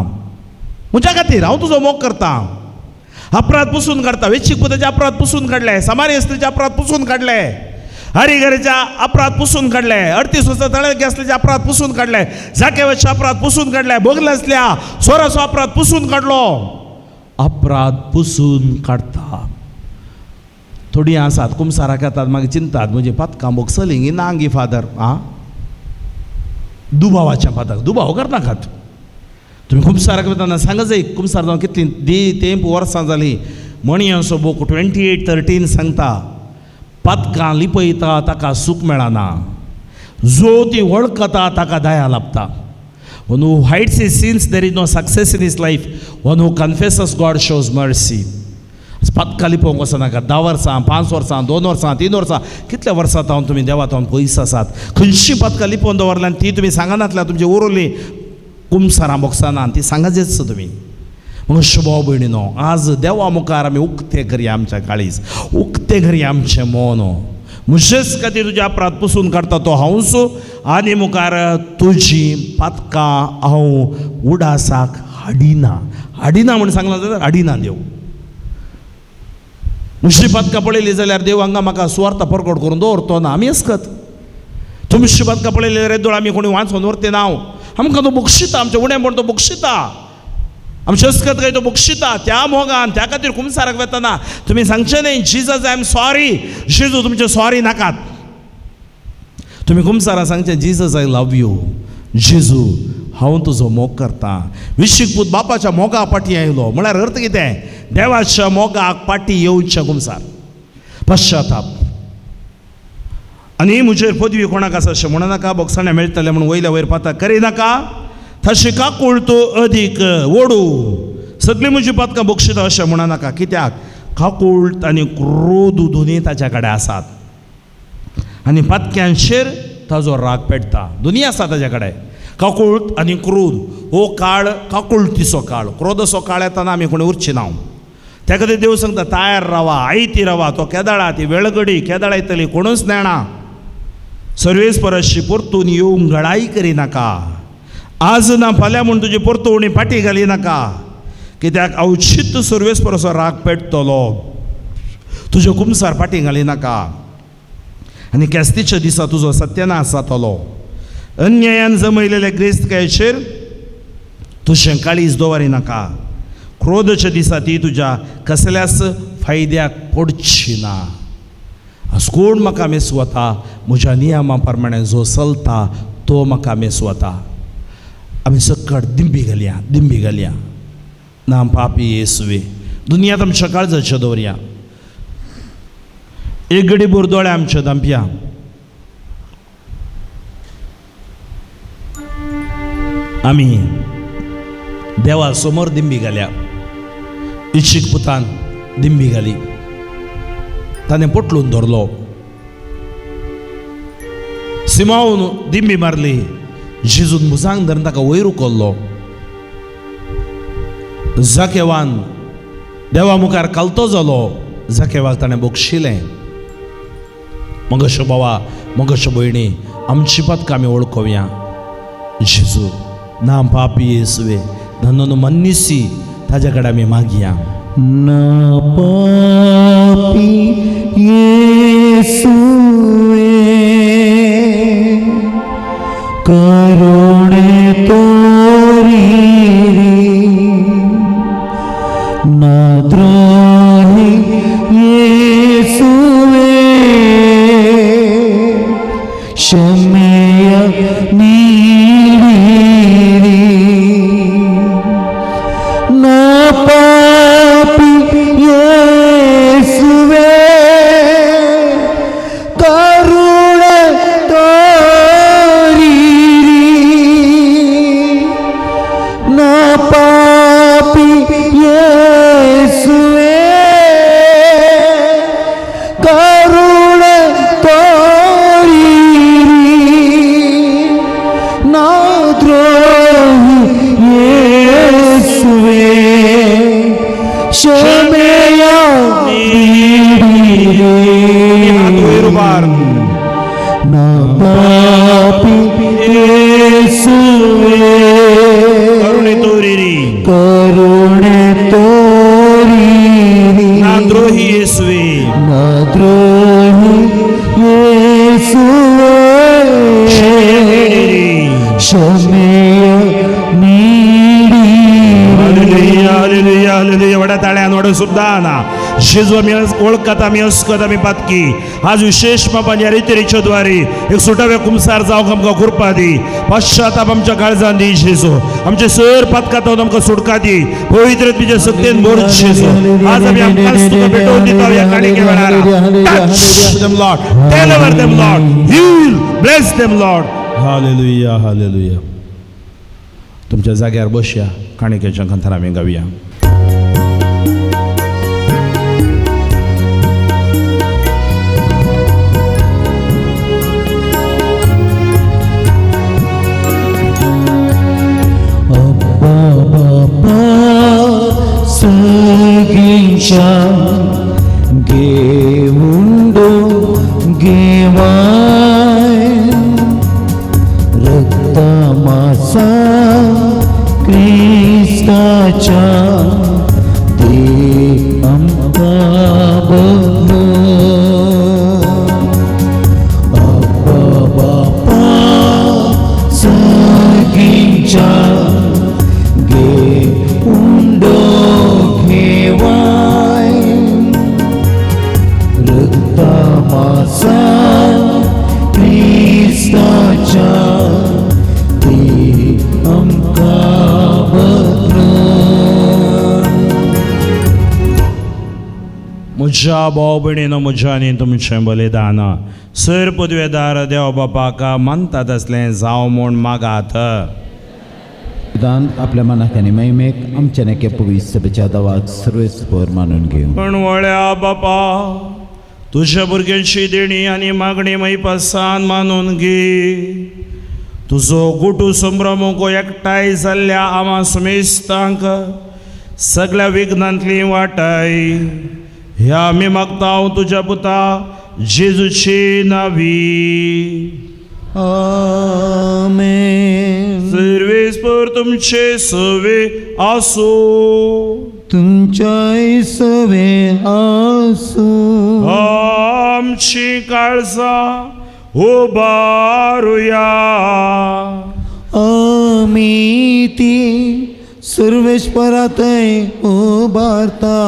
म्हज्या खातीर हांव तुजो मोग करता, अपराध पुसून काडटा. वेचीक पुताचे अपराध पुसून काडले, समारी स्त्रीचे अपराध पुसून काडले, हरिघराच्या अपराध पुसून काडले, 38 वर्सां तळ्याक आसल्याचे अपराध पुसून काडले, जाकेवाचे अपराध पुसून काडले, भोगनासल्या सोराचो अपराध पुसून काडलो. अपराध पुसून काडटा. थोडीं आसात कुमसाराक येतात, मागीर चिंतात म्हजी पातकां भोगसली गी ना गी फादर. आं, दुबावाचें पातक दुबाव करनाकात तुमी. कुमसाराक वतना सांगा जाय, कुमसार जावन कितलीं दी तेंप वर्सां जालीं. मणयांचो बूक 28:13 सांगता, पातकां लिपयता ताका सूख मेळना, जो ती वळखता ताका दया लाभता. One who hides his sins, there is no success in his life. One who confesses, God shows mercy. पातकां लिपोवंक वचनाका. 10 वर्सां, 5 वर्सां, 2 वर्सां, 3 वर्सां, कितल्या वर्सां तावन तुमी देवा तावन पयस आसात. खंयची पातकां लिपोवन दवरल्यान ती तुमी सांगनातल्या, तुमची उरली कुमसारां बोगसना, ती सांगाचेच तुमी. मग भाव भयणीनो, आज देवा मुखार आमी उक्तें करया आमच्या काळीज, उक्तें करया आमचें मन. म्हजेच खातीर तुज्या अपराध पुसून काडटा तो हांवच, आनी मुखार तुजी पातकां हांव उडासाक हाडिना. हाडिना म्हूण सांगलां जाल्यार हाडिना देव. म्हजी पातकां पळयली जाल्यार देव हांगा म्हाका सुवार्थ परगट करून दवरतो ना. आमी असकत तुमची पातकां पळयली जाल्यार येदोळ आमी कोणी वाचून दवरते ना. आमकां तो बक्षिता, आमच्या उणें तो बक्षिता, आमचे अस्कत काय तो बक्षिता त्या मोगान. त्या खातीर कुमसाराक वतना तुमी सांगचें न्ही जिजस I am sorry. जेजू तुमचें सॉरी नाकात. तुमी कुमसारा सांगचें जिजस I love you, जेजू हांव तुजो मोग करता. विशीक पूत बापाच्या मोगा पाटी आयलो म्हळ्यार अर्थ कितें? देवाच्या मोगाक पाटी येवचें कुमसार, पश्चाताप. आनी म्हजेर पदवी कोणाक आसा अशें म्हणू नाका, बोगसाणें मेळटलें म्हणून वयल्या वयर पाता करिनाका. तशें काकूळ तूं अदीक ओडू, सगळीं म्हजी पातकां बक्षिता अशें म्हणू नाका. कित्याक? काकूळ आनी क्रोध दोनी ताच्या कडेन आसात आनी पातक्यांचेर ताजो राग पेटता. दोनी आसा ताज्या कडेन, काकूळ आनी क्रोध. हो काळ काकुळतीचो काळ, क्रोधाचो काळ येताना आमी कोणी उरची ना. त्या खातीर देव सांगता तयार रावा, आयती रावा. तो केदाळा ती वेळगडी केदाळा येतली कोणूच नेणा. सर्वेस परशी परतून येवंक गळाई करिनाका. आज ना फाल्यां म्हूण तुजी परतवणी फाटी घाली नाका. कित्याक अवचित सर्वेस परसो राग पेटतलो. तुज्यो कुमसार फाटी घाली नाका आनी केस्तीच्या दिसा तुजो सत्यानाश जातलो. अन्यायान जमयलेल्या ग्रेस्तकायेचेर तुजें काळीज दवरी नाका. क्रोधाच्या दिसा ती तुज्या कसल्याच फायद्याक पडची ना. आज कोण म्हाका मेस वता? म्हज्या नियमा प्रमाणे जो चलता तो म्हाका मेस वता. आमी सकट दिंबी घालया, दिंबी घालया. ना पापी येसुवे, दुनियांत आमच्या काळजाचे दवरया. एक घडी भर दोळे आमचे धांपया. आमी देवा समोर दिंबी घाल्या. इच्छीक पुतान दिंबी घाली, ताणें पोटलून धरलो. सिमावन दिंबी मारली, जेजून भुजांक धरून ताका वयर उखल्लो. जाकेवान देवा मुखार कालतो जालो. जाकेवाक ताणें बक्षिलें. मगशो बाबा, मगशो भयणी, आमची पातकां आमी वळखोवया. जेजू ना पापी येसुवे, धनू मन्निसी ताज्या कडेन आमी मागया. ना पापी येसुवे, करुणे तोरी ना द्रोही येसुवे, क्षमेय नीरी ना पापी येसुवे, करुणे तोरी ना पापी येसुवे, करुणे तोरी ना द्रोही येसुवे, क्षमेया ना पापी येसुवे, करुणे तोरी करुणे तोरी ना द्रोही येसुवे, ना द्रोही येसुवे, क्षमेय नीडी. हालेलुया, हालेलुया, हालेलुया. व्हडा ताळ्यान, व्हडा सुद्दां ना. जेजू आमी वळखता, आमी अस्कत, आमी पातकी. आज विशेष बाबान ह्या रितीच्या द्वारे एक सुटावे कुमसार जावंक आमकां कृपा दी. पश्चाताप आमच्या काळजान दी जेजू. आमचे सर पातकां आमकां सुटका दी. पवित्र तुज्या सत्तेन भर जेजू. आज आमी आमकांच तुका भेटोवन दिता ह्या काणके वेळार. Touch them, Lord. Deliver them, Lord. Heal, bless them, Lord. Hallelujah, hallelujah. तुमच्या जाग्यार बसया. काणकेच्या कंथार आमी गावया. अब्बा बाबा सर्गींच्या घेवंडो घेवाय रक्तमासा क्रिस्ताच्या दे आमकां बदलून अब्बा बापा सर्गींच्या घेवंडो घेवाय रक्तमासा क्रिस्ताच्या दे आमकां बदलून. म्हज्या भाव भयणीनो म्हज्या आनी तुमचें बलिदान सर पदवेदार देव बापाक मानता तसलें जावं म्हूण मागात. दान आपल्या मनाक आनी महिमेक आमच्या नेके पवित्र सभेच्या दावाक सर्वेस्पर मानून घेवं. पण वळ्या बापा तुज्या भुरग्यांची देणी आनी मागणी मैपासान मानून घे. तुजो गुटू संभ्रमूक एकठांय जाल्ल्या आमा सुमेस्तांक सगळ्या विघ्नांतली वाटाय ह्या आमी मागता तुज्या पुता जेजूची नावी. आमेन. सर्वेस्पर तुमचे सवे आसूं. तुमच्याय सवे आसूं. आमची काळजां उबारुया. आमी ती सर्वेस्परातय उबारता.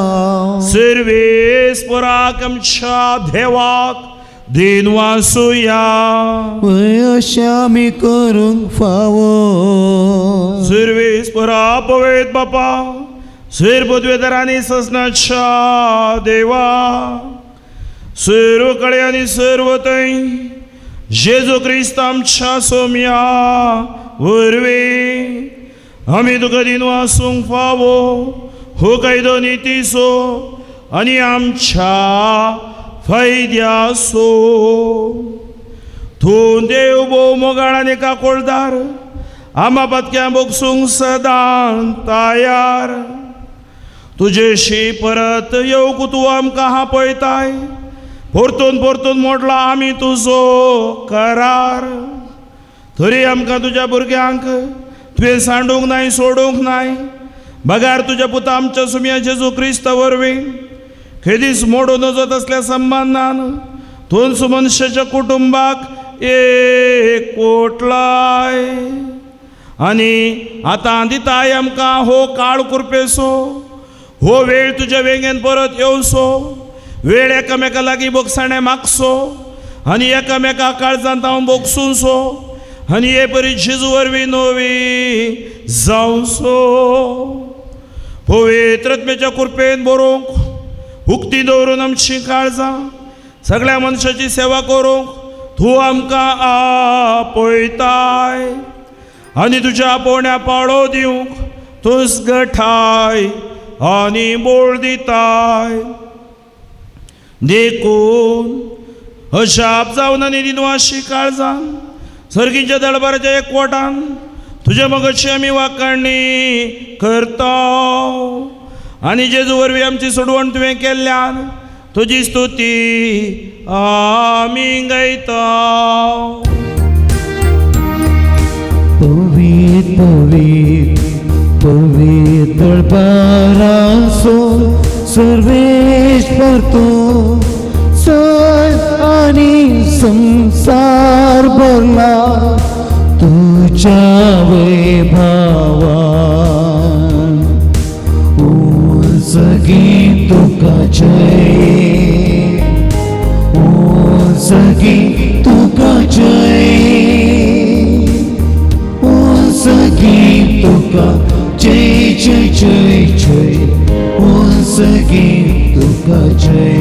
सर्वेस्पराक आमच्या देवाक दिनवासुया. वय अशें आमी करूंक फावो. सर्वेस्परा पवेत बापा सैर पदवेदार आनी ससनाच्या देवा सर्व कडे आनी सर्व थंय जेजू क्रिस्त आमच्या सोम्या वरवीं आमी तुका दिनवासूंक फावो हो कायदो नितीचो आनी आमच्या फायद्यासो. तूं देव भोव मोगाळ आनी काकोळदार आमा पातक्यां भोगसूंक सदां तयार. तुजेशी परत येवंक तूं आमकां हापयताय परतून परतून मोडला आमी तुजो करार. तरी आमकां तुज्या भुरग्यांक तुवें सांडूंक नाय सोडूंक नाय बगार तुज्या पुता आमच्या सुमया जेजू क्रिस्ता वरवीं खेदीस मोडून नजत असल्या संबंदान तूंच मनशाच्या कुटुंबाक एक कोटलाय आनी आतां दिताय आमकां हो काळ कुरपेसो हो वेळ तुज्या वेंगेन परत येवचो वेळ एकामेका लागीं बोगसाणें मागचो आनी एकामेका काळजांत हांव बोगसूनसो आनी हे परी जेजू वरवीं नवी जावचो. पवित्र आत्म्याच्या कुरपेन बरोवंक उक्ती दवरून आमची काळजां सगळ्या मनशाची सेवा करूंक तूं आमकां आपयताय आनी तुज्या आपोवण्या पाळो दिवंक तूंच गठाय आनी बोळ दिताय. देखून अशाप जावन आनी दिनवाशी काळजान सर्गीच्या दळबाराच्या एकवटान तुज्या मगशी आमी वाखाणी करता आनी जेजू वरवीं आमची सोडवण तुवें केल्ल्यान तुजी स्तुती आमी गायता. पवित्र पवित्र पवित्र दळबारासो सर्वेस्पर तूं सत आनी संसार भरला तुज्या वैभवान. उंचगी तुका जय उंचगी तुका जय उंचगी तुका जय जय जय जय उंचगी तुका जय.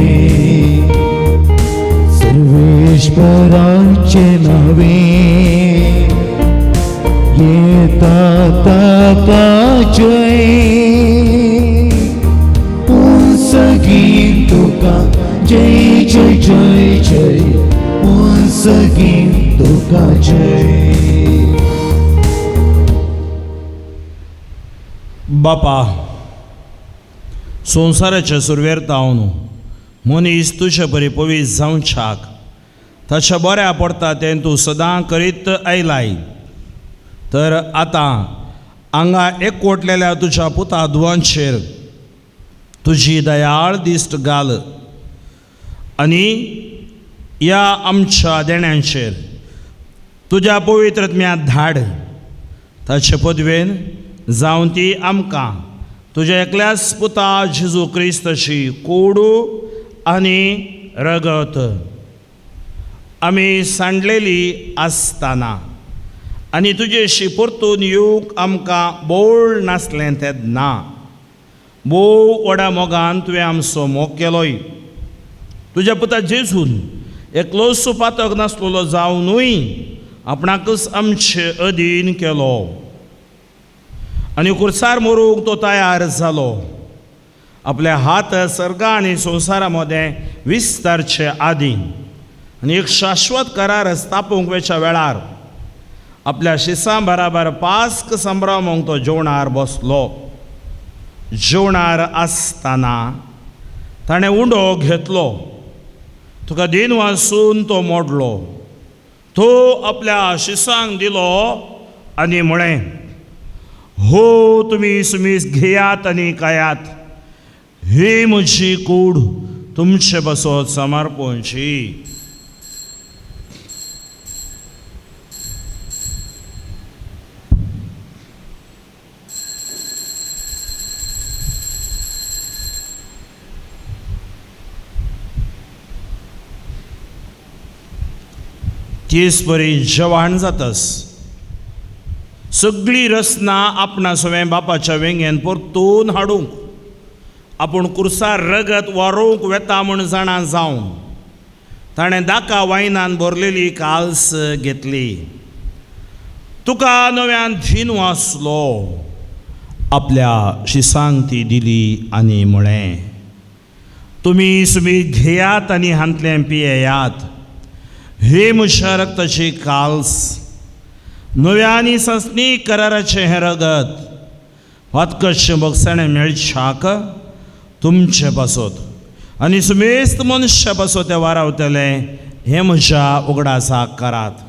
सर्वेश्वराचे नावे येता ताका जय उंचगी तुका जय जय जय जय उंचगी तुका जय. बापा संवसाराच्या सुरवेर तावन मनीस तुजे बरी पवीस जावच्याक ताच्या बऱ्या पडटा तें तूं सदां करीत आयलाय. तर आतां हांगा एकवटलेल्या तुज्या पुता धुवांचेर तुजी दयाळ दिश्ट घाल आनी ह्या आमच्या देण्यांचेर तुज्या पवित्र आत्म्याक धाड. ताचे पदवेन जावन ती आमकां तुज्या एकल्याच पुता जेजू क्रिस्ताची कोडू आनी रगत आमी सांडलेली आसतना आनी तुजेशी परतून येवंक आमकां बोळ नासलें तेन्ना भोव व्हडा मोगान तुवें आमचो मोग केलोय. तुज्या पुता जेजून एकलोच पातक नासलेलो जावनूय आपणाकच आमचे अधीन केलो आनी कुर्सार मरूंक तो तयार जालो. आपले हात सर्गा आनी संवसारा मदें विस्तारचे आदी आनी एक शाश्वत करार स्थापूंक वेच्या वेळार आपल्या शिसां बराबर पास्क संभ्रमूंक तो जेवणार बसलो. जेवणार आसतना ताणें उंडो घेतलो, तुका दिन वासून तो मोडलो, तो आपल्या शिसांक दिलो आनी म्हळें, हो तुमी सुमीस घेयात आनी खायात, ही म्हजी कूड तुमचे बसत समर्पणची. तीस परी जवान जातस सगळी रचना आपणा सवें बापाच्या वेंगेन परतून हाडूंक आपूण कुर्सार रगत वारोवंक वेता म्हूण जाणा जावन ताणें दाका वायनान भरलेली काल्स घेतली. तुका नव्यान धीन वाचलो, आपल्या शिसांक ती दिली आनी म्हळें, तुमी सुमी घेयात आनी हांतलें पियेयात, हे म्हज्या रक्ताची काल्स नव्या आनी संसनी कराराचें हें रगत वातकशें बगसाणें मेळच्याक तुमचे पासत आनी सुमेस्त मनशा पासत तें वारावतलें हें म्हज्या उगडासाक करात.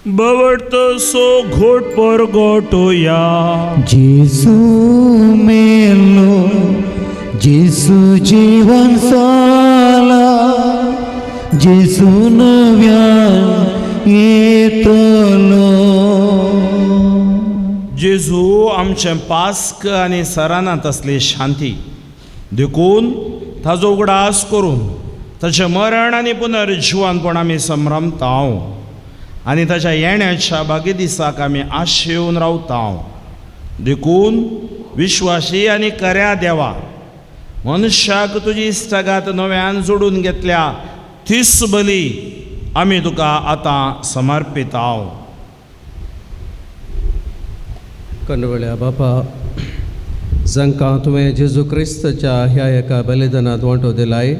बवडतो सो घोट पर गोटोया जेसू मेलो, जेसू जीवन साला, जेसू नव्यान येतलो. जेजू आमचें पास्क आनी सरानात आसली शांती देखून ताजो उगडास करून ताचें मरण आनी पुनर्जिवनपण आमी संभ्रमता आनी ताच्या येण्याच्या बागी दिसाक आमी आशेवन रावता. देखून विश्वासी आनी खऱ्या देवा मनशाक तुजी इश्टागात नव्यान जोडून घेतल्या तीस बली आमी तुका आतां समर्पिता. कनवळ्या बापा, जांकां तुवें जेजू क्रिस्ताच्या ह्या एका बलिदानांत वांटो दिलाय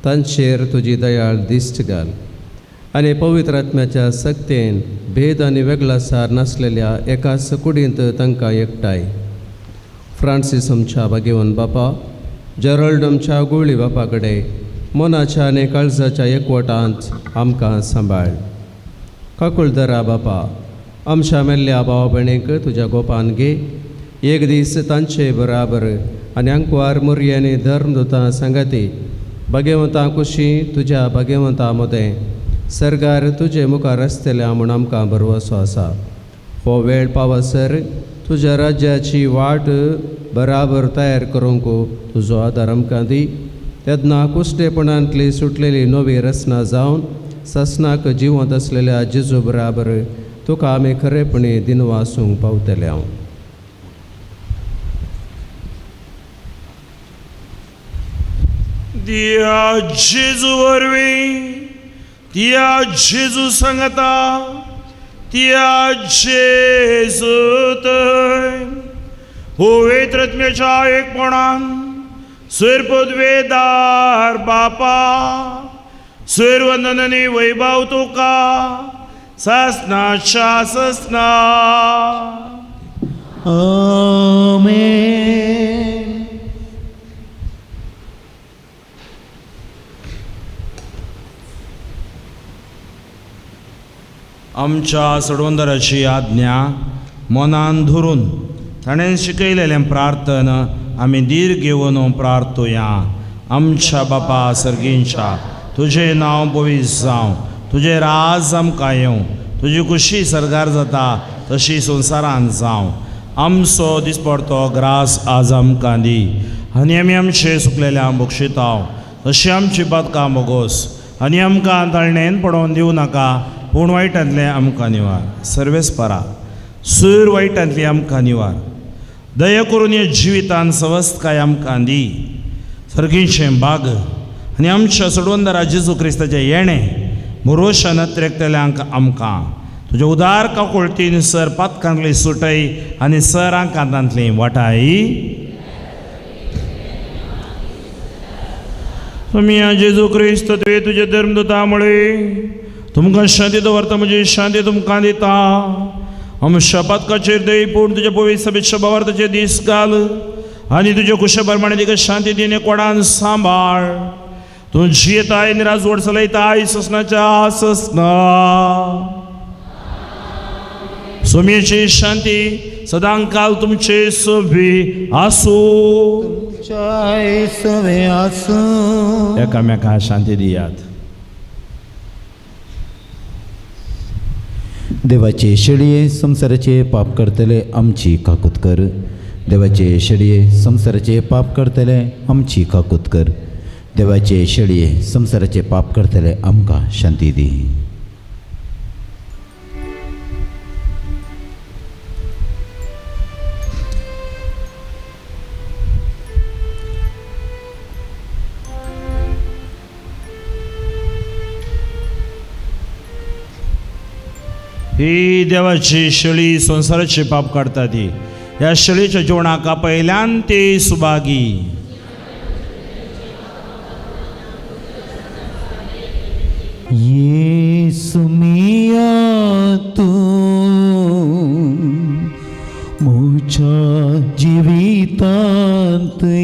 तांचेर तुजी दयाळ दिश्ट घाल आनी पवित्र आत्म्याच्या सक्तेन भेद आनी वेगळासार नासलेल्या एकाच कुडींत तांकां एकठांय. फ्रांसीस आमच्या भागेवन बापा, जेरल्ड आमच्या गुळी बापा कडेन मनाच्या आनी काळजाच्या एकवटांत आमकां सांबाळ. काकुळदरा बापा, आमच्या मेल्ल्या भाव भयणींक तुज्या गोपान घे, एक दीस तांचे बराबर आनी अंकवार मोरये आनी धर्मदुतां सांगाती भागेवंतां कुशी तुज्या भागेवंतां मदें सरकार तुजे मुखार आसतल्या म्हूण आमकां भरवसो आसा. हो वेळ पावसर तुज्या राज्याची वाट बराबर तयार करूंक तुजो आदार आमकां दी. तेन्ना कुश्टेपणांतली सुटलेली नवी रचना जावन ससनाक जिवंत आसलेल्या जेजू बराबर तुका आमी खरेपणी दिनवासूंक पावतले. हांव दिया जेजू वरवीं, त्या जेजू सांगता, त्या जेजू थंय पवित्र आत्म्याच्या एकपणान सुर पदवेदार बापा सुर वंदननी वैभव तुका ससना ससना. आमेन. आमच्या सडवंदराची आज्ञा मनान धरून ताणें शिकयलेलें प्रार्थना आमी धीर घेवन प्रार्थुया. आमच्या बापा सर्गींच्या तुजें नांव पवित्र जावं, तुजें राज आमकां येवं, तुजी खुशी सरगार जाता तशी संवसारान जावं. आमचो दिसपडतो ग्रास आज आमकां दी आनी आमी आमचे सुकलेल्या बक्षिताव तशी आमची बातकां बोगोस आनी आमकां ताळणेन पडोवन दिवं नाका पूण वायटांतलें आमकां निवार. सर्वेस परा सूर वायटांतली आमकां निवार. दया करून ह्या जिवितान सवस्तकाय आमकां दी. सर्गीचें बाग आनी आमच्या सोडवंदरा जेजू क्रिस्ताचें येणें भरोशान त्रेकतल्यांक आमकां तुज्या उदार काकुळतीन सर पातकांतली सुटय आनी सर आंकांतांतली वाटाय. तुमी जेजू क्रिस्त तुवें तुजे धर्मदूता मुळे तुमकां शांती दवरता, म्हजी शांती तुमकां दिता. आमच्या पातकाचेर दय पूण तुज्या पवित्र सभेच्या भावार्थाचे दीस घाल आनी तुज्या कुशा प्रमाणे तिका शांती दिने कोणान सांबाळ. तूं जियेताय आनी राजवट चलयताय ससनाच्या ससना. सोम्याची शांती सदांकाल तुमचे सभी आसूं. सवे आसूं. एकामेका शांती दियात. देवाचे शेळये संवसाराचे पाप करतले आमची काकूत कर. देवाचे शेळये संवसाराचे पाप करतले आमची काकूत कर. देवाचे शेळये संवसाराचे पाप करतले आमकां शांती दी. ही देवाची शेळी संवसाराचे पाप काडटा ती ह्या शेळीच्या जेवणाक पयल्यान ती सुभागी. येसू मिया तूं म्हज्या जिवितांत ये,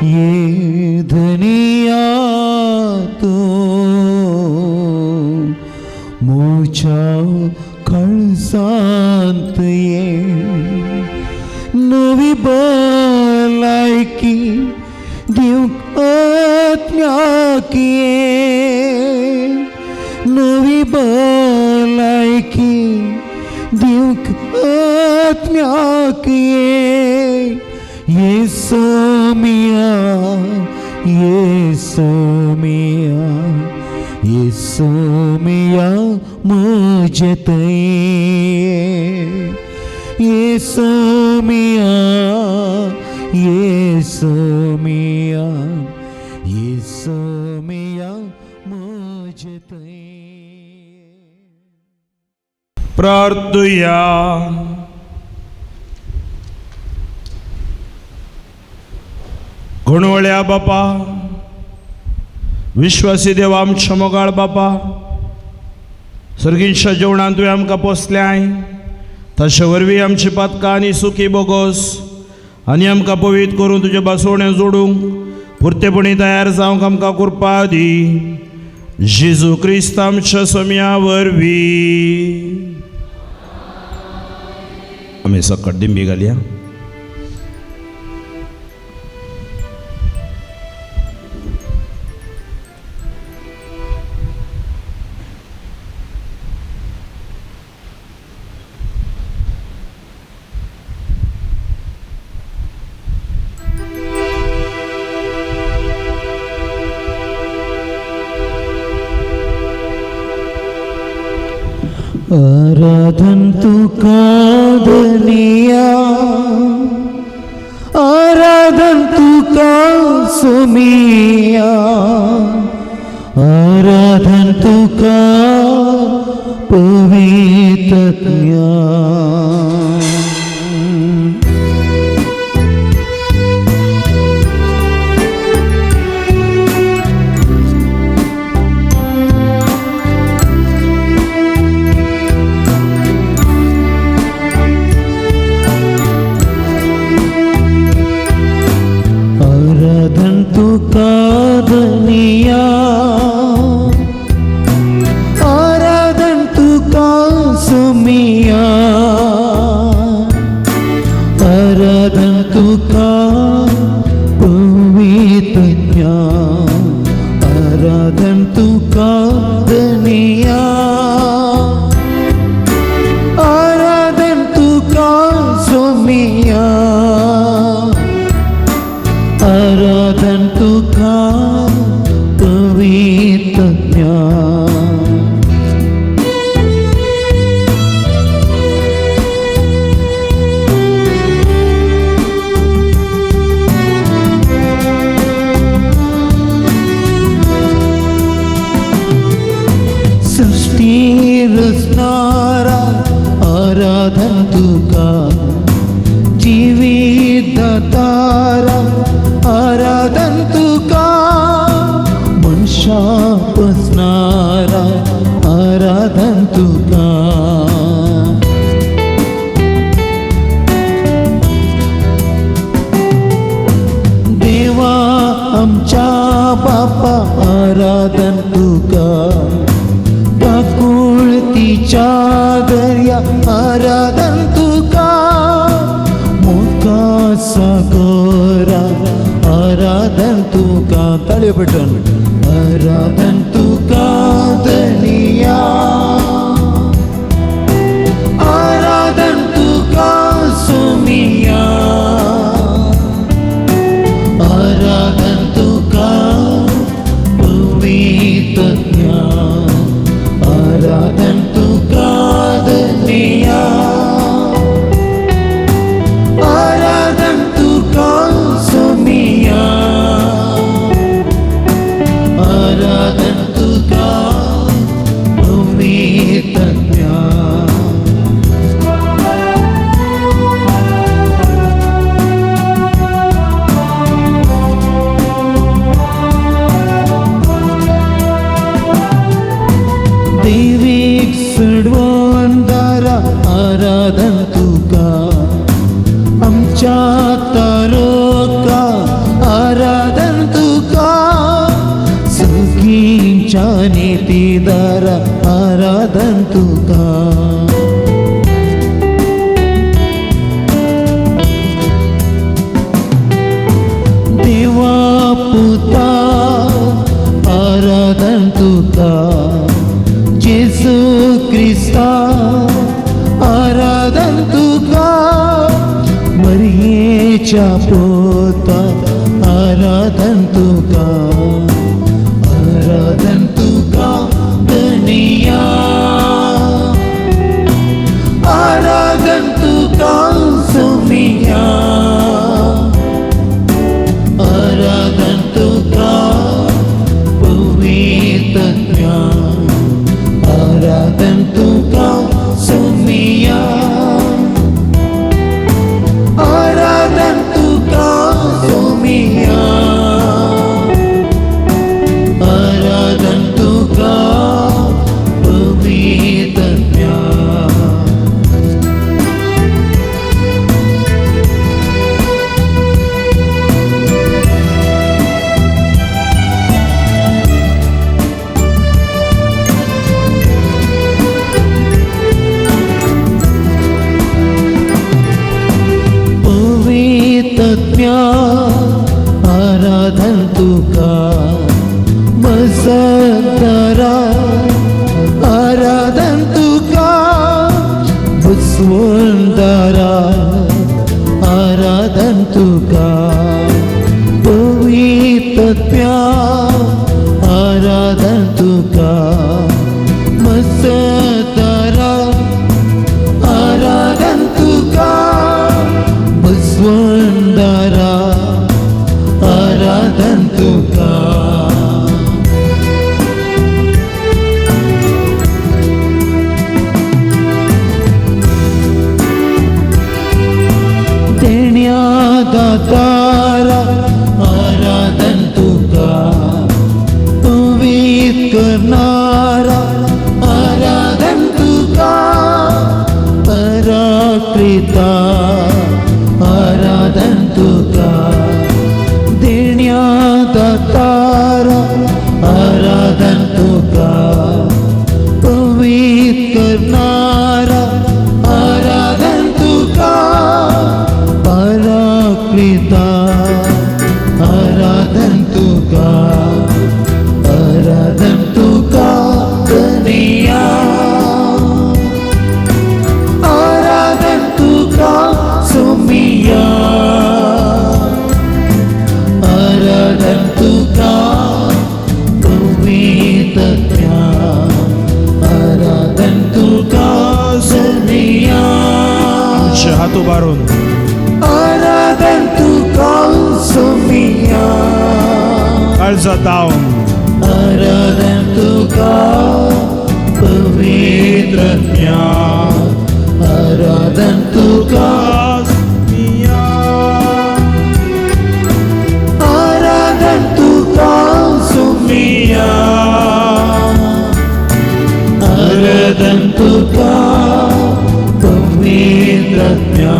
ये धनिया तूं म्हज्या कळसांत ये, नवी भलायकी दिवंक आत्म्याक ये, नवी भलायकी दिवंक आत्म्याक ये. येसू मिया, येसू मिया, येसू मिया म्हजे थंय ये. येसू मिया, येसू मिया, येसू मिया म्हजे थंय. प्रार्थुया. गुणवळ्या बापा, विश्वासी देवा आमच्या मोगाळ बापा, सर्गींच्या जेवणान तुवें आमकां पोसल्याय ताचे वरवीं आमची पातकां आनी सुखी बोगोस आनी आमकां पवित्र करून तुजे बासवणें जोडूंक पुरतेपणी तयार जावंक आमकां कृपा दी. जेजू क्रिस्त आमच्या सोम्या वरवीं. आमी सकट दिंबी घालया. आराधन तुका धनिया, आराधन तुका सुमिया, आराधन तुका पवित्रत्या. तुका धनिया, आराधन तुका सुमिया, आराधन तुका पवित्रज्ञा, आराधन तुका धनिया, आराधन तुका सुमिया, आराधन तुका पवित्रज्ञा। सृष्टी रचणारा आराधन तुका, जीवित दातारा आराधन तुका, मनशा पसणारा आराधन तुका। देवा आमच्या बापा आराधन तुका, काकुळतीच्या दर्या आराधन तुका, मोका सागरा आराधन तुका। ताळयो पेटोवन आराधन तुका धनिया, आराधन तुका सुमिया, आराधन तुका पवित्रज्ञा, आराधन तुका धनिया, आराधन तुका सुमिया, आराधन तुका पवित्रज्ञा। देवीक सडवंदारा आराधन तुका, आमच्या तारोका आराधन तुका, सगींच्या नितीदारा आराधन तुका। देवा पुता आराधन तुका, जेसू क्रिस्ता आराधन तुका, मरियेच्या पोता आराधन तुका, आराधन तुका धनिया, आराधन तुका सुमिया, आराधन तुका पवित्रज्ञा, आराधन तुका सुमिया, आराधन तुका सुमिया, आराधन तुका पवित्रज्ञा। पवित्रज्ञा आराधन तुका, मसदारा आराधन तुका, बसवंदारा आराधन तुका, पवित्रज्ञा आराधन तुका, मसदारा आराधन तुका, बसवंदारा आराधन तुका। देण्या दातारा आराधन तुका, पवित्र करणारा आराधन तुका, पराकृता आराधन तुका, देण्या तारा आराधन तुका पवित्र करणारा आराधन तुका पराक्लिता आराधन तुका आराधन तुका धनिया आराधन तुका सुमिया आराधन तुका पवित्रत्या आराधन तुका धनिया आमचे हात उबारून आराधन तुका सुमिया काळजा दावन आराधन तुका पवित्रत्या आराधन तुका आराधन तुका सुमिया आराधन तुका पवित्रत्या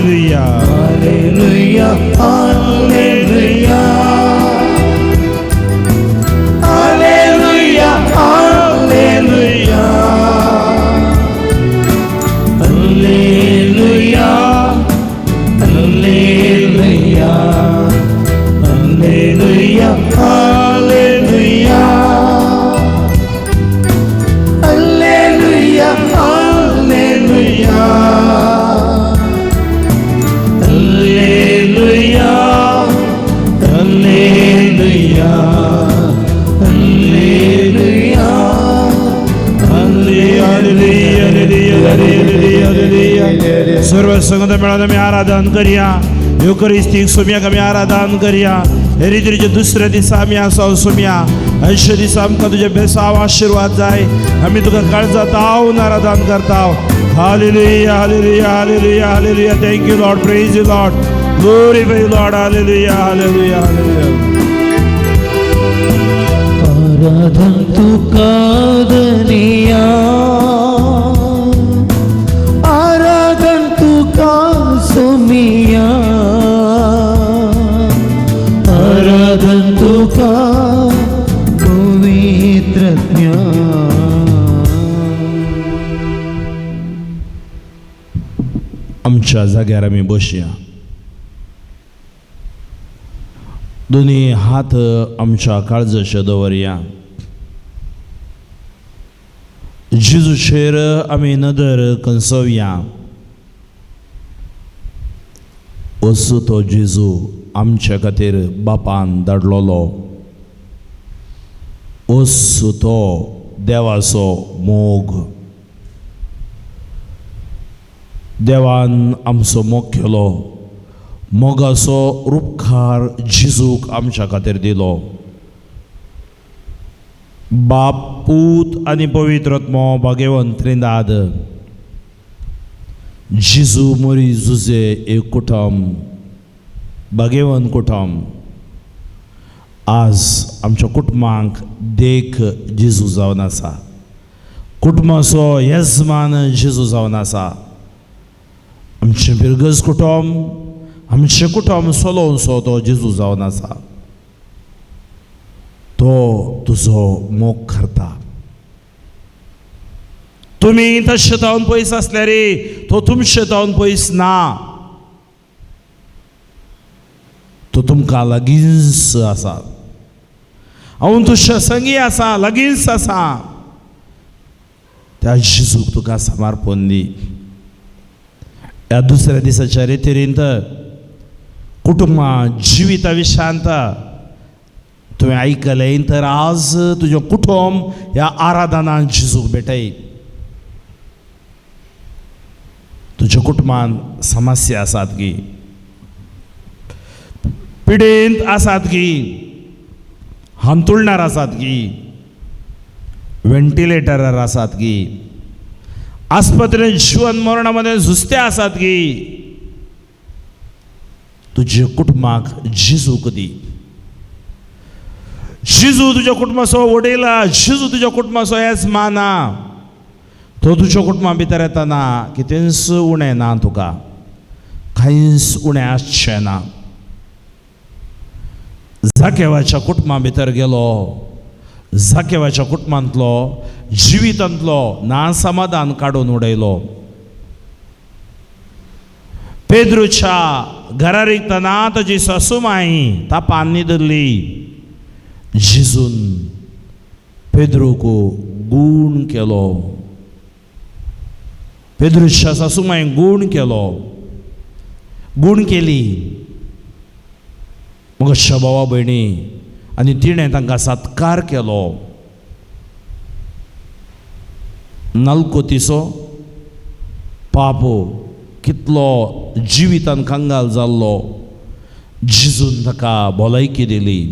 hallelujah hallelujah hallelujah hallelujah hallelujah hallelujah hallelujah hallelujah hallelujah hallelujah hallelujah hallelujah hallelujah hallelujah hallelujah. सर्व संगत मेळून आमी आराधन करया युकरिस्तीक सुम्याक आमी आराधन करया हे रितीचे दुसऱ्या दिसा आमी आसा सुम्या ऐशे दिसा आमकां तुजे बेसाव आशिर्वाद जाय आमी तुका काळजात हांव आराधन करता. Hallelujah hallelujah hallelujah hallelujah. Thank you Lord, praise you Lord, glory you Lord. Hallelujah hallelujah hallelujah. आराधन तुका धनिया आराधन तुका सुमिया आराधन तुका पवित्रज्ञा. आमच्या जाग्यार आमी बसया. दोनी हात आमच्या काळजाचे दवरया. जेजूचेर आमी नदर कंसोवया. असो तो जेजू आमच्या खातीर बापान धाडलोलो. असो तो देवाचो मोग. देवान आमचो मोग केलो. मोगाचो रुपकार जेजूक आमच्या खातीर दिलो. बाप पूत आनी पवित्र आत्मो भाग्यवंत त्रिंदाद. जेजू मोरी जुजे एक कुटुंब भाग्यवंत कुटुंब. आज आमच्या कुटुंबांक देख जेजू जावन आसा. कुटुंबाचो येजमान जेजू जावन आसा. आमचें बिरगज कुटुंब आमचें कुटुंब सोलोवचो तो जेजू जावन आसा. तो तुजो मोग करता. तुमी तशें जावन पयस आसल्यार तो तुमचे जावन पयस ना. तो तुमकां लागींच आसा. हांव तुज्या संगी आसा, लागींच आसा. त्या जेजूक तुका समर्पण दी. ह्या दुसऱ्या दिसाच्या रितीरींत कुटुंबा जिविता विशांत तुवें आयकलें तर आज तुजें कुटुंब ह्या आराधनान जेजूक भेटय. तुज्या कुटुंबान समस्या आसात की पिडेंत आसात की हांतुळणार आसात की व्हेंटिलेटरार आसात की आस्पत्रेंत जिवन मरणा मदें झुजते आसात की तुज्या कुटुंबाक जेजूक दी. जेजू तुज्या कुटुंबाचो वडील, जेजू तुज्या कुटुंबाचो येजमान. तो तुज्या कुटुंबा भितर येतना कितेंच उणें ना तुका, कांयच उणें आसचें ना. जाकेवाच्या कुटुंबा भितर गेलो. जाकेवाच्या कुटुंबांतलो जिवितांतलो नासमाधान काडून उडयलो. पेद्रूच्या घरा रिगतना ताजी सासूमाई तापान न्हिदली. जेजून पेद्रूक गूण केलो. पेद्रूच्या सासूमाई गूण केलो, गूण केली. मग भावा भयणी आनी तिणें तांकां सत्कार केलो. नलकोतीचो पापो कितलो जिवितान कंगाल जाल्लो, जेजून ताका भलायकी दिली.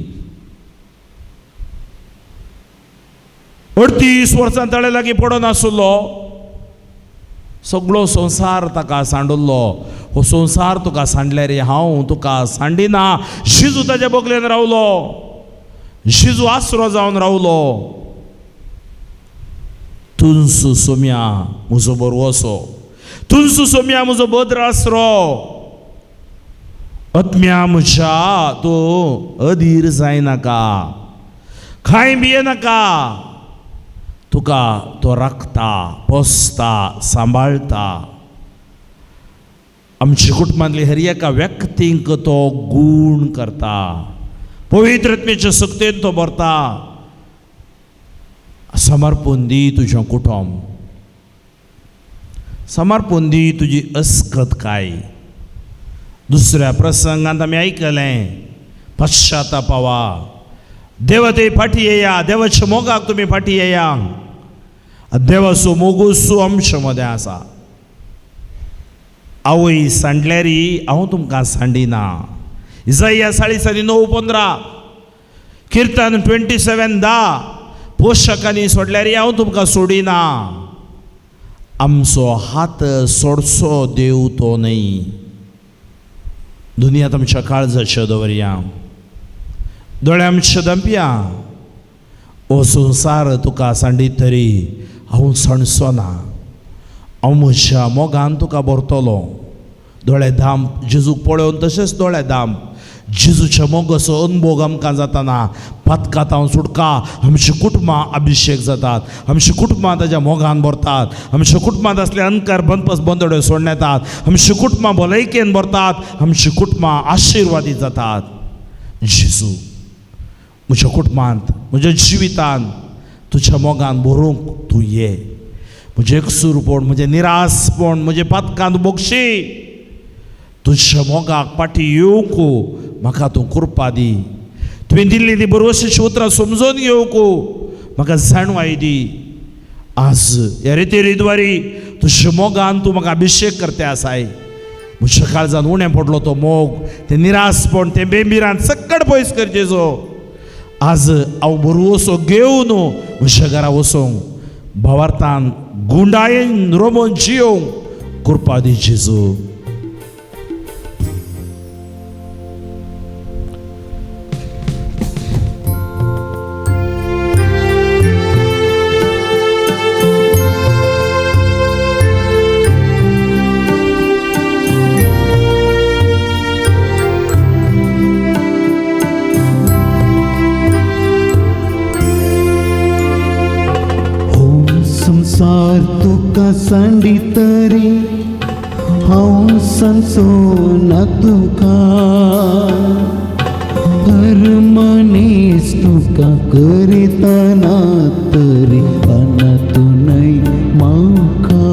38 वर्सां तळे लागीं पडून आसलो. सगळो संवसार ताका सांडुल्लो. हो संवसार तुका सांडल्यार हांव तुका सांडिना. जेजू ताच्या बगलेन रावलो. जेजू आसरो जावन रावलो. तुंसू सोम्या म्हजो बरवसो, तुंसू सोम्या म्हजो बद्र आसरो, आत्म्या म्हज्या तूं अधीर जायनाका, कांय भियेनाका, तुका तो राखता, पोसता, सांबाळटा. आमच्या कुटुंबांतली हर एका व्यक्तींक तो गूण करता. पवित्र आत्म्याच्या शक्तेन तो भरता. समर्पण दी तुजें कुटुंब, समर्पण दी तुजी अस्कत काय. दुसऱ्या प्रसंगांत आमी आयकलें, पश्चातापावा, देवा ते फाटी येया, देवाच्या मोगाक तुमी फाटी येया. देवाचो मोगूसो आमच्या मदें आसा. आवय सांडल्यारी हांव तुमकां सांडिना. इजाया 40:9-15, किर्तन 27:10, पोशकांनी सोडल्यारी हांव तुमकां सोडिना. आमचो हात सोडचो देव तो न्हय. दुनियांत आमच्या काळजाच्यो दवरया, दोळे आमचे दंपया. हो संवसार तुका सांडीत तरी हांव सांडचो ना. हांव म्हज्या मोगान तुका भरतलो. दोळे धांप, जेजूक पळोवन तशेंच दोळे धांप. जेजूच्या मोगाचो अनुभोग आमकां जाताना पातकांत हांव सुटका. आमची कुटुंबां अभिशेक जातात, आमची कुटुंबां ताज्या मोगान भरतात, आमच्या कुटुंबांत असले अंकार बंदपस बंदड्यो सोडून येतात, आमची कुटुंबां भलायकेन भरतात, आमची कुटुंबां आशिर्वादीत जातात. जेजू म्हज्या कुटुंबांत, म्हज्या जिवितांत तुज्या मोगान भरूंक तूं ये. म्हजें एकसूरपण, म्हजें निरासपण, म्हजें पातकांत बक्षी. तुज्या मोगाक फाटी येवंक म्हाका तूं कृपा दी. तुवें दिल्ली ती बरोवशीची उतरां समजून घेवंक म्हाका जाणवाय दी. आज ह्या रिती तुज्या मोगान तूं म्हाका अभिशेक करते आसाय. म्हज्या काळजान उणें पडलो तो मोग, तें निरासपण, तें बेंबिरान सक्कड पयस करचेचो. आज हांव बरोवसो घेवन म्हज्या घरा वचूंक भावार्थान गुंडायेन रोमोन जियोवंक कृपा दी जेजू. संसार तुका सांडी तरी हांव सांचो ना तुका, हर मनीस तुका करितना तरी आना तूं न्हय म्हाका.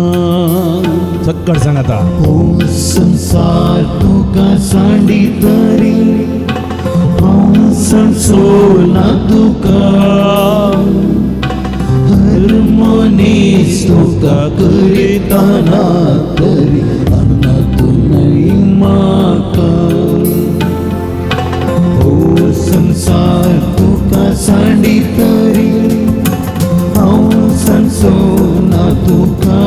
सक्कड सांगता. हो संसार तुका सांडी तरी हांव सांचो ना तुका, हर मनीस तुका करितना तरी आना तूं न्हय म्हाका. हो संसार तुका सांडी तरी हांव सांचो ना तुका,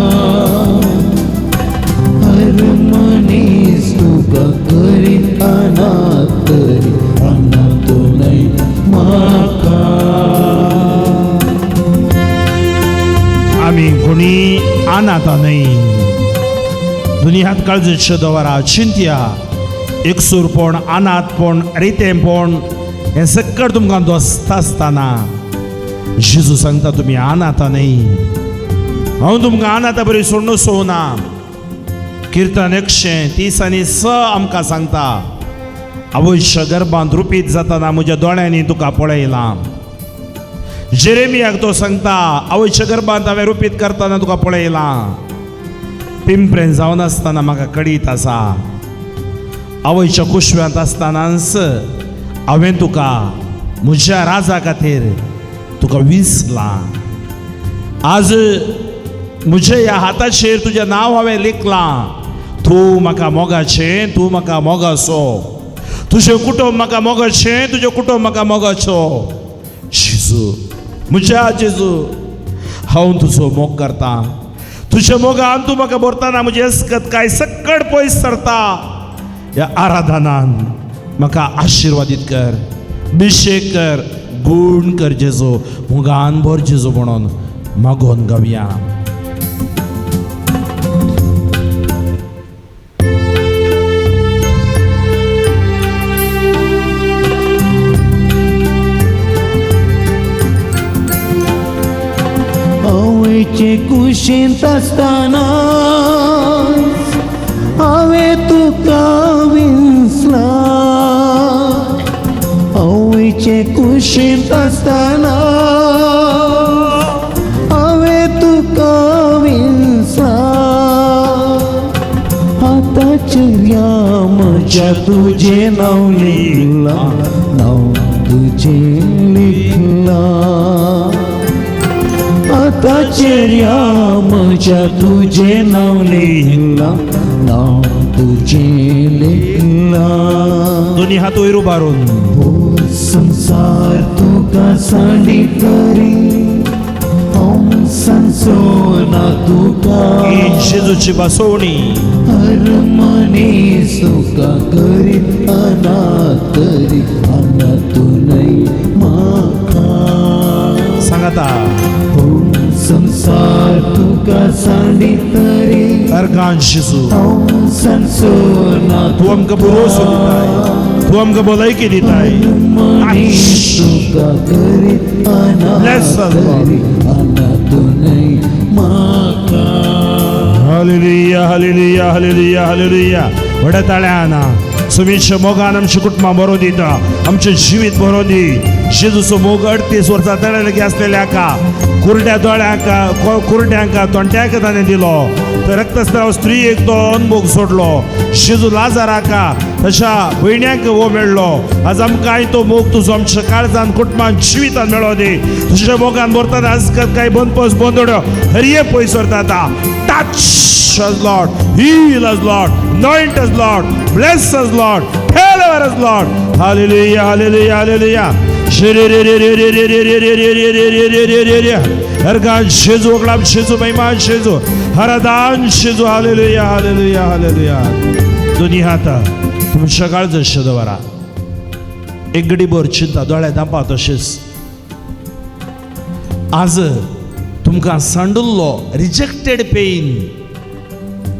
हर मनीस तुका करितना तरी आना तूं न्हय म्हाका. आमी कोणी अनाथा न्हय. दुनियांत काळजेच्यो दवरा चिंतया. एकसूरपण, अनाथपण, रितेंपण, हें सक्कड तुमकां दोसता आसतना जेजू सांगता तुमी अनाथा न्हय, हांव तुमकां अनाथा बरी सोडून सोना। किर्तन 130 6 आमकां सांगता, आवयच्या गर्भांत रुपीत जातना म्हज्या दोळ्यांनी तुका पळयलां। जेरेमियाक तो सांगता, आवयच्या गर्भांत हांवें रुपीत करतना तुका पळयलां, पिंपरेन जावन आसतना म्हाका कडीत आसा, आवयच्या कुशव्यांत आसतनाच हांवें तुका म्हज्या राजा खातीर तुका विसलां। आज म्हज्या ह्या हाताचेर तुजें नांव हांवें लिखलां, तूं म्हाका मोगाचें, तूं म्हाका मोगाचो, तुजें कुटुंब म्हाका मोगाचें, तुजें कुटुंब म्हाका मोगाचो। जेजू म्हज्या जेजू, हांव तुजो मोग करतां, तुज्या मोगान तूं म्हाका भरतना म्हजी अस्कत काय सक्कड पयस सरता। ह्या आराधनान म्हाका आशिर्वादीत कर, अभिशेक कर, गुण कर जेजू, मोगान भर जेजू म्हणून मागोन गावया। आवयचे कुशींत आसतना हांवें तुका विसलां, आवयचे कुशींत आसतना हांवें तुका विसलां। हाताचेर म्हज्या तुजें नांव लिखलां, नांव तुजें लिखलां, हाताचेर म्हज्या तुजें नांव लिखलां, नांव तुजें लिखलां। दोनी हात वयर उबारून हो संसार तुका सांडी तरी हांव सांजचो ना तुका, जेजूची बसवणी हर मनीस तुका करीत अनाथ तरी अनाथ न्हय म्हाका। सांगाता हो संसार तुका सांडी तरी अर्गान जेजू, हांव सांजचो ना तूं आमकां पुरोसो दिताय, तूं आमकां भलायकी दिताय। मनीस तुका करीत Bless अनाथ us, Lord. तरी अनाथ न्हय म्हाका। Hallelujah hallelujah hallelujah hallelujah. व्हड्या ताळ्यान सुमीच्या मोगान आमच्या कुटुंबां बरो दिता, आमचें जिवीत बरो दी। जेजूचो मोग 38 वर्सां तळे लागीं आसलेल्या कुरड्या दोळ्यांक, कुरड्यांक, तोंट्यांक ताणें दिलो। तर रक्तस्राव स्त्रीयेक तो अनभोग सोडलो। जेजू लाजाराक तशा भयण्यांक हो मेळ्ळो। आज आमकांय तो मोग तुजो आमच्या काळजान, कुटुंबान, जिवितान मेळो दी। तुज्या मोगान भरतना आजकाल काय बंदपस बंदोड्यो हरये पयस व्हरता। Touch us, Lord, heal us, Lord, anoint us, Lord, bless us, Lord, tell us, Lord. Hallelujah, hallelujah, hallelujah. हरगान जेजू, ओगडाम जेजू, महिमान जेजू, हरदान जेजू। Hallelujah hallelujah hallelujah. दोन्ही हात तुमच्या काळजाचेर दवरा, एक घडीभर चिंता, दोळे धांपा तशेंच। आज तुमकां सांडुल्लो रिजेक्टेड पेन,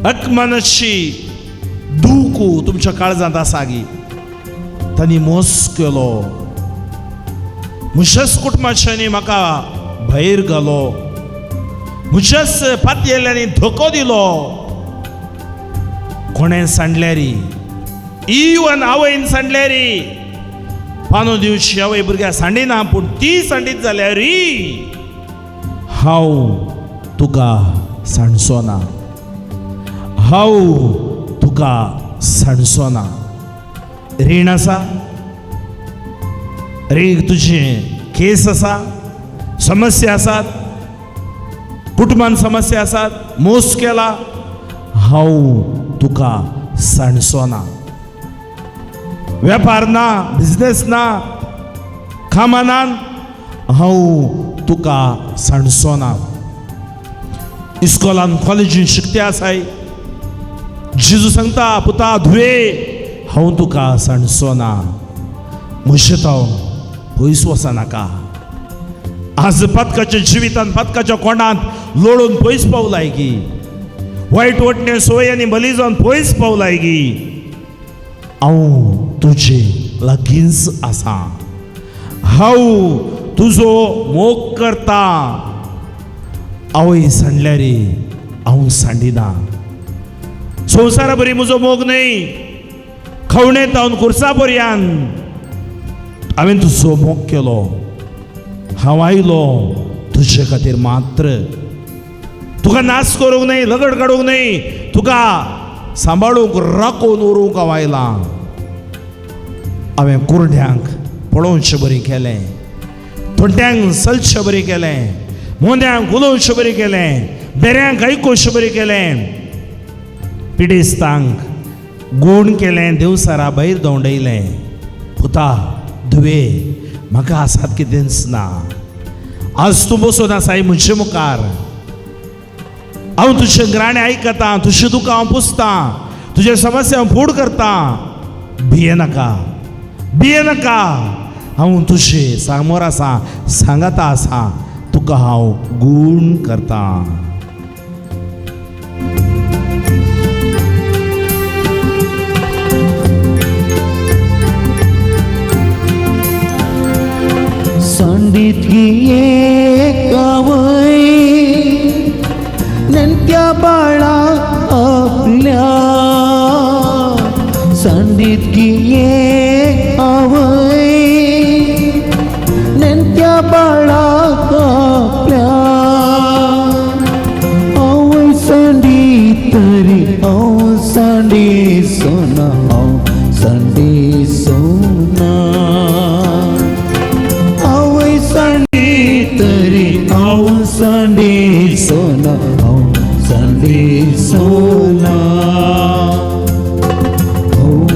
अकमनशी दूख तुमच्या काळजांत आसा गी, तांणी मोस केलो, म्हज्याच कुटुंबाच्यांनी म्हाका भायर घालो, म्हज्याच पातयेल्यांनी धोको दिलो। कोणें सांडल्यारी, इवन आवयन सांडल्यारी, पानो दिवची आवय भुरग्याक सांडिना, पूण ती सांडीत जाल्यारी हांव तुका सांडचो ना, हांव तुका सांडचो ना। रीण आसा, रीण तुजें केस आसा, समस्या आसात, कुटुंबान समस्या आसात, मोस केला, हांव तुका सांडचो ना। वेपार ना, बिजनेस ना, कामानान, हांव तुका सांडचो ना। इस्कॉलान कॉलेजीन शिकते आसाय, जेजू सांगता पुता धुवे, हांव तुका सांडचो ना, म्हजें तो पयस वचनाका। आज पातकाच्या जिवितान, पातकाच्या कोणांत लोळून पयस पावलाय की, वायट वटणे सोय आनी बली जावन पयस पावलाय की, हांव तुजे लागींच आसा। हांव तुजो मोग करता. आवय सांडल्यार हांव सांडिना. संवसारा बरी म्हजो मोग न्हय, खवणे तावन खुर्सा पर्यान हांवें तुजो मोग केलो. हांव आयलो तुजे खातीर मात्र, तुका नाश करूंक न्हय, लगड काडूंक न्हय, तुका सांबाळूंक राखून उरूंक हांव आयलां. हांवें कुरड्यांक पळोवचें बरी केलें, थोंट्यांक चलचें बरी केलें, मोंद्यांक उलोवचें बरी केलें, बेऱ्यांक आयकुचें बरी केलें, पिडेस्तांक गूण केलें, देवसारा भायर दवंडयलें. पुता धुवे म्हाका आसात कितेंच ना. आज तूं बसून आसाय म्हजे मुखार, हांव तुजें ग्राणें आयकतां, तुजें दुकां हांव पुसतां, तुजे समस्या हांव फूड करतां. भिये नाका, भिये नाका, हांव तुजे सामोर आसा, सांगाता आसा, तुका हांव गूण करतां. सांडितली एक आवय नेणत्या बाळा आपल्या, सांडितली एक आवय नेणत्या बाळा आपल्या. आवय सांडी तरी हांव सांडी सोना, हांव सांडी सोना. आवय सांडी तरी हांव सांडी सोना, हांव सांडी सोना. हो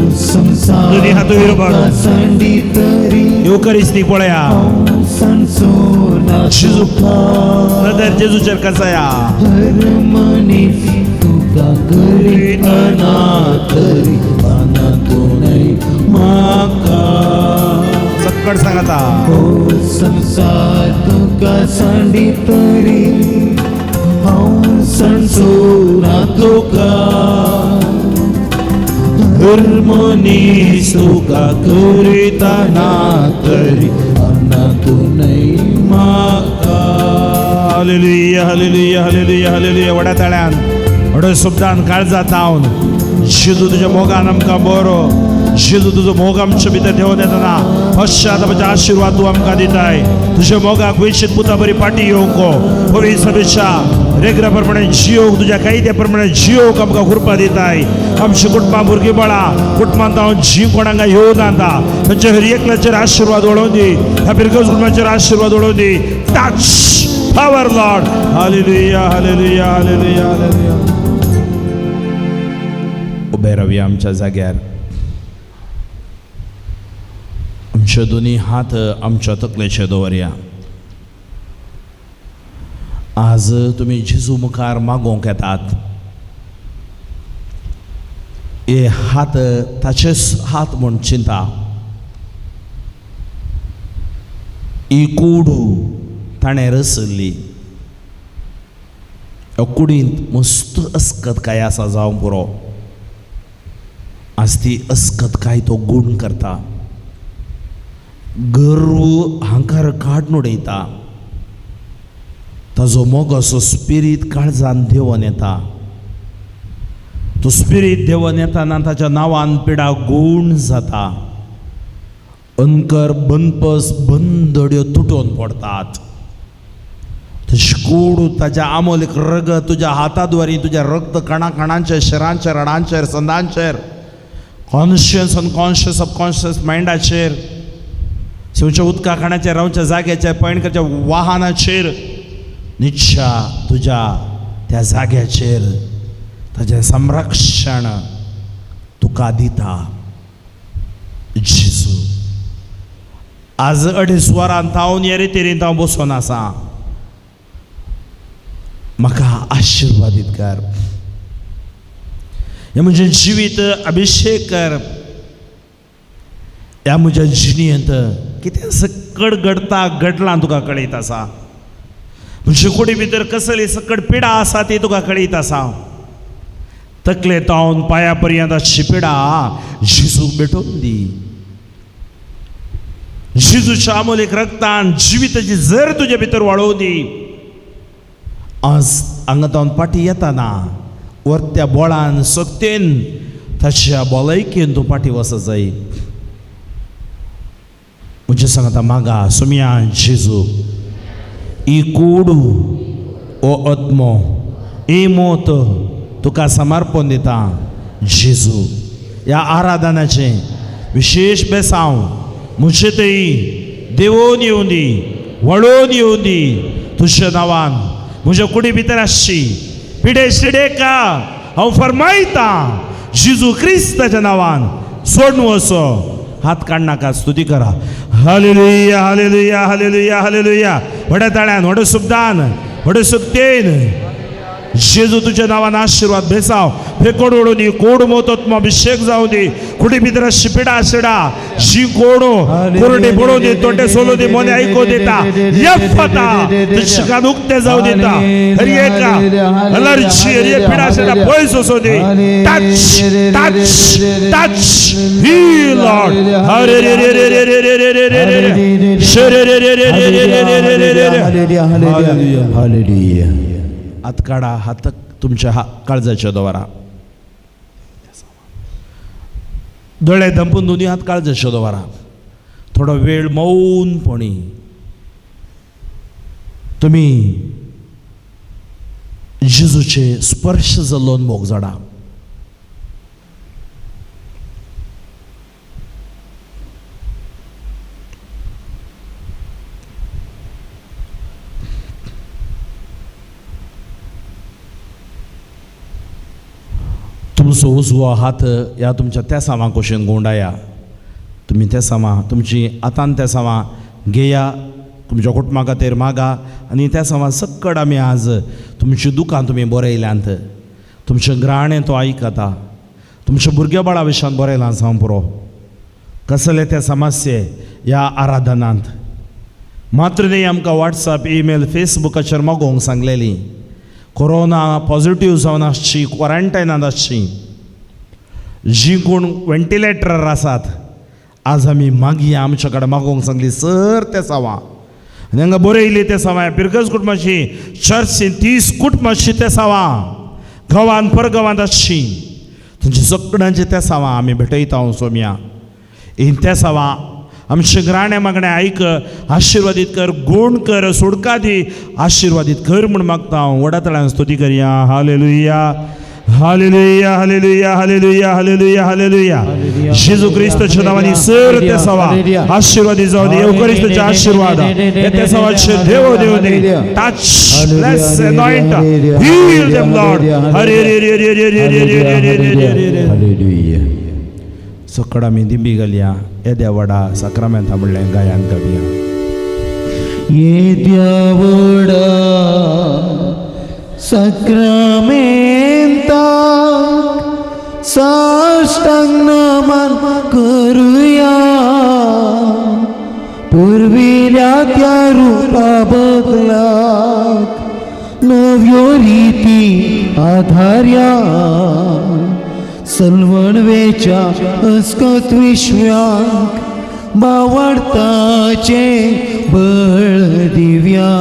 दोनी हात वयर संवसार काडून. सांडी तरी येवकरिस्ती पळया, हांव सांडसोना जेजू तुका. नदर जेजूचेर कसाया. हर मनीस तुका करीतना तरी अनातूनय म्हाका. सक्कड सांगता. हो संवसार तुका सांडी तरी हांव सांडसोना तुका. हर मनीस तुका करीतना तरी अनातूनय म्हाका. हालेलुया हालेलुया हालेलुया हालेलुया. व्हडा ताळ्यान, व्हडा शब्दान, काळजात धावन जेजू तुज्या मोगान आमकां बरो. जेजू तुजो मोग आमच्या भितर देंवन येतना पश्चातापाचे आशिर्वाद तूं आमकां दिताय. तुज्या मोगाक वेशीत पुता बरी पाटी येवंक, पवित्र सभेच्या रेगरा प्रमाणे जियोक, तुज्या कायद्या प्रमाणे जियोक आमकां कृपा दिताय. आमची कुटुंबां, भुरगीं बाळां, कुटुंबांत हांव जी कोणाक येवन आता तांच्या हर एकल्याचेर आशिर्वाद वळोवन दी. ह्या पिरगज कुटुंबाचेर आशिर्वाद वळोवन दी. Touch power Lord. Hallelujah hallelujah hallelujah hallelujah. उबे रावया आमच्या जाग्यार. आमचे दोनी हात आमच्या तकलेचे दवरया. आज तुमी जेजू मुखार मागोवंक येतात, हे हात ताचेच हात म्हूण चिंता. ही कूड ताणें रचल्ली, ह्या कुडींत मस्त अस्कतकाय आसा जावंक पुरो. आज ती अस्कतकाय तो गूण करता, गर्व हांकार काडून उडयता. ताजो मोगाचो स्पिरीत काळजान देंवन येता. तो स्पिरीत देंवन येताना ताच्या नांवान पिडा गूण जाता. अनकर बनपस बंदड्यो तुटोवन पडतात. तशी कूड ताज्या आमोलीक रगत तुज्या हाताद्वारी तुज्या रक्त कणा कणांचेर, शरांचेर, रडांचेर, संदांचेर, कॉन्शियस, अनकॉन्शियस, सबकॉन्शियस मायंडाचेर, शिवच्या उदका खाण्याचेर, रावच्या जाग्याचेर, पयण करच्या वाहनाचेर, निच्छा तुज्या त्या जाग्याचेर ताजें संरक्षण तुका दिता जेजू. आज 2.5 वरां थावन हे रितीन हांव बसून आसा. म्हाका आशिर्वादीत कर, हें म्हजें जिवीत अभिशेक कर. ह्या म्हज्या जिणेंत कितें सकट घडता घडलां तुका कळयत आसा. म्हजे कुडी भितर कसली सकट पिडा आसा ती तुका कळयत आसा. तकले तावन पांया पर्यंत आसची पिडा जेजूक भेटोवन दी. जेजूच्या अमोलीक रक्तान जिविताची जर तुज्या भितर वाडोवं दी. आज हांगा तावन फाटीं येताना वरत्या बोळान सक्तेन ताच्या भलायकेन तूं फाटीं वचत जाय. म्हज्या सांगता मागा सोम्या जेजू ही कूड ओ आत्मो ही मोत तुका समर्पण दिता जेजू. ह्या आराधनाचें विशेश बेसांव म्हजे थंय देवोन येवं दी, वळोवन येवं दी तुज्या नांवान. म्हज्या कुडी भितर आसची पिडे शिडेका हांव फरमायतां जेजू क्रिस्ताच्या नांवान सोडून वचो. हात काडनाका, स्तुती करा. Hallelujah hallelujah hallelujah hallelujah. व्हड्या ताळ्यान, व्हड सुबदान, व्हड सुक्तेन जेजू तुज्या नांवान आशिर्वाद भेसाव फेकोड ओडून दी, कोड मोतोत्म अभिषेक जावं दी. कुडी भितर शिपिडा शिडा जी कोडो कोरडे बडोवन दी, तोंडे सोलो दी, मोने आयको दिता यफता तुझे कान उक्ते जावं दिता. हर एका अलर्जी हर एक पिडा शिडा पयस वचूं दी. Touch touch touch heal Lord. Hare रे रे रे रे रे रे रे रे रे रे रे रे रे रे रे रे रे रे रे. Hallelujah hallelujah. हात काडा, हात तुमच्या काळजाच्या दवरा. दोळे दंपून दोन्ही हात काळजाच्या दवरा. थोडो वेळ मौनपणी तुमी जेजूचे स्पर्श जाल्लो मोग जाणा. तुमचो उजवो हात ह्या तुमच्या तेसांवां कुशीन गुंडाया. तुमी तेसांवां तुमची हातान तेसांवां घेया, तुमच्या कुटुंबा खातीर मागा आनी तेसांवां सक्कड आमी आज तुमची दुकां तुमी बरयल्यांत, तुमचें ग्राणें तो आयकता, तुमच्या भुरग्या बाळा विशयान बरयलां जावं पुरो. कसले ते समस्ये ह्या आराधनांत मात्र न्ही आमकां वॉट्सएप ईमेल फेसबुकाचेर मागोवंक सांगलेली. कोरोना पॉझिटीव जावन आसची, क्वॉरंटायनांत आसची, जीं कोण वेंटिलेटरार आसात आज आमी मागया आमच्या कडेन मागोवंक सांगली सर ते सावां आनी हांगा बरयली ते सावां पिरगज कुटुंबाची चर्ची 30 कुटुंबाची ते सावां गांवांत परगांवांत आसची तांची सगळ्यांची ते सावां आमी भेटयता सोम्या. ही ते सावां आमचे ग्राणे मागणें आयक, आशिर्वादीत कर, गुण कर, सोडका दी, आशिर्वादीत कर म्हूण मागता हांव. व्हडा ताळ्यान स्तुती करया. Hallelujah hallelujah hallelujah hallelujah hallelujah hallelujah. जेजू क्रिस्ताच्या नांवान सर ते सवा आशिर्वादीत जावं दी. येवकरिस्ताचे आशिर्वाद हे ते सवाचे देव देव दी. Touch bless anoint heal them Lord. Hare रे रे रे रे रे रे रे रे रे रे. हालेलुया. सकड आमी दिंबी घालया येद्या व्हडा साक्रामेंता म्हणलें गायान गावया. येद्या व्हडा साक्रामेंता साष्टांग नमन करुया, पुर्विल्या त्या रूपा बदलाक नव्यो रिती आधार्या, सलवणवेच्या अस्कत विश्व्याक बावडताचे बळ दिव्या,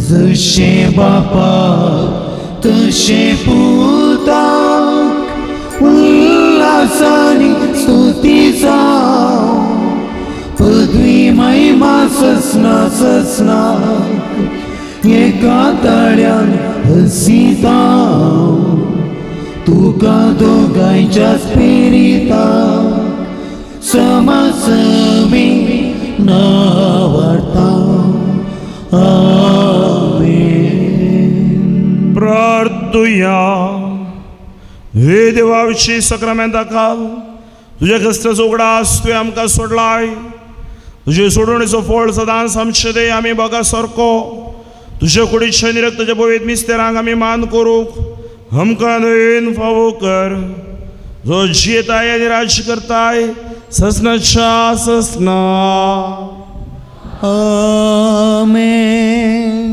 जशें बापाक तशें पुताक उल्हासानी स्तुती जावं, पदवी महिमा ससना ससनाक एका ताळ्यान हसिता, तुका दोगांयच्या स्पिरिताक समासमी नावाडता. आमेन. प्रार्थुया. हे देवा विशीं साक्रामेंता काल तुज्या क्रिस्ताचो उगडास तुवें आमकां सोडलाय. तुजे सोडवणेचो फळ सदांच आमचे दे आमी बगा सारको तुजे कुडीचे आनी रक्ताच्या पवित्र मिस्तेरांक आमी मान करूंक आमकां न्हयन फावो कर, जो जियेताय आनी राज्य करताय ससनाच्या ससना. आमेन.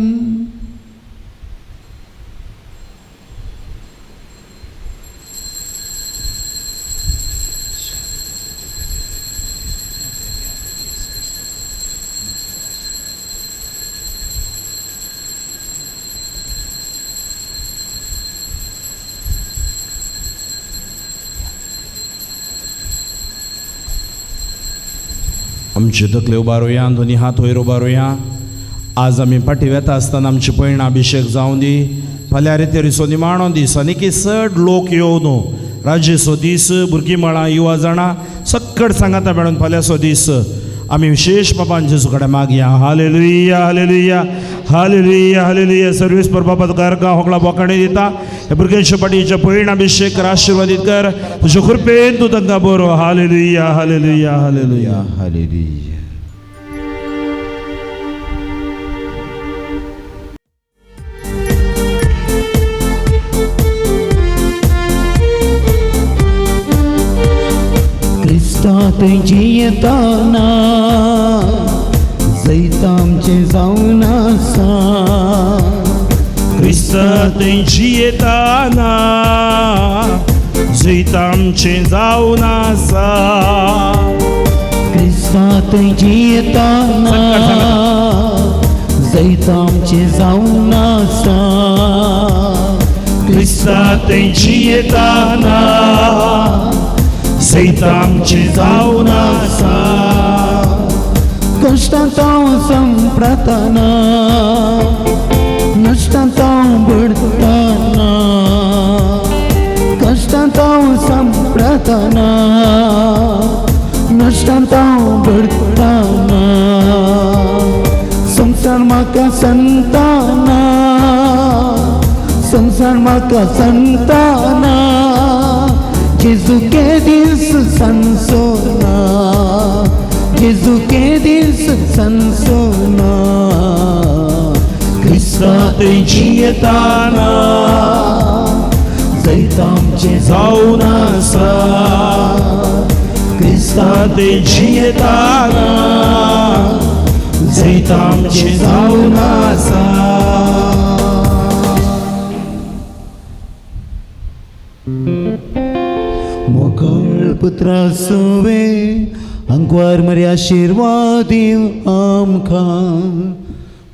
आमचे तकले उबारुया, दोनी हात वयर उबारुया. आज आमी फाटीं वेता आसतना आमचे पयण अभिशेक जावं दी. फाल्यां रेतेरीचो निमाणो दीस आनी की चड लोक येवं न्हू. राजेचो दीस, भुरगीं मळां युवा जाणां सक्कड सांगाता मेळून फाल्यांचो दीस आमी विशेश बाबान जेजू कडेन मागया. Hallelujah, hallelujah, hallelujah, hallelujah. सर्वीस पर बाबा तुका अर्गां होगळा बोकाणे दिता. ह्या भुरग्यांच्या पाटीच्या पयण अभिशेक कर, आशिर्वादीत कर, तुज्या कृपेन तूं तांकां बरो. Hallelujah, hallelujah, hallelujah, hallelujah. क्रिस्तांत जियेताना जैत आमचें जावन आसा. क्रिस्तांत जियेताना जैत आमचें जावन आसा. क्रिस्तांत जियेताना जैत आमचें जावन आसा. क्रिस्तांत जियेताना जैत आमचें जावन आसा. कश्टांत हांव संप्रतना, नश्टांत हांव बुडटना. कश्टांत हांव संप्रतना, नश्टांत हांव बुडटना. संवसार म्हाका संताना, संवसार म्हाका संताना. जेजू के दीस संसोना, जेजू के दीस संसोना. क्रिस्तांत जियेताना जैत आमचें जावन आसा. क्रिस्तांत जियेताना जैत आमचें जावन आसा. मोगळ पुत्रा सुवे अंकवार मरे आशिर्वाद दीव आमकां.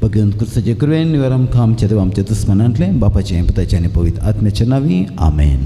भगवंत क्रिस्ताचे कृपेन निवार आमकां आमच्या देवा आमच्या दुस्मनांतलें बापाचें पुताचें आनी पवित्र आत्म्याच्या नांवी आमेन.